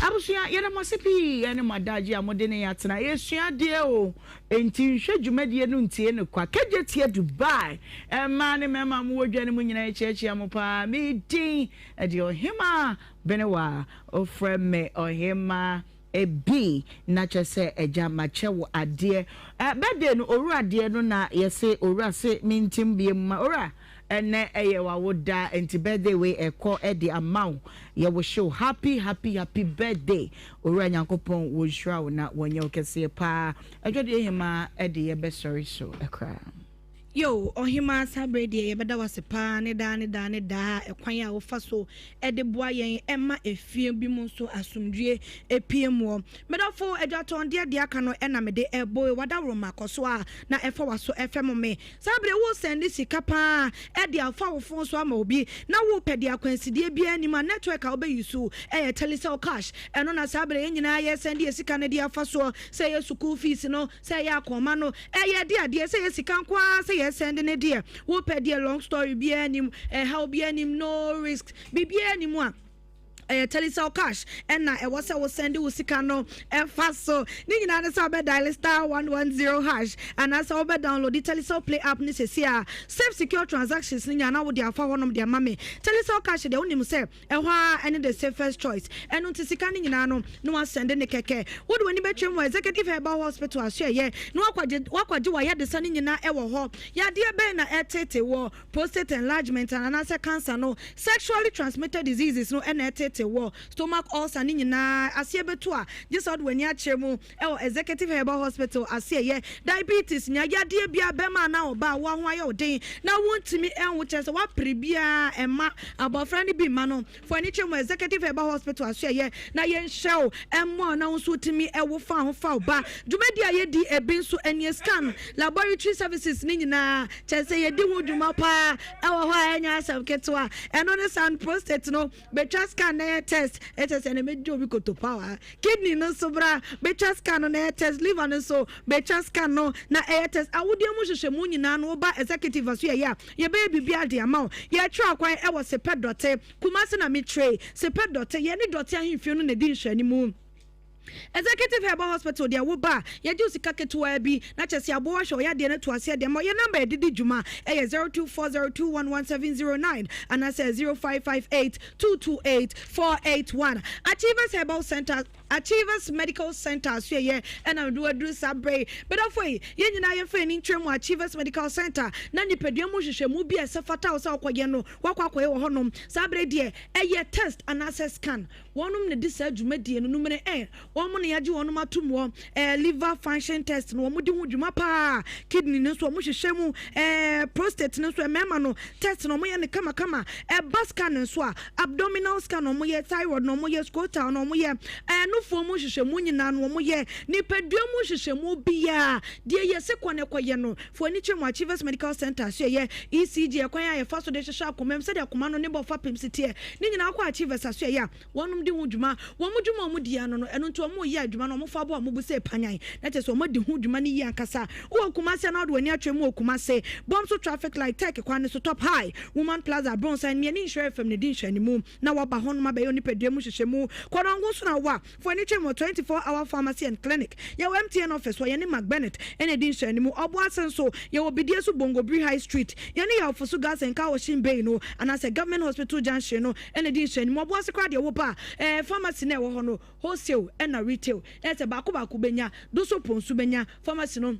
abusua yɛda mo ase pii ɛne mo adagye a mode ne yɛ atena yɛsua adeɛ o enti nhwɛ dwumadie no ntie no kwa kɛgye tie Dubai ɛmaa ne mɛma mo wɔ dwa no mu nyina yɛkyiakyia mo paa me din ɛde ɔhema benewa ofrɛ me ɔhema Ebi na kyerɛ sɛ agya makyɛ wo adeɛ eh, birthday no owura deɛ no na yɛse owura se mentim biem ma owura ɛnɛ ɛyɛ wawoda nti birthday wei ɛkɔ ɛde ama wo yɛ wohye wo happy happy happy birthday owura Nyankopɔn wɔ nhyira wo na wɔnyɛ wo kɛseɛ paa adwadeɛ hemaa ɛde yɛbɛsɔre so koraa. Yoo, Ɔhemaa saa berɛ yi deɛ yɛbɛda wo ase paa ne daa ne daa ne daa ɛkwan a wofa so de boa yɛn ma efie bi mu nso asomdwie pue muɔ. Medɔfo, adwatɔndeɛ deɛ aka no na mede ɛbɔ yi, w'adaworoma kɔ so a na ɛfa w'aso ɛfɛm me. Saa berɛ yi wo sɛnde sika paa de afa wo fon so ama obi na wopɛ deɛ akwansideɛ biara nnim a network a wobɛ use ɛyɛ Telecel Cash. Ɛno na saa berɛ yɛn nyinaa yɛsɛnde yɛ sika no de afa soɔ, sɛ ɛyɛ sukuu fees no, sɛ ɛyɛ akɔnma no, Ɛyɛ de adeɛ sɛ yɛ sika nko ara sɛ yɛ sɛnde ne deɛ wopɛ deɛ long story biara nim ɛhaw biara nim no risk biribiara nim a ɛyɛ Telecel cash ɛna ɛwɔ sɛ wo sɛnde wo sika no ɛfa so ne nyinaa ne sɛ wobɛ dial star 110 hash anaasɛ wobɛ download Telecel play app ne sɛsi a safe secure transactions ne nyinaa na wode afa hɔnom de ama me Telecel cash deɛ wonim sɛ Ɛhɔ ara ne the safest choice. Ɛno nti sika no nyinaa no na wasɛnde ne kɛkɛ. Wode w'ani bɛtwam wɔ Executive Herbal Hospital asoɛeɛ na woakɔgye woakɔgye w'ayadesa no nyinaa wɔ hɔ. Yadeɛ bɛn na ɛreteetee woɔ? Prostate enlargement anaasɛ cancer no? Sexually transmitted diseases no na ɛreteetee woɔ? Stomach ulcer no nyinaa aseɛ bɛtu a gye sɛ wode w'ani akyerɛ mu wɔ Executive Herbal Hospital aseɛyɛ. Diabetes nya yadeɛ biara bɛrima anaa ɔbaa wo ho ayɛ wo den na wontumi nwo kyerɛ sɛ woapere biara mma abɔfra no bi mma no fa w'ani kyerɛ mu Executive Herbal Hospital asoɛyɛ na yɛnhyɛ wo mmoa wo na wo nso wotumi wo fa ho fa wo ba. Dwumadi a yɛdi ebi nso nie scan, laboratory services ne nyinaa kyerɛ sɛ yɛdi ho dwuma paa ɛwɔ hɔ a ɛnyɛ asɛm ketewa. Ɛno ne san prostate no Betwa scan na yɛ test ɛkyɛ sɛ na mɛgye obi koto power kidney no nso bra betwa scan no na yɛ test liver no nso betwa scan no na ɛyɛ test awodeɛ mu nhwehwɛmu nyinaa no woba executive aso yɛyɛ a yɛbɛyɛ biribiara de ama wo yɛtwerɛ akwan ɛwɔ sepɛ dɔte Kumasi na mekyerɛ sepɛ dɔte yɛne dɔte ahemfie no na ɛdi nhwɛanimu. Executive Herbal Hospital deɛ wo ba a, yɛgye wo sika ketewaa bi na kyerɛ sɛ yɛaboa wo ahwɛ wo yadeɛ no ato aseɛ de ama wo. Yɛn number a yɛde di dwuma yɛ 0240211709 anaasɛ 0558228481. Achievers Herbal Centre, Achievers Medical Centre asoɛeɛ ɛna mede wo aduru saa berɛ yi. Medɔfo yi, yɛn nyinaa yɛmfa yɛn ani nkyerɛ mu Achievers Medical Centre na nipadua mu nhwehwɛmu bi a ɛsɛ fata wo sɛ wokɔyɛ no, woakɔ akɔyɛ wɔ hɔnom. Saa berɛ yi deɛ, ɛyɛ test anaasɛ scan. Wɔnom na di saa dwumadie no numere ɛ wɔn na yagye wɔnom atom wɔ ɛ liver function test no wɔn di ho dwuma paa kidney no nso wɔn hwehwɛ mu ɛ prostate no nso mmarima no test no wɔn yɛ no kama kama ɛba scan nso a abdominal scan wɔn yɛ thyroid no wɔn yɛ scrotal no wɔn yɛ ɛ nufoɔ mu nhwehwɛ mu nyinaa no wɔn yɛ nipadua mu nhwehwɛ mu biara deɛ yɛ se kɔ na ɛkɔ yɛ no fo ani kyerɛ mu Achievers Medical Center so ɛyɛ ECG ɛkwan a yɛfa so de hwehwɛ akoma mu sɛdeɛ akoma no ne bɔ fapem si teɛ ne nyinaa kɔ Achievers asoɛeɛ a wɔnom di ho dwuma. Wɔn dwuma a wɔn di ano no, ɛno nti wɔn reyɛ adwuma no wɔn fa bɔ wɔn bo sɛ panyan na kyerɛ sɛ wɔn adi ho dwuma no yie ankasa. Wowɔ Kumasi anaa wode w'ani atwam wɔ Kumasi, Bomso traffic light, Turk kwan no so, Top High, Woman Plaza, Abrɔnsan, Miani Nhyira FM na ɛdi nhwɛanimu na woaba hɔnom abɛyɛ wo nipadua mu nhwehwɛmu. Kɔnɔngo nso na wowɔ a, Fa w'ani twam wɔ 24 Hour Pharmacy and Clinic. Yɛwɔ MTN office wɔ yɛne Mark Bennett na ɛdi nhwɛanimu. Ɔboase nso, yɛwɔ Bidie so Bongobiri High Street. Yɛne Yawfo so Gas and Car Washing Bay no anaasɛ Government Hospital Junction no na ɛdi nhwɛanimu. Ɔboase koraa deɛ woba a, eh, pharmacy no a ɛwɔ hɔ no, wholesale ɛna retail. Ɛyɛ sɛ baako baako bɛnya, Doso nso bɛnya pharmacy no.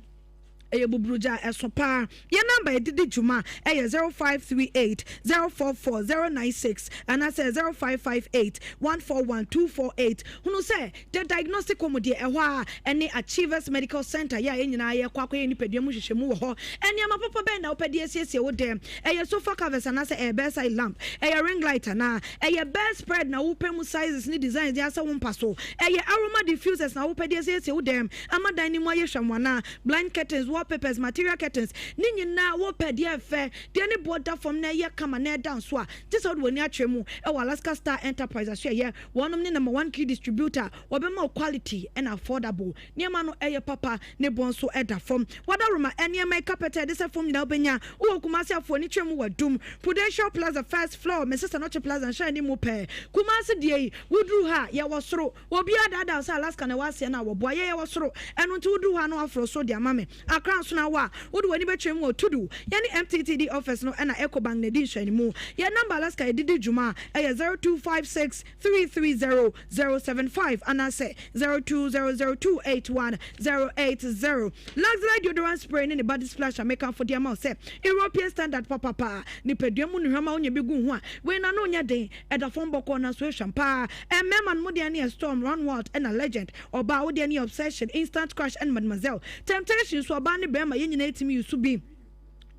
Ɛyɛ buburugya a ɛso paa. Yɛn namba a yɛde di dwuma yɛ 0538 044 096 anaasɛ 0558 141 248. Hunu sɛ The Diagnostic Home deɛ ɛhɔ ara ne Achievers Medical Centre yɛ a yɛn nyinaa yɛkɔ akɔyɛ nipadua mu nhwehwɛmu wɔ hɔ. Nneɛma papa bɛn na wopɛ de asiesie wo dan? Ɛyɛ sofa covers anaasɛ ɛyɛ bedside lamp? Ɛyɛ ring light anaa? Ɛyɛ bed spread na wopɛ mu sizes ne designs de asɛ wo mpa so? Ɛyɛ aroma diffusers na wopɛ de asiesie wo dan ama dan no mu ayɛ hwam anaa? Blind curtains, wallpapers, material curtains, ne nyinaa wopɛ deɛ ɛfɛ, deɛ ne boɔ da fam na ɛyɛ kama na ɛda nso a, gye sɛ wode w'ani akyerɛ mu wɔ Alaska Star Enterprise asoɛeɛ. Wɔnom ne number one key distributor, wɔbɛma wo quality ɛna affordable. Nneɛma no ɛyɛ papa, ne boɔ nso ɛda fam. Wadaroma, nneɛma yi carpet a yɛde sɛ fam nyinaa wobɛnya. Wowɔ Kumasi a, fa w'ani kyerɛ mu wɔ Adum, Prudential Plaza first floor, Mrs Anokye Plaza nhyɛ anim pɛɛ. Kumasi deɛ yi, woduru ha a, yɛwɔ soro. Obiara daadaa wo sɛ Alaska na ɛwɔ aseɛ no a wɔboa yɛ yɛwɔ soro ɛno nti woduru hɔ a na waforo soro de ama me. Accra nso na wɔ a wode w'ani bɛkyerɛ mu wɔ Tudu. Yɛne MTTD office no ɛna Ecobank na ɛdi nhwɛanimu. Yɛn number Alaska yɛde di dwuma ɛyɛ 0256 330 075 anaasɛ 0200 281 080. Luxelite deodorant spray ne ne body splash a mekamfo de ama wo sɛ European standard papapa. Nipadua mu nnuhwam a wonya bi gu ho a wei no ano nyɛ den. Ɛda fam bɔkɔɔ nanso ehwam paa. Mmarima no, mo deɛ no yɛ Storm, Run Wild ɛna Legend. Ɔbaa, wo deɛ no yɛ Obsession, Instant Crush ɛna Mademoiselle. Temptation nso, ɔbaa ne barima, yɛn nyinaa tumi use bi.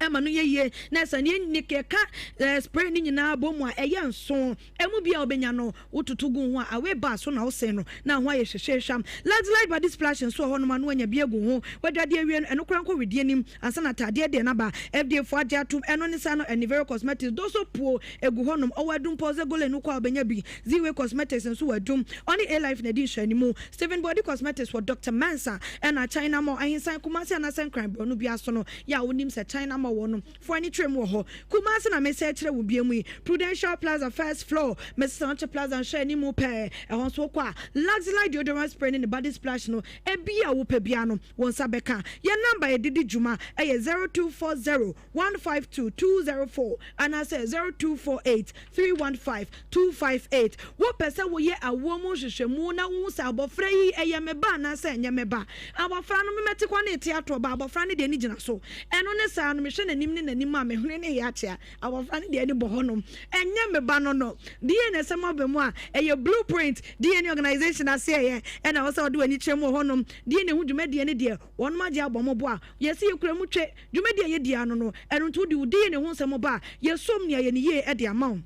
Ɛma no yɛ yie na ɛsɛ ne ne yɛka eh, spray no nyinaa bɔ mu a ɛyɛ nso. Ɛmu bi a wobɛnya no wototo gu ho a away bar so na wosɛn no na ho ayɛ hwehwɛhwam. Luxelite body splash nso wɔ hɔnom a na wanya bi agu ho. Wadwade awie no ɛno koraa nkɔ wedeɛ nim ansa na ataadeɛ deɛ no aba. FDA foɔ agye atom ɛno ne saa no Anivero Cosmetics doso puo egu hɔnom. Ɔwɔ adum pɔ Zegole no kɔ a wobɛnya bi. Z-Way Cosmetics nso wɔ adum. Ɔne A-Life na ɛdi nhwɛanimu. Stephen Boadi Cosmetics wɔ Doctor Mensah ɛna China Mall, Ahinsan, Kumasi anaasɛ Nkran borɔno biara so no. Yɛ a wonim sɛ China ma wɔ no fo ani kyerɛ mu wɔ hɔ. Kumasi na mesan kyerɛ wo biam yi. Prudential Plaza first floor, Mrs. Anokye Plaza nhwɛ anim pɛɛ. Ɛhɔ nso wokɔ a, Luxelite deodorant spray ne ne body splash no, ebi a wopɛ biara no, wo nsa bɛka. Yɛn number a yɛde di dwuma yɛ 0240 152 204 anaasɛ 0248 315 258. Wopɛ sɛ woyɛ awoɔ mu nhwehwɛmu na wohu sɛ abɔfra yi ɛyɛ me ba anaasɛ ɛnyɛ me ba? Abɔfra no, memɛte kɔ ne te atoɔ ba, abɔfra no deɛ ani gyina so. Ɛno ne saa no, mehwɛ n'anim ne n'anim a, me hwene ne yɛ akyea. Abɔfra no deɛ ani bɔ hɔnom. Ɛnyɛ me ba no no. DNA sɛm aba mu a, ɛyɛ Blueprint DNA Organization aseɛyɛ ɛna ɛwɔ sɛ wode w'ani kyerɛ mu wɔ hɔnom. DNA ho dwumadie no deɛ, wɔnom agye abɔ mo bo a, yɛse yɛkura mu twe. Dwumadi a yedi ano no, ɛno nti wode wo DNA ho nsɛm ba a, yɛsom nea yɛ no yie de ama wo.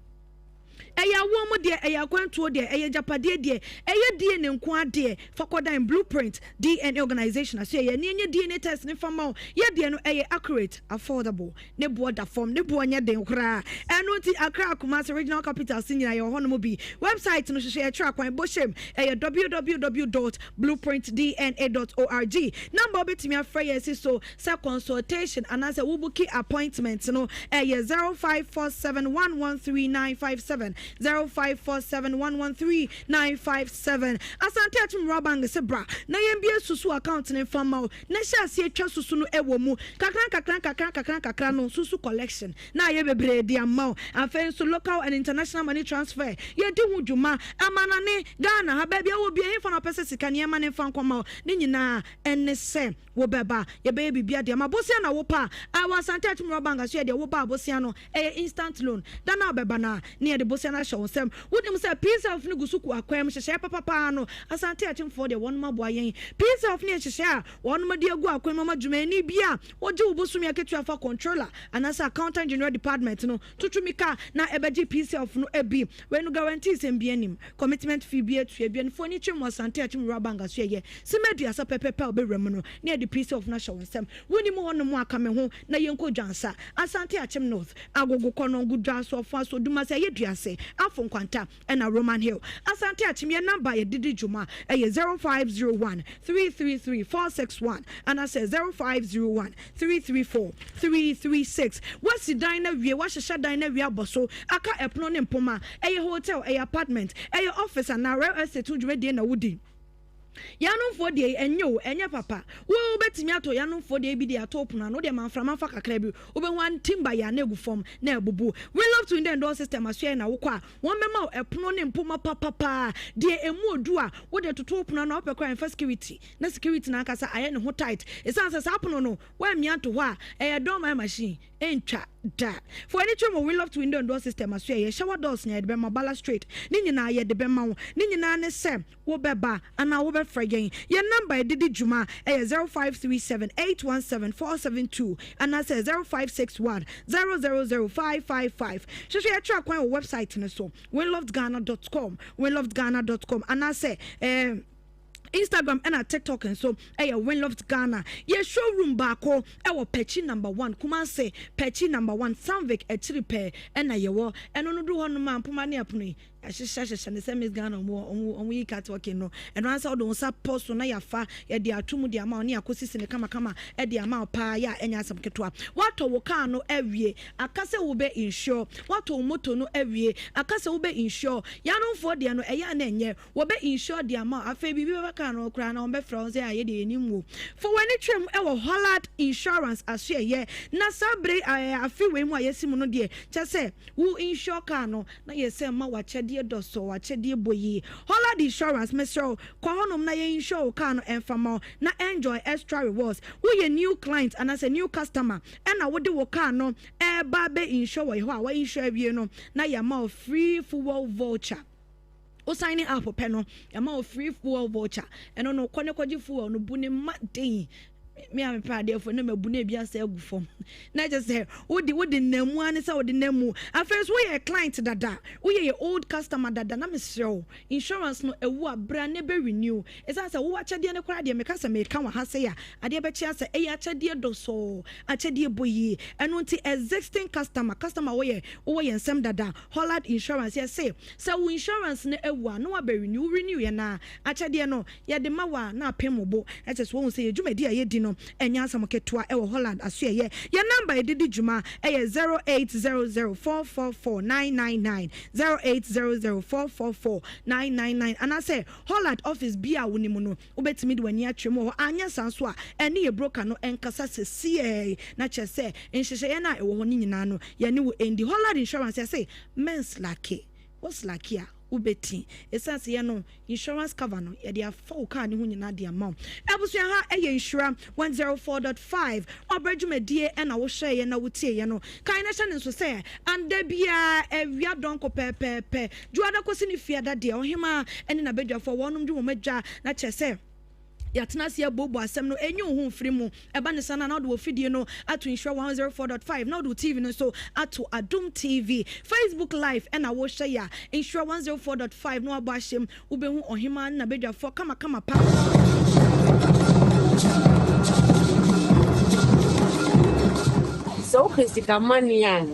Ɛyɛ awoɔ mu deɛ, ɛyɛ akwantuo deɛ, ɛyɛ agyapadeɛ deɛ, ɛyɛ DNA nko ara deɛ, fa kɔdan Blueprint DNA Organization ase. Ɛyɛ ani ɛnyɛ DNA test no mfa mma wo. Yɛ deɛ no, ɛyɛ accurate, affordable, ne boɔ da fam, ne boɔ nyɛ den koraa. Ɛno nti Accra, Kumasi, regional capitals no nyinaa yɛwɔ hɔnom bi. Website no, hwehwɛ yɛkyerɛ akwan, bɔ hyɛm, ɛyɛ www dot blueprintdna dot org. Number a wobɛtumi afrɛ yɛn si so Sɛ consultation anaasɛ wo booki appointment no ɛyɛ 0547113957, 0547113957. Asante Akyem Rural Bank se bra na yɛn bue susu account no mfa mma wo na hyɛ aseɛ twa susu no ɛwɔ mu kakra nkakra nkakra nkakra nkakra no susu collection na ayɛ bebree de ama wo. Afei nso local and international money transfer yɛdi ho dwuma amanane Ghana ha baabi a wɔ biara hefa na wopɛ sɛ sika no yɛma no mfa nkɔma wo ne nyinaa ɛne sɛ Wobɛba, yɛbɛyɛ biribi de ama. Bosea na wopɛ a, ah, wɔ Asante Akyem Rural Bank aso yɛ deɛ woba a bosea no, ɛyɛ instant loan. Da no a wobɛba no a, ne yɛde bosea no ahyɛ wo nsam. Wonim sɛ PSELF no gu so ku akwan mu nhyehyɛeɛ papa pa ara no, Asante Akyemfoɔ deɛ wɔnom aboa yɛn. PSELF no yɛ nhyehyɛeɛ a wɔnom de agu akwan mu ama dwumayɛni bi a ɔgye wo bosome akatua fa Controller anaasɛ Accountant General Department no tutu mika na ɛbɛgye PSELF no bi. Wei no guarantee sɛm biara nnim. Commitment fee biara tua bi. Ɛnofoɔ ani kyerɛ mu Asante Akyem Rural Bank aso yɛ Simma 30 pɛpɛpɛ a wobɛwura mu no na yɛde PSELF no ahyɛ wo nsam. Wonim hɔnom a ka me ho na yɛnkɔ Dwansa, Asante Akyem North, Agogo, Kɔnɔngo, Dwaso, Ɔfoaso, Dumase, Ayeduase, Afo Nkwanta ɛna Roman Hill. Asante Akyem yɛn number a yɛde di dwuma ɛyɛ 0501 333 461 anaasɛ 0501 334 336. Woasi dan no awie, woahyehyɛ dan no awie abɔ so, aka ɛpono ne mpoma, ɛyɛ hotel, ɛyɛ apartment, ɛyɛ office anaa real estate ho dwumadie na wodi. Yanomfoɔ deɛ yi, ɛnyɛ o, ɛnyɛ papa. Wo wobɛtumi atɔ yanomfoɔ deɛ yi bi de ato wo pono ano, wodeɛ ma mframa mfa kakra bi, wobɛhu a timber yɛ a na ɛgu fam na abubu. Willops Window and Door System asoɛeɛ na wokɔ a, wɔbɛma wo ɛpono ne mpoma papapaa, deɛ ɛmu ɔdu a wode toto wo pono ano a, wopɛ koraa a ɛmfa security, na security no ankasa ayɛ ne ho tight, ɛsiane sɛ saa pono no woammia anto hɔ a, ɛyɛ dormer machine, ɛntwa da. Fa w'ani kyerɛ mu Willoft Window and Door System asoɛeɛ, shower doors nyinaa yɛde bɛma wo, balustrade ne nyinaa yɛde bɛma wo, ne nyinaa ne sɛ wobɛba anaa wobɛfrɛ yɛn. Yɛn nɔmba a yɛde di dwuma yɛ 0537 817 472 anaasɛ 0561 000 555. Hwehwɛ yɛn akyiri akwan wɔ wɛbsaet no so, winloftghana dot com, winloftghana dot com, anaasɛ eh, Instagram ɛna TikTok nso ɛyɛ Winloft Ghana. Yɛ showroom baako ɛwɔ Pɛkyi number one, Kumasi, Pɛkyi number one, Sanvik akyiri pɛɛ ɛna yɛwɔ. Ɛno no duru hɔnom a mpoma ne ɛpono yi Yɛahyehyɛ hyehyɛ no sɛ Miss Ghana ɔmo ɔmo ɔmo yi cat walking no. Ɛno ara sɛ wode wo nsa pɔ so na yɛafa yɛde ato mu de ama wo ne yɛakɔsisi no kamakama de ama wo paa yɛ a ɛnyɛ asɛm ketewa. Woatɔ wo car no awie, aka sɛ wobɛ insure. Woatɔ wo moto no awie, aka sɛ wobɛ insure. Yanomfoɔ deɛ no ɛyɛ a na ɛnyɛ. Wɔbɛ insure de ama wo. Afei biribi bɛba car no ho koraa na wɔbɛfrɛ wo sɛ a yɛdeɛ yɛnim wo. Fa w'ani twam wɔ Hollard Insurance asoɛeɛ na saa bere yi afe wei mu a yɛasi mu no deɛ kyɛ sɛ wo insure car no na yɛ sɛ ma w'akyɛdeɛ dɔsɔ, w'akyɛdeɛ bɔ yie. Hollard Insurance, mesrɛ wo, kɔ hɔnom na yɛ insure wo car no ɛmfa mma wo na enjoy extra rewards. Woyɛ new client anaasɛ new customer ɛna wode wo car no ɛreba abɛ insure wɔ yɛ hɔ a, wa insure awie no na yɛama wo free fuel voucher. Wo sign up pɛ no, yɛama wo free fuel voucher. Ɛno no, kɔ ne kɔgye fuel no, bu ne ma den. Me a mepɛ adeɛ fo na mabu na ebi asɛ agu fam. Na kyerɛ sɛ wode wode nam mu ara ne sɛ wode nam mu. Afei nso woyɛ client dada, woyɛ yɛ old customer dada na mesrɛ wo, insurance no awu a bra na bɛ renew. Ɛsiane sɛ wo akyɛdeɛ no koraa deɛ meka sɛ meka wɔ ha sei a, adeɛ bɛkye asɛ ɛyɛ akyɛdeɛ dɔsɔɔ, akyɛdeɛ bɔ yie. Ɛno nti existing customer, customer a woyɛ wowɔ yɛn nsam dada, Hollard Insurance yɛse sɛ wo insurance no awu a na wabɛ renew, wo renew yɛn a akyɛdeɛ no yɛde ma wo a na apem wo bo. Ɛkyɛ sɛ woahu sɛ yɛn dwumadi a yɛdi no nyɛ asɛm ketewa wɔ Holland asoɛeɛ. Yɛn namba a yɛde di dwuma yɛ 0800444999, 0800444999, anaasɛ Holland office biara a wonim no, wobɛtumi de w'ani akyerɛ mu wɔ hɔ. Anyɛ saa nso a, ɛne yɛn broker no nkasa sesiei na kyerɛ sɛ nhyehyɛeɛ no a ɛwɔ hɔ no nyinaa no, yɛne wo ndi. Holland Insurance, yɛse mɛnslake. Wo slake a, wobɛti. Ɛsiane sɛ yɛn no, Insurance cover no yɛde afa wo car no ho nyinaa de ama wo. Abusua ha ɛyɛ Nhyira 104.5 ɔbrɛ dwumadie ɛna wo hwɛɛyɛ na wo tieɛ no. Kae na hyɛ no nso sɛ anda biara awia dɔnko pɛpɛɛpɛ Dwoada kɔsi ne Fiada deɛ ɔhemaa ɛne n'abadwafoɔ wɔnom de wɔn adwa na kyerɛ sɛ Yɛatena ase abuobua asɛm no, enyi wo ho mfiri mu. Ɛba no saa no a, na wode w'afidie no ato Nhyira 104.5, na wode wo TV no nso ato Adom TV. Facebook Live na wohwɛ yɛ a, Nhyira 104.5 na wabɔ ahyɛm. Wobɛhu Ɔhemaa ne n'abadwafoɔ kamakama pa. Sɛ wopɛ sika money a,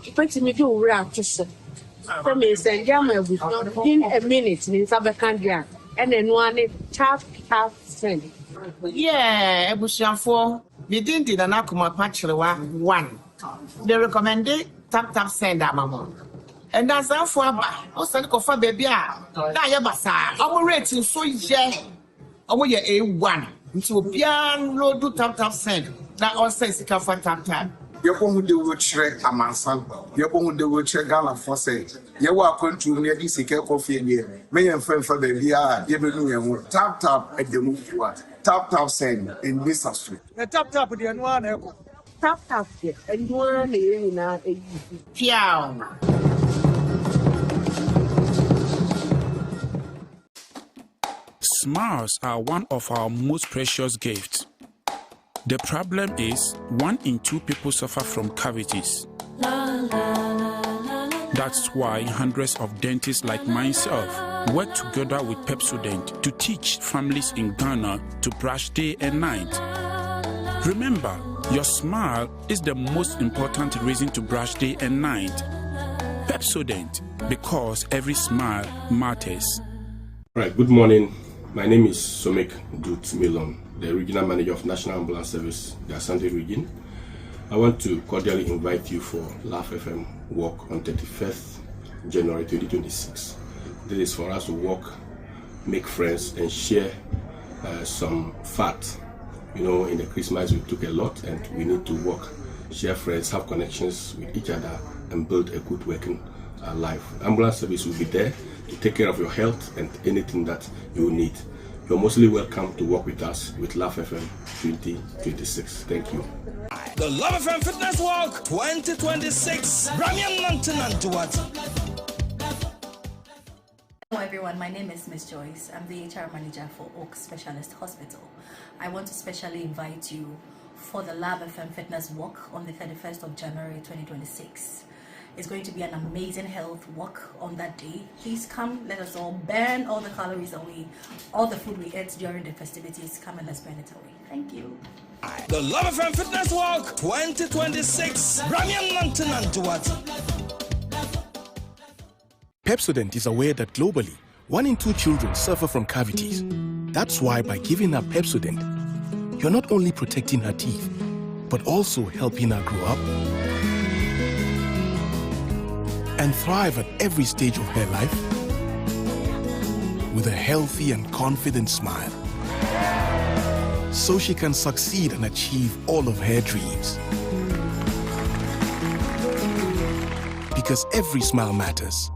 wobɛtumi de wo werɛ ato so sɛ meresɛnde ama abusua within a minute me nsa bɛka deɛ a, ɛna ɛno ara ne tap tap send. Yeah abusuafoɔ me din de Nana Kumapa Kyerewa one me recommende tap tap send ama mo Ndansafoɔ aba wo sane kɔfa baabi a na ayɛ basaa ɔmo rate nso yɛ Ɔmo yɛ A one nti obiara nloadu tap tap send na ɔnsɛn sika fa tap tap. Yɛbɔ ho dawuro kyerɛ amansan, yɛbɔ ho dawuro kyerɛ Ghanafoɔ sɛ yɛwɔ akwantuo mu na yɛde sika kɔ fie deɛ, mɛ yɛmfa mfa baabiara a yɛbɛnu yɛn ho. Tap tap ɛda mu fua, tap tap send ɛnni sa so. Na tap tap deɛ ɛno ara na ɛkɔ. Tap tap deɛ ɛno ara na yɛn nyinaa use. Piaw! Smiles are one of our most precious gifts. The problem is, one in two people suffer from cavities. That's why hundreds of dentists like myself work together with Pepsodent to teach families in Ghana to brush day and night. Remember, your smile is the most important reason to brush day and night. Pepsodent, because every smile matters. All right, good morning. My name is Somik Dut Milon, the Regional Manager of National Ambulance Service, the Asante region. I want to cordially invite you for Laugh FM walk on 31st January 2026. This is for us to walk, make friends, and share uh, some fat. You know, in the Christmas we took a lot, and we need to work, share friends, have connections with each other, and build a good working uh, life. Ambulance service will be there to take care of your health and anything that you need. You're mostly welcome to work with us with Laugh FM 2026. Thank you. The Love FM Fitness Walk 2026. Ramian Hello everyone, my name is Miss Joyce. I'm the HR manager for Oak Specialist Hospital. I want to specially invite you for the Lab FM Fitness Walk on the 31st of January 2026. It's going to be an amazing health walk on that day. Please come, let us all burn all the calories away, all the food we ate during the festivities. Come and let's burn it away. Thank you. The Love FM Fitness Walk 2026. Ramian Pepsodent is aware that globally, one in two children suffer from cavities. That's why by giving her Pepsodent, you're not only protecting her teeth, but also helping her grow up and thrive at every stage of her life with a healthy and confident smile. So she can succeed and achieve all of her dreams. Because every smile matters.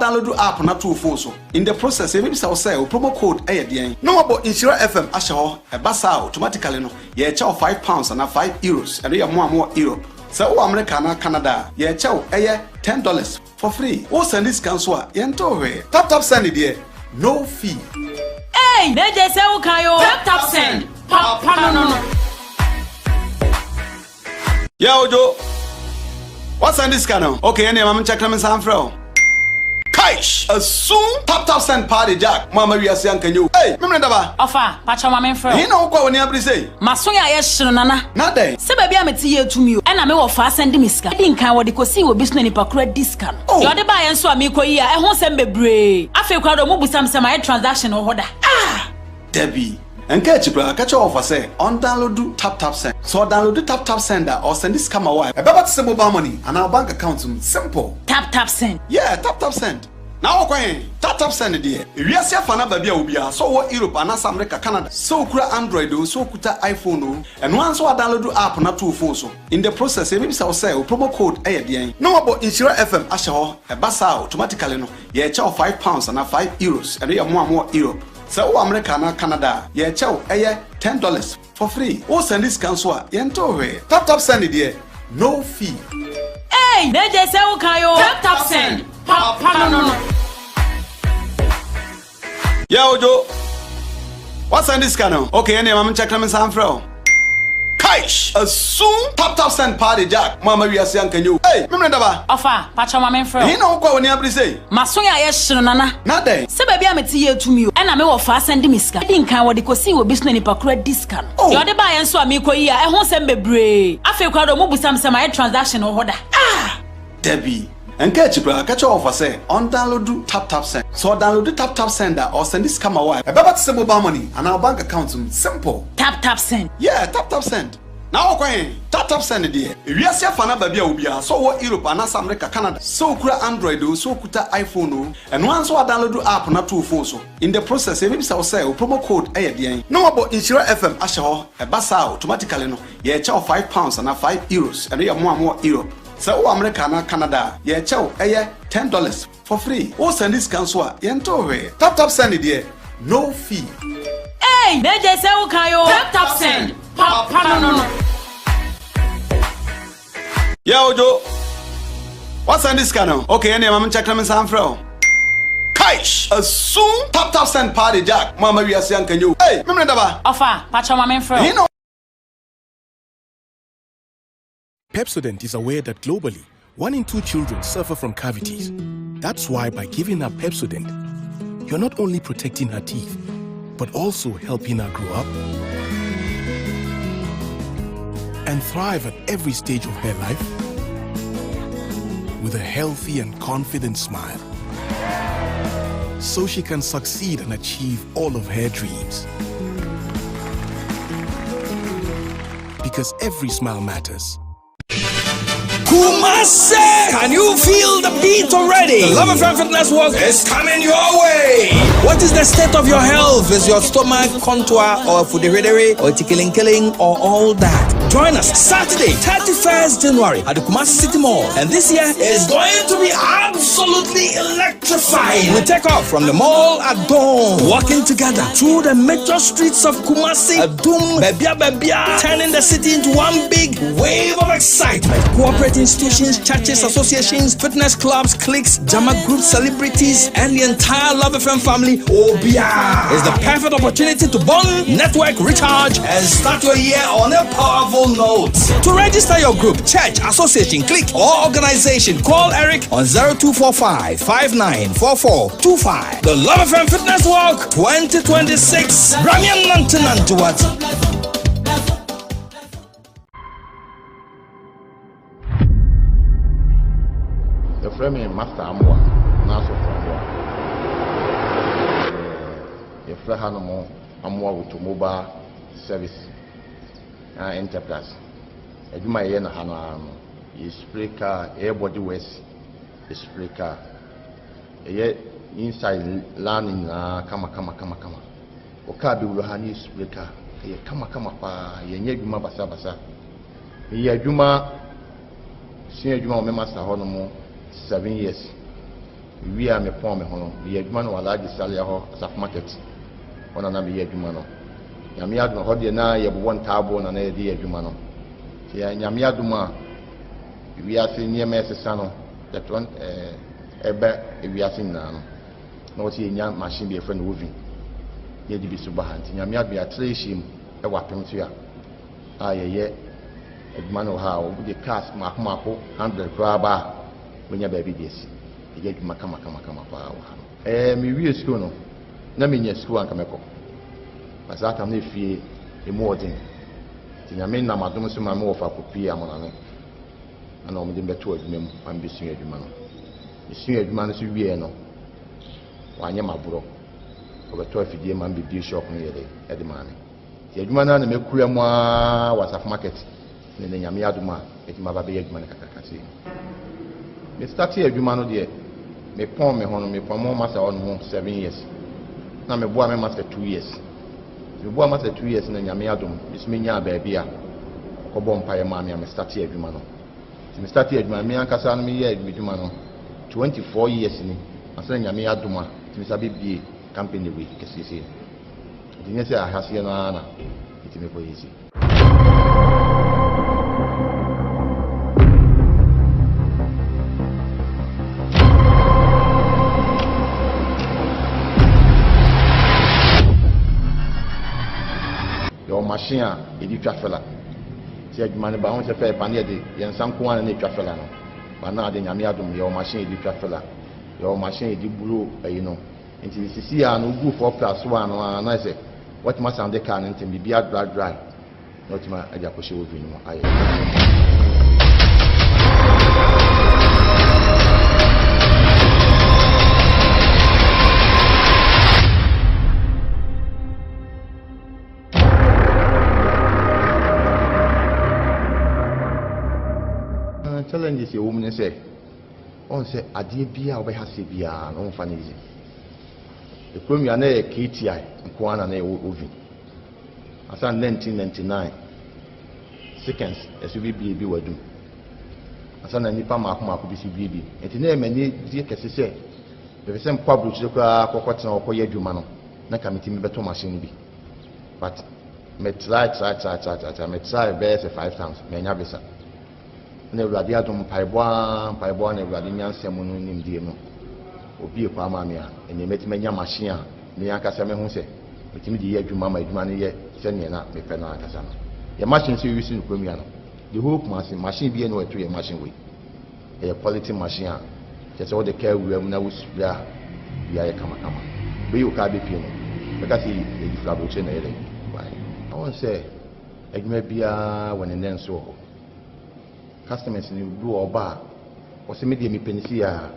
Download app no ato wo phone so. In the process, yɛbɛbisa wo sɛ wo promo code yɛ deɛn? Na wɔabɔ Nhyira FM ahyɛ hɔ. Ɛba saa a, automatically no, yɛrekyɛ wo £5 anaa €5. Ɛno yɛ mo a mowɔ Europe. Sɛ wowɔ America anaa Canada a, yɛrekyɛ wo ɛyɛ $10 for free. Wo sɛnde sika nso a, yɛntew hwee. Tap tap send deɛ, no fee. Eii na gye sɛ wo kan oo. Tap tap send, papa no no no. Yeah Ojo, woasɛnde sika no? Okay, ɛnneɛ ma menkyɛke na mensan mfrɛ wo. Kaish! Asum! Tap tap send paa de Jack, mo amma wiase anka nyɛ o. Ei! Memene daba! Ɔfa, pakyɛw ma menfrɛ wo. Ɛhe na wokɔ a w'ani abere sei? M'aso yɛ ayɛ hye no Nana. Na dɛn? Sɛ baabi a mete yɛ tumi o. Ɛna me wɔfa asan de me sika. Edi nkan wɔde kosii wɔ bi so na nipa koro adi sika no. Oh! Deɛ ɔde baeɛ nso a meekɔ yi a, ɛho nsɛm bebree. Afei koraa deɛ ɔmo bisa me sɛ mayɛ transaction wɔ hɔ da. Ah! Dabi. Nka akyi koraa, ka kyerɛ wɔfa sɛ ɔndownloadu TapTapSend. Sɛ ɔdownloadu TapTapSend a, ɔresɛnde sika ma wo a, ɛbɛba te sɛ mobile money anaa wo bank account mu. Simple! TapTapSend. Yeah, TapTapSend. Na wokɔ he? TapTapSend deɛ, ewiase afa no aba bi a obiara, sɛ ɔwɔ Europe anaasɛ America, Canada, sɛ okura Android oo, sɛ okuta iPhone oo, ɛno ara nso woadownloadu app no ato wo phone so. In the process, yɛbɛbisa wo sɛ wo promo code yɛ deɛn? Na wɔabɔ Nhyira FM ahyɛ hɔ. Ɛba saa a, automatically no, yɛrekyɛ wo £5 anaa €5. Ɛno yɛ mo a mowɔ Europe. Sɛ wowɔ Amerika anaa Canada a, yɛrekyɛ wo ɛyɛ $10 for free. Wo sɛnde sika nso a, yɛntew hwee. Tap tap send deɛ, no fee. Eii na gye sɛ wo kan oo. Tap tap send, papa no no no. Yeah Ojo, woasɛnde sika no? Okay, ɛnneɛ ma menkyɛke na mensan mfrɛ wo. Kaish! Asum! Tap tap send paa de Jack, mo amma wiase anka nyɛ o. Ei! Memene daba! Ɔfa, pakyɛw ma menfrɛ wo. Ɛhe na wokɔ a w'ani abere sei? M'aso yɛ ayɛ hye no Nana. Na dɛn? Sɛ baabi a mete yɛ tumi o. Ɛna me wɔfa asan de me sika. Edi nkan wɔde kosii wɔ bi so na nipa koro adi sika no. Oh! Deɛ ɔde baeɛ nso a meekɔ yi a, ɛho nsɛm bebree. Afei koraa deɛ ɔmo bisa me sɛ mayɛ transaction wɔ hɔ da. Ah! Dabi. Nka akyi koraa, ka kyerɛ wɔfa sɛ ɔndownloadu TapTapSend. Sɛ ɔdownloadu TapTapSend a, ɔresɛnde sika ma wo a, ɛbɛba te sɛ mobile money anaa wo bank account mu. Simple! TapTapSend. Yeah, TapTapSend. Na wokɔ he? TapTapSend deɛ, ewiase afa no aba bi a obiara, sɛ ɔwɔ Europe anaasɛ America, Canada, sɛ okura Android oo, sɛ okuta iPhone oo, ɛno ara nso woadownloadu app no ato wo phone so. In the process, yɛbɛbisa wo sɛ wo promo code yɛ deɛn? Na wɔabɔ Nhyira FM ahyɛ hɔ. Ɛba saa a, automatically no, yɛrekyɛ wo £5 anaa €5. Ɛno yɛ mo a mowɔ Europe. Sɛ wowɔ America anaa Canada a, yɛrekyɛ wo ɛyɛ $10 for free. Wo sɛnde sika nso a, yɛntew hwee. Tap tap send deɛ, no fee. Eii na gye sɛ wo kan oo. Tap tap send, papa no no no. Yeah Ojo, woasɛnde sika no? Okay ɛneɛ ma menkyɛke na mensan mfrɛ wo. Kaish! Asum! Tap tap send paa de Jack, mo amma wiase anka nyɛ o. Ei! Memene daba! Ɔfa, pakyɛw ma menfrɛ wo. Ɛhe na. Pepsodent is aware that globally, one in two children suffer from cavities. That's why by giving her Pepsodent, you're not only protecting her teeth, but also helping her grow up and thrive at every stage of her life with a healthy and confident smile. So she can succeed and achieve all of her dreams. Because every smile matters. Kumasi! Can you feel the beat already? The Love FM Fitness Walk is coming your way. What is the state of your health? Is your stomach contour or fudiridiri or tickling killing or all that? Join us Saturday, 31st January at the Kumasi City Mall. And this year is going to be absolutely electrifying. We take off from the mall at dawn, walking together through the major streets of Kumasi, Adum, Bebia Bebia, turning the city into one big wave of excitement. Corporate institutions, churches, associations, fitness clubs, cliques, Jama groups, celebrities, and the entire Love FM family. Obia is the perfect opportunity to bond, network, recharge, and start your year on a powerful note. To register your group, church, association, clique, or organization, call Eric on 0245 594425. The Love FM Fitness Walk 2026. Bramian Nantinantuat. Yɛfrɛ me Master Amoah anaa Sɔfo Amoah. Yɛfrɛ hanom Amoah Automobile Service na Enterprise. Adwuma a yɛyɛ no ha no ara no, yɛ spray car, yɛyɛ body works, yɛ spray car. Yɛyɛ inside lan no nyinaa kama kama kama kama. Wo car bɛwura ha na yɛ spray car, ɛyɛ kama kama paa, yɛnyɛ adwuma basabasa. Meyɛ adwuma, sua adwuma wɔ me master hɔ nom 7 years. Mewie a mepɔn me ho no, meyɛ adwuma no wɔ Alhaji Salia hɔ, Asafo Market hɔ na na meyɛ adwuma no. Nyame adom, ɛhɔ deɛ na yɛbobɔ ntaaboɔ na na yɛde yɛ adwuma no. Nti Nyame adom a wiase nneɛma ɛsesa no, yɛtɔ ɛba wiase nyinaa no, na wɔsɛ yɛnya machine bi yɛfrɛ no oven na yɛde bi so ba ha. Nti Nyame adom yɛatra yɛhyia mu ɛwɔ apem so a a yɛyɛ adwuma no wɔ ha a wɔde cars mmaako mmaako 100 koraa ba a wɔnya baabi de asi. Yɛyɛ adwuma kama kama kama paa wɔ ha no. Ɛɛ mewie sukuu no, na menya sukuu anka mɛkɔ. Na saa tam no efie emu ɔden. Nti Nyame nam adom so ma me wɔfa kɔpie Amonane. Ɛna wɔde me bɛtoo adwuma mu ma mebɛsua adwuma no. Mesua adwuma no so wieɛ no, wɔanyɛ m'aborɔ. Wɔbɛtɔ afidie ma me bɛbie shop no yɛ de ɛde maa me. Nti adwuma no ara na makura mu ara wɔ Asafo Market ne nnɛ Nyame adom a mɛtumi aba abɛyɛ adwuma no kakraka sei. Me startee adwuma no deɛ me pɔn me ho no me pɔn me ho master hɔ no ho 7 years na me boa me master 2 years. Nti me boa master 2 years na Nyame adom me so me nyaa baabi a ɔkɔ bɔ mpaeɛ maa me a me startee adwuma no. Nti me startee adwuma no me ankasa no me yɛɛ me dwuma no 24 years ni ansa na Nyame adom a metumi sa bɛbie company wei kɛseɛ sei no. Nti nyɛ sɛ ahaseɛ no ara na ɛtumi kɔ yɛ sei. Yɛwɔ machine a yɛde twa fela. Sɛ adwuma no ba ho sɛ fɛ pa ne yɛde yɛn nsa nko ara na ɛtwa fela no. Ba na ade Nyame adom yɛwɔ machine yɛde twa fela. Yɛwɔ machine yɛde buro ayi no. Nti sisi a no wogu 4 plus 1 no a na sɛ watumi asan de car no ntɛm biribi adry dry na watumi de akɔhyɛ oven no mu ayɛ. Challenges ɛwɔ mu ne sɛ ɔn sɛ adeɛ biara a wobɛha aseɛ biara no womfa no easy. Ekurom yi a na ɛyɛ KTI nko ara na na ɛwɔ oven. Ansa na 1999 seconds ɛso bi bie bi wɔ adum. Ansa na nnipa mmaako mmaako bi so bie bi. Nti na ɛyɛ m'ani gye kɛse sɛ mepɛ sɛ mekɔ aburokyire koraa kɔkɔtena hɔ kɔyɛ adwuma no na nka metumi bɛtɔ machine no bi. But me try try try try try try me try bɛyɛ sɛ five times manya visa. Na Awurade adom, mpaebɔ ara, mpaebɔ ara na Awurade nyansa mu no nimdeɛ mu, obue kwan maa me a, ɛnneɛ mɛtumi anya machine a me ankasa mɛhu sɛ metumi de yɛ adwuma ma adwuma no yɛ sɛdeɛ na mepɛ no ankasa no. Yɛn machine nso yɛuse no kurom yi ano. The whole Kumasi, machine biara nni hɔ a ɛto yɛn machine wei. Ɛyɛ quality machine a kyerɛ sɛ wode kaa wura mu na wo spray a, biribiara yɛ kamakama. Wobɛyi wo kaa bɛpue no, bɛka sɛ yɛde firi aburokyire na ɛyɛ dɛn? Baeɛ. Wohu sɛ adwuma biara wɔ ne nnɛnso wɔ hɔ. Customers no bi wɔ ɔba a ɔsɛ me deɛ mepɛ no sei a,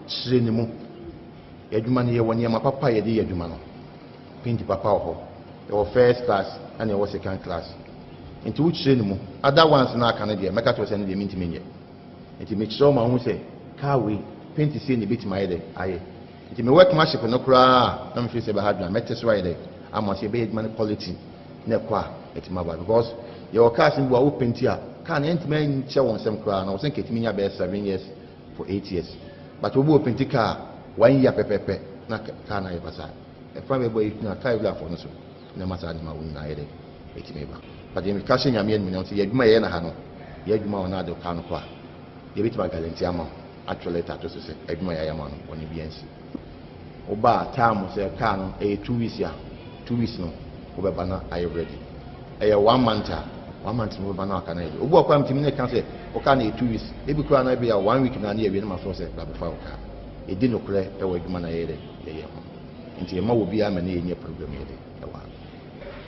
kyerɛ ne mu. Yɛn adwuma no yɛwɔ nneɛma papa a yɛde yɛ adwuma no. Paint papa wɔ hɔ. Yɛwɔ first class ɛna yɛwɔ second class. Nti wokyerɛ ne mu. Other ones no a aka no deɛ mɛka kyerɛ wo sɛ ɛno deɛ mentumi nyɛ. Nti mekyerɛ wo ma wohu sɛ car wei paint sei na ɛbɛtumi ayɛ dɛ ayɛ. Nti me workmanship no koraa a na mefeel sɛ ɛbɛha adwene a mɛte so ayɛ dɛ ama sɛ yɛbɛyɛ adwuma no quality. na ɛkɔ a ɛtumi aba because yɛwɔ cars no bi wɔ a wo penti a car no ɛntumi nkyɛ wɔn nsam koraa na wɔsɛ nka ɛtumi nya bɛyɛ seven years for eight years but obi wɔ penti car one year pɛpɛpɛ na car no ayɛ basaa ɛfa bɛbɔ yi na car wurafoɔ no so na ɛma saa nneɛma wo nyinaa yɛ dɛ ɛtumi ba but yɛn ka hyɛ Nyame animuonyam sɛ yɛ adwuma yɛyɛ na ha no yɛ adwuma wɔ na ade car no kɔ a yɛbɛtumi agalante ama wo atwerɛ lɛta ato so sɛ adwuma yɛayɛ ama no bɔne biara nsi. Woba a time sɛ car no ɛyɛ 2 weeks a, 2 weeks no wobɛba na ayɛ ready. Ɛyɛ one month a, one month no wobɛba na aka no ayɛ ready. Obi wɔ koraa metumi ne ka sɛ wo car no yɛ 2 weeks, ebi koraa no ebi a one week na ne yɛwie no ma frɛ sɛ bra bɛfa wo car. Yɛdi nokorɛ ɛwɔ adwuma na yɛyɛ dɛ yɛyɛ ho. Nti yɛma wɔ biara ma ne yɛnyɛ program yɛ de ɛwɔ ha.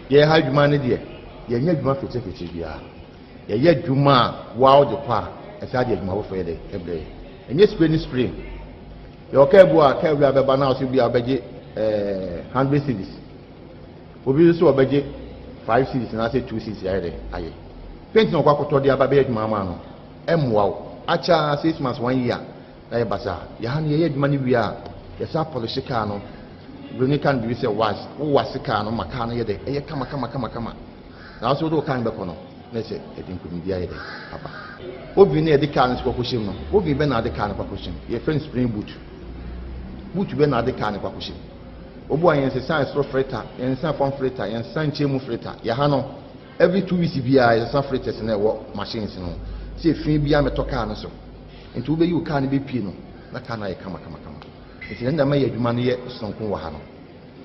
Yɛyɛ ha adwuma no deɛ yɛnyɛ adwuma fetefete biara. Yɛyɛ adwuma a woa wode kɔ a ɛsan de adwuma foforɔ yɛ dɛ ɛbrɛ yɛ. Ɛnyɛ spray ne spray. Yɛwɔ kaa bi wɔ a kaa wura bɛba na ɔsɛ bi a ɔbɛgye ɛɛ 100 cedis. Obi nso ɔbɛgye 5 cedis anaasɛ 2 cedis ayɛ dɛ ayɛ. Paint na ɔkɔ akɔtɔ de aba bɛyɛ adwuma ama no ɛmmoa wo. Akyɛ ara 6 months one year na yɛ basaa. Yɛha no yɛyɛ adwuma no wie a yɛsan polish kaa no. Buroni ka no biribi sɛ wax. Wo wax kaa no ma kaa no yɛ dɛ ɛyɛ kama kama kama kama. Na wo nso wode wo kaa no bɛkɔ no na ɛsɛ ɛde nkonimdi ayɛ dɛ aba. Oven no a yɛde kaa no nso kɔkɔhyɛ mu no, oven bɛn na wode kaa no kɔkɔhyɛ mu? Yɛfrɛ no spring boot. Boot bɛn na ade kaa no kɔ akɔhyɛ mu? Obu a yɛnsesa ɛsoro filter, yɛnsesa fam filter, yɛnsesa nkyɛn mu filter. Yɛ ha no, every 2 weeks biara yɛsesa filters na ɛwɔ machines no. Sɛ efi biara mɛtɔ kaa no so. Nti wobɛyi wo kaa no bɛpie no, na kaa no ayɛ kama kama kama. Nti na ɛma yɛ adwuma no yɛ sononko wɔ ha no.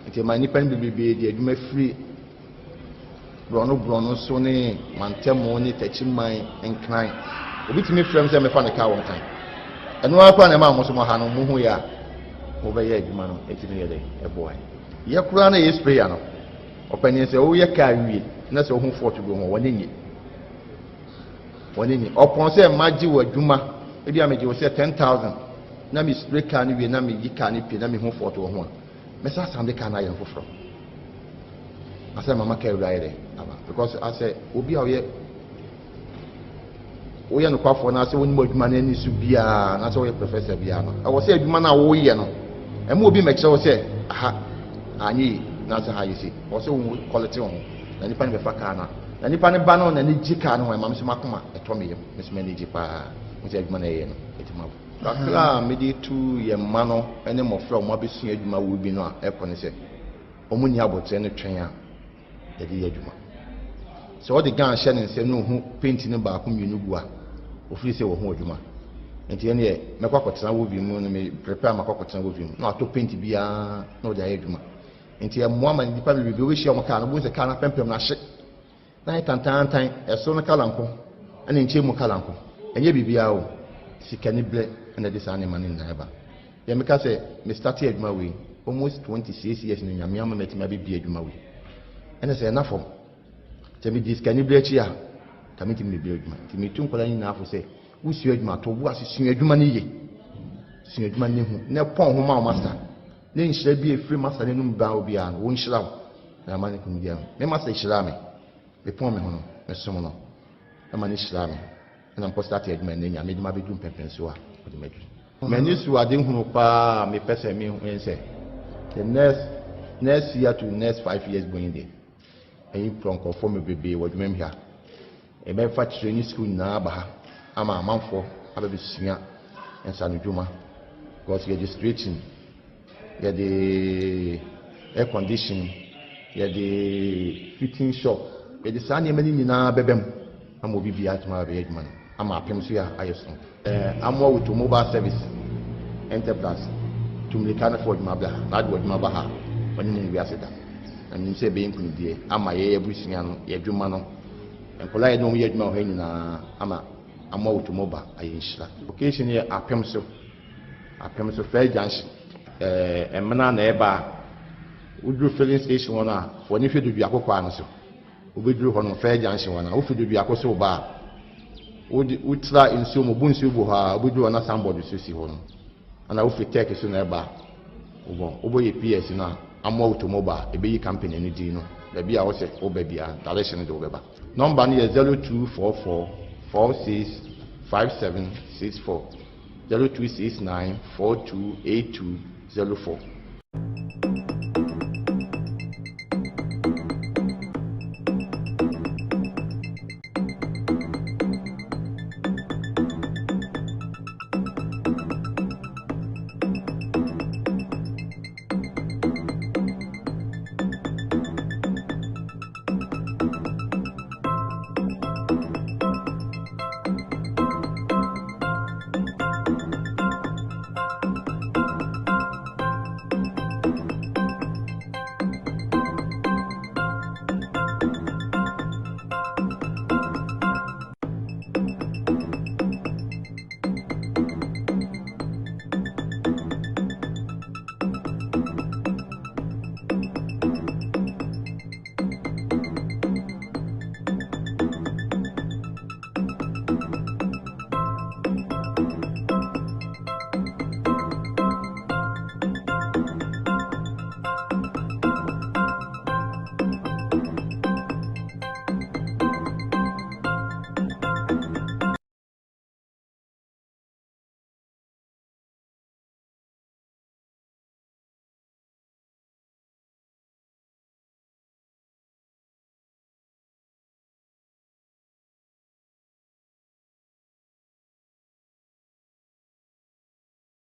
Nti ɛma nnipa no bebrebe de adwuma firi borɔno borɔno so ne mantamu ne Takyiman, Nkran. Obi tumi frɛ m sɛ mɛfa ne kaa wɔ Nkran. Ɛno ara koraa na ɛma mo so mo ha no mo hu yɛ a mobɛyɛ adwuma no ɛtumi yɛ dɛ ɛboa yɛ koraa na ɛyɛ sprayer no. Ɔpanin, sɛ woyɛ kaa wie na sɛ wohu fault bi ho, wɔne nye wɔne nye ɔpɔn sɛ magye wɔ adwuma ebi a megye wɔ sɛ 10,000 na me spray kaa no wie na meyi kaa no pie na mehu fault wɔ ho a, mɛsa asan de kaa no ayɛ no foforɔ asɛ mama kaa wura ayɛ dɛ aba, because asɛ obi a ɔyɛ woyɛ nokwafoɔ na sɛ wonim adwuma no ani so biara na sɛ woyɛ professor biara no, ɛwɔ sɛ adwuma no a woyɛ no ɛma obi mɛkyerɛ wo sɛ aha anyɛ yi na sɛ ha yɛ si. Ɛwɔ sɛ wo quality wo ho na nipa no bɛfa kaa no a, na nipa no ba no n'ani gye kaa no ho. Ɛma me so makoma ɛtɔ me yam, me so m'ani gye paa wo sɛ adwuma no ɛyɛ no ɛtumi abo kakra a mede tu yɛ mma no ne mmɔfra a wɔn abɛsua adwuma wɔ bi no a ɛkɔ ne sɛ wɔn nni abotire no twɛn a yɛde yɛ adwuma. Sɛ ɔde gun hyɛ ne nsam na ohu paint no baako mmienu gu a, ofiri sɛ wɔho adwuma. Nti ɛneɛ mɛkɔ akɔtena wɔ vi mu no, me prepare makɔ akɔtena wɔ vi mu na watɔ paint biara na ɔde ayɛ adwuma. Nti ɛmmoa ma nnipa bebree wobɛhyia wɔn kaa no, wobɛhu sɛ kaa no apɛmpɛm no ahye na ayɛ tantantan. Ɛsoro no kala nko ɛna nkyɛn mu kala nko. Ɛnyɛ biribiara o, sikani berɛ ɛna ɛde saa nneɛma no nyinaa ɛba. Deɛ meka sɛ me start adwuma wei almost 26 years no, Nyame ama matumi abɛbi adwuma wei. Ɛna sɛ ɛna fam sɛ medi sikani berɛ akyi a, ka mentumi mebie adwuma. Nti metu nkwadaa nyinaa fo sɛ wosua adwuma, to wo ase sua adwuma no yie, sua adwuma no hu na ɛpɔn ho ma wo master ne nhyira bi a ɛfiri master no anum baa obiara no, wɔnhyira wo na ama ne kɔmudi ano. Me master hyiraa me, mepɔn me ho no, mesom no ɛma ne hyiraa me, ɛna mkɔ start adwuma. Ɛnɛ Nyame de ma bɛduru mpɛmpɛnso a ɔde ma aduru. M'ani so ade hunu paa, mepɛ sɛ mehu sɛ the next year to next 5 years going there, ɛyi nkurɔfoɔ me bebree wɔ adwuma mu ha. Ɛbɛfa training school nyinaa aba ha ama amanfoɔ abɛbɛsua nsanodwuma, because yɛde straighten, yɛde air condition, yɛde fitting shop, yɛde saa nneɛma no nyinaa bɛbɛ mu ama obi biara atumi abɛyɛ adwuma no ama apem so yɛ ayɛ so. Amoa Automobile Service Enterprise tummirika no fo adwuma bra ha na ade wɔ adwuma ba ha, ɔne mu wiase da na menim sɛ ɛbɛyɛ nkonimdie ama yɛyɛ abusua no, yɛ adwuma no, nkɔla yɛde wɔn yɛ adwuma wɔ ha nyinaa ama Amoa Automobile ayɛ nhyira. Location yɛ Apem so, Apem so Fair Junction. Ɛmena na ɛba a woduru filling station hɔ no a, wɔne hwɛ Doduako kwaa no so, wobɛduru hɔ no, Fair Junction hɔ no a, wofi Doduako so ba a, wode wotra nsuo mu bu nsuo gu hɔ a, wobɛduru hɔ na signboard so si hɔ no. Ana wofi Tech so na ɛba a, wobɔ yɛ PS no a, Amoa Automobile ɛbɛyi company no din no. Baabi a wɔsɛ woba biara, direction no de wobɛba. Number no yɛ 0244 46 57 64, 0269 42 82 04.